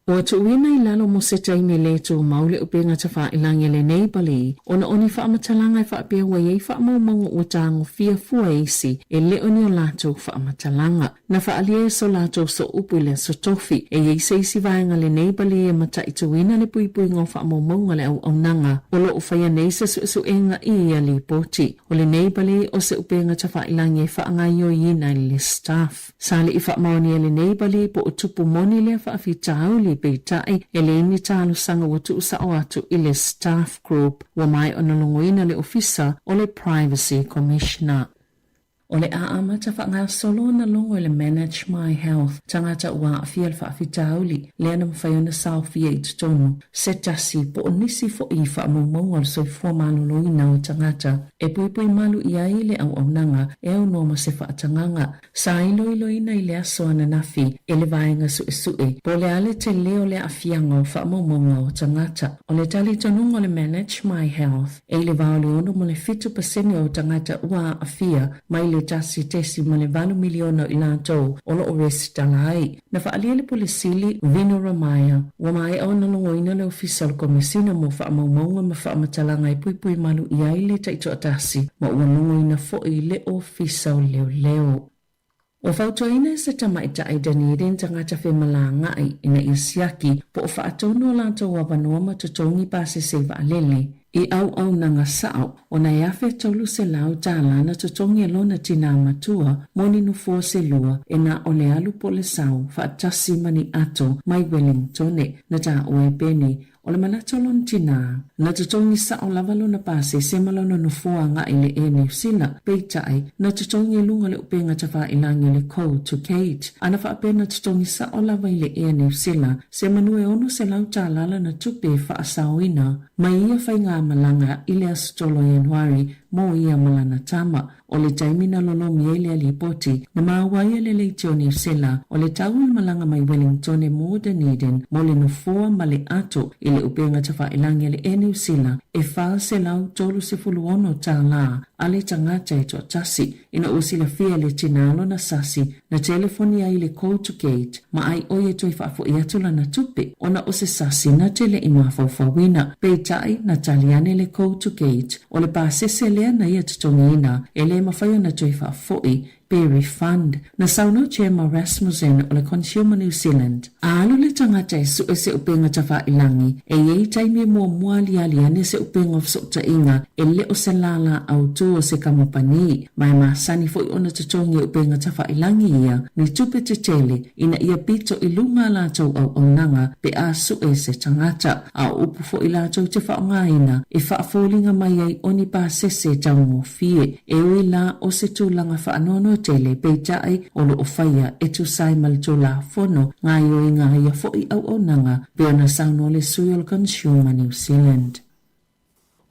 S9: Ua tuuina i lalo mo se taimi le tumau le upega tafailagi a lenei pali ona o ni faamatalaga e faapea ua i ai faamaumauga ua tagofia fua e isi e le o ni o latou faamatalaga. Na faaalia e so latou sooupu i le Aso Tofi e i ai se isi vaega lenei pali e mataituina le puipuiga o faamaumauga a le auaunaga o lo o faia nei se suesuega i ia lipoti. O lenei pali o se upega tafailagi e faagaoioiina i le staff. Sa le i faamaonia lenei pali po o tupu moni lea faafitauli peitai e leai ni talosaga ua tuusao atu i le staff group ua maea ona logoina le Ofisa o le Privacy Commissioner. O le a amata faagasolo ona logo i le Manage My Health, tagata ua aafia le faafitauli lea na mafai ona saofia i totonu se tasi po o nisi foi i faamaumauga o le soifua maloloina o tagata e puipui malu i ai le auaunaga e aunoa ma se faatagaga. Sa iloiloina i le aso ananafi e le vaega suesue po o le a le tele o le aafiaga o faamaumauga o tagata. O le talitonuga o le Manage My Health, E i le va o le 6 ma le 7% o tagata ua aafia mai le 1.8 miliona o i latou o lo o resitala ai. Na faaalia le Pule Sili, Vino Ramaya, ua maea ona logoina le Ofisa o le Komesina mo Faamaumauga ma Faamatalaga e puipui malu i ai le taitoatasi ma ua logoina foi le Ofisa o Leoleo. Ua fautuaina e se tamaitai Dunedin tagata femalagaai ina ia siaki po o faatonu o latou avanoa ma totogi pasese vaalele i auaunaga sao ona e $1,300 na totogi e lona tinā matua mo ni nofoa se lua e na o le alu po o le sau faatasi ma ni ato mai Wellingtone. Na taua e Benny O le manatu o lona tinā, na totogi sao lava lona pasese ma lona nofoa agai i le Air New Sila, peitai, na totogi i luga o le upega tafailagi o le Code to Kate, a na faapea na totogi sao lava i le Air New Sila se manu e $600 lana tupe e faasaoina mai ia faigamalaga i le aso 3 o Ianuari mo ia ma lana tama. O le taimi na lolomi ai lea lipoti, na maua ai e le leitio Niu Sela o le tau o le malaga mai Wellingtone mo Dunedin mo le nofoa ma le ato i le upega tafailagi a le Air New Sela e $436 a le tagata e toatasi. Ina ua silafia e le tinā lona sasi, na telefoni ai i le Call to Gate ma ai ʻo ia toe faafoʻi atu lana tupe ona o se sasi na te le i mafaufauina. Peitai, na tali ane le Call to Gate, o le pasese lea na ia totogiina e le mafai ona toe faafoʻi pe refund. Na saunoa Gemma Rasmussen o le Consumer New Zealand, A alu le tagata e sue se upega tafailagi, e i ai taimi e muamua aliali ane se upega o fesootaiga e le o se lālā autū o se kamupani, ma e masani foi ona totogi e upega tafailagi ia ni tupe tetele ina ia pito i luga a latou auaunaga pe a sue se tagata, a o upu foi latou te faaaogaina e faafoliga mai ai o ni pasese taugofie, e ui la o se tulaga faanoanoa tele peitai o lo o faia e tusa ai ma le Tulafono gaoioiga a ia foi auaunaga pei ona saunoa le sui o le Consumer New Zealand.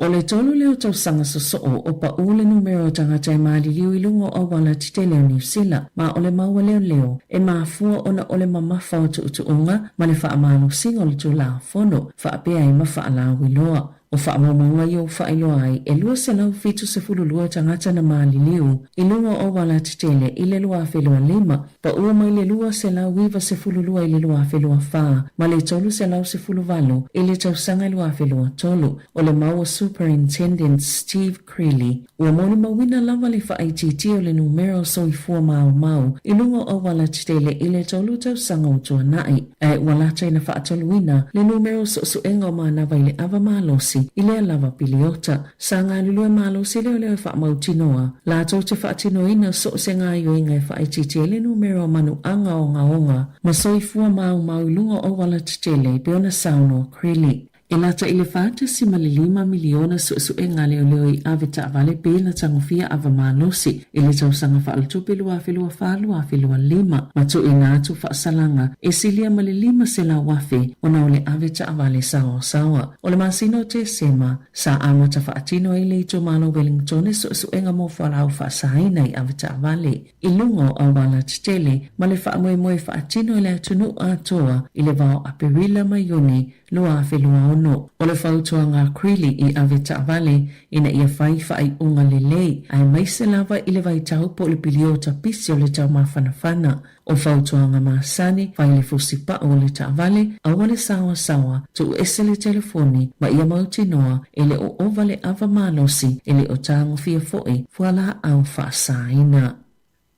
S9: O le tolu lea o tausaga sosoo o paʻu le numera o tagata e maliliu i luga o auala tetele o Niu Sila, ma o le mau a leoleo e mafua ona o le mamafa o tuutuuga ma le faamalosiga o le Tulafono faapea ai ma faalauiloa. O faamaumauga ia ua faailoa ai e 272 tagata na maliliu i luga o auala tetele i le 2025, Paʻu mai le 292 i le 2024 ma le 318 i le tausaga 2023. O le mau a Superintendent Steve Creeley, ua molimauina lava le faaitiitia o le numera o soifua maumau i luga o auala tetele i le tolu tausaga ua tuanai, ae ua lata ina faatoluina le numera o suesuega o manava i le ava malosi i lea lava piliota. Sa galulue malosi leoleo e faamautinoa latou te faatinoina so o se gaoioiga e faaitiitia ai le numera o manuaga ogaoga ma soifua maumau i luga o auala tetele, e pei ona saunoa Creeley. E lata i le 4.5 miliona suesuega a leoleo i ave taavale pe na tagofia ava malosi i le tausaga faaletupe 2024/2025 ma tuuina atu faasalaga e silia ma le 500,000 ona o le ave taavale saoasaoa. O le masina o Tesema, Sa amata faatino ai le itumalo Wellington i suesuega mo fualaau faasaina i avetaavale i luga o auala tetele ma le faamoemoe faatino i le atunuu atoa i le va o Aperila ma Iuni 2026. O le fautuaga a Creeley i avetaavale ina ia fai faaiuga lelei aemaise lava i le vaitau po o le piliota pisi o le taumafanafana. O fautuaga masani, fai le fusi pa'u o le taavale, aua le saoasaoa, tuu ese le telefoni, ma ia mautinoa e le o ova le ava malosi, e le o tagofia foi fualaau faasaina.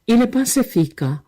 S9: I le Pasefika,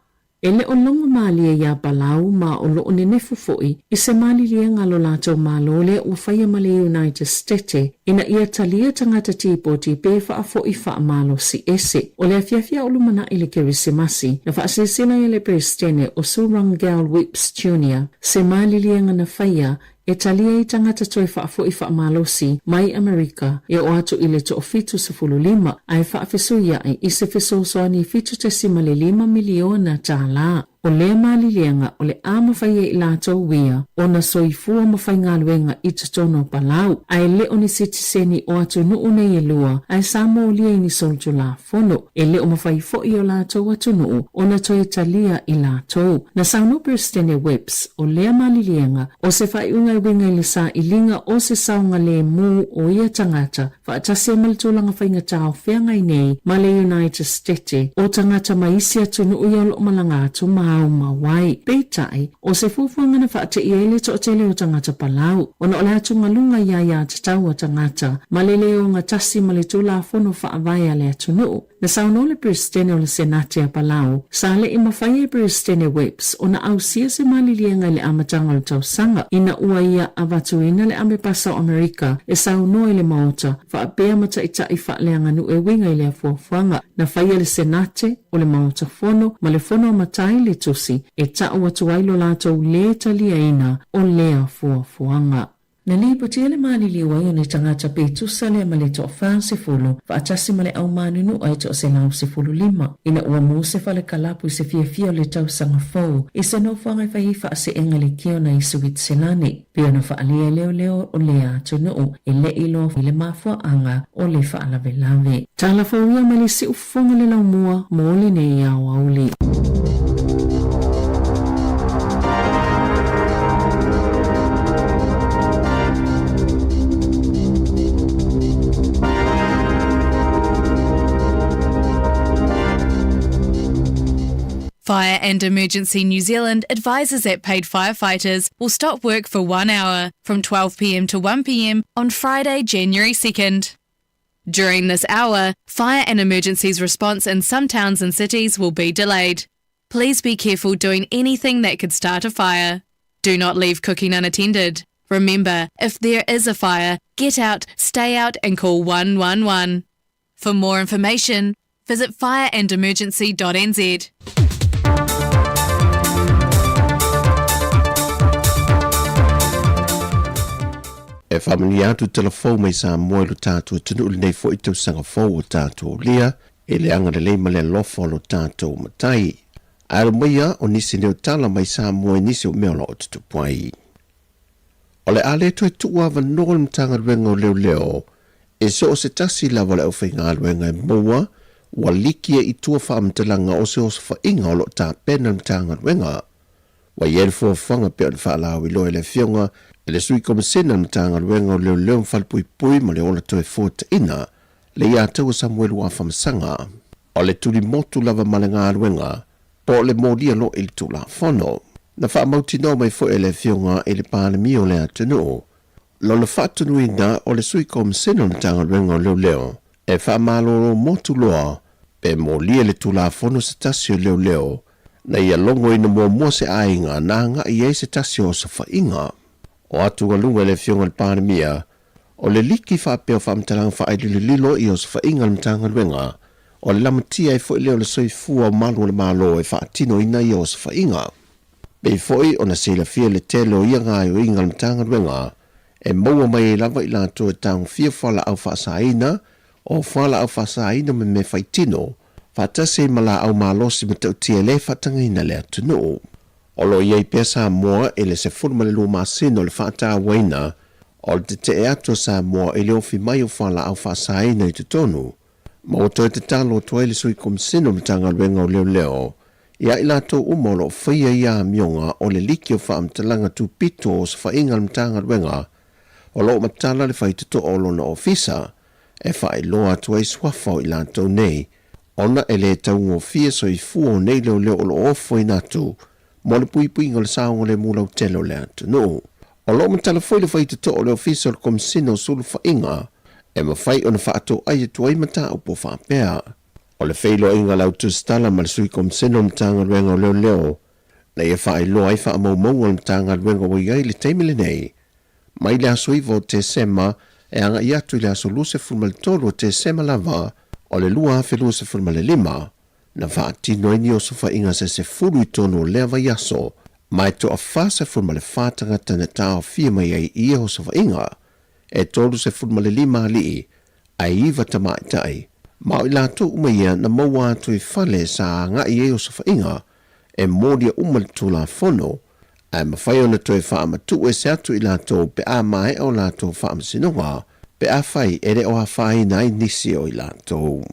S9: e le o logo malie iā Palau ma o lo o nenefu foi i se maliliega a lo latou Malo lea ua faia ma le United Stete ina ia talia tagata tipoti pe faafo'i faamalosi ese. O le afiafi a o lumanai i le Kerisimasi, na faaseseina ai e le Peresetene o Surangel Whipps Junior se maliliega na faia e talia ai tagata toe faafo'i faamalosi mai Amerika e oo atu i le toafitu-sefulu-lima ae faafesuia'i i se fesoasoani e $7.5 miliona tālā. O lea maliliega o le a mafai e i latou ia ona soifua ma faigaluega i totonu o Palau, ae le o ni sitiseni o atunuu nei e lua, ae sa molia i ni solitulafono. E le o mafai foi e o latou atunuu ona toe talia i latou. Na saunoa Peresetene Webbs, o lea maliliega, o se faaiuga e uiga i le sailiga o se saogalemu o ia tagata faatasi ai ma le tulaga faigata o feagai nei ma le United Stete o tagata mai isi atunuu ia o lo o malaga atu ma aumau ai. Peitai, o se fuafuaga na faateia ai le toatele o tagata Palau ona o le atugaluga i aiatatau a tagata ma le le ogatasi ma le Tulafono Faavae a le atunuu. Na saunoa le Peresetene o le Senate a Palau, sa le i mafai e Peresetene Webbs ona ausia se maliliega i le amataga o le tausaga ina ua ia avatuina le Amepasa o Amerika e saunoa i le Maota faapea ma taitai faaleaganuu e uiga i lea fuafuaga. Na faia le Senate o le Maota Fono ma le Fono a Matai le tusi e ta'u atu ai lo latou lē taliaina o lea fuafuaga. Na lipotia le maliliu ai o ni tagata pe tusa lea ma le toa-40 faatasi ma le aumanunua e toa-115 ina ua mu se fale kalapu i se fiafia o le tausaga fou i se nofoaga e fai ai faaseega lekiona i Suitselani, pei ona faaalia e leoleo o lea atunuu e le i iloa i le mafuaaga o le faalavelave. Tala fou ia mai le siufofoga le laumua mo lenei aoauli.
S19: Fire and Emergency New Zealand advises that paid firefighters will stop work for one hour from 12pm to 1pm on Friday, January 2nd. During this hour, fire and emergencies response in some towns and cities will be delayed. Please be careful doing anything that could start a fire. Do not leave cooking unattended. Remember, if there is a fire, get out, stay out and call 111. For more information, visit fireandemergency.nz.
S7: E faamanuia atu tala fou mai Samoa i lo tatou atunuu i lenei foi tausaga fou o tatou aulia. i le agalelei ma le alofa o lo tatou Matai. Ae alo maia o nisi nei o tala mai Samoa i nisi o mea o lo o tutupu ai. O le a le toe tuu avanoa le Matagaluega o Leoleo e so o se tasi lava o le aufaigaluega e maua ua liki ai i tua faamatalaga o se osofaiga o lo o tapena le Matagaluega. Ua i ai le fuafuaga pei ona faalauiloa e le Afioga i le Sui Komesina o le Matagaluega o Leoleo ma Falepuipui ma le Ola Toefuataina, Leiataua Samuelu Afamasaga. O le tulimotu lava ma le galuega po o le molia loa i le Tulafono. Na faamautinoa mai foi e le Afioga i le Palemia o le atunuu lona faatonuina o le Sui Komesina o le Matagaluega o Leoleo e faamalolo motu loa pe molia le Tulafono se tasi o leoleo na ia logoina muamua se aiga na agai i ai se tasi o osofaiga. O atugaluga i le Afioga i le Palemia, o le liki faapea o faamatalaga faaililililo i osofaiga a le Matagaluega, o le lamatia ai foi lea o le soifua o malu o le Malo e faatinoina ia osofaiga. Pei foi ona silafia le tele o ia gaoioiga a le Matagaluega, e maua mai ai lava i latou e tagofia fualaau faasaina, o fualaau faasaina ma mea faitino, faatasi ai ma laau malosi matautia e le faatagaina le atunuu. O lo o i ai pea Samoa i le 12 masina o le faatauaina o le tetee atu a Samoa i le ofi mai o fualaau faasaina i totonu, ma ua toe tatalo atu ai le Sui Komisina o Matagaluega o Leoleo ia i latou uma o lo o faia ia amioga o le liki o faamatalaga tupito o osofaiga a le Matagaluega o lo o matala le faitotoa o lona ofisa e faailoa atu ai suafa o i latou nei ona e le taugofie soifua o nei leoleo o lo o ofoina atu mo le puipuiga o le saogalemu lautele o le atunuu. O lo o matala foi le faitotoa o le Ofisa o le Komisina o Sulufaiga e mafai ona faatoai atu ai mataupu faapea. O le feiloaiga a le Autusitala ma le Sui Komisina o le Matagaluega o Leoleo na ia faailoa ai faamaumauga o le Matagaluega ua i ai i le taimi lenei mai le aso 9 o Tesema e agai atu i le aso 23 o Tesema lava o le 2025, na faatino ai ni osofaiga se 10 i totonu o lea vaiaso, ma e toa 44 tagata na taofia mai ai i ia osofaiga, e 35 alii ae 9 tamaitai, ma o i latou uma ia na maua atu i fale sa agai ai osofaiga e molia uma le Tulafono, ae mafai ona toe faamatuu ese atu i latou pe a maea o latou faamasinoga, pe afai e le o afaina ai nisi o i latou.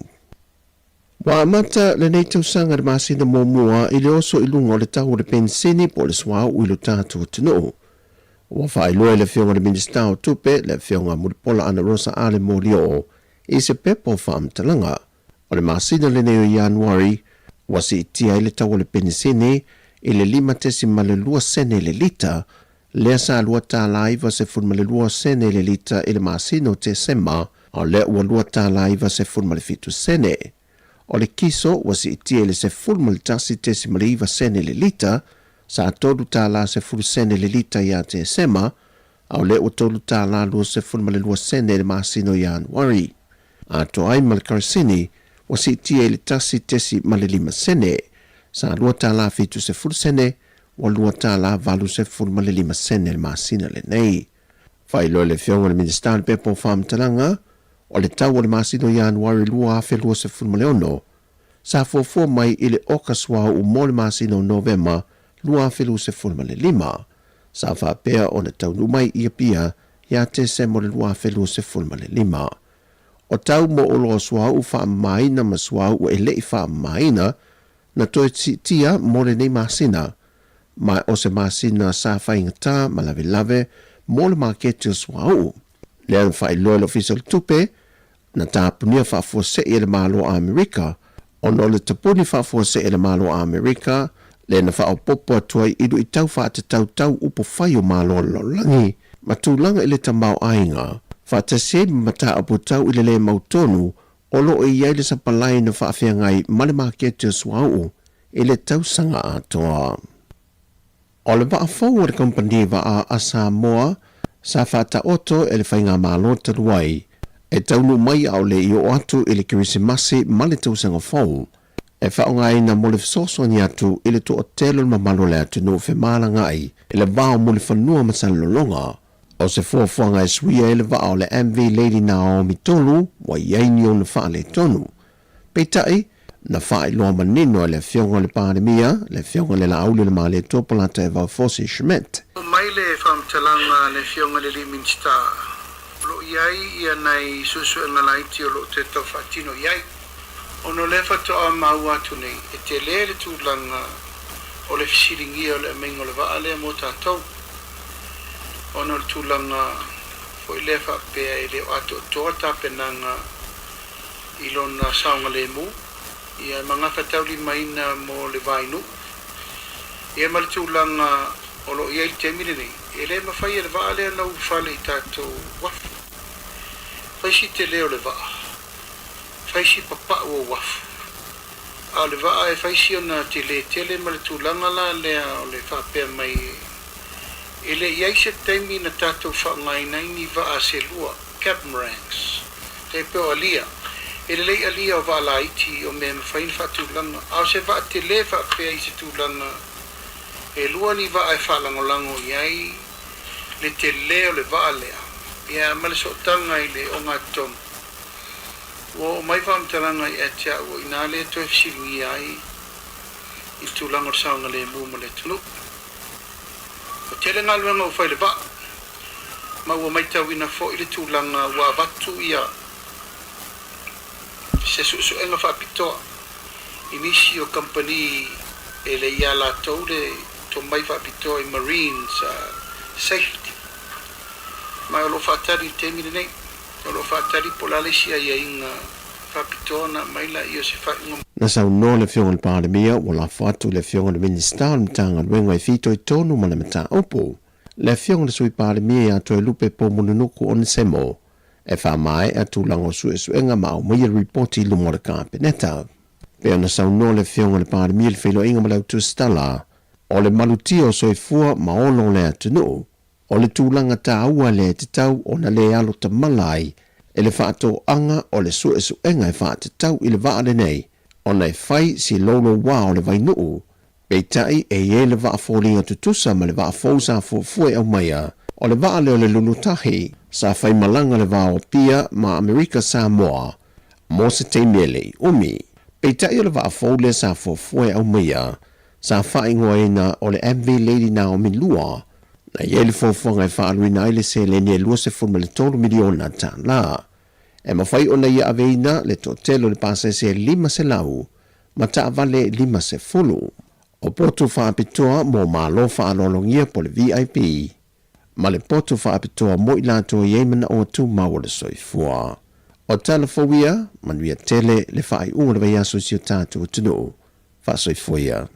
S7: Ua amata lenei tausaga i le masina muamua i le oso i luga o le tau o le penisini po o le suauu i lo tatou atunuu. Ua faailoa e le Afioga i le Minisita o Tupe, le Afioga Mulipola Anarosa Ale Molioo, i se pepa o faamatalaga. O le masina lenei o Ianuari, ua siitia ai le tau o le penisini i le 5.2 sene i le lita, lea sa $2.92 sene i le lita i le masina o Tesema, a o lea ua $2.97 sene. O le kiso ua siitia i le 11.9 sene i le lita, sa $3.10 sene i le lita ia Tesema, a o lea ua $3.22 sene i le masina o Ianuari. Atoa ai ma le karasini, ua siitia i le 1.5 sene, sa $2.70 sene, ua $2.85 sene le masina lenei. Faailoa e le Afioga i le Minisita o le Pepa o Faamatalaga, o le tau o le masina o Ianuari 2026, sa fuafua mai i le oka suauu mo le masina o Novema 2025, sa faapea ona taunuu mai i Apia ia Tesema o le 2025. O tau mo oloa suauu faamamaina ma suauu e le i faamamaina na toe siitia mo lenei masina, ma o se masina sa faigata ma lavelave mo le maketi o suauu. Lea na faailoa e le Ofisa o le Tupe, na tapunia faafuasei e le Malo o Amerika ona o le tapuni faafuasei e le Malo o Amerika lea na faaopoopo atu ai i luitau faatatau tau upufai o Malo o le lalolagi ma tulaga i le tamaoaiga faatasi ai ma mataupu tau i le le mautonu o lo o i ai le sapalai na faafeagai ma le maketi o suauu i le tausaga atoa. O le vaa fou a le kamupani vaa a Samoa sa faataoto e le faigamalo talu ai e taunuu mai a o le i oo atu i le Kerisimasi ma le tausaga fou, e faaaogaina mo le fesoasoani atu i le toatele o le mamalu o le atunuu femalagaai i le va o Mulifanua ma Salelologa. O se fuafuaga e suia ai le vaa o le MV Lady Naomi 3 ua i ai ni ona faaletonu. Peitai, na faailoa manino e le Afioga i le Palemia, le Afioga i le Laaulialemalietoa Polataivao Fosi Schmidt.
S8: Oo mai le faamatalaga a le Afioga i le alii Minisita, o lo o i ai ia nai suesuega laiti o lo o toe tau faatino i ai. Ona o lea faatoa maua atu nei, e tele le tulaga o le fesiligia o le aumaiga o le vaa lea mo tatou, ona o le tulaga foi lea faapea e le o atoatoa tapenaga i lona saogalemu, ia ma gafataulimaina mo le vainuu, ia ma le tulaga o lo o i ai i le taimi lenei, e le mafai e le vaa lea ona ulufale i tatou uafu. Fai si tele o le vaa, fai si papau o uafu, a o le vaa e fai si ona tele tele ma le tulaga la lea o le faapea mai e le i ai se taimi na tatou faaaogaina ai ni vaa se lua, catamarans, tai pei o alia. E lelei alia o vaa laiti o mea e mafai ona faatulaga, a o se vaa tele faapea i se tulaga e lua ni vaa e faalagolago i ai le tele o le vaa lea, ia ma le sootaga i le ogatotonu. Ua oo mai faamatalaga ia te au o i ina lea e toe fesiligia ai i le tulaga o le saogalemu ma le atunuu. Ua tele galuega ua fai i le vaa, ma ua matauina foi le tulaga ua avatu ia se suesuega faapitoa i nisi o kamupani e le i a latou le tomai faapitoa i Marines Safety. Ma o lo o faatali i le taimi lenei. O lo o faatali po o le a le isi aiaiga faapitoa ona aumai laia o se faaiuga.
S7: Na saunoa le Afioga i le Palemia ua lafo atu i le Afioga i le Minisita o le Matagaluega e fitoitonu ma le mataupu, le Afioga i le Sui Palemia ia Toelupe Poumulinuku Onesemo, e faamaea tulaga o suesuega ma aumaia le ripoti i luma o le Kapeneta. Pei ona saunoa le Afioga i le Palemia i le feiloaiga ma le Autusitala, o le malutia o soifua ma ola o le atunuu, O le tulaga taua lea e tatau ona le alo tamala ai e le faatoaga o le suesuega e faatatau i le vaa lenei ona e fai si loulouā o le vainuu, peitai e i ai le vaa foliga tutusa ma le vaa fou sa fuafua e aumaia, o le vaa lea o le Lulutahi sa faimalaga le va o Apia ma Amerika Samoa mo se taimi e le i umi. Peitai o le vaa fou lea sa fuafua e aumaia sa faaigoaina o le MV Lady Naomi 2, na i ai le fuafuaga e faaaluina ai le seleni e $23 miliona tala. E mafai ona ia aveina le toatele o le pasese e 500 ma taavale 50. O potu faapitoa mo malo faaaloalogia po o le VIP ma le potu faapitoa mo i latou e i ai manaoga tumau o le soifua. O tala fou ia, manuia tele le faaiuga o le vaiaso i si o tatou atunuu. Faasoifua ia.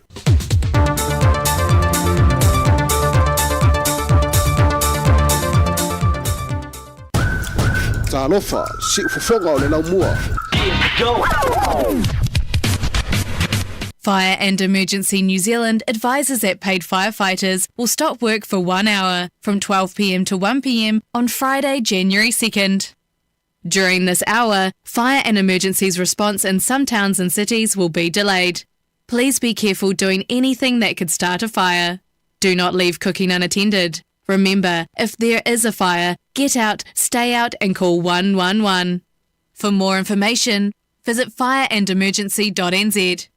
S12: Talofa, siufofoga o le laumua.
S19: Fire and Emergency New Zealand advises that paid firefighters will stop work for one hour from 12pm to 1pm on Friday, January 2nd. During this hour, fire and emergencies response in some towns and cities will be delayed. Please be careful doing anything that could start a fire. Do not leave cooking unattended. Remember, if there is a fire, get out, stay out and call 111. For more information, visit fireandemergency.nz.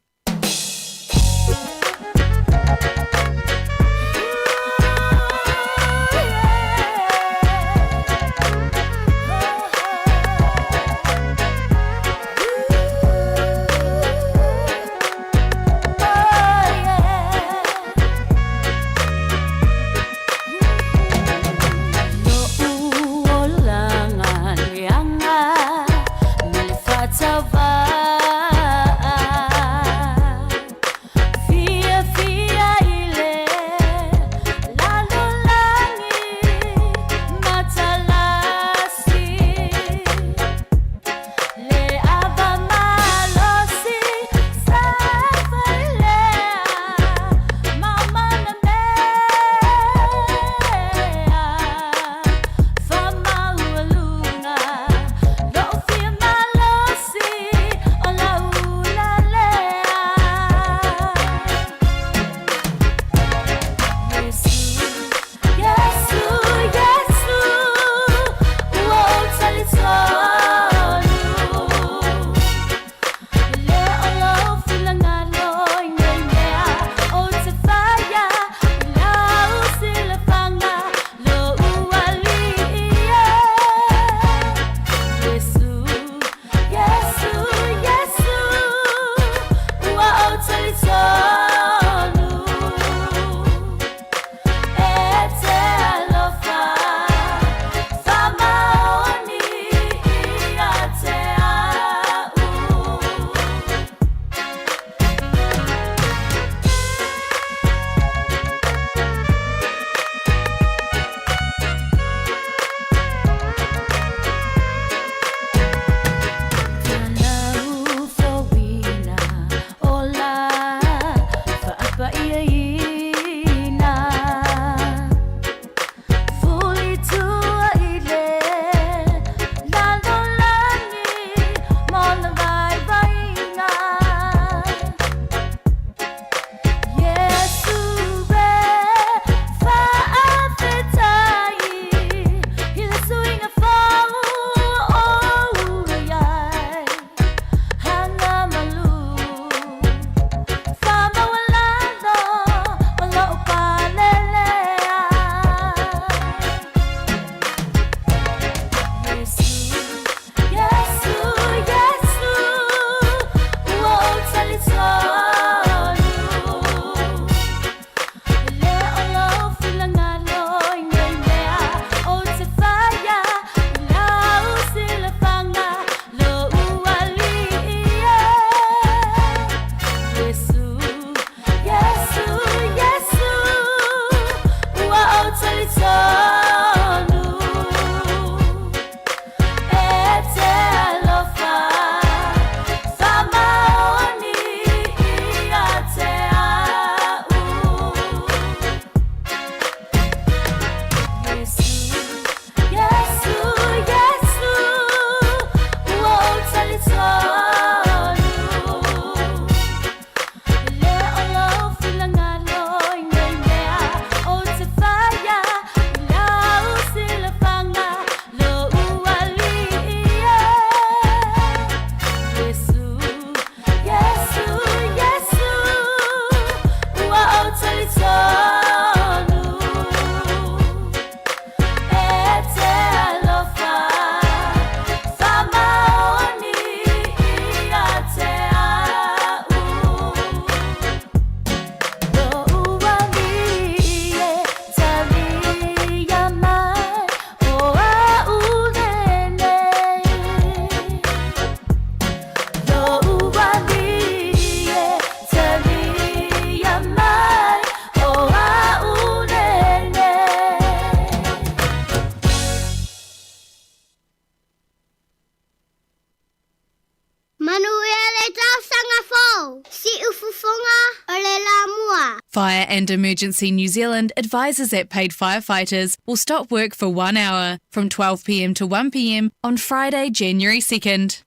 S5: Siufofoga o le Lamua.
S19: Fire and Emergency New Zealand advises that paid firefighters will stop work for one hour from 12pm to 1pm on Friday, January 2nd.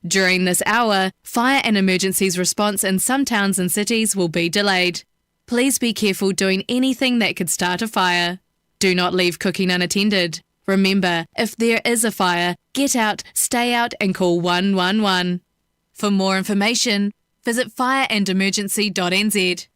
S19: During this hour, fire and emergencies response in some towns and cities will be delayed. Please be careful doing anything that could start a fire. Do not leave cooking unattended. Remember, if there is a fire, get out, stay out, and call 111. For more information, visit fireandemergency.nz.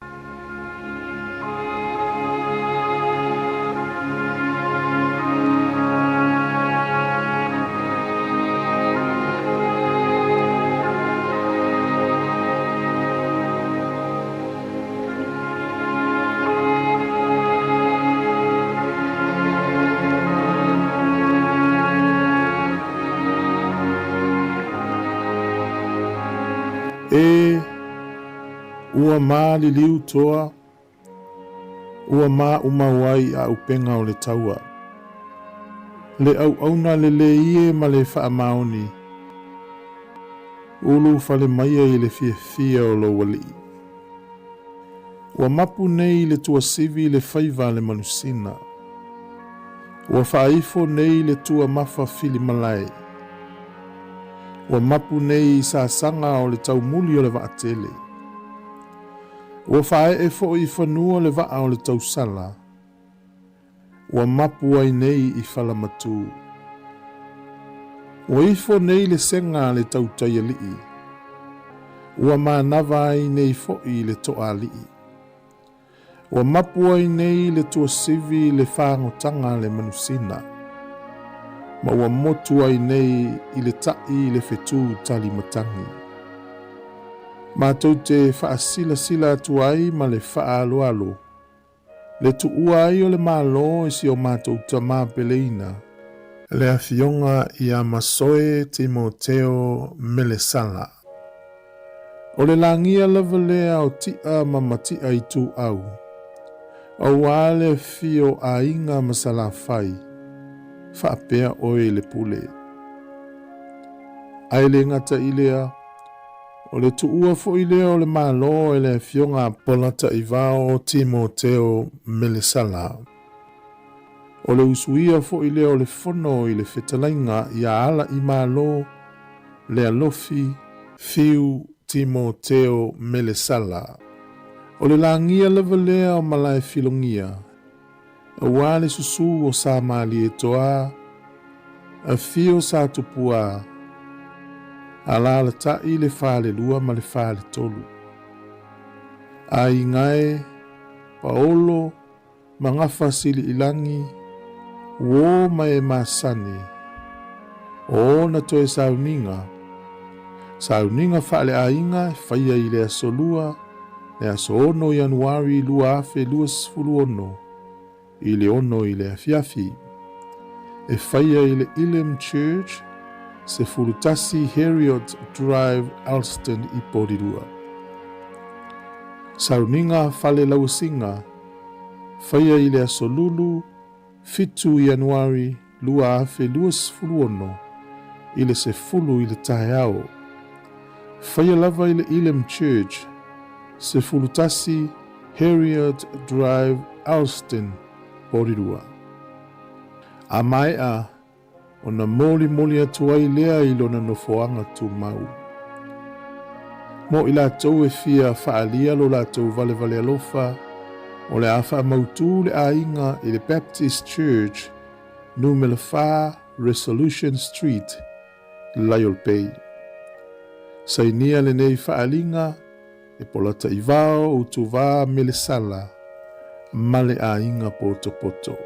S1: E ua maliliu toa, ua maumau ai auupega o le taua. Le auauna lelei e ma le faamaoni, ulufale mai ai i le fiafia o lou alii. Ua mapu nei i le tuasivi le faiva a le manusina. Ua faaifo nei le tuamafa filimalae. Ua mapu nei i sasaga o le taumuli o le vaatele. Ua faaee foi i fanua le vaa o le tausala. Ua mapu ai nei i Falamatū. Ua ifo nei le sega a le tautaialii. Ua manava ai nei foi le toaalii. Ua mapu ai nei le tuasivi i le fagotaga a le manusina. Ma ua motu ai nei i le ta'i le fetū talimatagi. Matou te faasilasila atu ai ma le faaaloalo Le tuua ai o le Malo i si o matou tama peleina. Le Afioga ia Masoe Timoteo Melesala. O le lagia lava lea o Ti'a ma Mati'a Ituau, aua le afio aiga ma Salafai, faapea oe le pule. Ae le gata i lea, O le tuua foi lea o le Malo e le Afioga a Polataivao Timoteo Melesala. O le usuia foi lea o le Fono i le Fetalaiga ia Ala'imalo Lealofi Fiu Timoteo Melesala. O le lagia lava lea o Malaefilogia Aua le susu o Sa Malietoa, afio Sa Tupua, alaalatai le falelua ma le faletolu. Aiga e, Paolo ma Gafasiliilagi, uō ma e masani, o ona toe sauniga, sauniga faaleaiga e faia i le aso Lua, le aso 6 Ianuari 2026 i le 6 i le afiafi. E faia i le Elim Church, 11 Heriot Drive, Alston i Porirua. Sauniga Fale Lauasiga, faia i le aso Lulu, 7 Ianuari 2026 i le 10 i le taeao. Faia lava i le Elim Church, 11 Heriot Drive, Alston, Porirua. A maea, ona molimoli atu ai lea i lona nofoaga tumau. Mo i latou e fia faaalia lo latou valevale alofa, o le a faamautū le aiga i le Baptist Church, Numera 4 Resolution Street, Lyall Bay. Sainia lenei faaaliga e Polataivao Utuvā Melesala ma le aiga potopoto.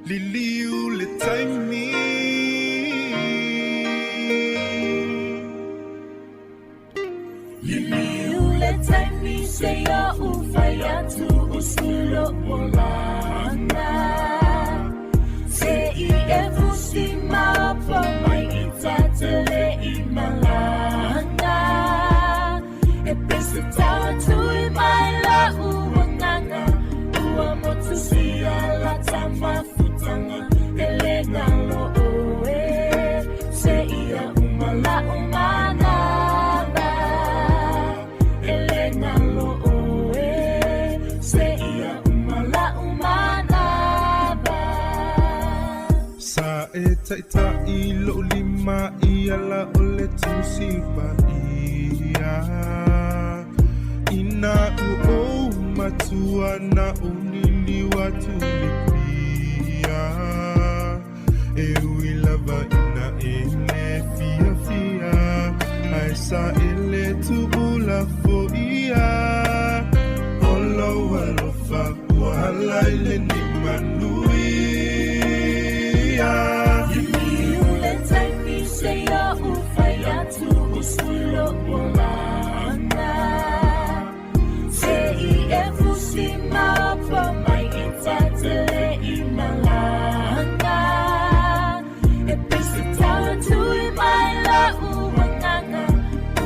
S6: Liliu le taimi.
S4: Liliu le taimi seia ou fai atu o si lou olaga.
S6: Taitai lo'u lima i ala o le Tusi Paia. Ina ua ou matua na ou liliu atu i le pia. E ui lava ina e le fiafia, ae saele tuulafoia. O lou alofa ua hala i lenei manuia.
S4: Liliu le taimi seia ou fai atu usui lou olaga. Se i e fusi maopo mai i tatele i malaga. E pei se tau tui mai la'u agaga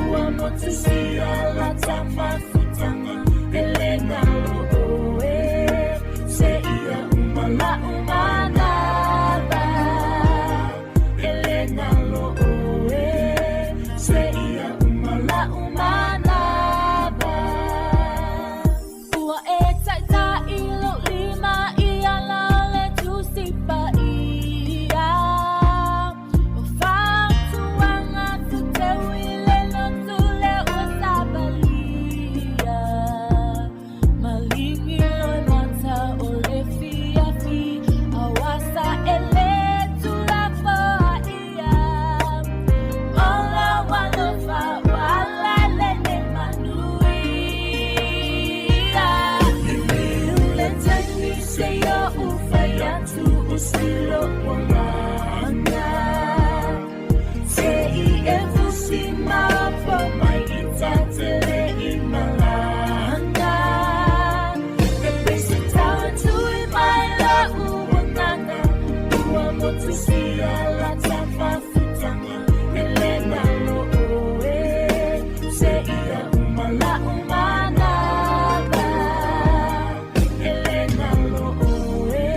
S4: ua motusia lata mafutaga e le galo oe se ia uma la'u manava e le galo oe se ia uma la'u manava. Ua e taitai lou lima i ala o le Tusi Paia. O fautuaga tuteu i le lotu lea ua savalia. Maligi loi mata o le fiafi, a ua saele tuulafoaia. O lou alofa ua ala i lenei manuia. Liliu le taimi seia ou fai atu usui lou olaga. Se i e fusi maopo mai i tatele i malaga. E pei se tau e tui mai la'u agaga ua motusia lata mafutaga e le galo oe se ia uma la'u manava e le galo oe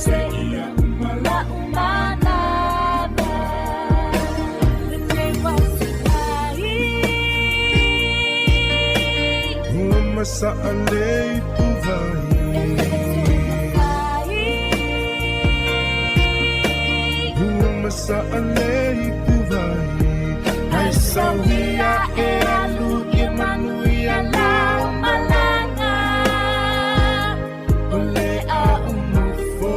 S4: se ia uma la'u manava lenei vaotinai.
S6: Ua masaale i puvai. Ua masaale i puvai. Ai sauia e alu i manuia lau
S4: malaga.
S6: O le a unofo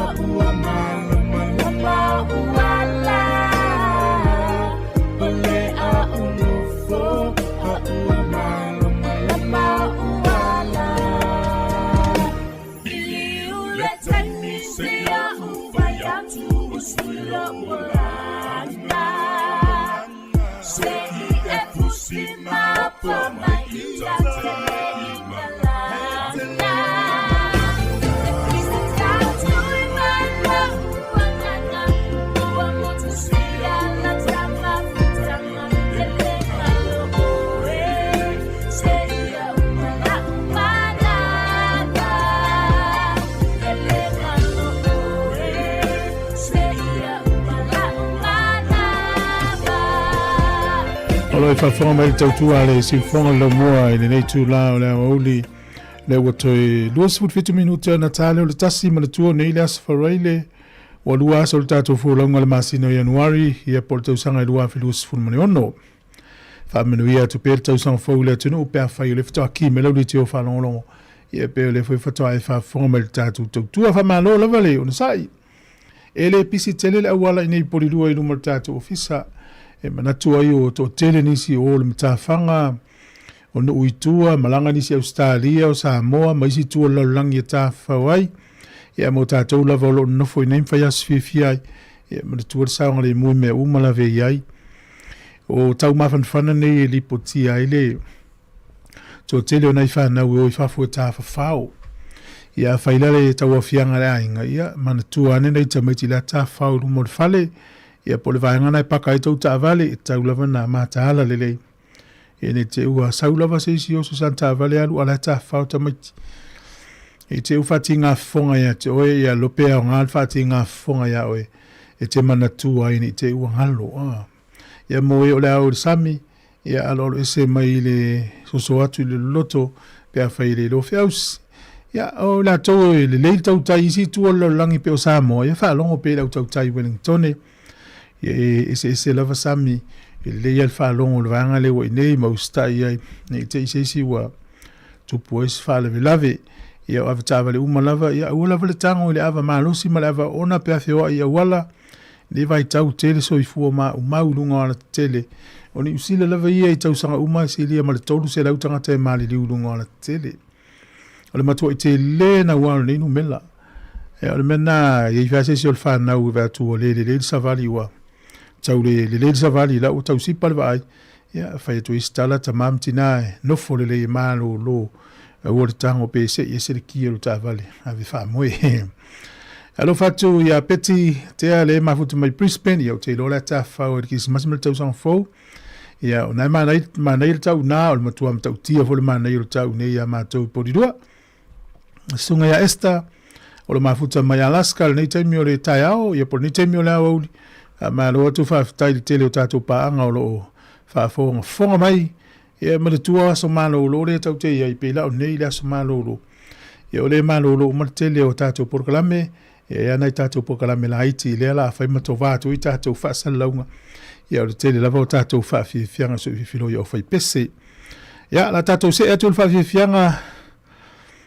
S6: a ua malamalama uala. O le a unofo a ua malamalama
S4: uala. Liliu le taimi seia ou fai atu usui lou olaga. Se i e fusi maopo mai i tatele i malaga. E pei se tau tui mai la'u agaga ua motusia lata mafutaga e le galo oe se ia uma la'u manava e le galo oe se ia uma la'u manava.
S1: O lo e faafofoga mai le tautua a le Siufofoga o le Laumua i lenei itula o le aoauli lea ua toe 27 minute ona ta lea o le tasi manatua nei le Aso Faraile ua lua aso o le tatou folauga le masina o Ianuari ia po o le tausaga e 2026. Faamanuia atu pea le tausaga fou i le atunuu pe afai o lea faatoa ki mai lau leitio faalogologo ia pe o lea foi faatoa e faafofoga mai i le tatou tautua. Faamalo lava le onosai. E le pisi tele le auala i nei polilua i luma o le tatou ofisa. E manatu ai o toatele nisi o o le matafaga o nuu i tua, malaga nisi Ausetalia, o Samoa ma isi itu o le lalolagi e tafafao ai. Ia mo tatou lava o lo o nonofo i nei ma fai aso fiafia ai, ia manatua le saogalemu i mea uma lava e i ai. O taumafanafana nei e lipotia ai le toatele o nai fanau e o i fafo e tafafao. Ia afai la le tauaofiaga a le aiga, ia manatua ane nai tamaiti la tafafao i luma o le fale, ia po o le vaega na e paka ai tou taavale, e tatau lava ona mataala lelei. Ia nei te ua sau lava se isi oso sana taavale alu a la e tafafao tamaiti. I te u faatiga fofoga ia te oe, ia lope aoga le faatiga fofoga ia oe, e te manatua ai nei te ua galo. Ah. Ia mo e o le ao i le sami, ia aloaloese mai i le soso atu i le loloto, pe afai e le iloa feausi. Ia, o i latou e lelei le tautai i isi itu o le lalolagi pei o Samoa, ia faalogo pea i le au tautai i Wellingtone. Ia e eseese lava sami, e lelei lava le faalogo i le vaega lea ua i inei ma usitai ai, ne i te i se isi ua tupu ai se faalavelave. Ia o avetaavale uma lava, ia aua lava le tago i le ava malosi ma le ava oona pe a feoai i auala. I lenei vaitau, tele soifua maumau i luga o alatetele. O Niu Sila lava ia i tausaga uma e silia ma le 300 tagata e maliliu i luga o alatetele. O le matuai tele naua o lenei numela. Ia, o le mea lena, e i ai foi lava se isi o le fanau e vaai atu ua le lelei le savali, ua tau le lelei le savali, la ua tau sipa le vaai. Ia, fai atu ai se tala, tama ma tina e nofo lelei e malolo, aua le tago pe sei ese le ki o le taavale, ave faamoe. Alofa atu ia Peti Tea le mafuta mai Brisbane, ia ou te iloa o le a tafafao i le Kerisimasi ma le tausaga fou. Ia, o na e manaia, manaia le tau na, o le matua matautia foi le manaia o le tau nei ia matou i Porirua. Susuga ia Esther, o le mafuta mai Alaska, lenei taimi o le taeao, ia po o lenei taimi o le aoauli. Malo atu faafetai i le tele o tatou paaga o lo o faafogafoga mai. Ia manatua aso malolo lea tatou te i ai, pei la o nei le aso malolo. Ia o lea e malolo uma le tele o tatou polokalame, ia e ana i tatou polokalame laiti lea la fai ma tovā atu ai tatou faasalalauga. Ia o le tele lava o tatou faafiafiaga soifiloi o faipese. Ia la tatou see atu i le faafiafiaga.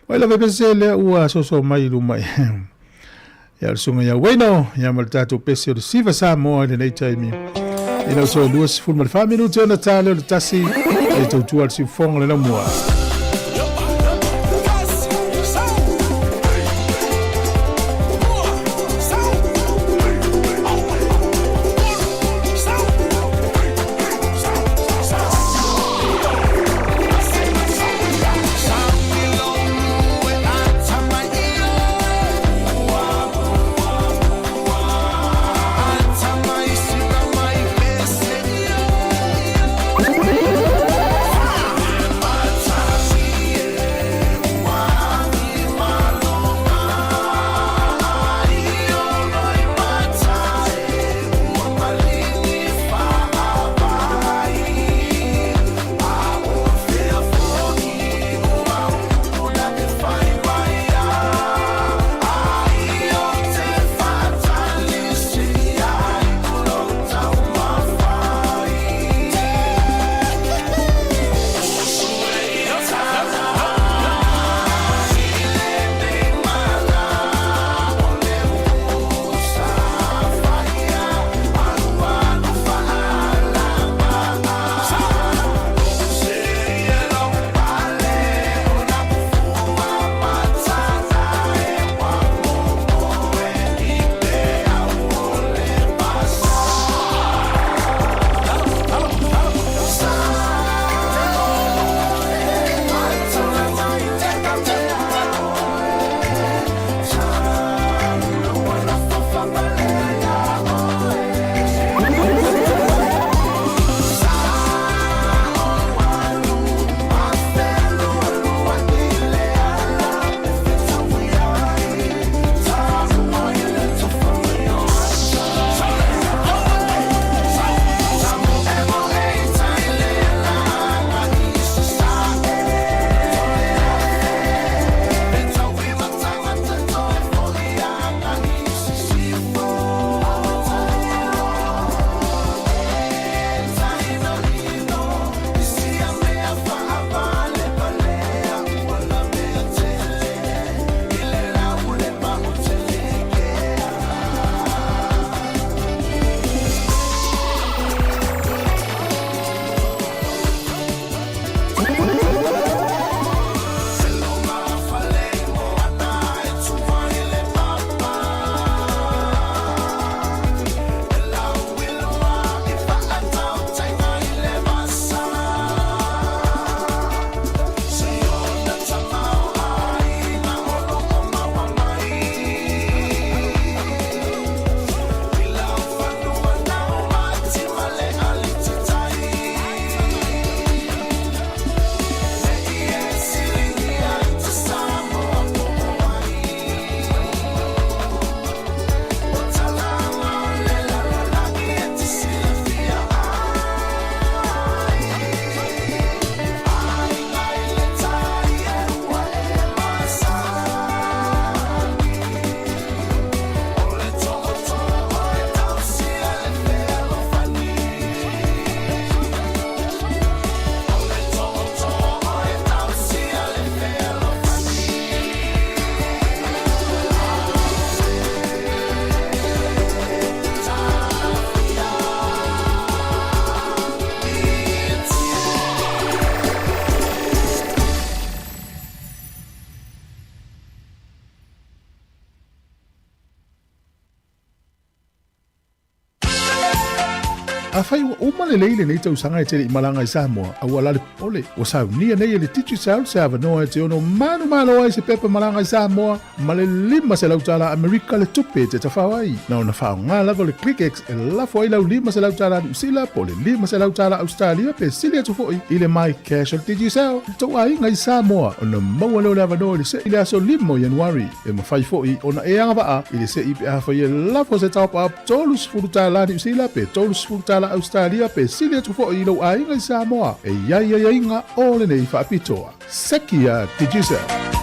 S1: Oi la faipese lea ua soso mai i luma. Ia o le susuga ia Wayno, ia ma le tatou pese o le Siva Samoa i lenei taimi. I lau toe 24 minute ona ta lea o le tasi, e tautua le siufofoga o le laumua. Afai ua uma lelei lenei tausaga e te le i malaga i Samoa, aua la le popole, ua saunia nei e le Digicel se avanoa e te ono manumalo ai se pepa malaga i Samoa ma le $500 Amerika le tupe e te tafao ai. Na ona faaaoga lava o le ClickX e lafo ai lau $500 Niu Sila po o le $500 Ausetalia pe sili atu foi i le MyCash a le Digicel i le tou aiga i Samoa ona maua lea o le avanoa i le se'i i le aso 5 o Ianuari. E mafai foi ona e agavaa i le se'i pe afai e lafo se top-up $30 Niu Sila pe $30 Ausetalia pe sili atu foi i lou aiga i Samoa. E i ai aiaiga o lenei faapitoa. Seki a Digicel.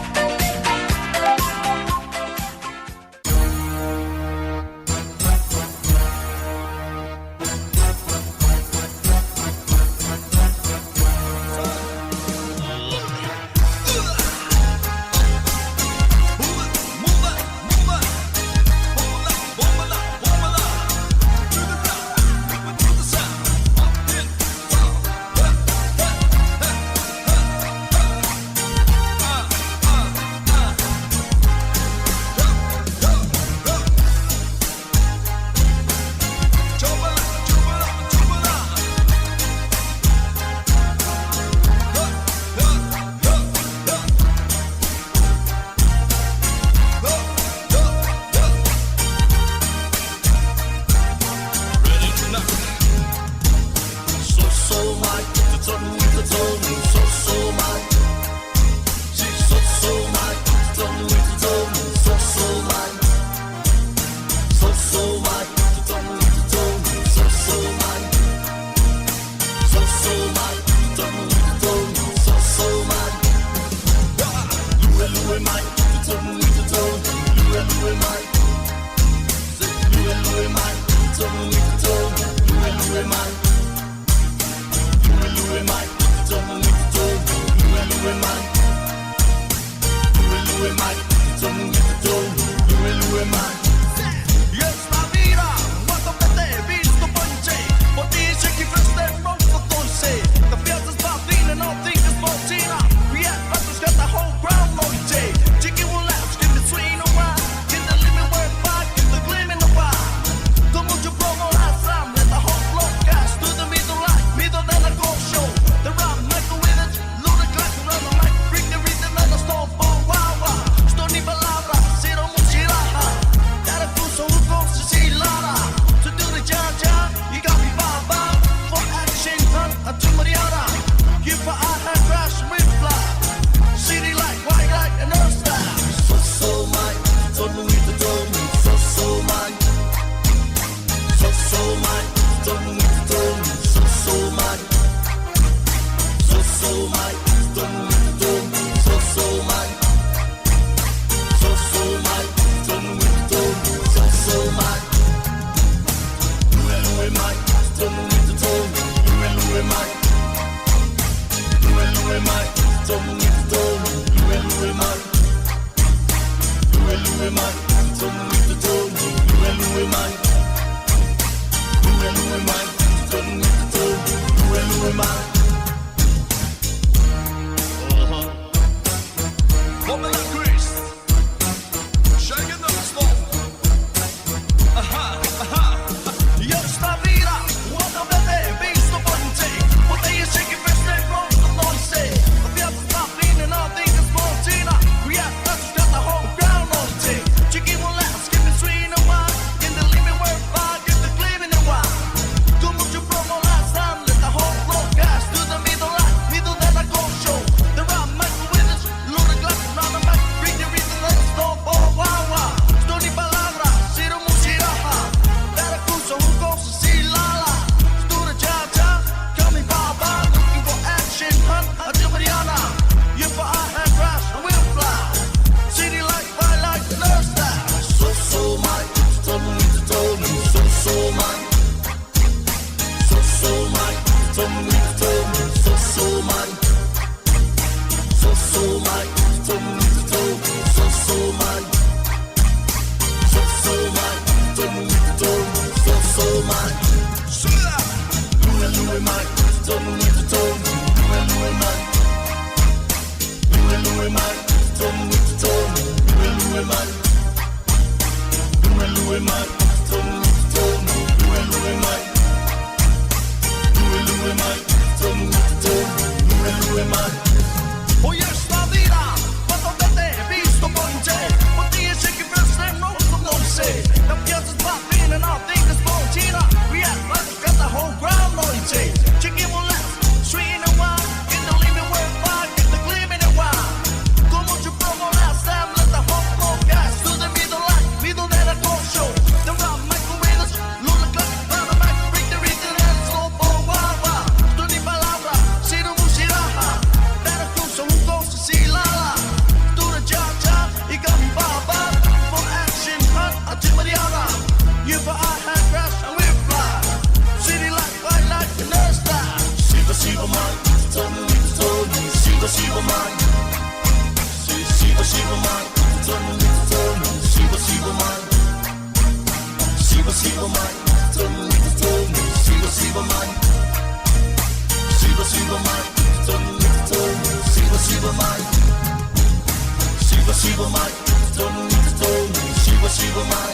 S18: Siva siva mai totonu i totonu Siva siva mai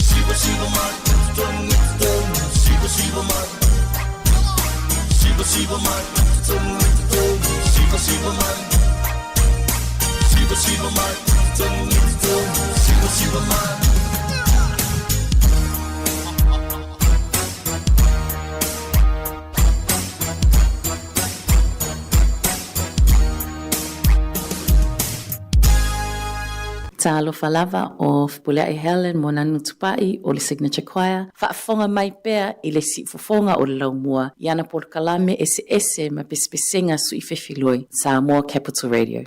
S18: Siva siva mai totonu i totonu Siva siva mai Siva siva mai totonu i totonu Siva siva mai Siva siva mai totonu i totonu Siva siva mai
S9: Talofa lava o Fepuleai Helen Moananu Tupai o le Signature Choir, faafofoga mai pea i le siufofoga o le laumua i ana polokalame eseese ma pesepesega suifefiloi Samoa Capital Radio.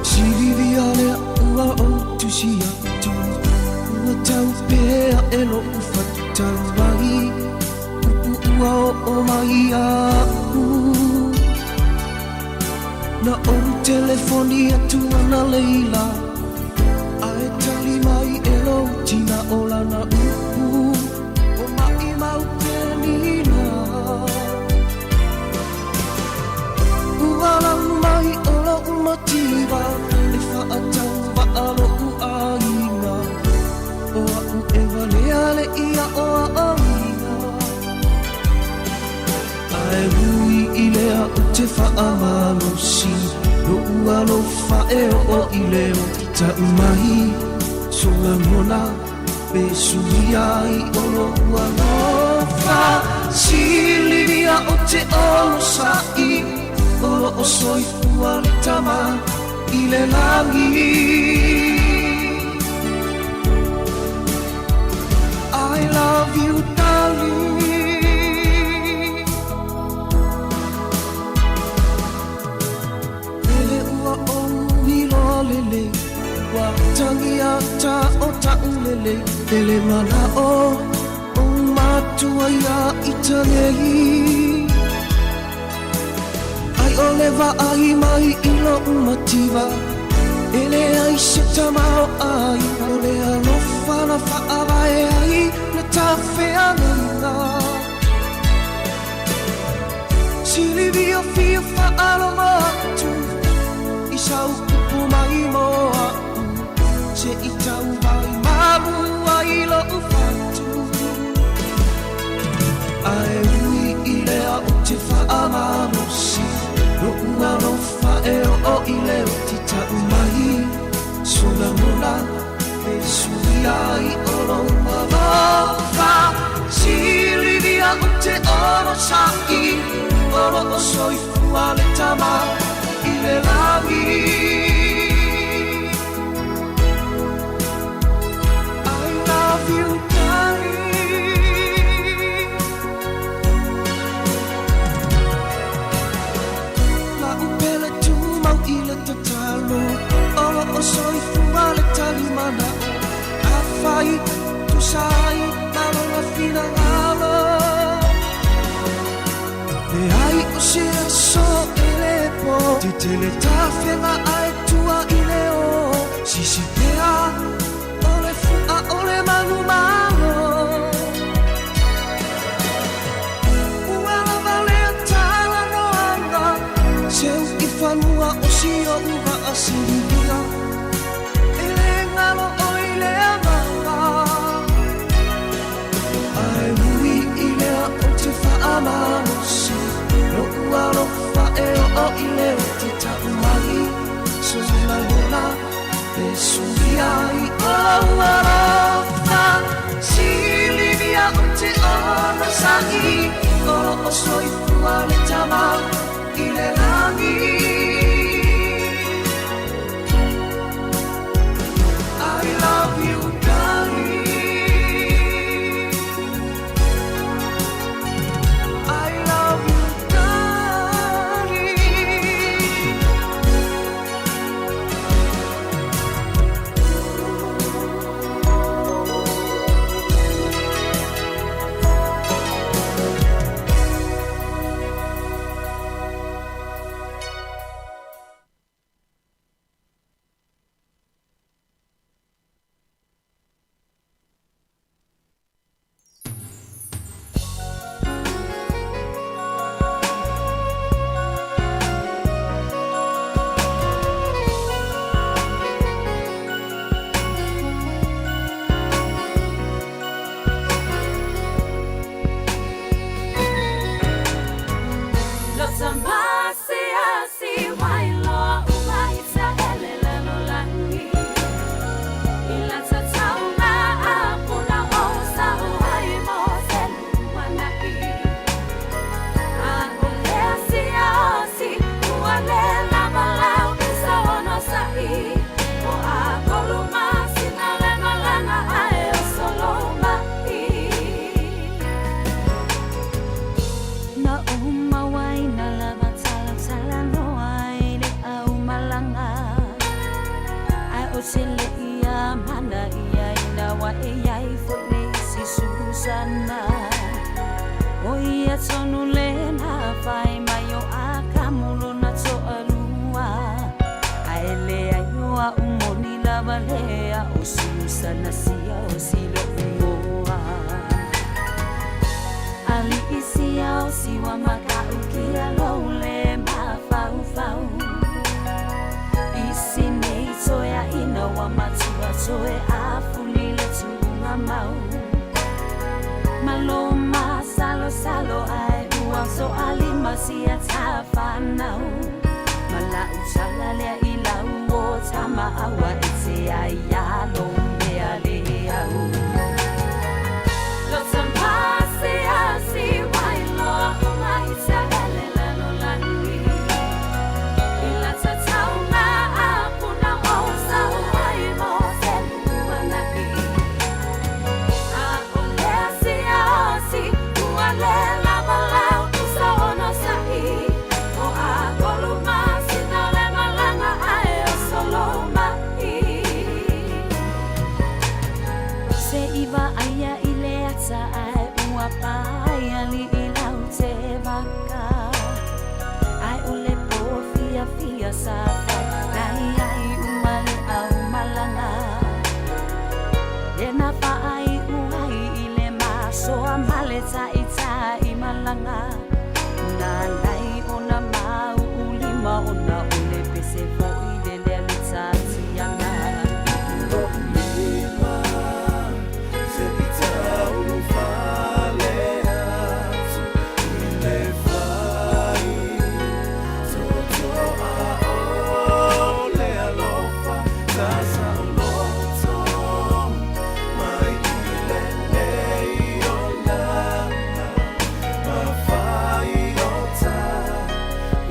S17: Silivia lea ua ou tusi atu Ua tau pea e loʻu fatauai Upu ua oo mai iaʻu Na ou telefoni atu ana leila Ae tali mai e lou tina o lana upu O maʻimau Penina Ua lau mai o loʻu mativa E faatauva'a loʻu aiga O aʻu e walea leʻi aʻoaʻoina Ae ui i lea ou te faamalosi Loʻu alofa e oo i le tau mai Sou lagona pe suia ai o loʻu alofa Silivia ou te onosaʻi O loo soifua le tama i le lagi I love you darling Lele ua ou iloa lelei Ua tagia ta o taʻu lelei Lele manaʻo o matua iā ita nei Ai ʻole vaai mai i loʻu mativa E leai se tamaoaiga O le alofa na faavae ai le ta feagaiga Silivia fia faalogo atu I sau upu mai mo aʻu Se i tau vai malu ai loʻu fatu Ae ui i lea ou te faamalosi Loʻu alofa e oo i le oti tau mai Sou lagona e suia ai o lou alofa Silivia ou te onosaʻi O loo soifua le tama i le lagi I love you darling La'u pele tumau i le tatalo O loo soifua le talimana'o Afai tusa ai ma lona finagalo Leai o se aso e le po Tetele tafega ae tua i le o Sisi pea o le fu'a o le manumalo Ua lava lea talanoaga Seu i fanua o si oʻu vaa Silivia E le galo ʻoe i le agaga Ae ui i lea ou te faamalosi Loʻu alofa e oo i le oti tau mai Sou lagona e suia ai o lou alofa Silivia ou te onosaʻi O loo soifua le tama i le lagi I love you darling I love you darling
S4: ana. O ia tonu lena fai mai o akamu lona toalua. Ae leai o a'u moni lava lea o Susana sia o si lo'u moa. Ali'i sia o siwa maka'ukia lou le mafaufau. Isi nei toe a'ina ua matua toe afuli le tu'uga mau. Ma lou masalosalo ae ua to'alima sia tafanau. Ma la'u tala lea i lau o tama aua e te ai iā lou mea le au. Lo tama si wailoa uma Israele lalolagi. I la tataunga a puna o sau ai mo se lumanai. A o lea siasi ua le lava lau usa ona sa'i. O ʻakolu masina o le malaga ae o solo mai. Se i vaaia i le ata ae ua pae ali'i lau te vaka. Ae o le pō fiafia sa fai nai ai uma le aumalaga. Lena faai'u ai i le masoa ma le ta'ita'imalaga. Na alai ona mau'u lima ona o le pese fo'i le lea le tatiana.
S6: Lima se i taulufale atu i le fai totoa o le alofa tasaoloto mai i lenei olaga mafai o ta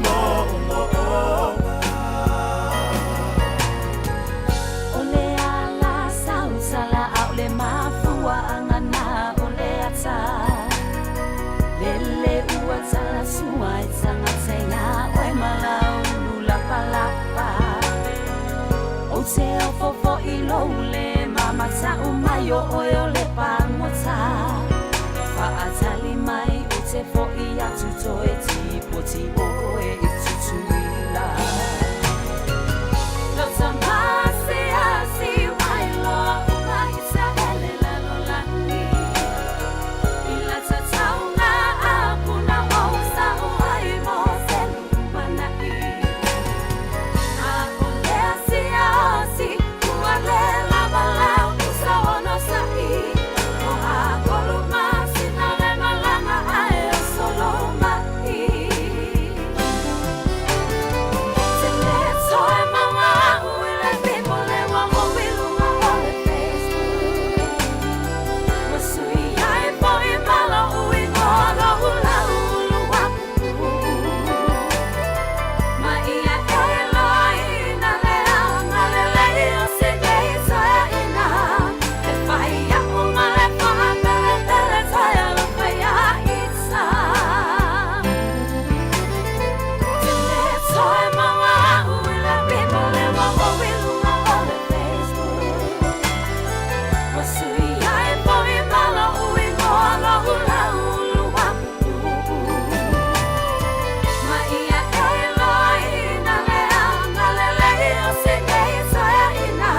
S6: mo'omo'oga.
S4: O le ala sausala a o le mafua'aga na o le ata. Lele ua talasua e tagata iā oe ma lau ulu lapalapa. Ou te ofo fo'i lou le mamata'u mai o oe o le pagota. Fa'atali mai ou te fo'i atu toe tipoti oe i Tutuila. Lo tama asiasi wailoa uma Israele lalolagi. I la tataunga a puna o sau ai mo se lumana'i. A o lea siasi ua le lava lau usa ona sa'i. O ʻakolu masina le malaga ae o solo mai. Te le toe maua a'u i le bipo le ua ou i luga o le Facebook. Ua sui ai fo'i ma lo'u igoa lou lauulu apupu. Ma ia e iloaina le agalelei o si nei toeaina. E fai a'u ma le faapelepele toe alofa iā ita. Te le toe maua a'u i le bipo le ua ou i luga o le Facebook. Ua sui ai fo'i ma lo'u igoa lou lauulu apupu. Ma ia e iloaina le agalelei o si nei toeaina.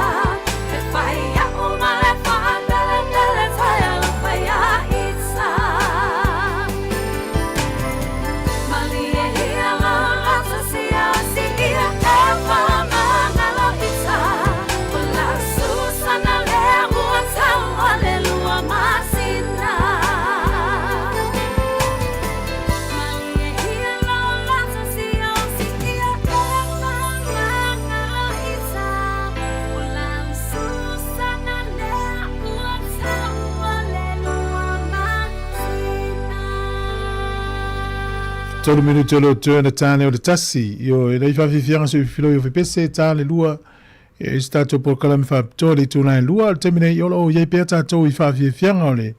S4: E fai a'u ma le faapelepele toe alofa iā ita. Malie ia lou loto siasi ia e faamagalo ita. O lau Susana lea ua tau o le 2 masina. Malie ia lou loto siasi ia e faamagalo ita. O lau Susana lea ua tau o le 2 masina.
S1: 3 minute o le toe ona tane o le 1. Ioe, e nei faafiafiaga soifilo i ofepese ta le lua e se tatou polokalame faapitoa le itula e 2 o le taimi nei o lo o iai pea tatou i faafiafiaga o le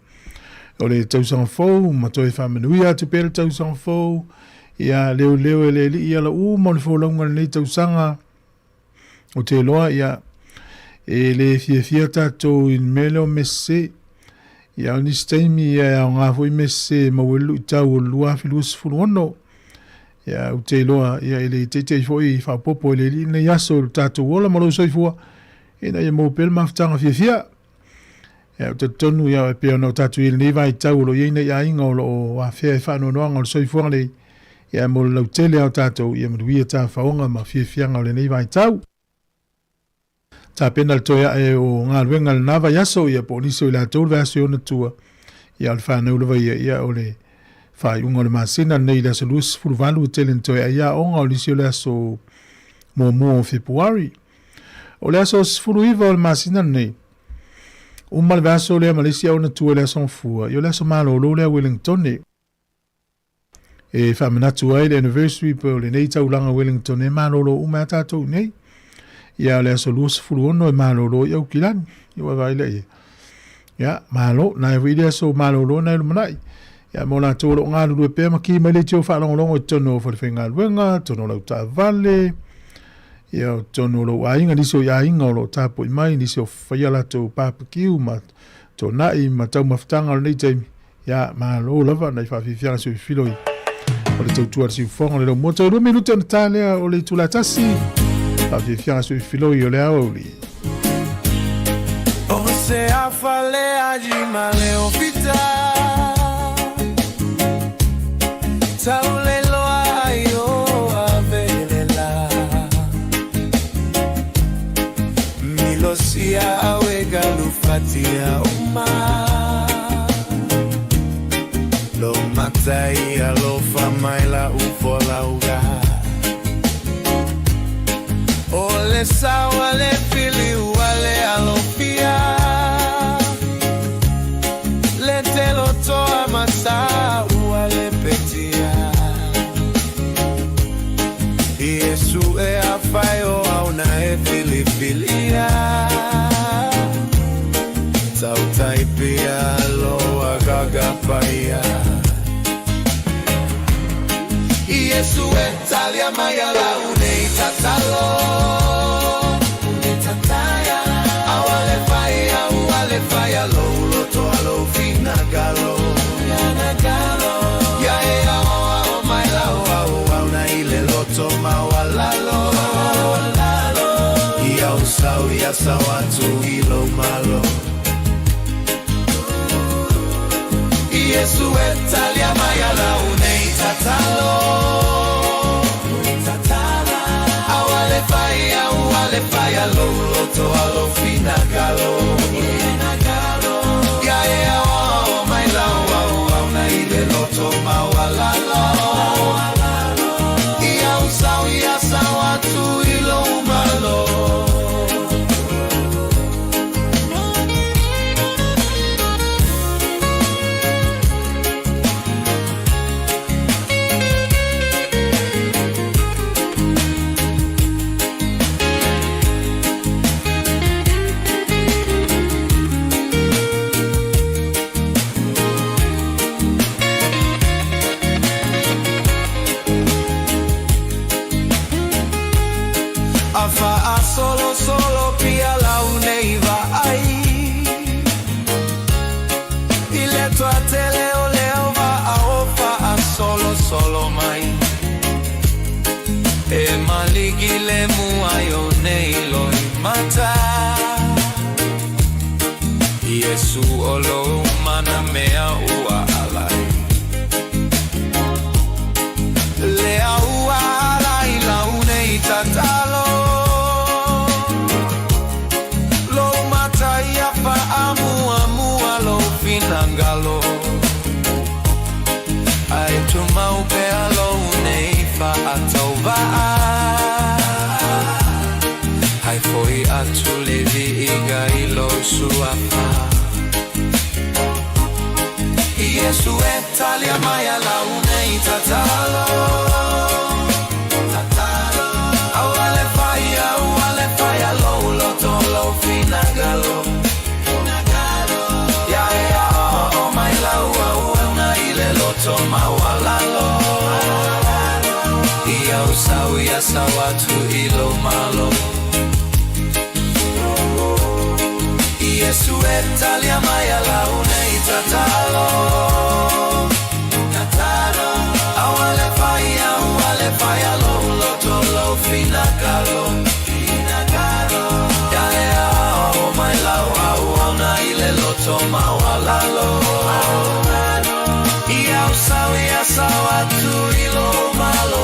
S1: o le tausaga fou ma toe faamanuia atu pea le tausaga fou ia leoleo e le alii ala uma o le folauga o lenei tausaga o te iloa ia e le fiafia tatou i le mea lea o mese. Ia, o nisi taimi ia e aoga foi mea sese e maua ai le luitau o le 2026. Ia, ou te iloa, ia, e le teitei foi faaopoopo e le Alii lenei aso i lo tatou ola ma lou soifua, ina ia maua pea le mafutaga fiafia. Ia, ou te talitonu, ia, e pei ona o tatou i ai i lenei vaitau o lo o i ai nai aiga o lo o afea i faanoanoaga o le soifuaga nei, ia, mo le lautele lava o tatou, ia manuia tafaoga ma fiafiaga o lenei vaitau. Tapena le toe ae o galuega i lena vaiaso, ia po o nisi o i latou le vaiaso i ona tua, ia o le fanau lava ia, ia o le faaiuga o le masina lenei i le aso 28 e tele na toe ai aoga o nisi o le aso muamua o Fepuari. O le aso 19 o le masina lenei, uma le vaiaso lea ma le isi aona tua i le aso Gafua, ia o le aso malolo lea Wellingtone. E faamanatu ai le anniversary pe o lenei taulaga Wellington e malolo uma ai tatou i nei. Ia o le aso 26 e malolo i Aukilani. Ia ua vaai lea i ai. Ia, malo, na e foi le aso malolo na e lumanai. Ia mo latou o lo o galulue pea ma ki mai le tio faalogologo i totonu o falefaigaluega, totonu o lau taavale, ia o totonu o lou aiga, nisi o i aiga o lo o tapuai mai, nisi o faia latou barbecue ma tonai ma taumafataga o lenei taimi. Ia, malo lava nai faafiafiaga si o filo i o le tautua a le siufofoga o le laumua. Toe 2 minute ona ta lea o le itula tasi. Faafiafiaga si o filo i o le aoauli.
S6: O se afa le aji ma le ofita Tau le loa ai o avelela Milosia awe galufatia uma Lo matai alofa mai la ufo lauga O le sawa le fili ua le alofia Le telo toa masa ua le petia Iesu e afai o au na e filifilia Tautai pia loa gaga paia Iesu e talia mai ala unei tatalo Awale fai au ale fai alo loto alo finagalo Ia e ao ao mai lau au au na ile loto maualalo Ia o sau ia sau atu i lo malo Iesu e talia mai ala unei tatalo Awale fai au ale fai alo loto alo finagalo Ia e ao ao mai lau au au na ile loto maualalo Ia o sau ia sau atu i lo malo Afa a solo solo pia lau nei vaai I le toatele o leo va a o fa a solo solo mai E maligi le mua i o nei loi mata Iesu o lou mana mea ua alai Le au ala i lau nei tatalo Lou mata ia faamuamua lou finagalo Ae tumau pea lou nei faatauvaa Hai foi atu le viiga i lou suafa Iesu e talia mai a lau nei tatalo Auale fai, auale fai a lou loto lou finagalo Ia e a o o mai lau au au na i le loto maualalo Ia o sau ia sau atu i lo malo Iesu e talia mai a lau nei
S20: tatalo Tatalo Aua le faia ua le faia lou loto lou finagalo Finagalo Ia e ao mai lau auauna i le loto maualalo Ia u sau ia sau atu i lou malo.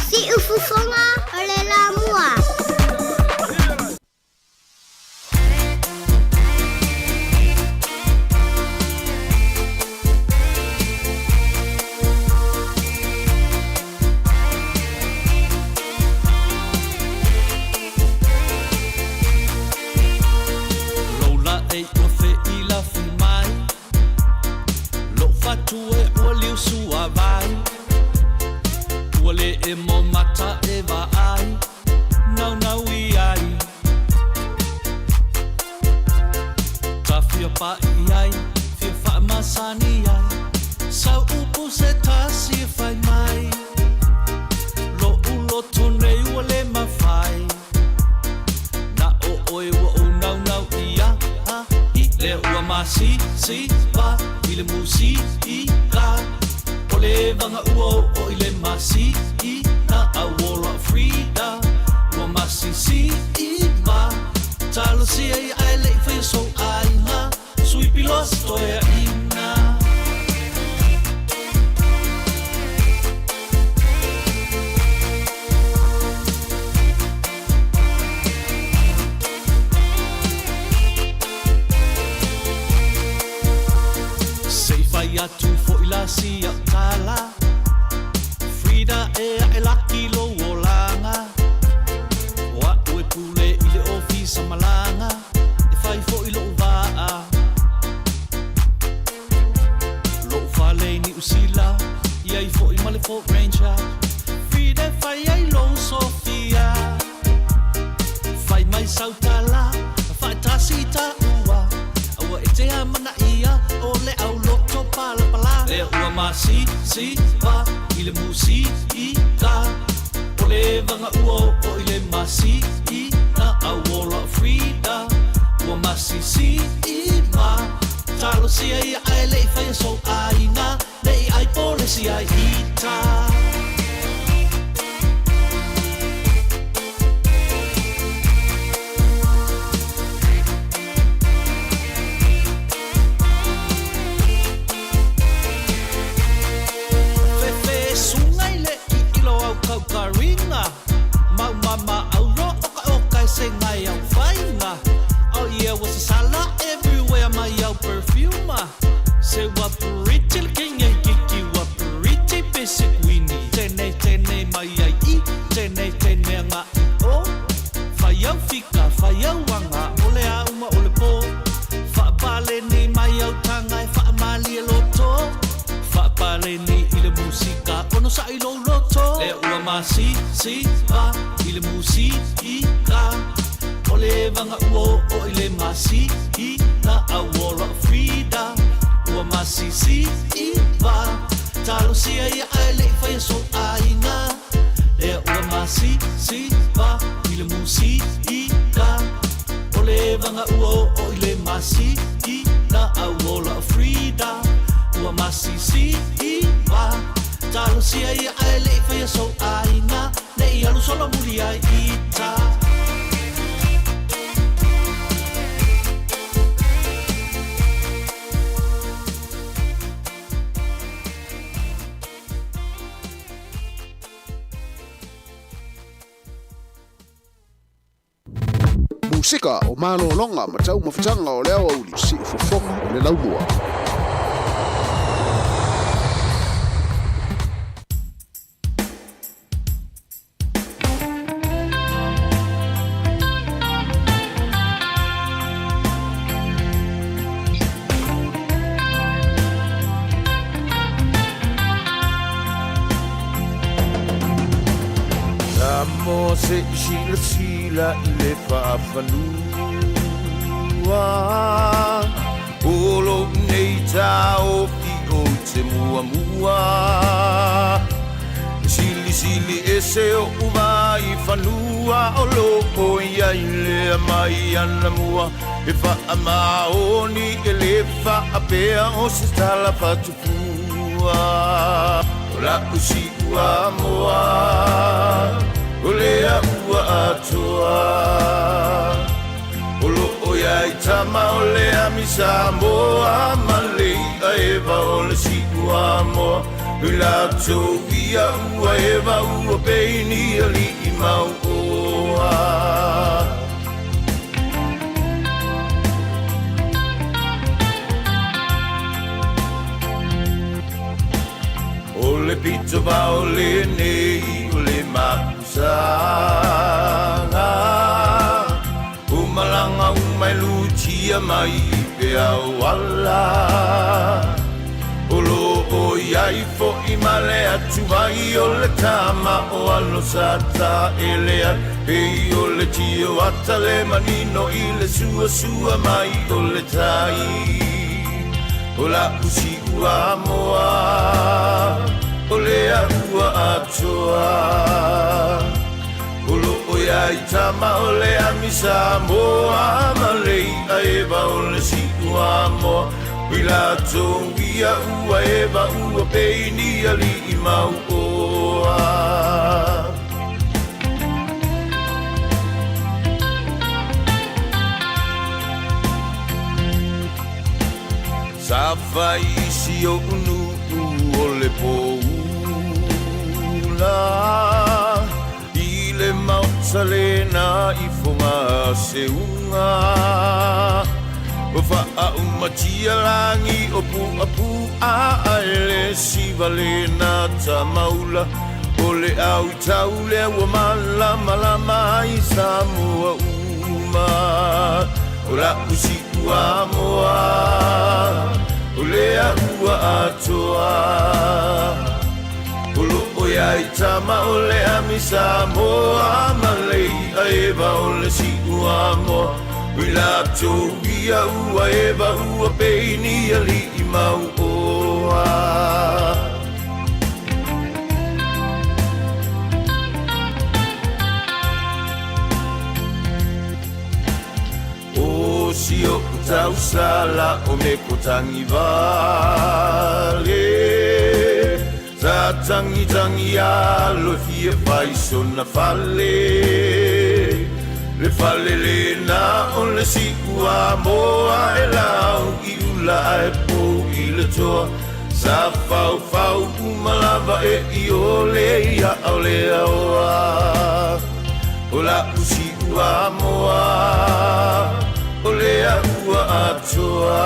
S5: Siufofoga o le Lamua.
S20: Lou laei ua feilafi mai Lou fatu e ua liu suavai Ua le emo mata e vaai Naunau i ai Ta fia pa'i ai Fia faamasani ai Sau upu se tasi e fai mai Lo'u loto nei ua le mafai Na o oe ua ou naunau i ai Lea ua masisiva i le musika O le vaga ua oo i le masina Auola Frida ua masisiva Talosia ia ae le i faia sou aiga Suipi loa se toeaina. Se i fai atu fo'i la sia tala Frida e ae laki lou olaga O a'u e pule i le ofisa malaga E fai fo'i lo'u vaa Lo'u fale i Niu Sila I ai fo'i ma le Ford Ranger Frida e fai ai lou Sofia Fai mai sau tala Faatasi i taua Aua e te amanaia O le au loto palapala Lea ua masisiva I le musika O le vaga ua oo i le masina Auola Frida ua masisiva Talosia ia ae le i faia sou aiga Ne i ai po le isi ai ita. Fefe sunga i le i ilo au kaukaringa Mau mama auro oka oka e se ngai au fainga Oh yeah ua sasala everywhere mai au perfume Se ua pretty le king e kiki ua pretty pe se kuini Tenei tenei mai ai i tenei tenei anga i o Fai au fika fai au anga o le a uma o le po Faapaleni mai au tanga e faamalie loto Faapaleni i le musika ono sa'i lou loto Lea ua masisiva i le musika O le vaga ua oo i le masina Auola o Frida ua masisiva Talosia ia ae le i faia sou aiga Lea ua masisiva i le musika O le vaga ua oo i le masina Auola o Frida ua masisiva Talosia ia ae le i faia sou aiga Ne i alu solo muli ai ita.
S12: Musika o malologa ma taumafataga o le aoauli, siufofoga o le laumua.
S18: Se i silasila i le faafanua O lou nei taofi ou te muamua E silisili ese oʻu vaifanua O loo i ai le aumai anamua E faamaoni e lē faapea o se tala fatufua O la'u siuamoa O lea ua atoa O loo i ai tama o le ami Samoa Ma le i'a eva o le siuamoa I latou ia ua eva ua pei ni ali'i mauoa. O le pito vao lenei o le mapusaga O malaga uma e lutia mai i peau ala O loo i ai fo'i ma le atuvai o le tama o alo sa taele ai Pei o le tio ata le manino i le suasua mai o le tai O la'u siuamoa o lea ua atoa O loo i ai tama o le ami Samoa Ma le i'a eva o le siuamoa I latou ia ua eva ua pei ni ali'i mauoa. Sa fai i si oʻu nuu o le poula I le maota lena i Fogaseuga Ua faaumatia lagi o puapu'a Ae le siva lena tamaula O le au i tau lea ua malamalama ai Samoa uma O la'u siuamoa O lea ua atoa O loo i ai tama o le ami Samoa Ma le i'a eva o le siuamoa I latou ia ua eva ua pei ni ali'i mauoa. O si oʻu tausala o Mekotagivale Sa tagitagi alo e fia fai sona fale Le fale lena o le siuamoa E lau i ula ae pou i le toa Sa faufau uma lava e iole ia ao le aoa O la'u siuamoa O lea ua atoa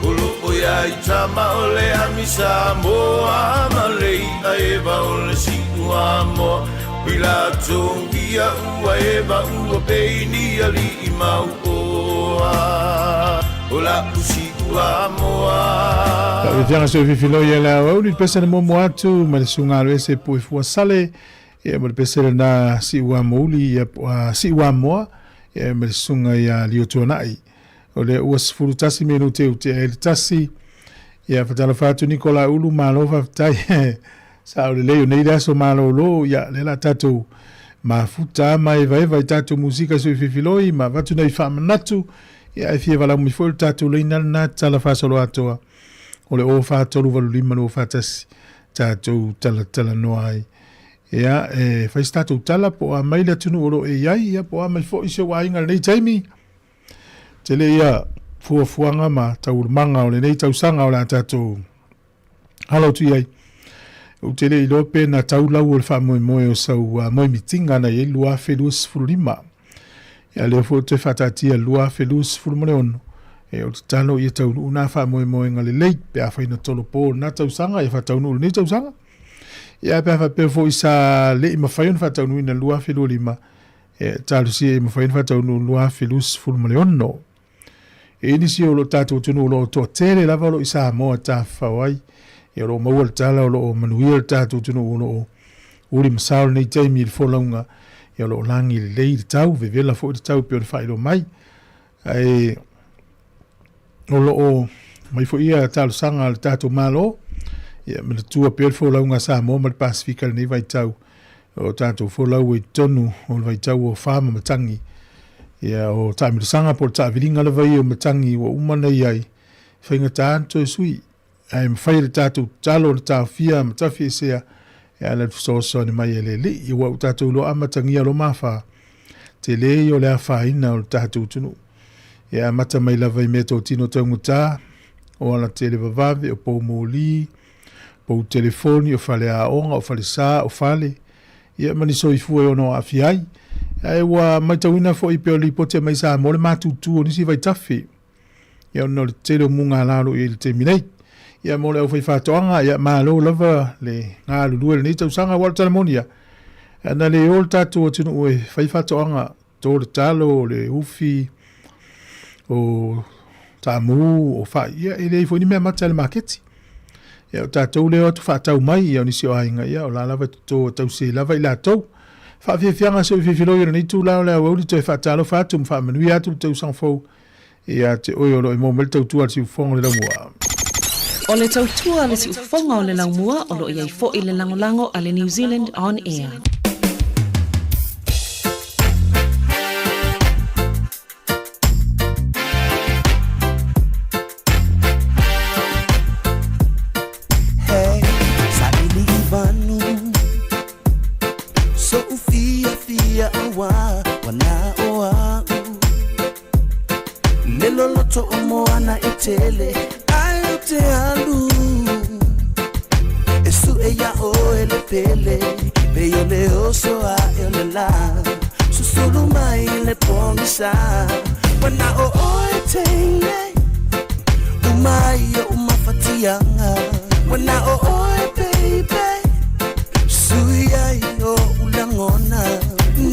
S18: O loo i ai tama o le ami Samoa Ma le i'a eva o le siuamoa I latou ia ua eva ua pei ni ali'i mauoa O la'u siuamoa.
S1: Faafiafiaga se fifilo ia le aoauli le pese na muamua atu ma le susuga Aloese Puifua Sale ia ma le pese lena Siuamouli ia Siuamoa ia ma le susuga ia Lio Tuanai. O lea ua 11 minute ua tea ai le tasi. Ia fatalofa atu Nicola Ulu, malo faafetai. Sao lelei o nei le aso malōlō, ia lea la tatou mafuta ma evaeva i tatou musika sui fifiloi ma avatu nai faamanatu, ia ae fia valaau mai foi o le tatou laina lena tala faasoloatoa o le 04385 241 tatou talatalanoa ai. Ia, e fai se tatou tala po o a mai le atunuu o lo o e i ai, ia po o a mai foi si ou aiga i lenei taimi. Tele ia fuafuaga ma taualumaga o lenei tausaga o le a tatou alo atu i ai. Ou te le iloa pe na tau lau o le faamoemoe o sau moemitiga na i ai 2025. Ia lea foi ou te faataatia 2026, e o le tatalo ia taunuu na faamoemoega lelei pe afai na tolopo lena tausaga ia faataunuu lenei tausaga. Ia pe a faapea foi sa le i mafai ona faataunuuina 2025, E talosia ia mafai ona faataunuu 2026. E i ai nisi o lo tatou atunuu o lo o toatele lava o lo o i Samoa e tafafao ai. Ia o lo o maua le tala o lo o manuia le tatou atunuu o lo o uli ma sao lenei taimi i le folauga, ia o lo o lagi lelei le tau, vevela foi le tau e pei ona faailoa mai. Ae o lo o mai foi ia talosaga a le tatou Malo, ia manatua pea le folauga a Samoa ma le Pasefika i lenei vaitau, o tatou folau ai i totonu o le vaitau o fa ma matagi, ia o taamilosaga po o le taaviliga lava ia o matagi ua uma ona i ai, e faigata ona toe sui. Ae mafai e le tatou tatalo ona taofia ma tafiesea e ala i le fesoasoani mai a le Alii, aua ua tatou iloa a matagia loa mafa, tele ia o le afaina o le tatou atunuu. E amata mai lava i meatotino taugata, o alatele vavave, o pou moli, pou telefoni, o faleaoga, o falesa, o fale, ia ma ni soifua e ono aafia ai. Ae ua matauina foi pei o le lipoti a mai Samoa le matutu o nisi vaitafe, ia ona o le tele o mugala o lo o i ai i le taimi nei. Ia mo le aufaifaatoaga, ia malo lava le galulue i lenei tausaga, aua o le tala moni ia, ana le o le tatou atunuu e fai faatoaga, to le talo, o le ufi, o taamu, o fai, ia e leai foi ni mea mata i le maketi. Ia o tatou lea o atu faatau mai, ia o nisi o aiga, ia o la lava e toto e tausi ai lava i latou. Faafiafiaga se fiafiloi o lenei itula o le aoauli toe faatalofa atu ma faamanuia atu le tausaga fou ia te oe o lo o e maua mai le tautua a le Siufofoga o le Laumua.
S9: O le tautua a le Siufofoga o le Laumua o lo o i ai foi le lagolago a le New Zealand On Air.
S18: Hey, saili i vanu So'u fiafia auā wana o a'u Le loloto o moana e tele Ae ou te alu E su'e iā oe le pele Pei o le oso aʻe o le lā Susulu mai le pogisa Mana'o oe teine Uma ai o'u mafatiaga Mana'o oe baby Sui ai o'u lagona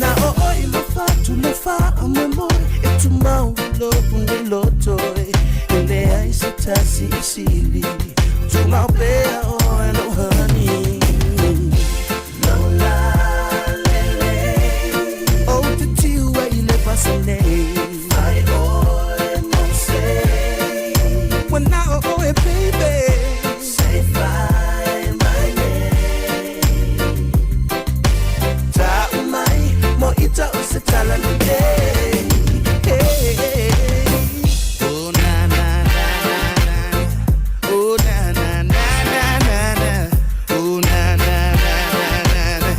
S18: Na'o oe i le fatu le faamoemoe E tumau i lo'u nei loto E leai se tasi e sili Tumau pea oe lou honey Lola lele Ou te tiu ai i le vasa nei Fai oe mo se Mana'o oe baby Say fai mai nei Ta'u mai mo ita o se tala lelei Hey, hey. Oh na na na na na Oh na na na na na na Oh na na na na na na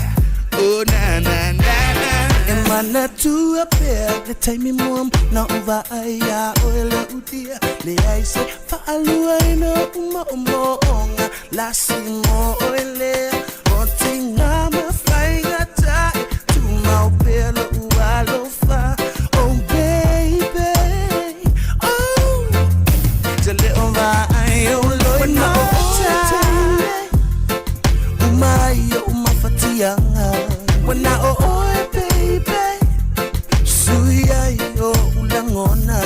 S18: Oh na na na na E manatua pea le taimi mua na ou vaai iā oe la'u dear Leai se fa'aluaina o'u mo'omo'oga lasi mo oe lea O tiga ma faigata e tumau pea lo'u alofa Oh baby oh Te le o vaai ou loimata Uma ai o'u mafatiaga Mana'o oe baby Sui ai o'u lagona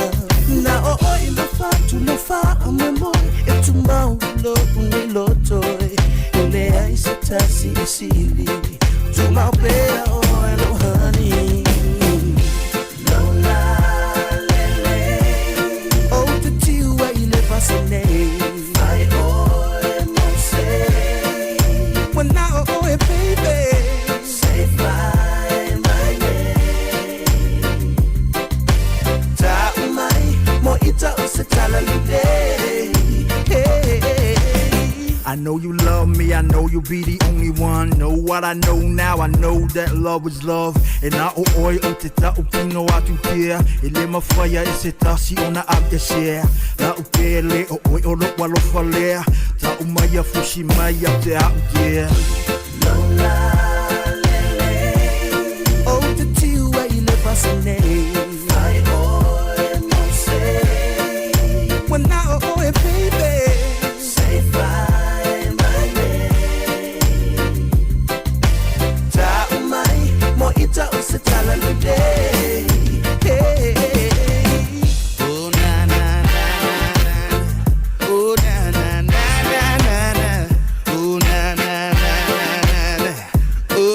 S18: Na'o oe i le fatu le faamoemoe E tumau i lo'u nei loto E leai se tasi e sili Tumau pea oe lou honey Lola lele Ou te tiu ai i le vasa nei Fai oe mo se Mana'o oe baby Say fai mai nei Ta'u mai mo ita o se tala lelei Hey, hey.
S21: I know you love me, I know you be the only one. Know what I know now, I know that love is love. E na o oe o te ta'u kino atu pea. E le mawhai e se tasi ona aveesea. La'u pele o oe o lo'u alofa lea. Ta'u mai a fusi mai a te a'u dear.
S18: Lola lele Ou te tiu ai i le vasa nei Fai oe mo se Mana'o oe baby Say fai mai nei Ta'u mai mo ita o se tala lelei Hey, hey.
S21: Oh na na na na na Oh na na na na na na Oh na na na na na na Oh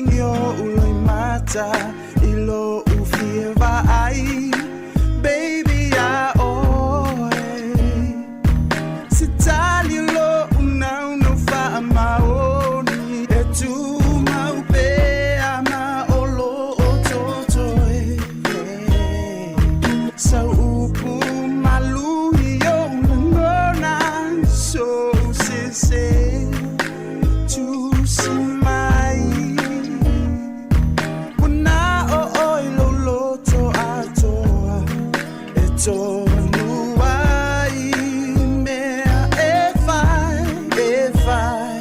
S6: ligi o uloimata i lou fia vaai Baby ia oe Se tali o lou naunau faamaoni E tumau pea ma o loo totoe Sau upu malu i ou lagona Sou sese tusi mai Ua na o oe i lou loto atoa E tonu ai mea e fai, e fai.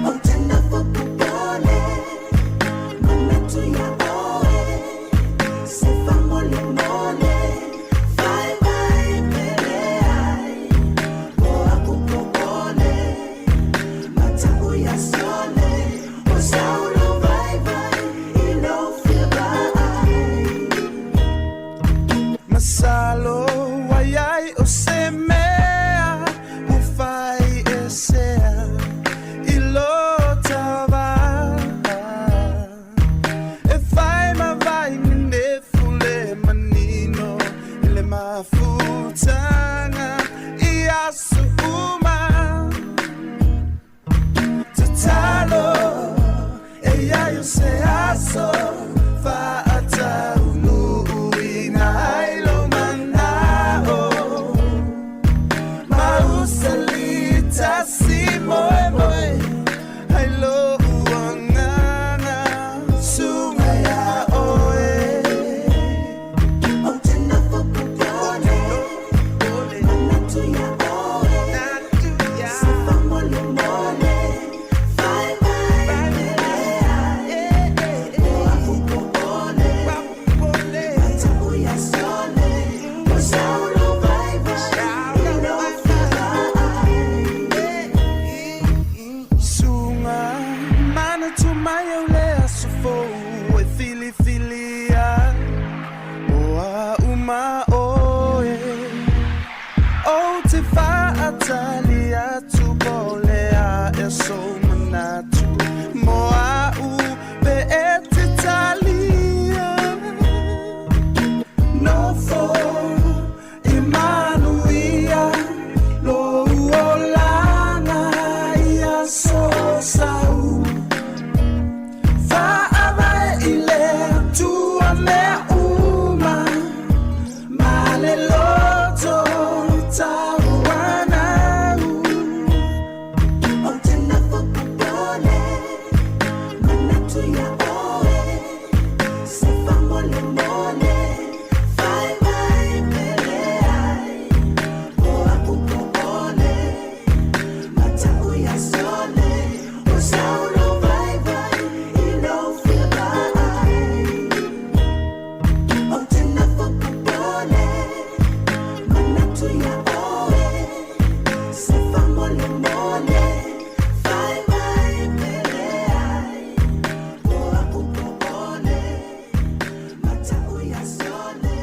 S4: Ou te nofo popole, manatu ia oe, se faamolemole, vaivai pele ai, o aku popole, mata'u ia sole, o sau lou vaivai i lou fia vaai.
S6: Masalo ua i ai o se mea ua fai esea i lo ta va E fai ma vai nenefu le manino i le mafutaga i aso uma. Tatalo e i ai o se aso faataunuuina ai lou manao Ma usali tasi moemoe ai lou agaga suga ia oe.
S4: Ou te nofo popole, manatu ia oe, se faamolemole, vaivai pele ai, o aku popole, mata'u ia sole, o sau lou vaivai i lou fia vaai.
S6: Suga manatu mai au le aso fou e filifilia O a'u ma oe Ou te faatali atu po o le a ea sou manatu Mo a'u pe e te talia Nofo i manuia lou olaga i aso o sau Faavae i le Atua mea uma Ma le loto tauanau.
S4: Ou te nofo popole, manatu ia oe, se faamolemole, vaivai pele ai, o aku popole, mata'u ia sole, o sau lou vaivai i lou fia vaai. Ou te nofo popole, manatu ia oe, se faamolemole, vaivai pele ai, o aku popole, mata'u ia sole,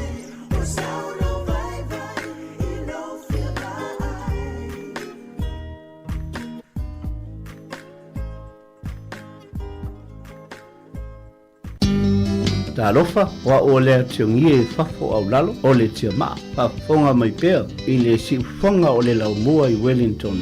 S4: o sau lou vaivai i lou fia vaai.
S10: Talofa, o a'u o Lea Tiongie i fafo o aulalo o le Tiamaa, faafofoga mai pea i le siufofoga o le laumua i Wellington.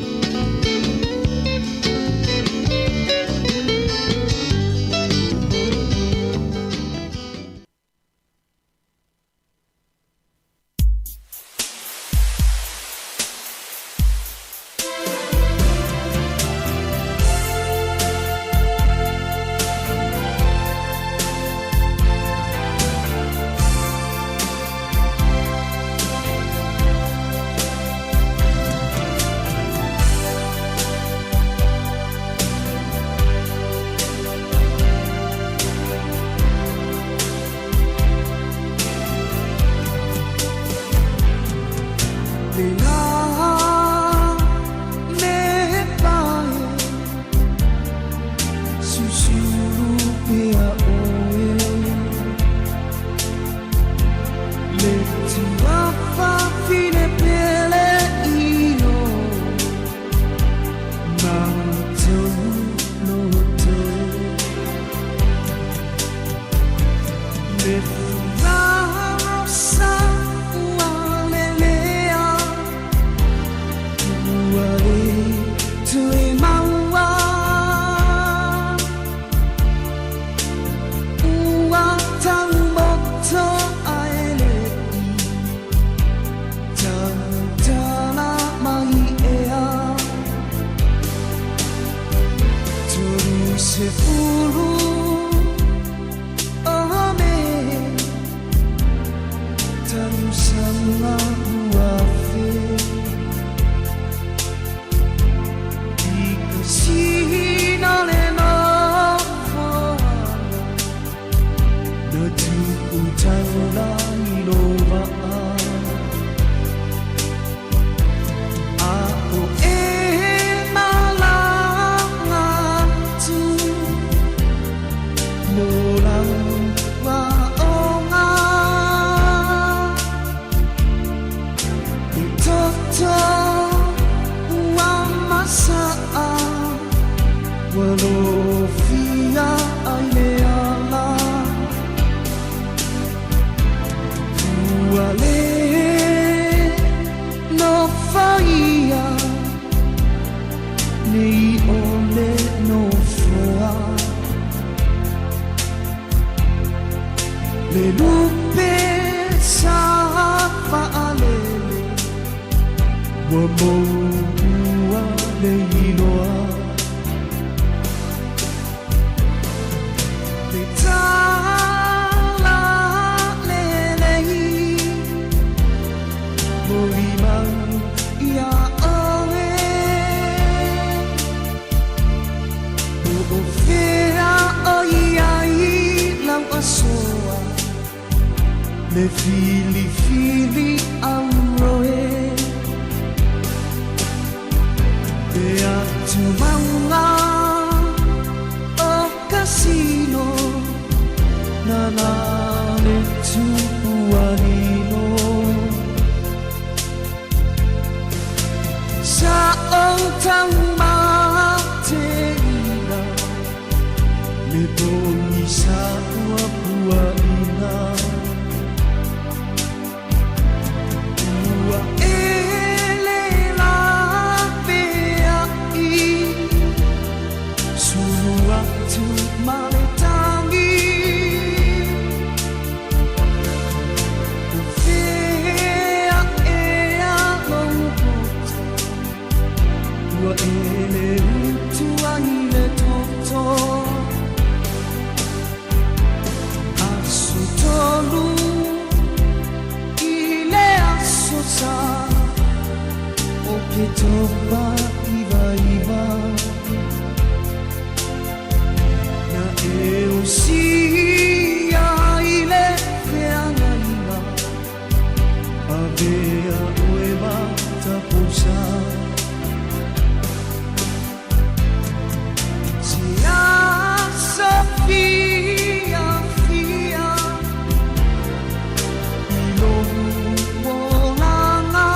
S17: Sefulu o Me tausaga 2000. I ka sina le nofoaga na tuu taula i lo vaa. A o e malaga atu mo lau aoga. Le toto ua masaa ua lofia ai le ala. Ua le nofoia nei o le nofoa. Le lupe sa faalele ua moua le iloa. Le tala lelei molimau ia oe. Po o fea o i ai lau asoa le filifili auroe. Le atumauga o kasino nana le tupuanino. Sa o taumateina le pogisa ua puaina. Ua e le lapeai sulu atu ma le tagi. O fea ea lou poto ua e le utu ai le toto. Aso tolu i le aso sa o Ketopa 99. Na e osia i le feagaiga avea oe ma tapusa. Se aso fiafia i lou olaga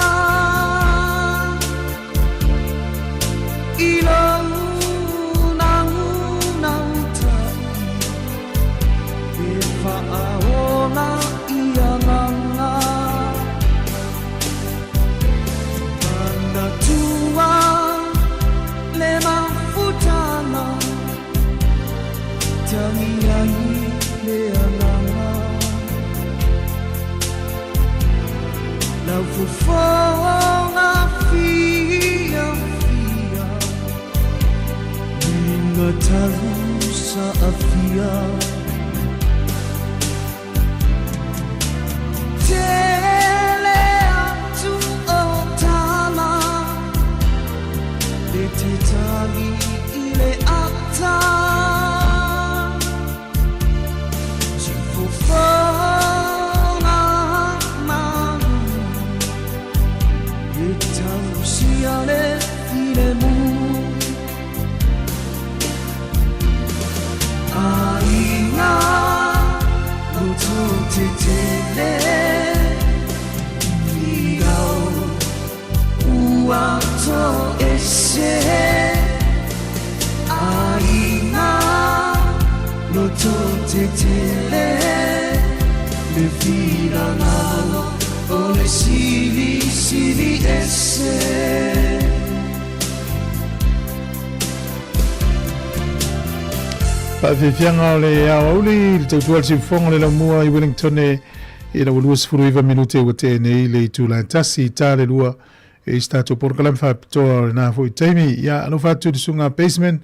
S17: i lou naunautai e faaola i agaga. Manatua le mafutaga tagi ai le agaga. Lau fofoga fiafia luga tau saafia. Tele atu o tala e te tagi i le ata. Si fofoga malu e tausia le filemu. Aiga loto tetele whirau ua toese. Aiga loto tetele le finagalo o le silisili ese.
S1: Faafiafiaga o le aoauli le tautua le siufofoga o le laumua i Wellington e ina ua 29 minute ua tea nei le itula e tasi i ta le lua e isi tatou polokalame faapitoa o lena foi taimi. Ia, alofa atu i le susuga a Baseman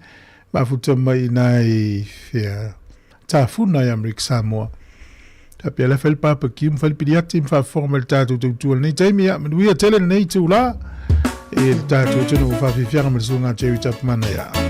S1: Mafuta mai i ina i fea Tafuna i Amerika Samoa. Faapea la fai le barbecue ma fai le piliati ma faafofoga mai le tatou tautua i lenei taimi. Ia, manuia tele lenei itulā i le tatou atunuu faafiafiaga ma le susuga Jerry Tapumana. Ia.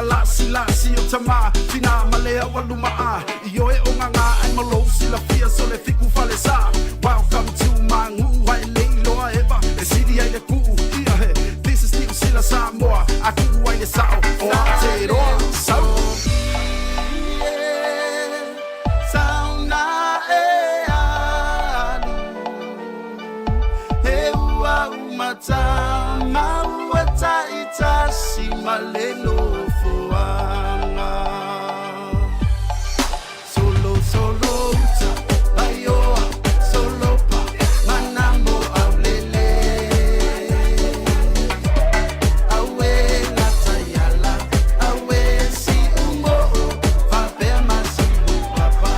S11: ia lasi lasi o tama Fina ma le aualumaa I oe o gaga ai ma lou silafia So le fiku falesa Welcome to my nuu Ai le iloa eva E sili ai le kuu Ia he This is Niu Sila Samoa A kuu ai le sao O Aotearoa Sau Sauna e alu He ua umata maua taitasi ma le nofoaga Solo solo uta vaioa solo pa manamo aulele Aue gataiala aue siumoo faapea ma siupapa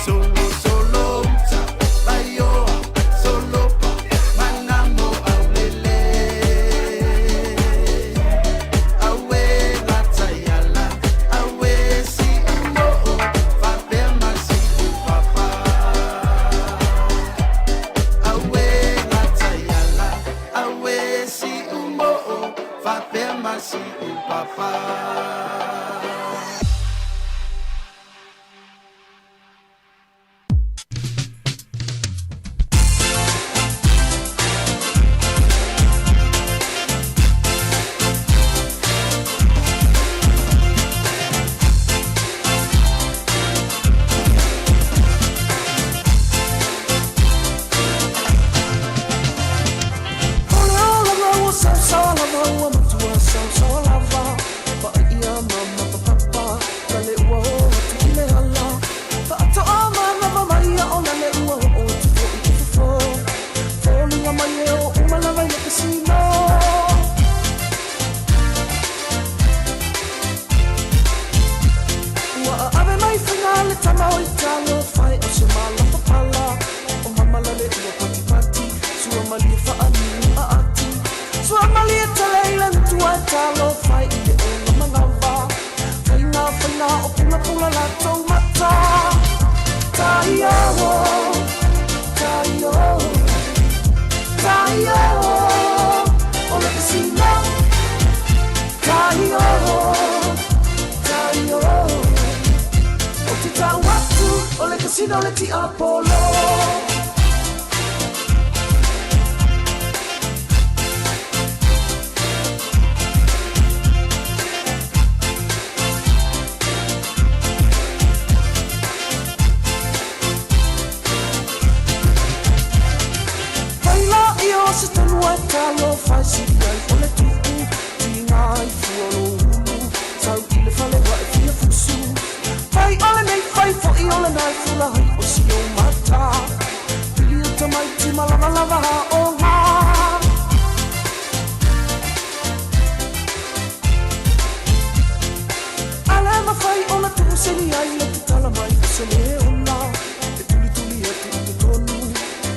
S11: Solo solo uta vaioa solo pa manamo aulele Aue gataiala aue siumoo faapea ma siupapa Aue gataiala aue siumoo faapea ma siupapa
S14: O le olaga ua saosaoa lava ua matua saosaoa lava Paia ma mapapapa na le ua o atu i le ala Faatoa manava mai a o lale ua oo atu foi i fafo Foliga mai e o uma lava i le kasino Ua ave mai faiga le tama o i talofa e o se malapapala O mama lale ua patipati Sua malie faaniu aati Sua malie tele i le lutua e talofa i le ona manawa Faina faina o pulapula latou mata Tai o, tai o, tai o, o le kasino Tai o, tai o, o te tau atu o le kasino le tiapolo Fai laia o se tonu ae talofa e sili ai o le tuu Tiga ai fua o lou ulu Sau i le fale ua e fia fusu Fai o lenei fai foi o lena e fula ai o si ou mata Pili o tamaiti ma lavalava aoga A le mafai ona tuuseli ai le tatala mai o se leona E tulituli atu i totonu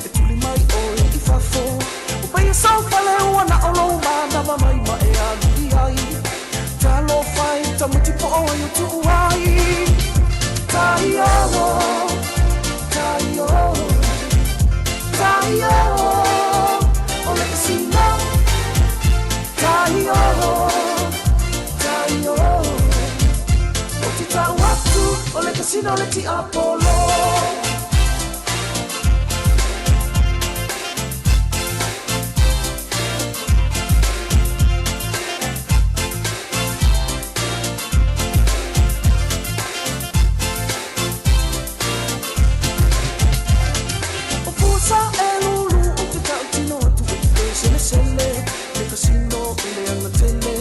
S14: E tuli mai oe i fafo O paia sau fale ua na o lou manava mai ma e alu i ai Talofa e tamaiti po o ai o tuu ai Tai o, tai o, tai o, o le kasino Tai o, tai o, o te tau atu o le kasino le tiapolo O fusa e lulu o te tautino atu i te selesele Le kasino i le agatele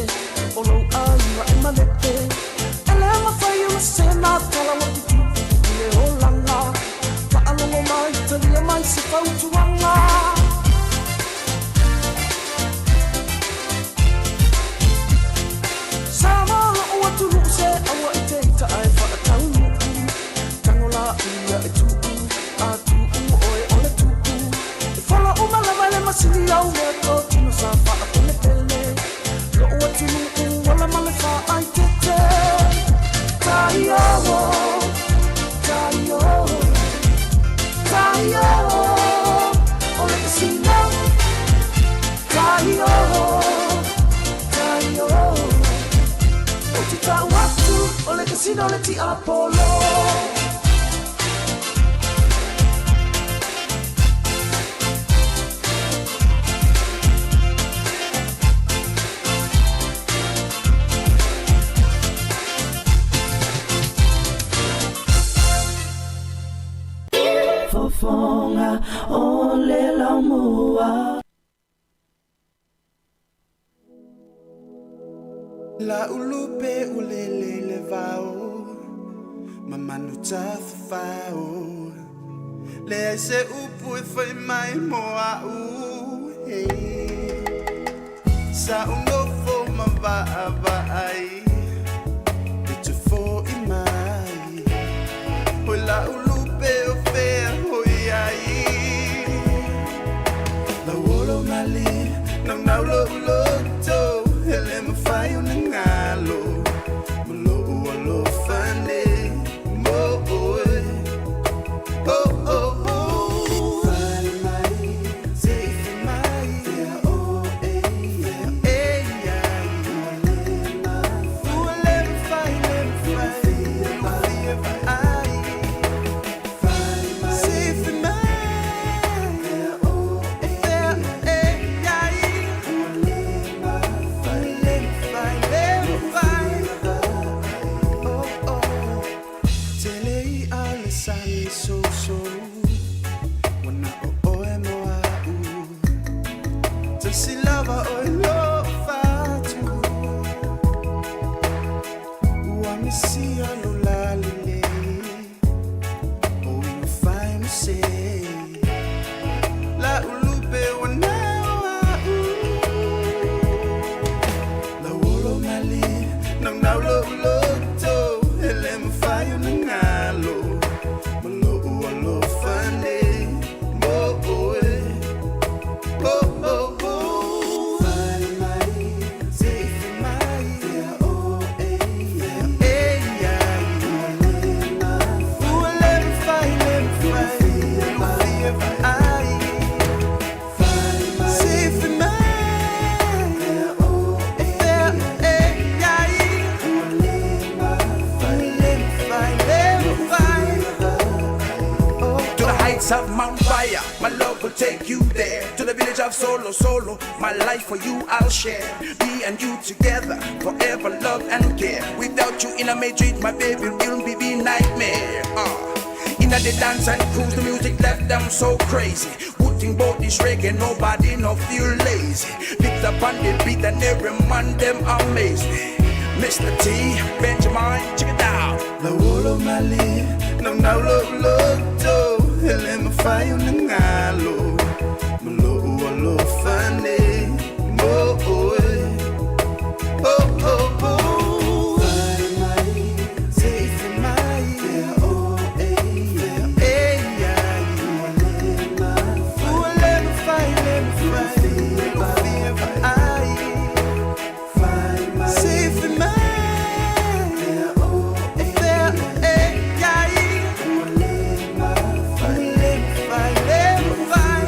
S14: o lou aiga e malepe E le mafai ona sena tala ua tutupu i le olaga masina o le tiapolo. Fofoga o le laumua. La ulupe ua lele i le vao ma manu tafafao. Leai se upu e fai mai mo a'u, hey. Sa ou nofo ma vaavaai e te fo'i mai. Hoi la ulupe o fea hoi ai. Lauolo malie naunau lo'u loto e le mafai ona galo ma lo'u alofa nei mo oe. Oh, oh, oh. Fale mai, se i fai mai, fea oe, fea e ai. Ua le mafai, le mafai, ua fia vaai. Se i fai mai, fea oe, fea e ai. Ua le mafai, le mafai, le mafai. Oh, oh. Tele i'a le sami sousou Ua na o oe mo a'u. Tasi lava oe lo'u fatu. Ua misia lou lalelei O uiga fai ma sei. La'u lupe ua na o a'u. Lauolo malie naunau lo'u loto e le mafai ona galo ma lo'u alofa nei mo oe. Oh, oh, oh. Fale mai, se i fai mai, fea oe, fea e ai. Ua le mafai, le mafai, ua fia vaai. Se i fai mai, fea oe, fea e ai. Ua le mafai, le mafai, le mafai.
S11: To the heights of Mount Fire, my love will take you there. To the village of Solo Solo, my life for you I'll share. Me and you together, forever love and care. Without you in a Madrid, my baby will be be nightmare. Inna the dance and cruise, the music left them so crazy. Putting both this reggae, nobody no feel lazy. Picked up on the beat and every man them amazed. Mr. T, Benjamin, check it out.
S14: Lauolo malie naunau lo'u loto e le mafai ona galo ma lo'u alofa nei mo oe. Oh, oh, oh. Fale mai, se i fai mai, fea oe, fea e ai. Ua le mafai, le mafai, ua fia vaai. Se i fai mai, fea oe, fea e ai. Ua le mafai, le mafai, le mafai.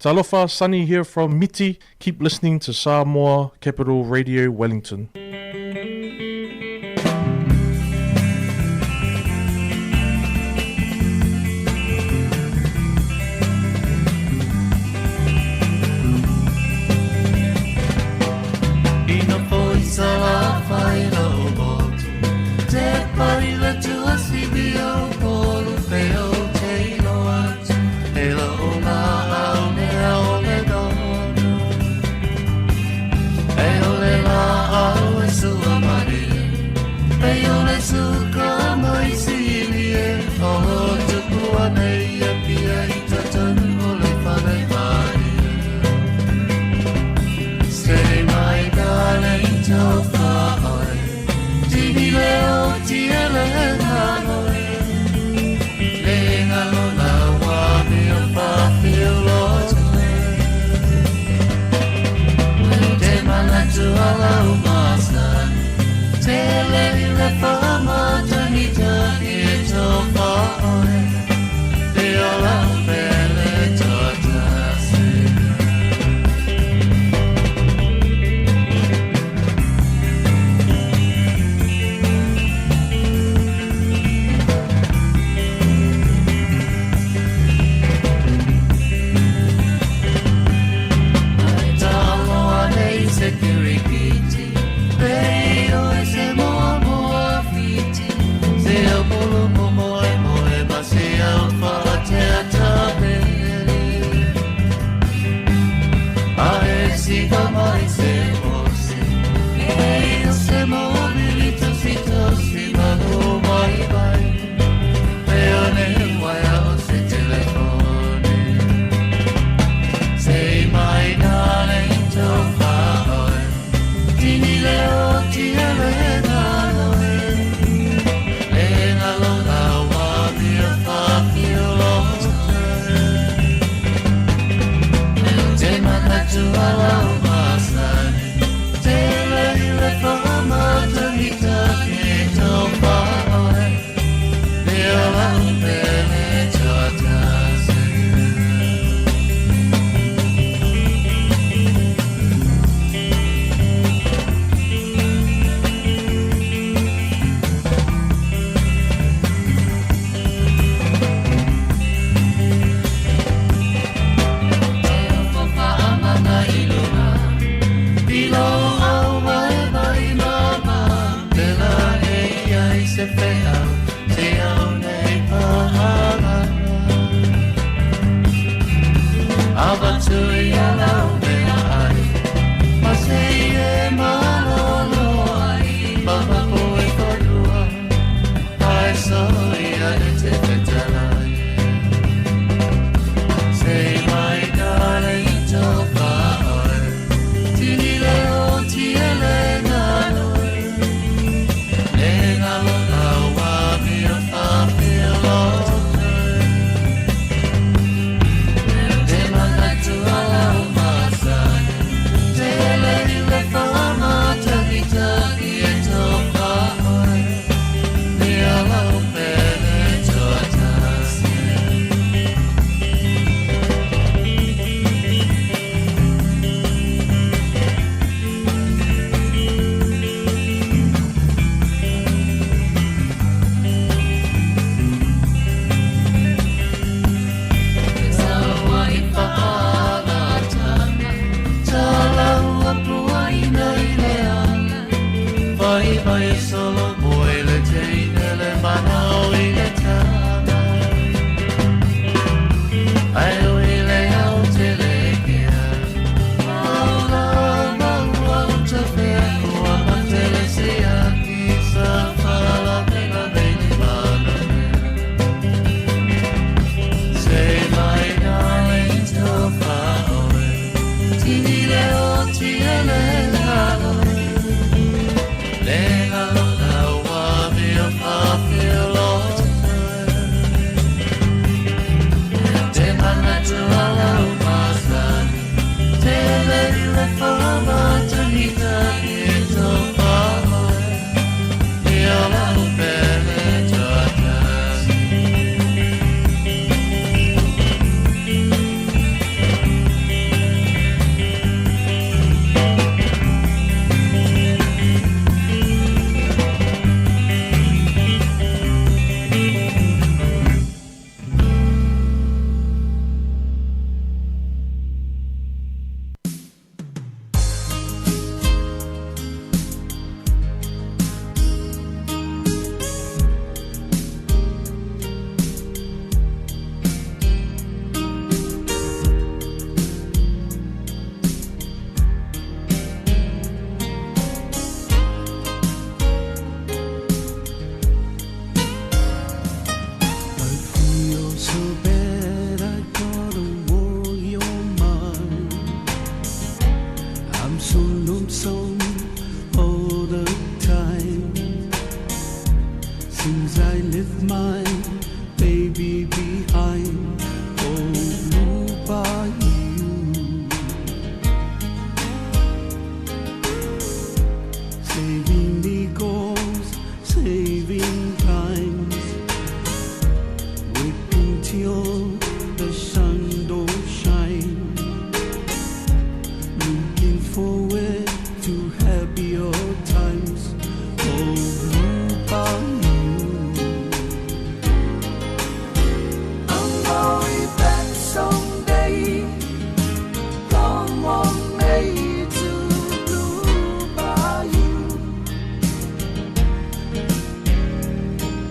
S2: Talofa, Sunny here from Miti. Keep listening to Samoa Capital Radio Wellington.
S17: Le
S13: with my baby behind. Oh, Blue Bayou. Saving nickels, saving times, working till the sun don't shine. Looking forward to happier times. Oh, Blue Bayou. I'm going back someday. Come on, May to Blue Bayou.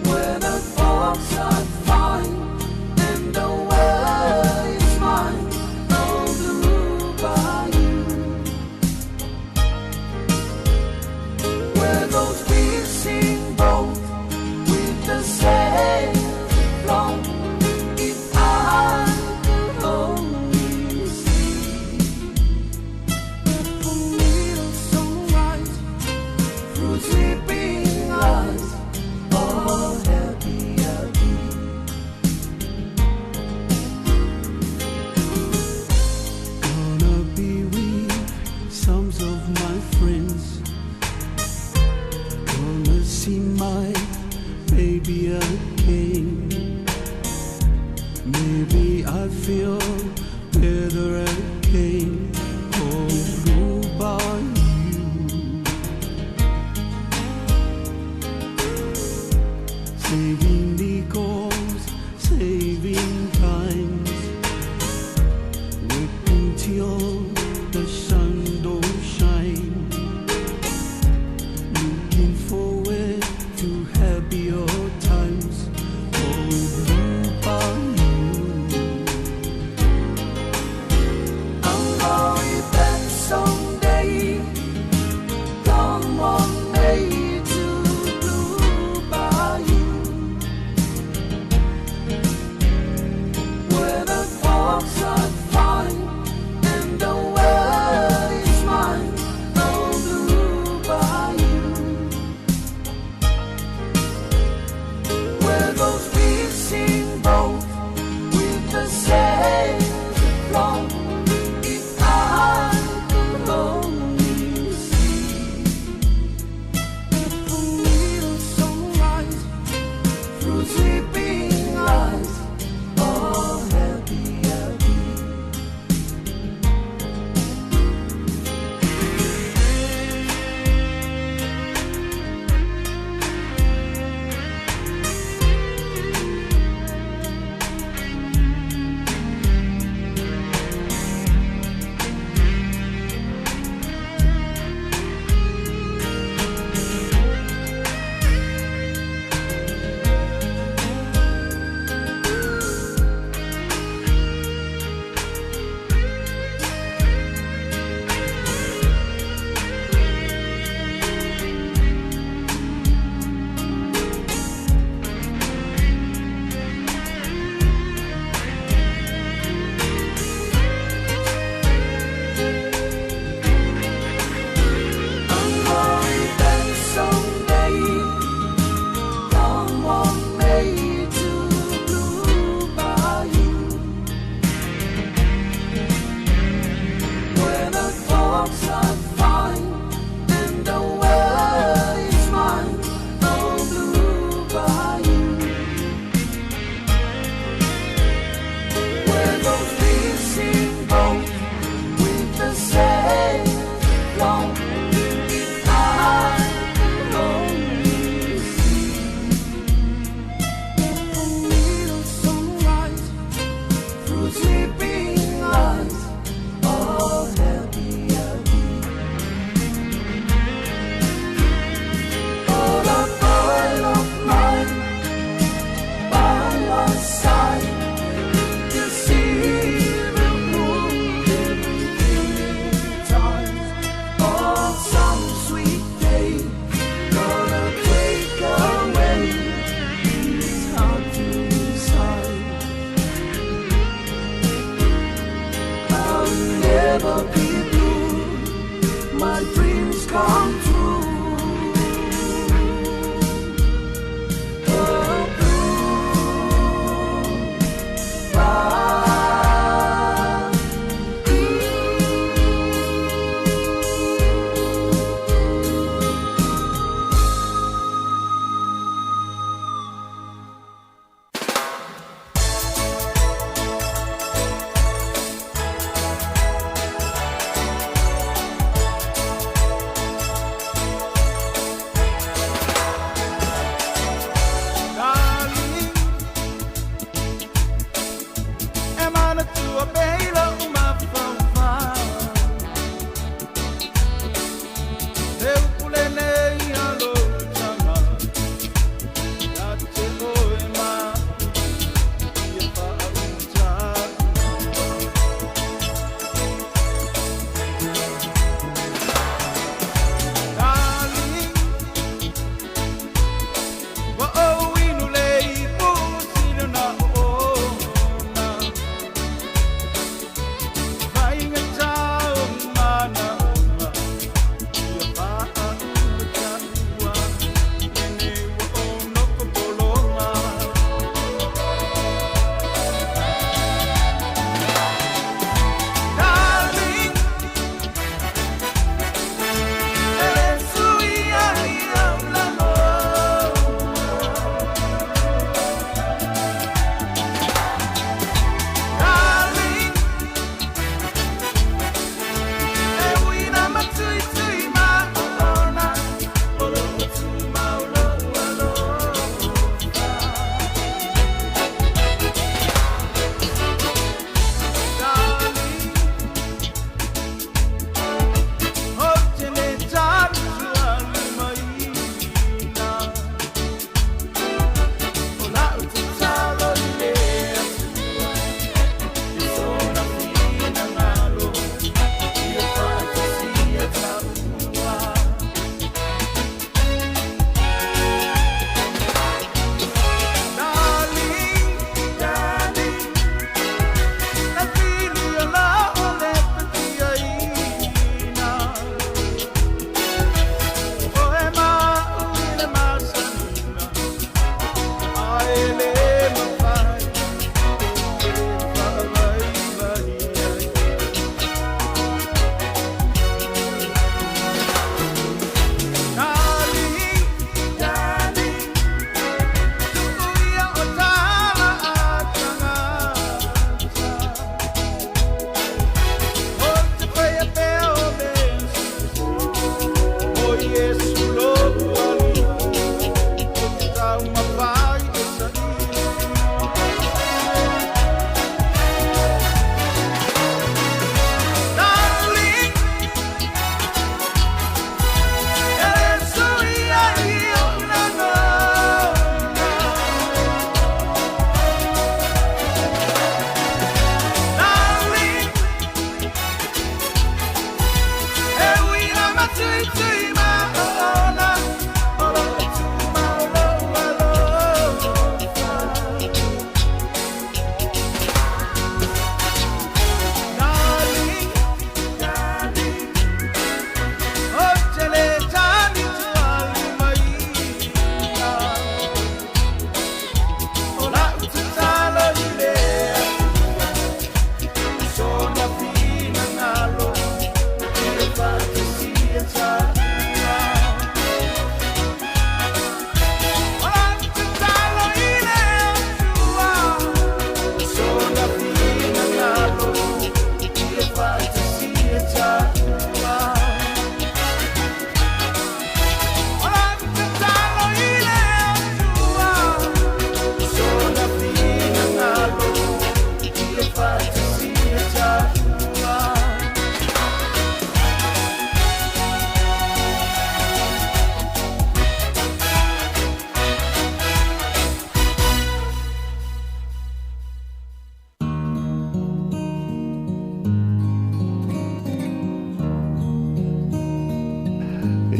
S13: Where the folks are fine and the world is mine. Oh, Blue Bayou. Where those fishing boats with the sails blown. If I could only see the little sunrise through sleeping eyes, oh happy I'd be. Gonna be with some of my friends. Gonna see my baby again. Maybe I feel better again. Oh, Blue Bayou. Saving nickels, saving times, working till the sun don't shine. Looking forward to happier times. Oh, Blue Bayou. I'm going back someday. Come on, May to Blue Bayou.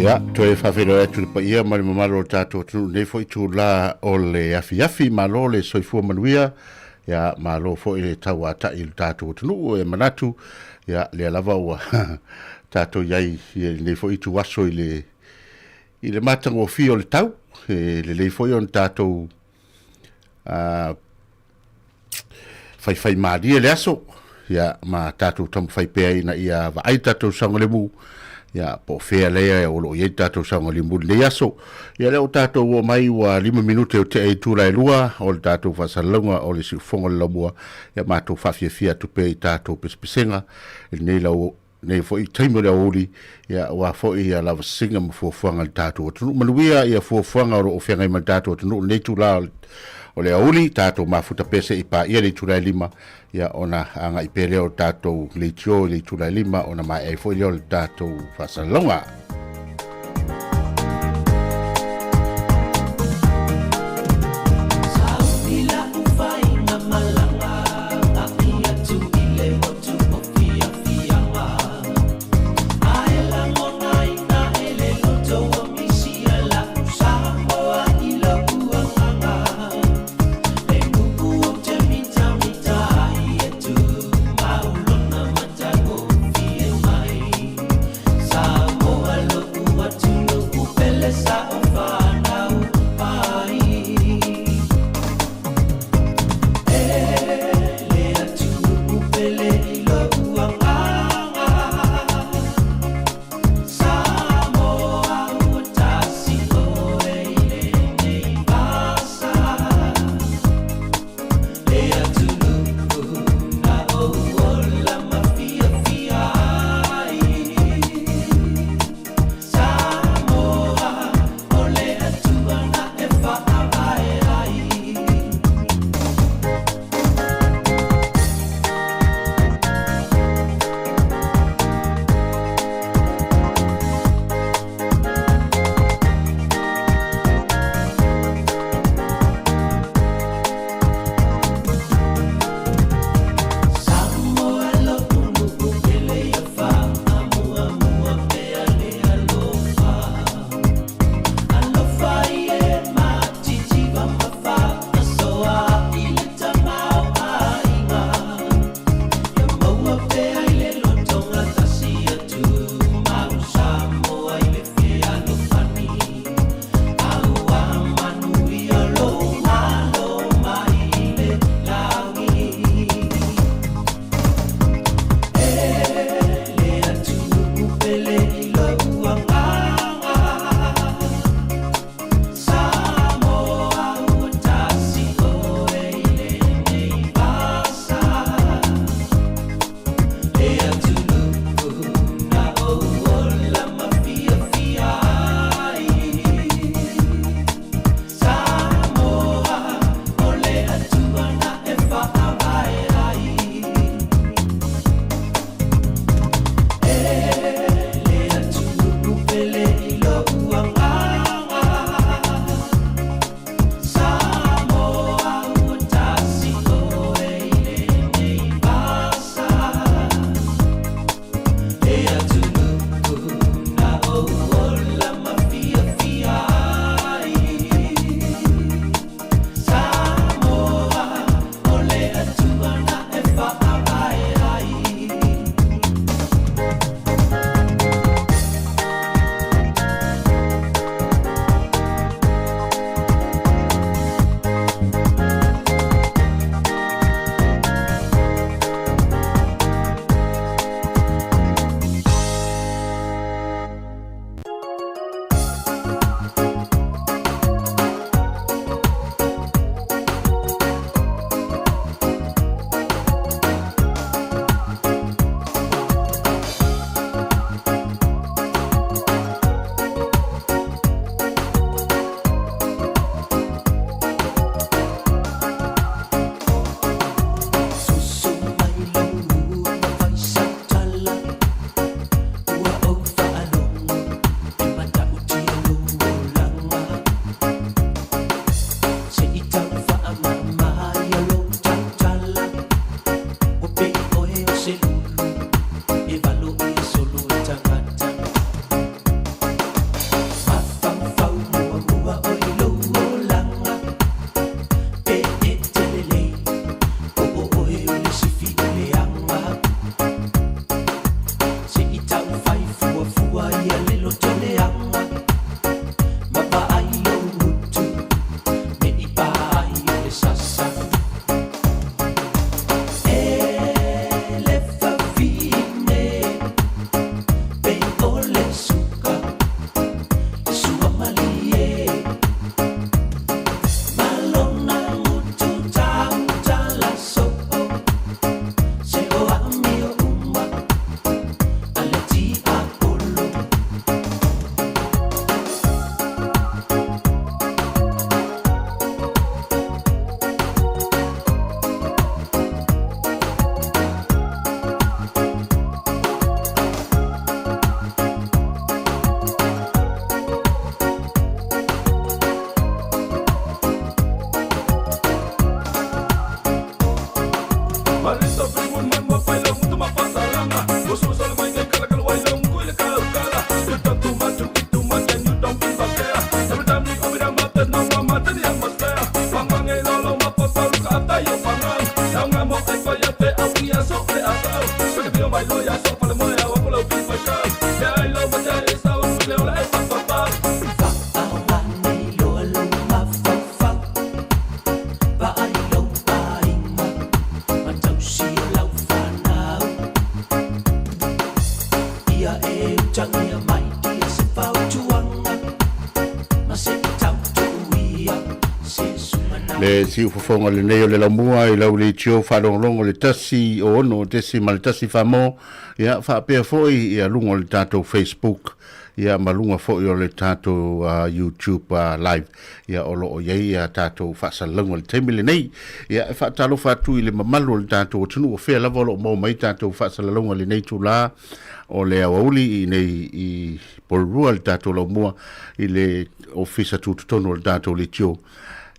S15: Ia, toe faafeiloai atu i le paia ma le mamalu o le tatou atunuu i lenei foi itula o le afiafi. Malo le soifua manuia, ia malo foi le tauatai i le tatou atunuu. E manatu, ia, lea lava ua tatou i ai i lenei foi ituaso i le, i le matagofie o le tau. E lelei foi ona tatou faifaimalie le aso, ia, ma tatou taumafai pea ina ia vaai le tatou saogalemu, ia, po o fea lea o lo o i ai le tatou saogalemu i lenei aso. Ia, lea ua tatou oo mai ua 5 minute o tea i itula e 2 o le tatou faasalalauga o le siufofoga o le laumua, ia matou faafiafia atu pea i tatou pesepesega i lenei lau nei foi taimi o le aoauli, ia, aua foi ia lavasiga ma fuafuaga a le tatou atunuu. Manuia ia fuafuaga o lo o feagai ma le tatou atunuu i lenei itula o le aoauli, tatou mafuta pea se i paia le itula e 5, ia, ona agai pea lea o le tatou leitio i le itula e 5 ona maea ai foi lea o le tatou faasalalauga. Le siufofoga lenei o le laumua i lau leitio faalogologo le 106.1 Samoa, ia faapea foi ia luga o le tatou Facebook, ia ma luga foi o le tatou YouTube live, ia o lo o i ai a tatou faasalalauga i le taimi lenei. Ia e faatalofa atu i le mamalu o le tatou atunuu o fea lava o lo o maua mai tatou faasalalauga i lenei itula o le aoauli i inei i Porirua le tatou laumua i le ofisa tutotonu o le tatou leitio.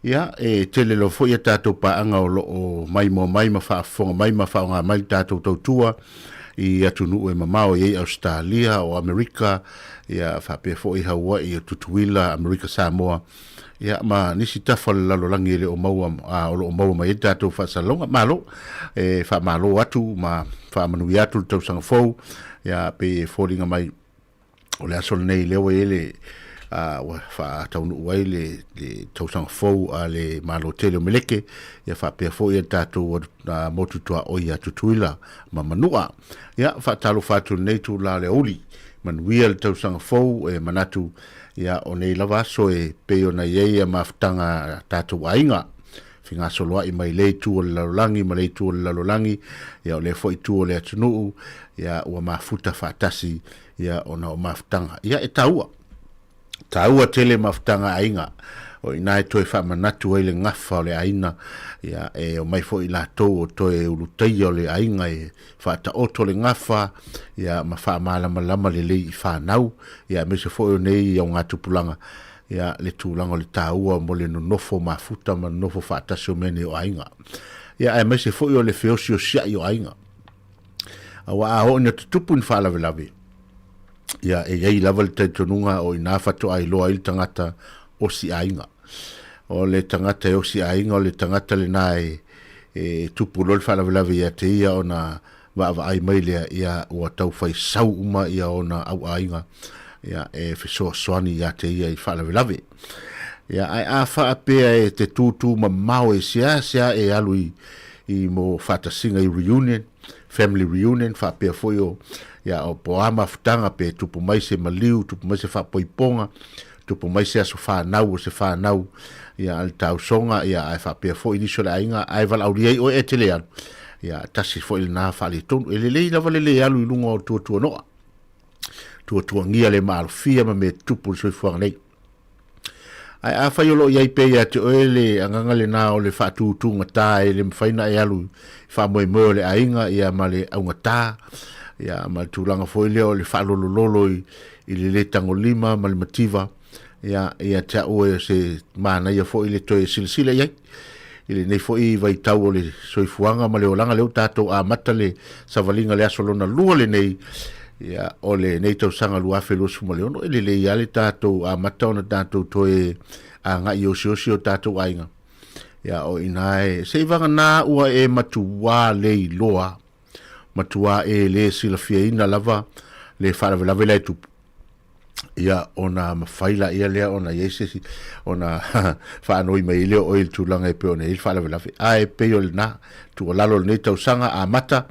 S15: Ia, e tele lava foi a tatou paaga o lo o maimoa mai ma faafofoga mai ma faaaoga mai le tatou tautua i atunuu e mamao e i ai Ausetalia, o Amerika, ia faapea foi Hawaii, o Tutuila, Amerika Samoa, ia ma nisi tafa o le lalolagi e le o maua, a, o lo o maua mai ai le tatou faasalalauga. Malo, e faamalo atu ma faamanuia atu le tausaga fou, ia pei e foliga mai o le aso lenei lea ua i ai le ua faataunuu ai le, le tausaga fou a le Malo tele o Meleke, ia faapea foi le tatou motu tuaoi ia Tutuila ma Manua. Ia, faatalofa atu lenei itula o le aoauli, manuia le tausaga fou e manatu ia o nei lava aso e pei ona i ai ia mafutaga a tatou aiga fegasoloai mai lea itu o le lalolagi ma lea itu o le lalolagi, ia o lea foi itu o le atunuu, ia ua mafuta faatasi ia ona o mafutaga. Ia e taua, taua tele mafutaga aiga, o i ina e toe faamanatu ai le gafa o le aiga, ia e omai foi i latou o toe ulutaia o le aiga e faataoto le gafa, ia ma faamalamalama lelei i fanau, ia aemaise foi o nei augatupulaga, ia le tulaga o le taua mo le nonofo mafuta ma nonofo faatasi o mea nei o aiga. Ia aemaise foi o le feosiosiai o aiga. Aua a oo ina tutupu ni faalavelave, ia e i ai lava le talitonuga o i ina faatoa iloa ai le tagata osi aiga. O le tagata e osi aiga, o le tagata lena e, e tupu loa le faalavelave ia te ia ona vaavaai mai lea, ia ua tau fai sau uma ia ona auaiga, ia e fesoasoani ia te ia i faalavelave. Ia ae a faapea e te tūtū mamao e seasea e alu i, i mo faatasiga i reunion, family reunion, faapea foi o, ia, o po a mafutaga pe tupu mai se maliu, tupu mai se faapoipoga, tupu mai se aso fanau o se fanau, ia, a le tausoga, ia, ae faapea foi nisi o le aiga, ae valaaulia ai oe e te le alu, ia, tasi foi lena faaletonu. E lelei lava le le alu i luga o tuatuanoa, tuatuagia le maalofia ma mea tutupu i le soifuaga nei. Ae afai o lo o i ai pea ia te oe le agaga lena o le faatutugata e le mafai ona e alu i faamoemoe o le aiga ia ma le augata, ia ma le tulaga foi lea o le faalolololo i, i le le tagolima ma le mativa, ia, ia te au e se manaia foi le toe silasila i ai. I lenei foi vaitau o le soifuaga ma le olaga lea ua tatou amata le savaliga le aso lona lua lenei, ia, o lenei tausaga 2026, e lelei lava le tatou amata ona tatou toe agai i osiosi o tatou aiga. Ia, o i ina e, se i vagana ua e matuā le iloa, matuā e le silafiaina lava le faalavelave la e tupu. Ia, ona mafai laia lea ona i ai se isi, ona faanoi mai ai lea o oe i le tulaga e pei ona i ai le faalavelave. Ae pei o lena, tuualalo o lenei tausaga amata,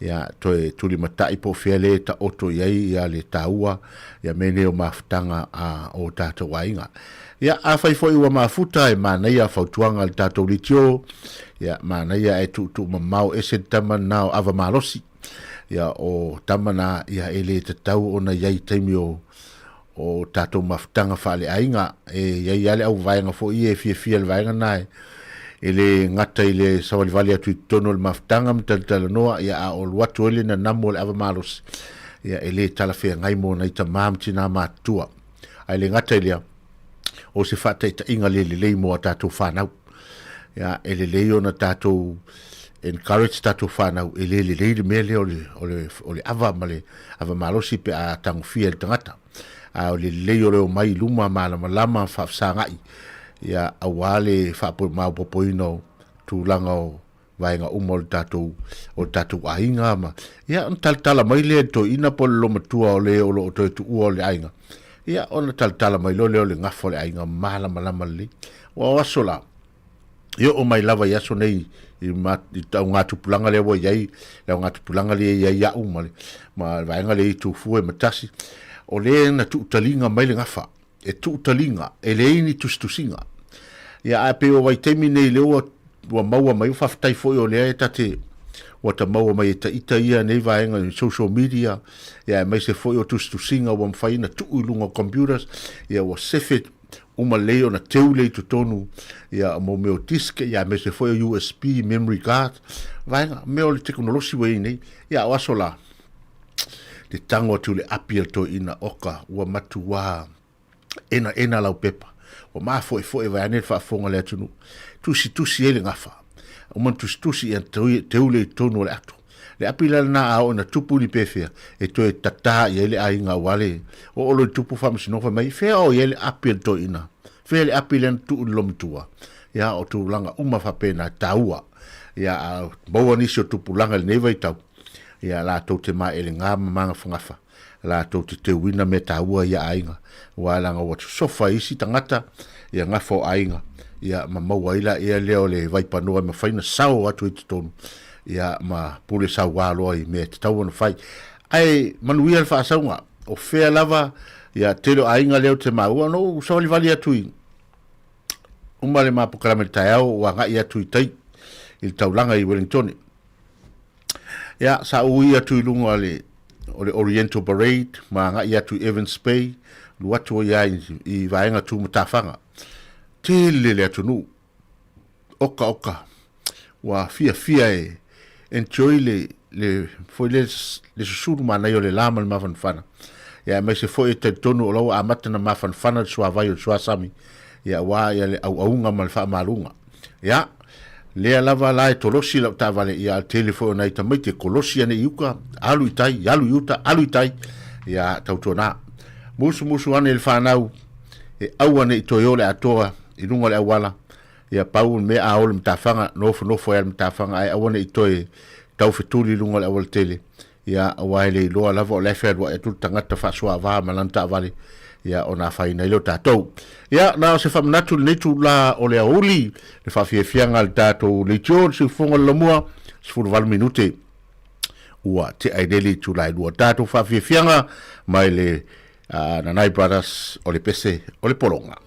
S15: ia, toe tulimatai po o fea lea e taoto i ai ia le taua, ia mea nei o mafutaga a o tatou aiga. Ia, afai foi ua mafuta, e manaia fautuaga a le tatou litio, ia, manaia ae tuutuumamao ese le tama lena o ava malosi. Ia, o tama na, ia, e le tatau ona i ai i taimi o, o tatou mafutaga faaleaiga. E i ai lava le auvaega foi ia e fiafia i le vaega lena e, e le gata i le savalivali atu i totonu o le mafutaga ma talatalanoa, ia, a o alu atu ai le nanamu o le ava malosi, ia, e le talafeagai mo nai tama ma tina matutua. Ae le gata i lea, o se faataitaiga le lelei mo a tatou fanau. Ia, e lelei ona tatou encourage tatou fanau, e le lelei le mea lea o le, o le, o le ava ma le ava malosi pe a tagofia e le tagata. A o le lelei o le omai i luma malamalama faafesagai. ia aua le faamaopoopoina o tulaga o vaega uma o le tatou o le tatou aiga ma ia ona talatala mai lea i le toeaina po o le lomatua o le o lo o toe tuua o le aiga ia ona talatala mai loa lea o le gafa o le aiga malamalama lelei. Ua o aso la e oo mai lava i aso nei i, ma, i taugatupulaga lea ua i ai le augatupulaga lea i ai au ma le, ma le vaega lea i Tufua e Matasi o lea na tuutaliga mai le gafa e tuutaliga e leai ni tusitusiga. Ia ae pei o vaitaimi nei lea ua ua maua mai, faafetai foi o lea e tate ua ta maua mai e taita ia nei vaega i social media, ia aemaise foi o tusitusiga ua mafai ona tuu i luga o computers, ia ua sefe uma lelei ona teu lea i totonu ia mo mea o disk, ia aemaise foi o USB, memory card, vaega mea o le tekonolosi ua i ai nei. Ia o aso la, te tango atu i le api a le toeaina, oka, ua matuā enaena lau pepa. Ua mafoefoe vaeane le faafofoga a le atunuu. Tusitusi ai le gafa. Uma ona tusitusi ia teule i totonu o le ato. Le api la lena a oo ina tupu ni pefea, e toe tatā i ai le aiga aua le oo loa i tupu faamasinoga fai mai, fea o i ai le api a le toeaina? Fea le api lea na tuu i le lomatua? Ia, o tulaga uma faapena e taua. Ia, a maua nisi o tupulaga i lenei vaitau, ia latou te maelega ma magafagafa, latou te teuina mea taua ia aiga, aua leaga ua sosofa e isi tagata ia gafa o aiga, ia ma maua ai laia lea o le vaipanoa e mafai ona sao atu ai totonu, ia ma pule sauā loa i mea e tatau ona fai. Ae manuia le faasauga, o fea lava ia tele o aiga lea ou te maua, na ou savalivali atu i uma le mapokalame i le taeao, ou agai atu i tai i le taulaga i Wellingtone. Ia, sa ou ui atu i luga o le, o le Oriental Parade ma agai atu i Evans Bay, alu atu ai lava i, i vaega tu matafaga. Tele le atunuu, oka oka, ua fiafia e enjoy le, le, foi le, le susulu manaia o le la ma le mafanafana. Ia, aemaise foi e talitonu o la ua amata ona mafanafana le suavai o le suasami, ia, aua ia le auauga ma le faamaluga. Ia, lea lava la e tolosi lau taavale, ia, a tele foi o nai tamaiti e kolosi ane i uka, alu i tai, alu i uta, alu i tai, ia, tautuana. Musumusu ane i le fanau, e aua ne i toe o le atoa i luga o le auala, ia, pau o le mea a o le matafaga, nofonofo ai le matafaga, ae aua ne i toe taufetuli i luga o le auala tele, Ia, aua e le iloa lava o la e fealuai atu le tagata faasuaava ma lana taavale, ia, ona afaina ai lea o tatou. Ia, na o se faamanatu i lenei itula o le aoauli, le faafiafiaga a le tatou leitio, le siufofoga o le lamua, 18 minute ua tea ai nei le itula e lua. Tatou faafiafiaga mai le Nanai Brothers o le pese o le pologa.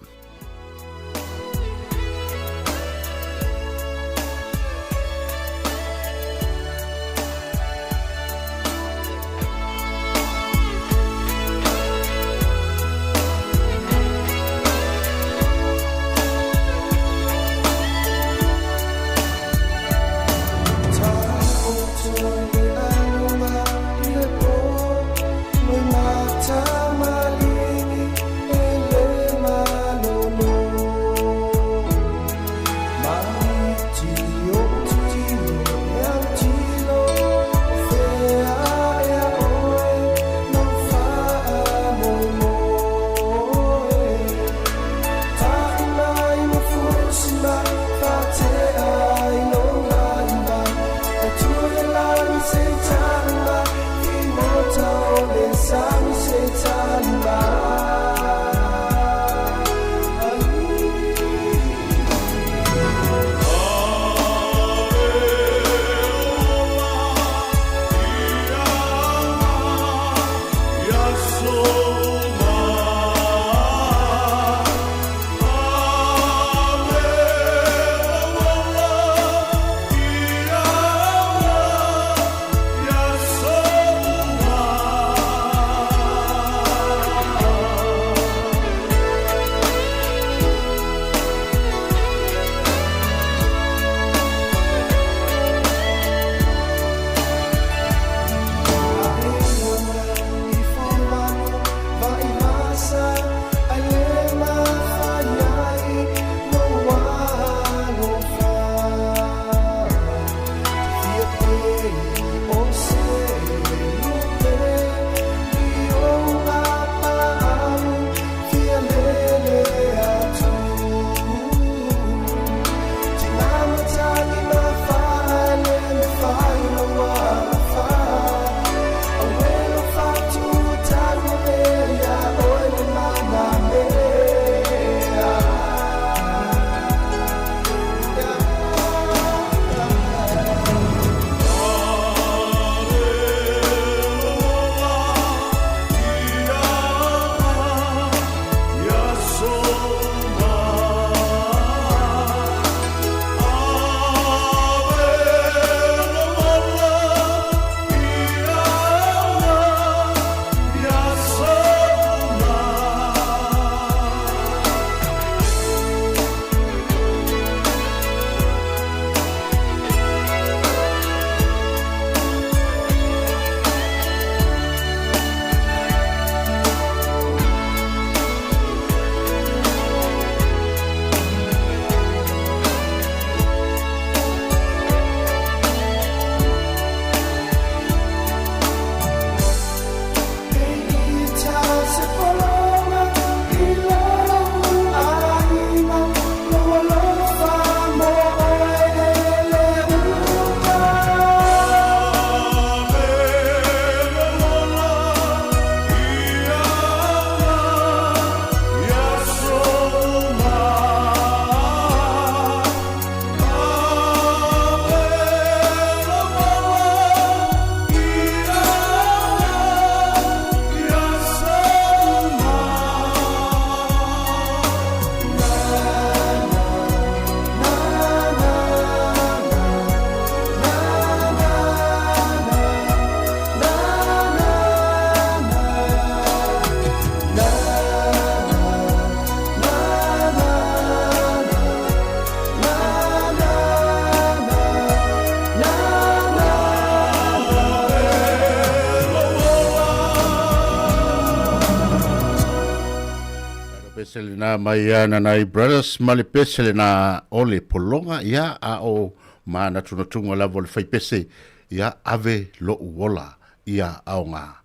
S15: Na mai ia Nanai Brothers ma le pese lena o le pologa, ia, a o manatunatuga lava o le faipese, ia, ave lo'u ola ia aoga.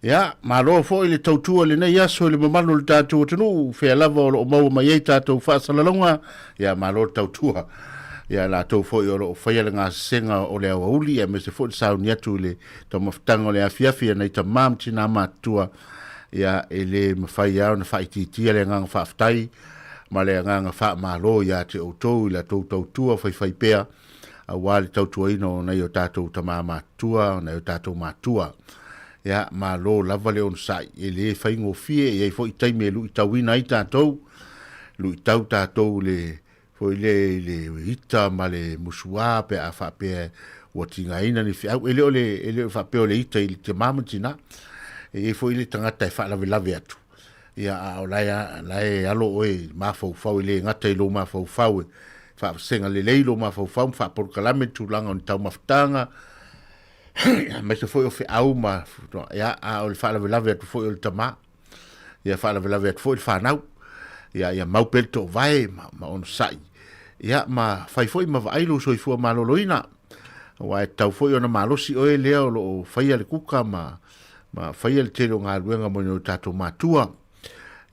S15: Ia, malo foi le tautua i lenei aso i le mamalu o le tatou atunuu, fea lava o lo o maua mai ai tatou faasalalauga, ia, malo le tautua. Ia, latou foi o lo o faia le gasesega o le aoauli, aemaise foi le sauni atu i le taumafataga o le afiafi a nai tama ma tinā matutua, ia, e le mafai lava ona faaitiitia le agaga faafetai ma le agaga faamalo ia te outou i la tou tautua faifaipea aua le tautuaina o nai o tatou tama matutua, o nai o tatou matua. Ia, malo lava le onosai, e le faigofie, e i ai foi taimi e luitauina ai tatou, luitau tatou i le foi lea i le ita ma le musuā pe a faapea ua tigaina ni feau. E le o le, e le o faapea o le ita i le tamā ma le tinā. E i ai foi le tagata e faalavelave atu, ia a o la e, la e alo oe i mafaufau, e le gata i lou mafaufau e faavasega lelei lou mafaufau ma faapolokalame le tulaga o ni taumafataga, aemaise foi o feau ma, ia, a o le faalavelave atu foi o le tamā. Ia faalavelave atu foi le fanau, ia, ia mau pea le toovae ma, ma onosai, ia, ma fai foi ma vaai lou soifua maloloina. Aua e tatau foi ona malosi oe lea o lo o faia le kuka ma, ma faia le tele o galuega mo nai o tatou matua.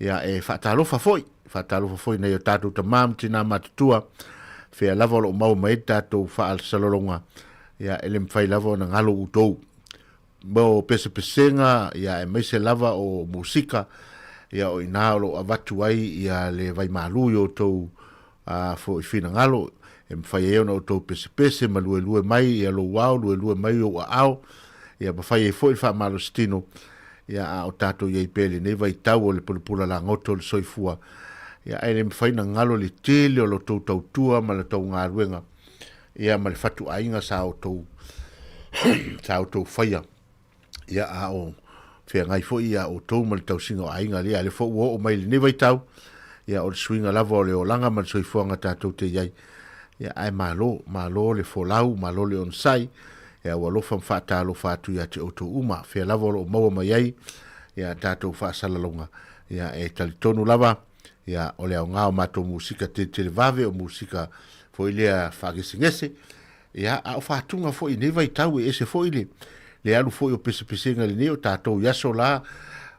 S15: Ia, e faatalofa foi, faatalofa foi i nai o tatou tama ma tinā matutua, fea lava o lo o maua mai ai le tatou faasalologa, ia, e le mafai lava ona galo outou. O pesepesega, ia, aemaise lava o musika, ia, o i ina o lo o avatu ai ia le vaimalu i outou foi finagalo, e mafai ai ona outou pesepese ma luelue mai ia lou ao, luelue mai ou aao, ia mafai ai foi le faamalositino, ia, a o tatou i ai pea i lenei vaitau o le pulapula lagoto o le soifua, ia, ae le mafai ona galo le tele o la outou tautua ma la outou galuega, ia ma le fatuaiga sa outou sa outou faia ia a o feagai foi ia outou ma le tausiga o aiga lea le foi ua oo mai lenei vaitau ia o le suiga lava o le olaga ma le soifuaga tatou te i ai ia ae malo malo le folau malo le onosai ia ua alofa ma faatalofa atu ia te outou uma fea lava o lo o maua mai ai ia tatou faasalalauga ia e talitonu lava Ia, o le aoga o matou musika teletelevave, o musika foi lea faagesegese, ia, a o faatuga foi i nei vaitau e ese foi le, le alu foi o pesepesega i lenei o tatou i aso la,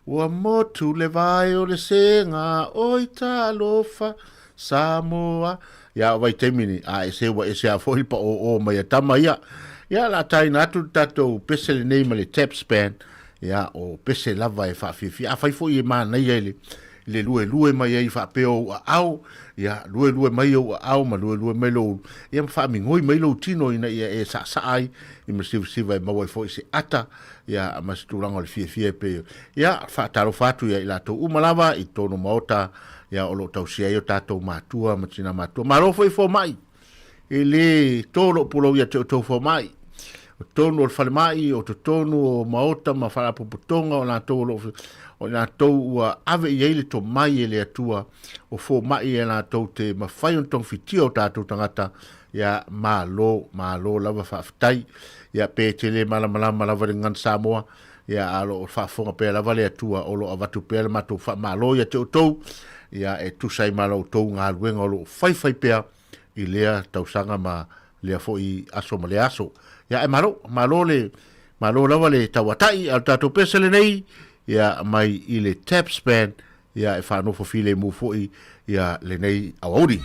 S15: ua motu le vai o le sega, oi talofa, Samoa. Ia, o vaitaimi ni, a ese ua ese a foi le paoo mai a tama ia. Ia, la taina atu le tatou pese lenei ma le Taps Band, ia, o pese lava e faafiafia. Afai foi e manaia i le, le luelue mai ai faapea ou aao, ia, luelue mai ou aao ma luelue mai lou, ia ma faamigoi mai lou tino ina ia e saasaa ai i ma sivasiva e maua ai foi se ata, ia, ma se tulaga o le fiafia e pei, ia, faatalofa atu ia i latou uma lava i totonu o maota, ia, o lo o tausia ai o tatou matua ma tina matua. Malo foi fomai, e le tō lou pulou ia te outou fomai. O totonu o le falemai, o totonu o maota ma faalapotopotoga o latou o lo o, o latou ua ave i ai le tomai e le Atua, o fomai e latou te mafai ona togafitia o tatou tagata, ia malo, malo lava faafetai. Ia pe te le malamalama lava i le gagana Samoa, ia a o lo o faafofoga pea lava le Atua, o lo o avatu pea le matou faamalo ia te outou, ia e tusa ai ma la outou galuega o lo o faifai pea i lea tausaga ma lea foi aso ma lea aso. Ia ae malo, malo le, malo lava le tauatai a le tatou pese lenei, ia mai i le Taps Band, ia e faanofo filemu foi ia lenei aoauli.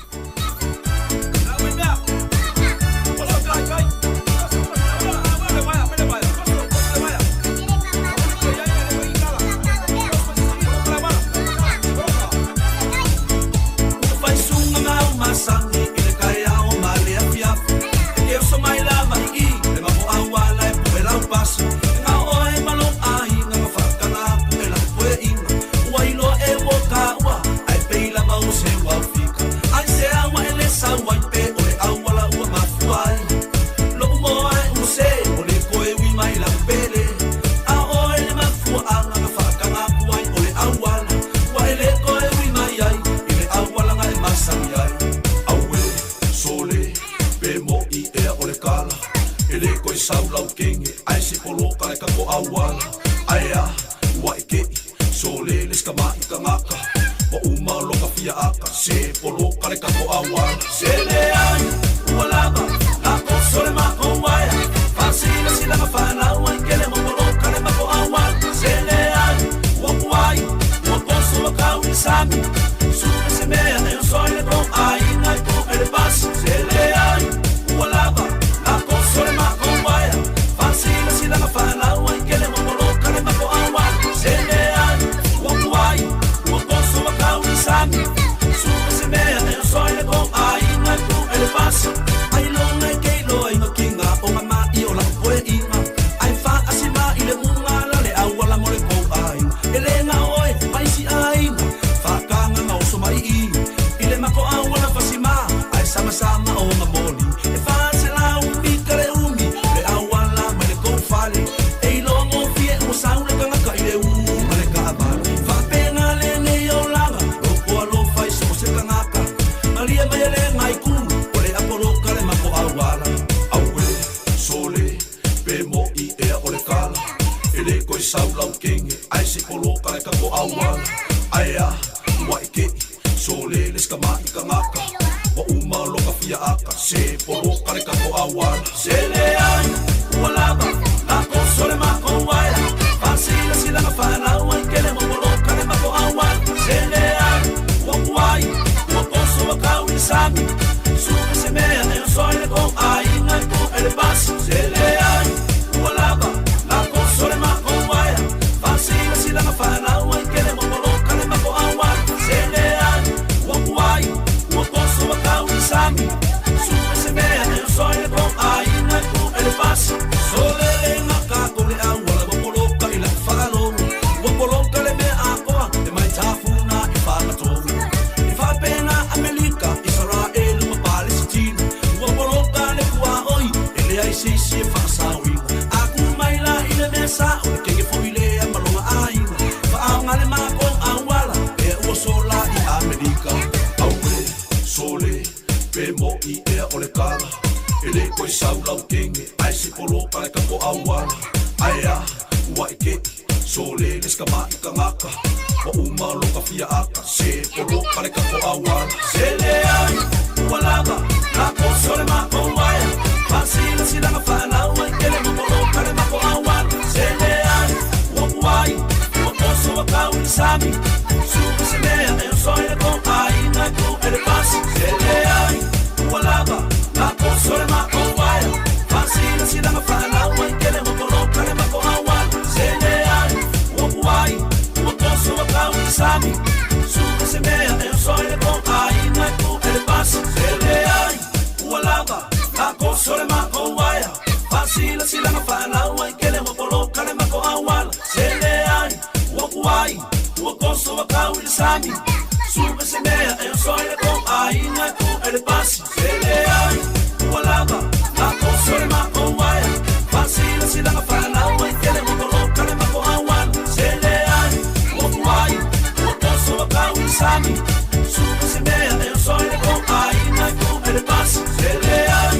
S20: auala. Se leai ua lava na koso le mako waea faasilasila fanau ai kele mo poloka le mako auala. Se leai ua puai ua poso ua kau i le sami supe se mea e oso ai le kou aiga i puʻe le pasi. Se leai ua lava na koso le mako waea faasilasila fanau ai kele mo poloka le mako auala. Se leai ua puai ua poso ua kau i le sami supe se mea e oso ai le kou aiga i puʻe le pasi. Ai loga e keiloa i makiga o gamaʻi o la'u poeʻiga ae faasima i le uga la le auala mo le kou aiga e lē gao oe maisi aiga faakagaga oso mai i i le mako auala fasimā ae samasama o gamoli e faaselaumi ka le umi le auala mai le kou fale e iloagofie ua sau le tagata i le ū ma le kaavale faapega lenei olaga loko alofa i so o se tagata malie mai e le gaikū o le apoloka le mako auala. Auē sole pe moʻi ea o le kala e lē koe sau laukege ae se poloka le kako auala ae a ua i keʻi sole le sekamaʻi tagata ua uma loka fia aka se poloka le kako auala. Se leai ua lava na koso le mako waea faasilasila fanau ai kele mo poloka le mako auala. Se leai ua puai ua poso ua kau i le sami supe se mea e oso ai le kou aiga i puʻe le pasi. Se leai ua lava na koso le mako waea faasilasila fanau ai kele mo poloka le mako auala. Se leai ua puai ua poso ua kau i le sami supe se mea e oso ai le kou aiga i puʻe le pasi. Solelega kakou le auala ua poloka i la'u faalogo ua poloka le mea akoa e mai tafuna i fagatolu e faapena Amelika Isaraelu ma Palesitina ua poloka le puaʻoi e leai se isi e faasaoina aku mai la i le mea sa'o le kege foʻi lea ma lona aiga faaaoga le makou auala ea ua sola i Amelika. Auē sole pe moʻi ea o le kala e lē koe sau laukege ae se poloka le kako auala ae a ua i keʻi sole le sekamaʻi tagata ua uma loka fia aka se poloka le kako auala. Se leai ua lava na koso le mako waea faasilasila fanau ai kele mo poloka le mako auala. Se leai ua puai ua poso ua kau i le sami supe se mea e oso ai le kou aiga i puʻe le pasi. Se leai ua lava na koso le mako waea faasilasila fanau ai kele mo poloka le mako auala. Se leai ua puai ua poso ua kau i le sami supe se mea e oso ai le kou aiga i puʻe le pasi. Se leai ua lava na koso le mako waea faasilasila fanau ai kele mo poloka le mako auala. Se leai ua puai ua poso ua kau i le sami supe se mea e oso ai le kou aiga i puʻe le pasi. Se leai ua lava na koso le mako waea faasilasila fanau ai kele mo poloka le mako auala. Se leai ua puai ua poso ua kau i le sami supe se mea e oso ai le kou aiga i puʻe le pasi. Se leai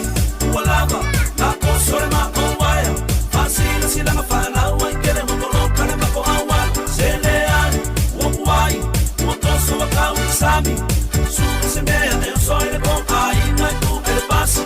S20: ua lava na koso le mako waea faasilasila fanau ai kele mo poloka le mako auala. Se leai ua puai ua poso ua kau i le sami supe se mea e oso ai le kou aiga i puʻe le pasi.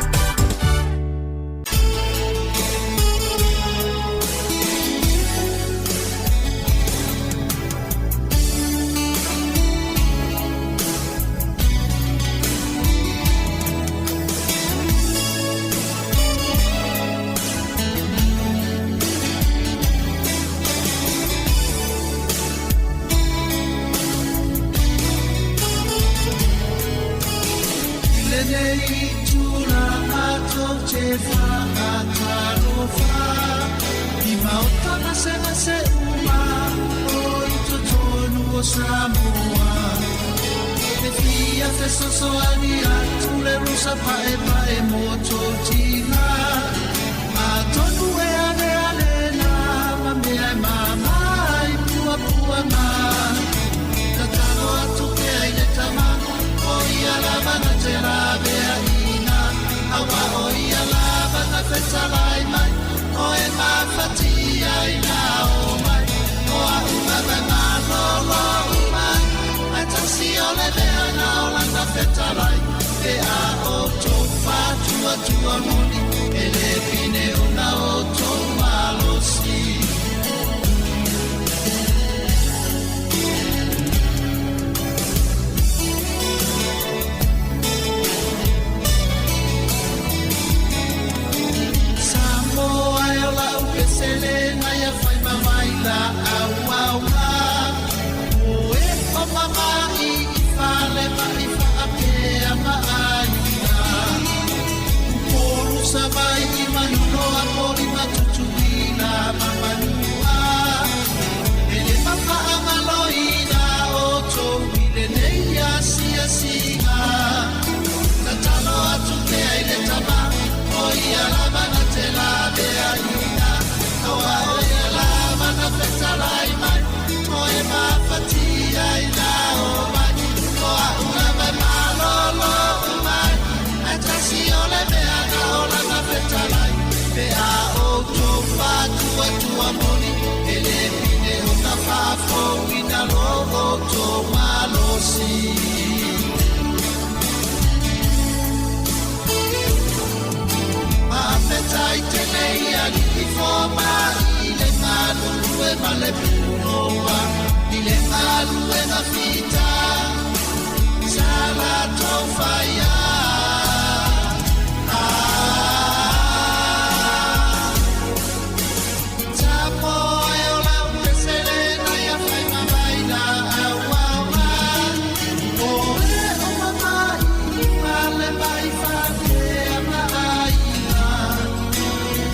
S17: Lenei tula atou te whaatalofa I maota gasegase uma o i totonu o Samoa. E fia fesoasoani atu le rusa paepae mo tou tiga Atonu e ave alena ma mea e mama i puapuaga. Tatalo atu pea i le tama o ia lava na te laveaʻina auā o ia lava na fetalai mai o e mafatia ina o mai o a'u vavae malōlō mai ae tasi o le mea na o lana fetalai e
S18: faatuatua moni e le pine ona outou malosi. Samoa e o la'u pesele na ia fai ma vai la auauna. O e o mama'i i fale ma i fa'apea ma aiga. Upolu Savai'i Manunoa poli ma Tutuila ma Manua. E le mafaagaloina outou i lenei asiasiga. Tatalo atu pea i le Tama, o ia lava na te laveaiina, auā o ia lava na fetalai mai, o e mafatia ai na o mai, o a'u lava e malōlō mai, ae tasi o le mea na o lana fetalai, pe a outou faatuatua moni, e le pine ona faafouina lo outou malosi. Faafetai tele i alii fomai i le galulue ma le punoa i le galuega fita sa latou faia. Samoa e o lau pesele na ia fai ma vai la auauna. O e o mama'i i fale ma i faatea ma aiga.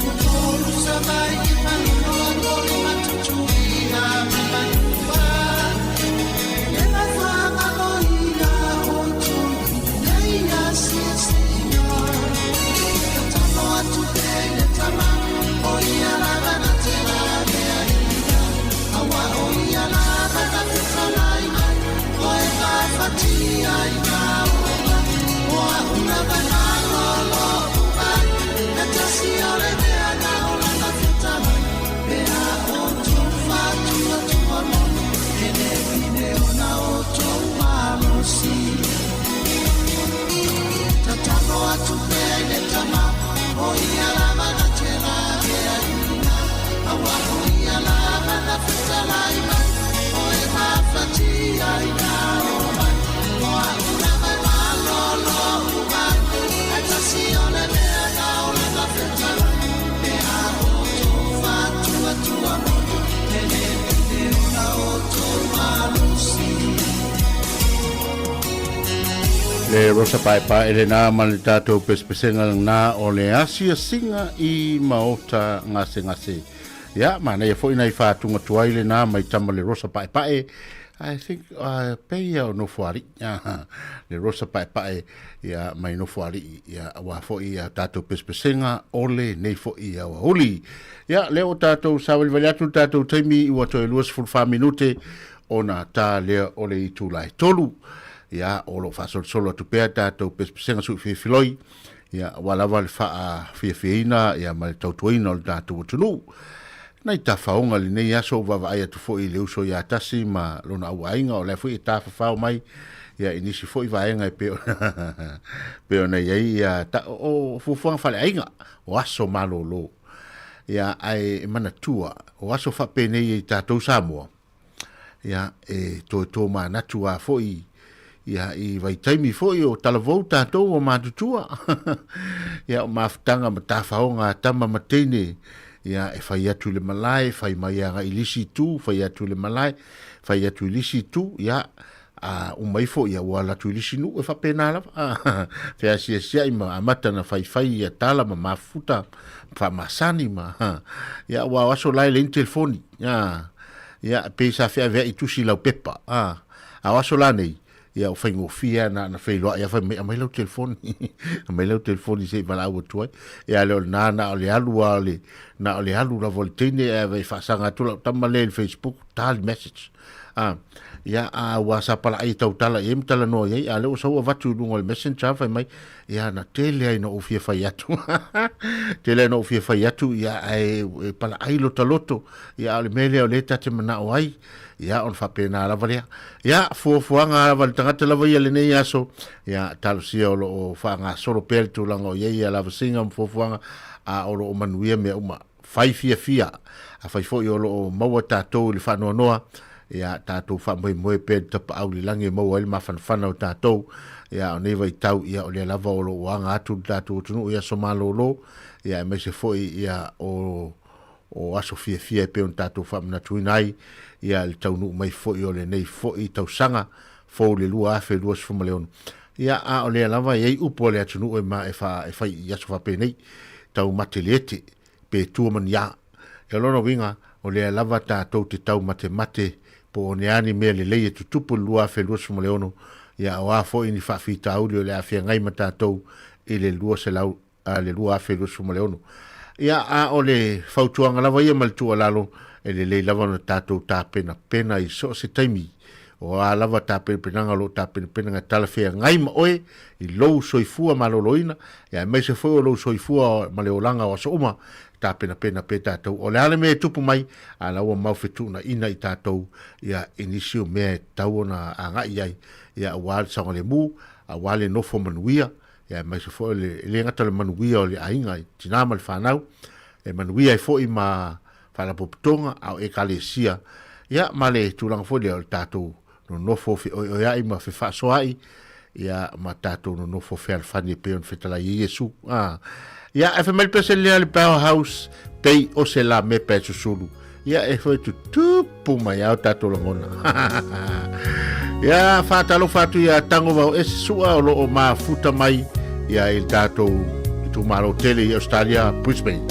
S18: Upolu Savai'i Manunoa Poli ma Tutuila ma Manua. E le mafaagaloina outou i lenei asiasiga. Tatalo atu pea i le Tama, o ia lava na te laveaiina, auā o ia lava na fetalai mai, o e gafatia ai na o mai, o a'u lava e malōlō mai, e tasi o le mea na o lana fetalai, pe a outou faatuatua moni, e le pine ona outou malosi. Tatalo atu pea i le Tama, o ia lava na te laveaiina, auā o ia lava na fetalai mai, o e gafatia ai na o mai, o a'u lava e malōlō mai, e tasi o le mea na o lana fetalai, pe a outou faatuatua moni, e le pine ona outou malosi.
S15: Le Rosa Paepae lenā ma le tatou pesepesega lenā o le asiasiga i maota gasegase. Ia, manaia foi nai faatuga tuai lenā mai tama le Rosa Paepae. I think pei ia o Nofoalii. Le Rosa Paepae ia mai Nofoalii ia aua foi ia tatou pesepesega o lenei foi aoauli. Ia, lea ua tatou savalivali atu le tatou taimi ua toe 24 minute ona ta lea o le itula e 3. Ia, o lo o faasolosolo atu pea tatou pesepesega suifilofiloi, ia, aua lava le faafiafiaina ia ma le tautuaina o le tatou atunuu. Nai tafaoga i lenei aso ua vaavaai atu foi i le uso ia Tasi ma lona auaiga, o la foi e tafafao mai ia i nisi foi vaega e pei ona pei ona i ai ia ta, o fuafuaga faaleaiga, o aso malolo. Ia, ae e manatua, o aso faapenei i tatou Samoa, ia, e toe tōmanatu a foi ia, i vaitaimi foi o talavou tātou o matutua. Ia, o mafutaga ma tāwhaonga a tama ma teine, ia, e whai atu le malae, whai mai aga i lisi tū, whai atu le malae, whai atu i lisi tū, ia, a uma ifo, ia, ua alu atu i lisi nuu, e faapena lava. Feasiasia'i ma amata na faifai ia tala ma mafuta, faamasani ma, ia, ua o aso la e leai ni telefoni, ia, Ia, pei sa feavea'i tusi i lau pepa, ā, a o aso la nei, ia, ua faigofie lava na, na feiloai lava fai mai, aumai lau telefoni, aumai lau telefoni se i valaau atu ai. Ia, le o lena, na o le alu lava o le, na o le alu lava o le teine ae ave e faasaga atu lau tama lea i le Facebook, tali message. A ia a ua sa palaai e tautala i ai ma talanoa i ai, a o lea ua sau avatu i luga o le messenger fai mai, ia na tele ai na ou fia fai atu. Tele ai na ou fia fai atu, ia ae e palaai lota loto, ia a o le mea lea o lea ta te manao ai, ia ona faapena lava lea. Ia, fuafuaga lava a le tagata lava ia lenei aso, ia talosia o lo o faagasolo pea le tulaga o i ai ia lavasiga ma fuafuaga, a o lo o manuia mea uma. Fai fiafia, afai foi o lo o maua tatou i le faanoanoa, ia tatou faamoemoe pea i le tapaau i le lagi e maua ai le mafanafana o tatou. Ia o nei vaitau, ia o lea lava o lo o aga atu le tatou atunuu i aso malolo, ia aemaise foi ia o o aso fiafia e pei ona tatou faamanatuina ai ia le taunuu mai foi o lenei foi tausaga fou le 2026. Ia a o lea lava e i ai upu a le atunuu e ma e fa e fai i aso faapenei, taumate le ete, pe tua ma ni a. Ia o lona uiga, o lea lava tatou te taumatemate po o ni a ni mea lelei e tutupu i le 2026, ia o a foi ni faafitauli o le a feagai ma tatou i le 200, a le 2026. Ia, a o le fautuaga lava ia ma le tuualalo, e lelei lava ona tatou tapenapena i so o se taimi. O a lava tapenapenaga o lo o tapenapena e talafeagai ma oe i lou soifua maloloina, ia aemaise foi o lou soifua ma le olaga o aso uma, e tapenapena pea tatou. O le a le mea e tupu mai, a la ua mau fetuunaiina i tatou ia i nisi o mea e tatau ona agai i ai, ia aua le saogalemu, aua le nofo manuia, ia aemaise foi o le, e le gata o le manuia o le aiga i tinā ma le fanau, e manuia ai foi ma faalapotopotoga a o ekalesia, ia ma le tulaga foi lea o le tatou nonofo feoeoea'i ma fefaasoa'i, ia ma tatou nonofo fealofani e pei ona fetalai ai Iesu. A. Ia, ae fai mai le pese lea le Powerhouse, pei o se la mepa e susulu. Ia, e foi tutupu mai ao tatou lagona. Ia, whātalofa atu ia tango vau e sua o loo mafuta mai ia i le tatou itumalo tele i Australia, Brisbane.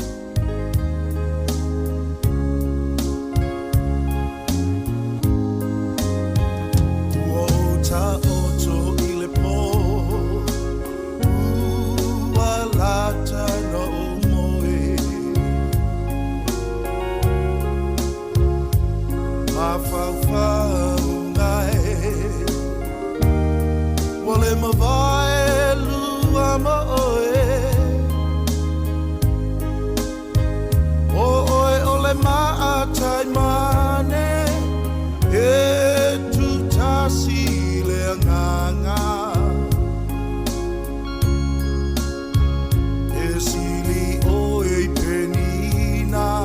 S3: E sili ʻoe i penina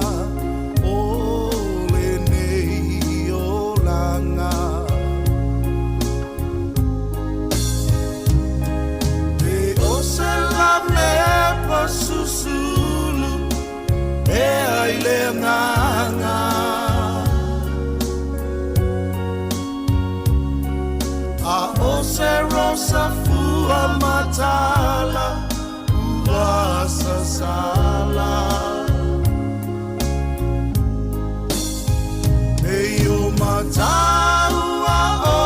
S3: o lenei olaga. E o se la mepa susulu e ai le agaga. A o se rosa fua matala ua sasala. E o mataua o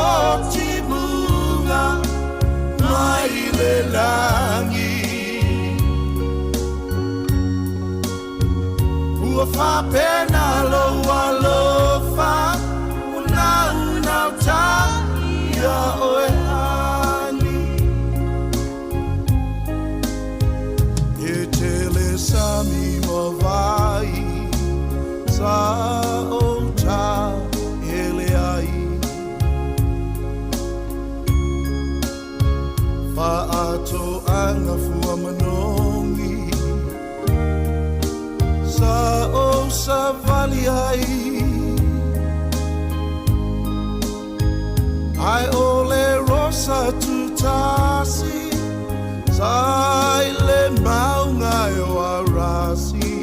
S3: timuga mai le lagi. Ua faapena lou alofa ua naunauta ia oe ani. E tele sami ma vai sa ou ta hele ai. Faatoaga fua manogi sa ou savali ai. Ae o le rosa tutasi sa i le mauga e o Arasi.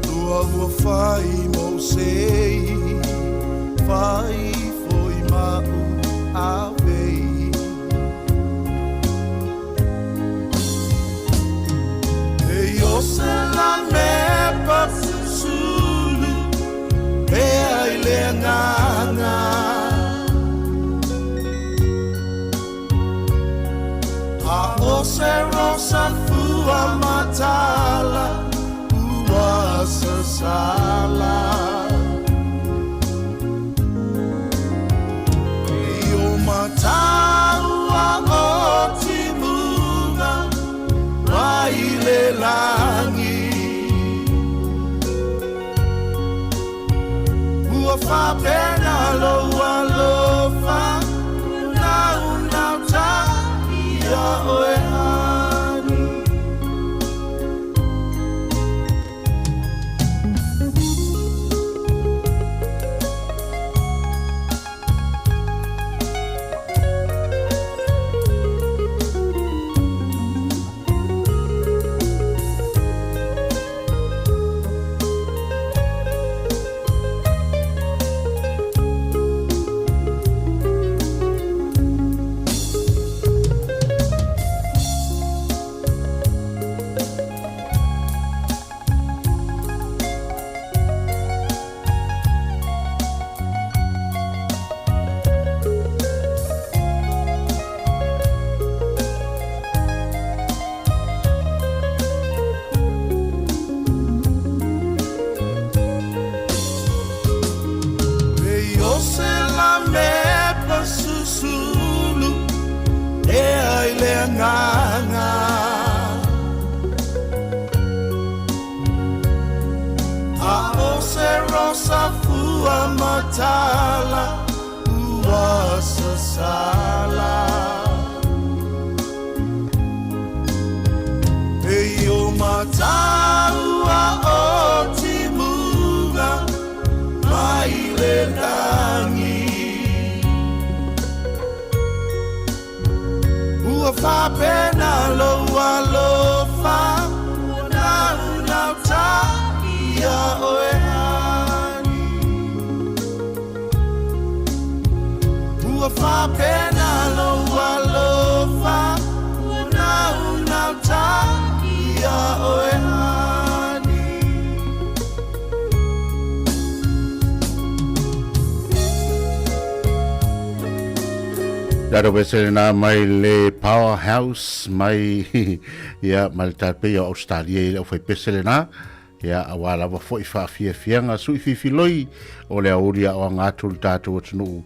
S3: Lua ua fai mou sei, fai foi ma'u avei. E o se la mepa susulu pea i le agaga. A o se rosa fua matala ua sasala.
S18: sasala. I o mataua o timuga mai le lagi. Ua faapena lou alofa naunauta ia oe ani. E o se la mepa susulu e ai le agaga. A o se rosa fua matala ua sasala. E o mataua o timuga mai le lagi. Ua faapena lou alofa naunauta ia oe ani. Ua faapena lou alofa naunauta ia oe ani.
S15: Dado pese na mai le Powerhouse mai ia mai le tape o Australia i le fai pese le na ia awa lava foi faafiafiaga suʻifiifiloi o le auli aoaga atu le tatou atunuu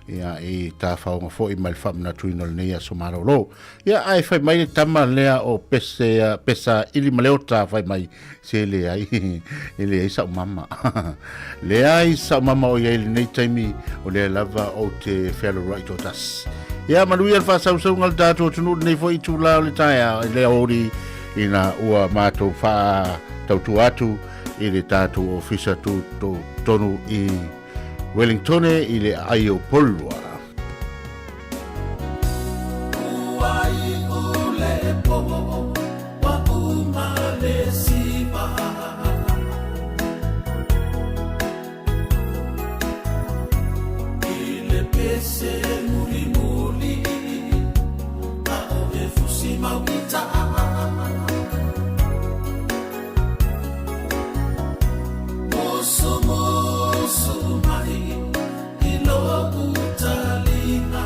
S15: ia i tafaoga foi ma le faamanatuina o lenei aso malōlō. Ia ae fai mai le tama lea o Pese Pesa ili ma Leota fai mai se leai e leai sa'u mama. Leai sa'u mama o iai lenei taimi o lea lava ou te fealualuaʻi toatasi. Ia manuia le faasausauga o le tatou atunuu lenei foi itulā o le taeao i le aoauli ina ua matou faatautua atu i le tatou ofisa tutotonu i Wellingtone i le aai o Porirua.
S20: Ua iʻu le po, ua uma le siva. I le pese mulimuli, a o e fusi mau i taʻa. Musumusu mai i loʻu taliga.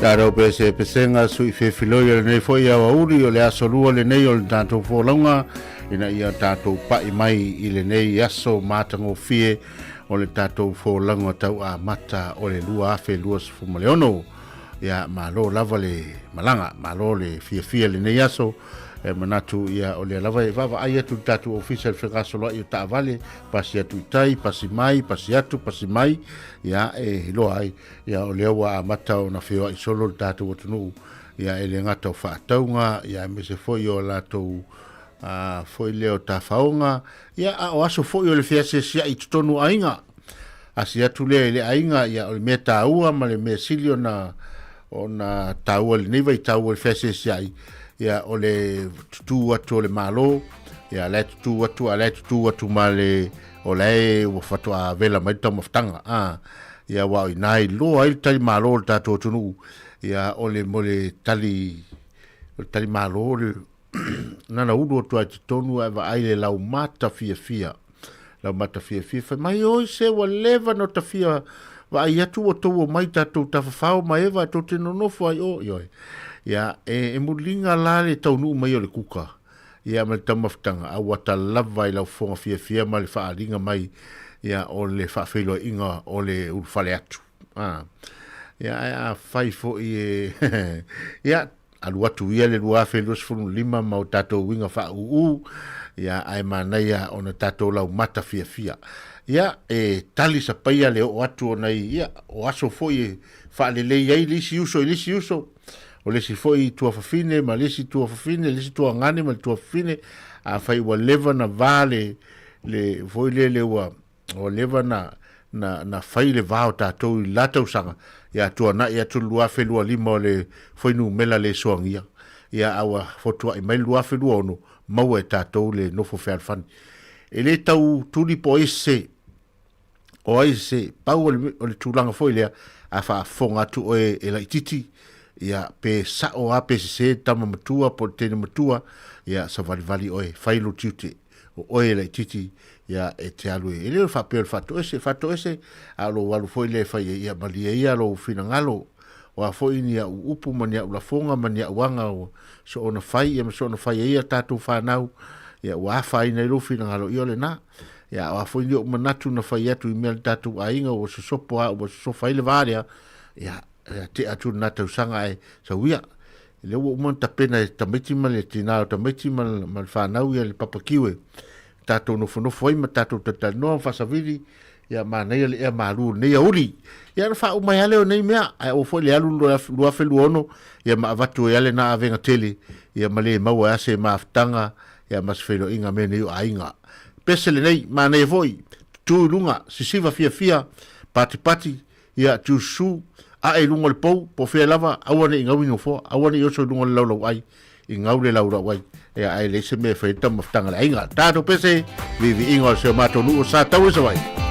S15: Tatou pesepesega sui fefiloi o lenei foi aoauli o le aso lua lenei o le tatou folauga ina ia tatou pa'i mai i lenei aso matagofie o le tatou folauga tau amata o le 2026. Ia malo lava le malaga, malo le fiafia i lenei aso. E manatu ia o lea lava e vaavaai atu i le tatou ofisa i le fegasoloai o taavale, pasi atu i tai, pasi mai, pasi atu, pasi mai, ia e iloa ai ia o lea ua amata ona feoai solo le tatou atunuu, ia e le gata o faatauga, ia aemaise foi o latou a foi lea o tafaoga, ia a o aso foi o le feasiasiai i totonu o aiga. Asi atu lea i le aiga, ia o le mea taua ma le mea sili ona ona taua i lenei vaitau o le feasiasiai, ia o le tutū atu o le Malo, ia la e tutū atu, a la e tutū atu ma le o la e ua faatoa vela mai le taumafataga, a ia aua o i ina e iloa ai le tali malo o le tatou atunuu, ia o le mo le tali o le tali malo le nana ulu atu ai totonu ae vaai le laumata fiafia laumata fiafia fai mai oi se ua leva no tafia vaai atu ua tou omai tatou tafafao ma eva tou te nonofo ai o ioe ia e, e muliga la le taunuu mai o le kuka ia ma le taumafataga a ua ta lava i lau fofoga fiafia ma le faaaliga mai ia o le faafeiloaiga o le ulufale atu a ia ae afai foi e ia alu atu ia le 2025 ma o tatou uiga faaūū ia ae manaia ona tatou laumata fiafia ia e tali sapaia le oo atu o nai ia o aso foi e faalelei ai le isi uso i le isi uso o le isi foi tuafafine ma le isi tuafafine le isi tuagane ma le tuafafine afai ua leva na va le le foi lele ua ua leva na na na fai le va o tatou i la tausaga ia tuanai atu le 2025 o le fuainumera le soagia ia a ua fotuai mai le 2026 maua e tatou le nofo fealofani e le tau tuli po o ai se o ai se pau o le, o le tulaga foi lea a faafofoga atu oe e laititi ia pe sa'o a pe sesē le tama matua po o le teine matua ia savalivali oe fai lou tiute o oe e laititi ia e te alu e le o le faapea o le faatoese faatoese a o lou alu foi lea e fai ai ia malie ia lou finagalo o a foi ni au upu ma ni au lafoga ma ni au aga ua soona fai ia ma soona fai ai a tatou fanau ia ua afaina ai lou finagalo ia o lena ia o a foi ni ou manatu na fai atu i mea le tatou aiga ua sosopo a ua sosofa ai le va lea ia tea atu lena tausaga ae sau ia lea ua uma ona tapena e tamaiti ma le tinā o tamaiti ma le fanau ia le papakiu e tatou nofonofo ai ma tatou talatalanoa ma faasavili ia manaia le ea malu o lenei auli ia ona faauma ai lava lea o nei mea ae aua foi le alu 2026 ia ma avatu ai lava lena avega tele ia ma le maua ai lava se mafutaga ia ma se feiloaiga mea nei o aiga. Pese lenei, manaia foi, tutu i luga, sisiva fiafia, patipati, ia tiususu, ae i luga o le pou, po o fea lava, aua ne i gau i nofoa, aua ne i oso i luga o le laulauai, i gau le laulauai, ia ae leai se mea e fai ai le taumafataga a le aiga. Tatou pese, viiviiga o si o matou nuu o Sataua i Savaii.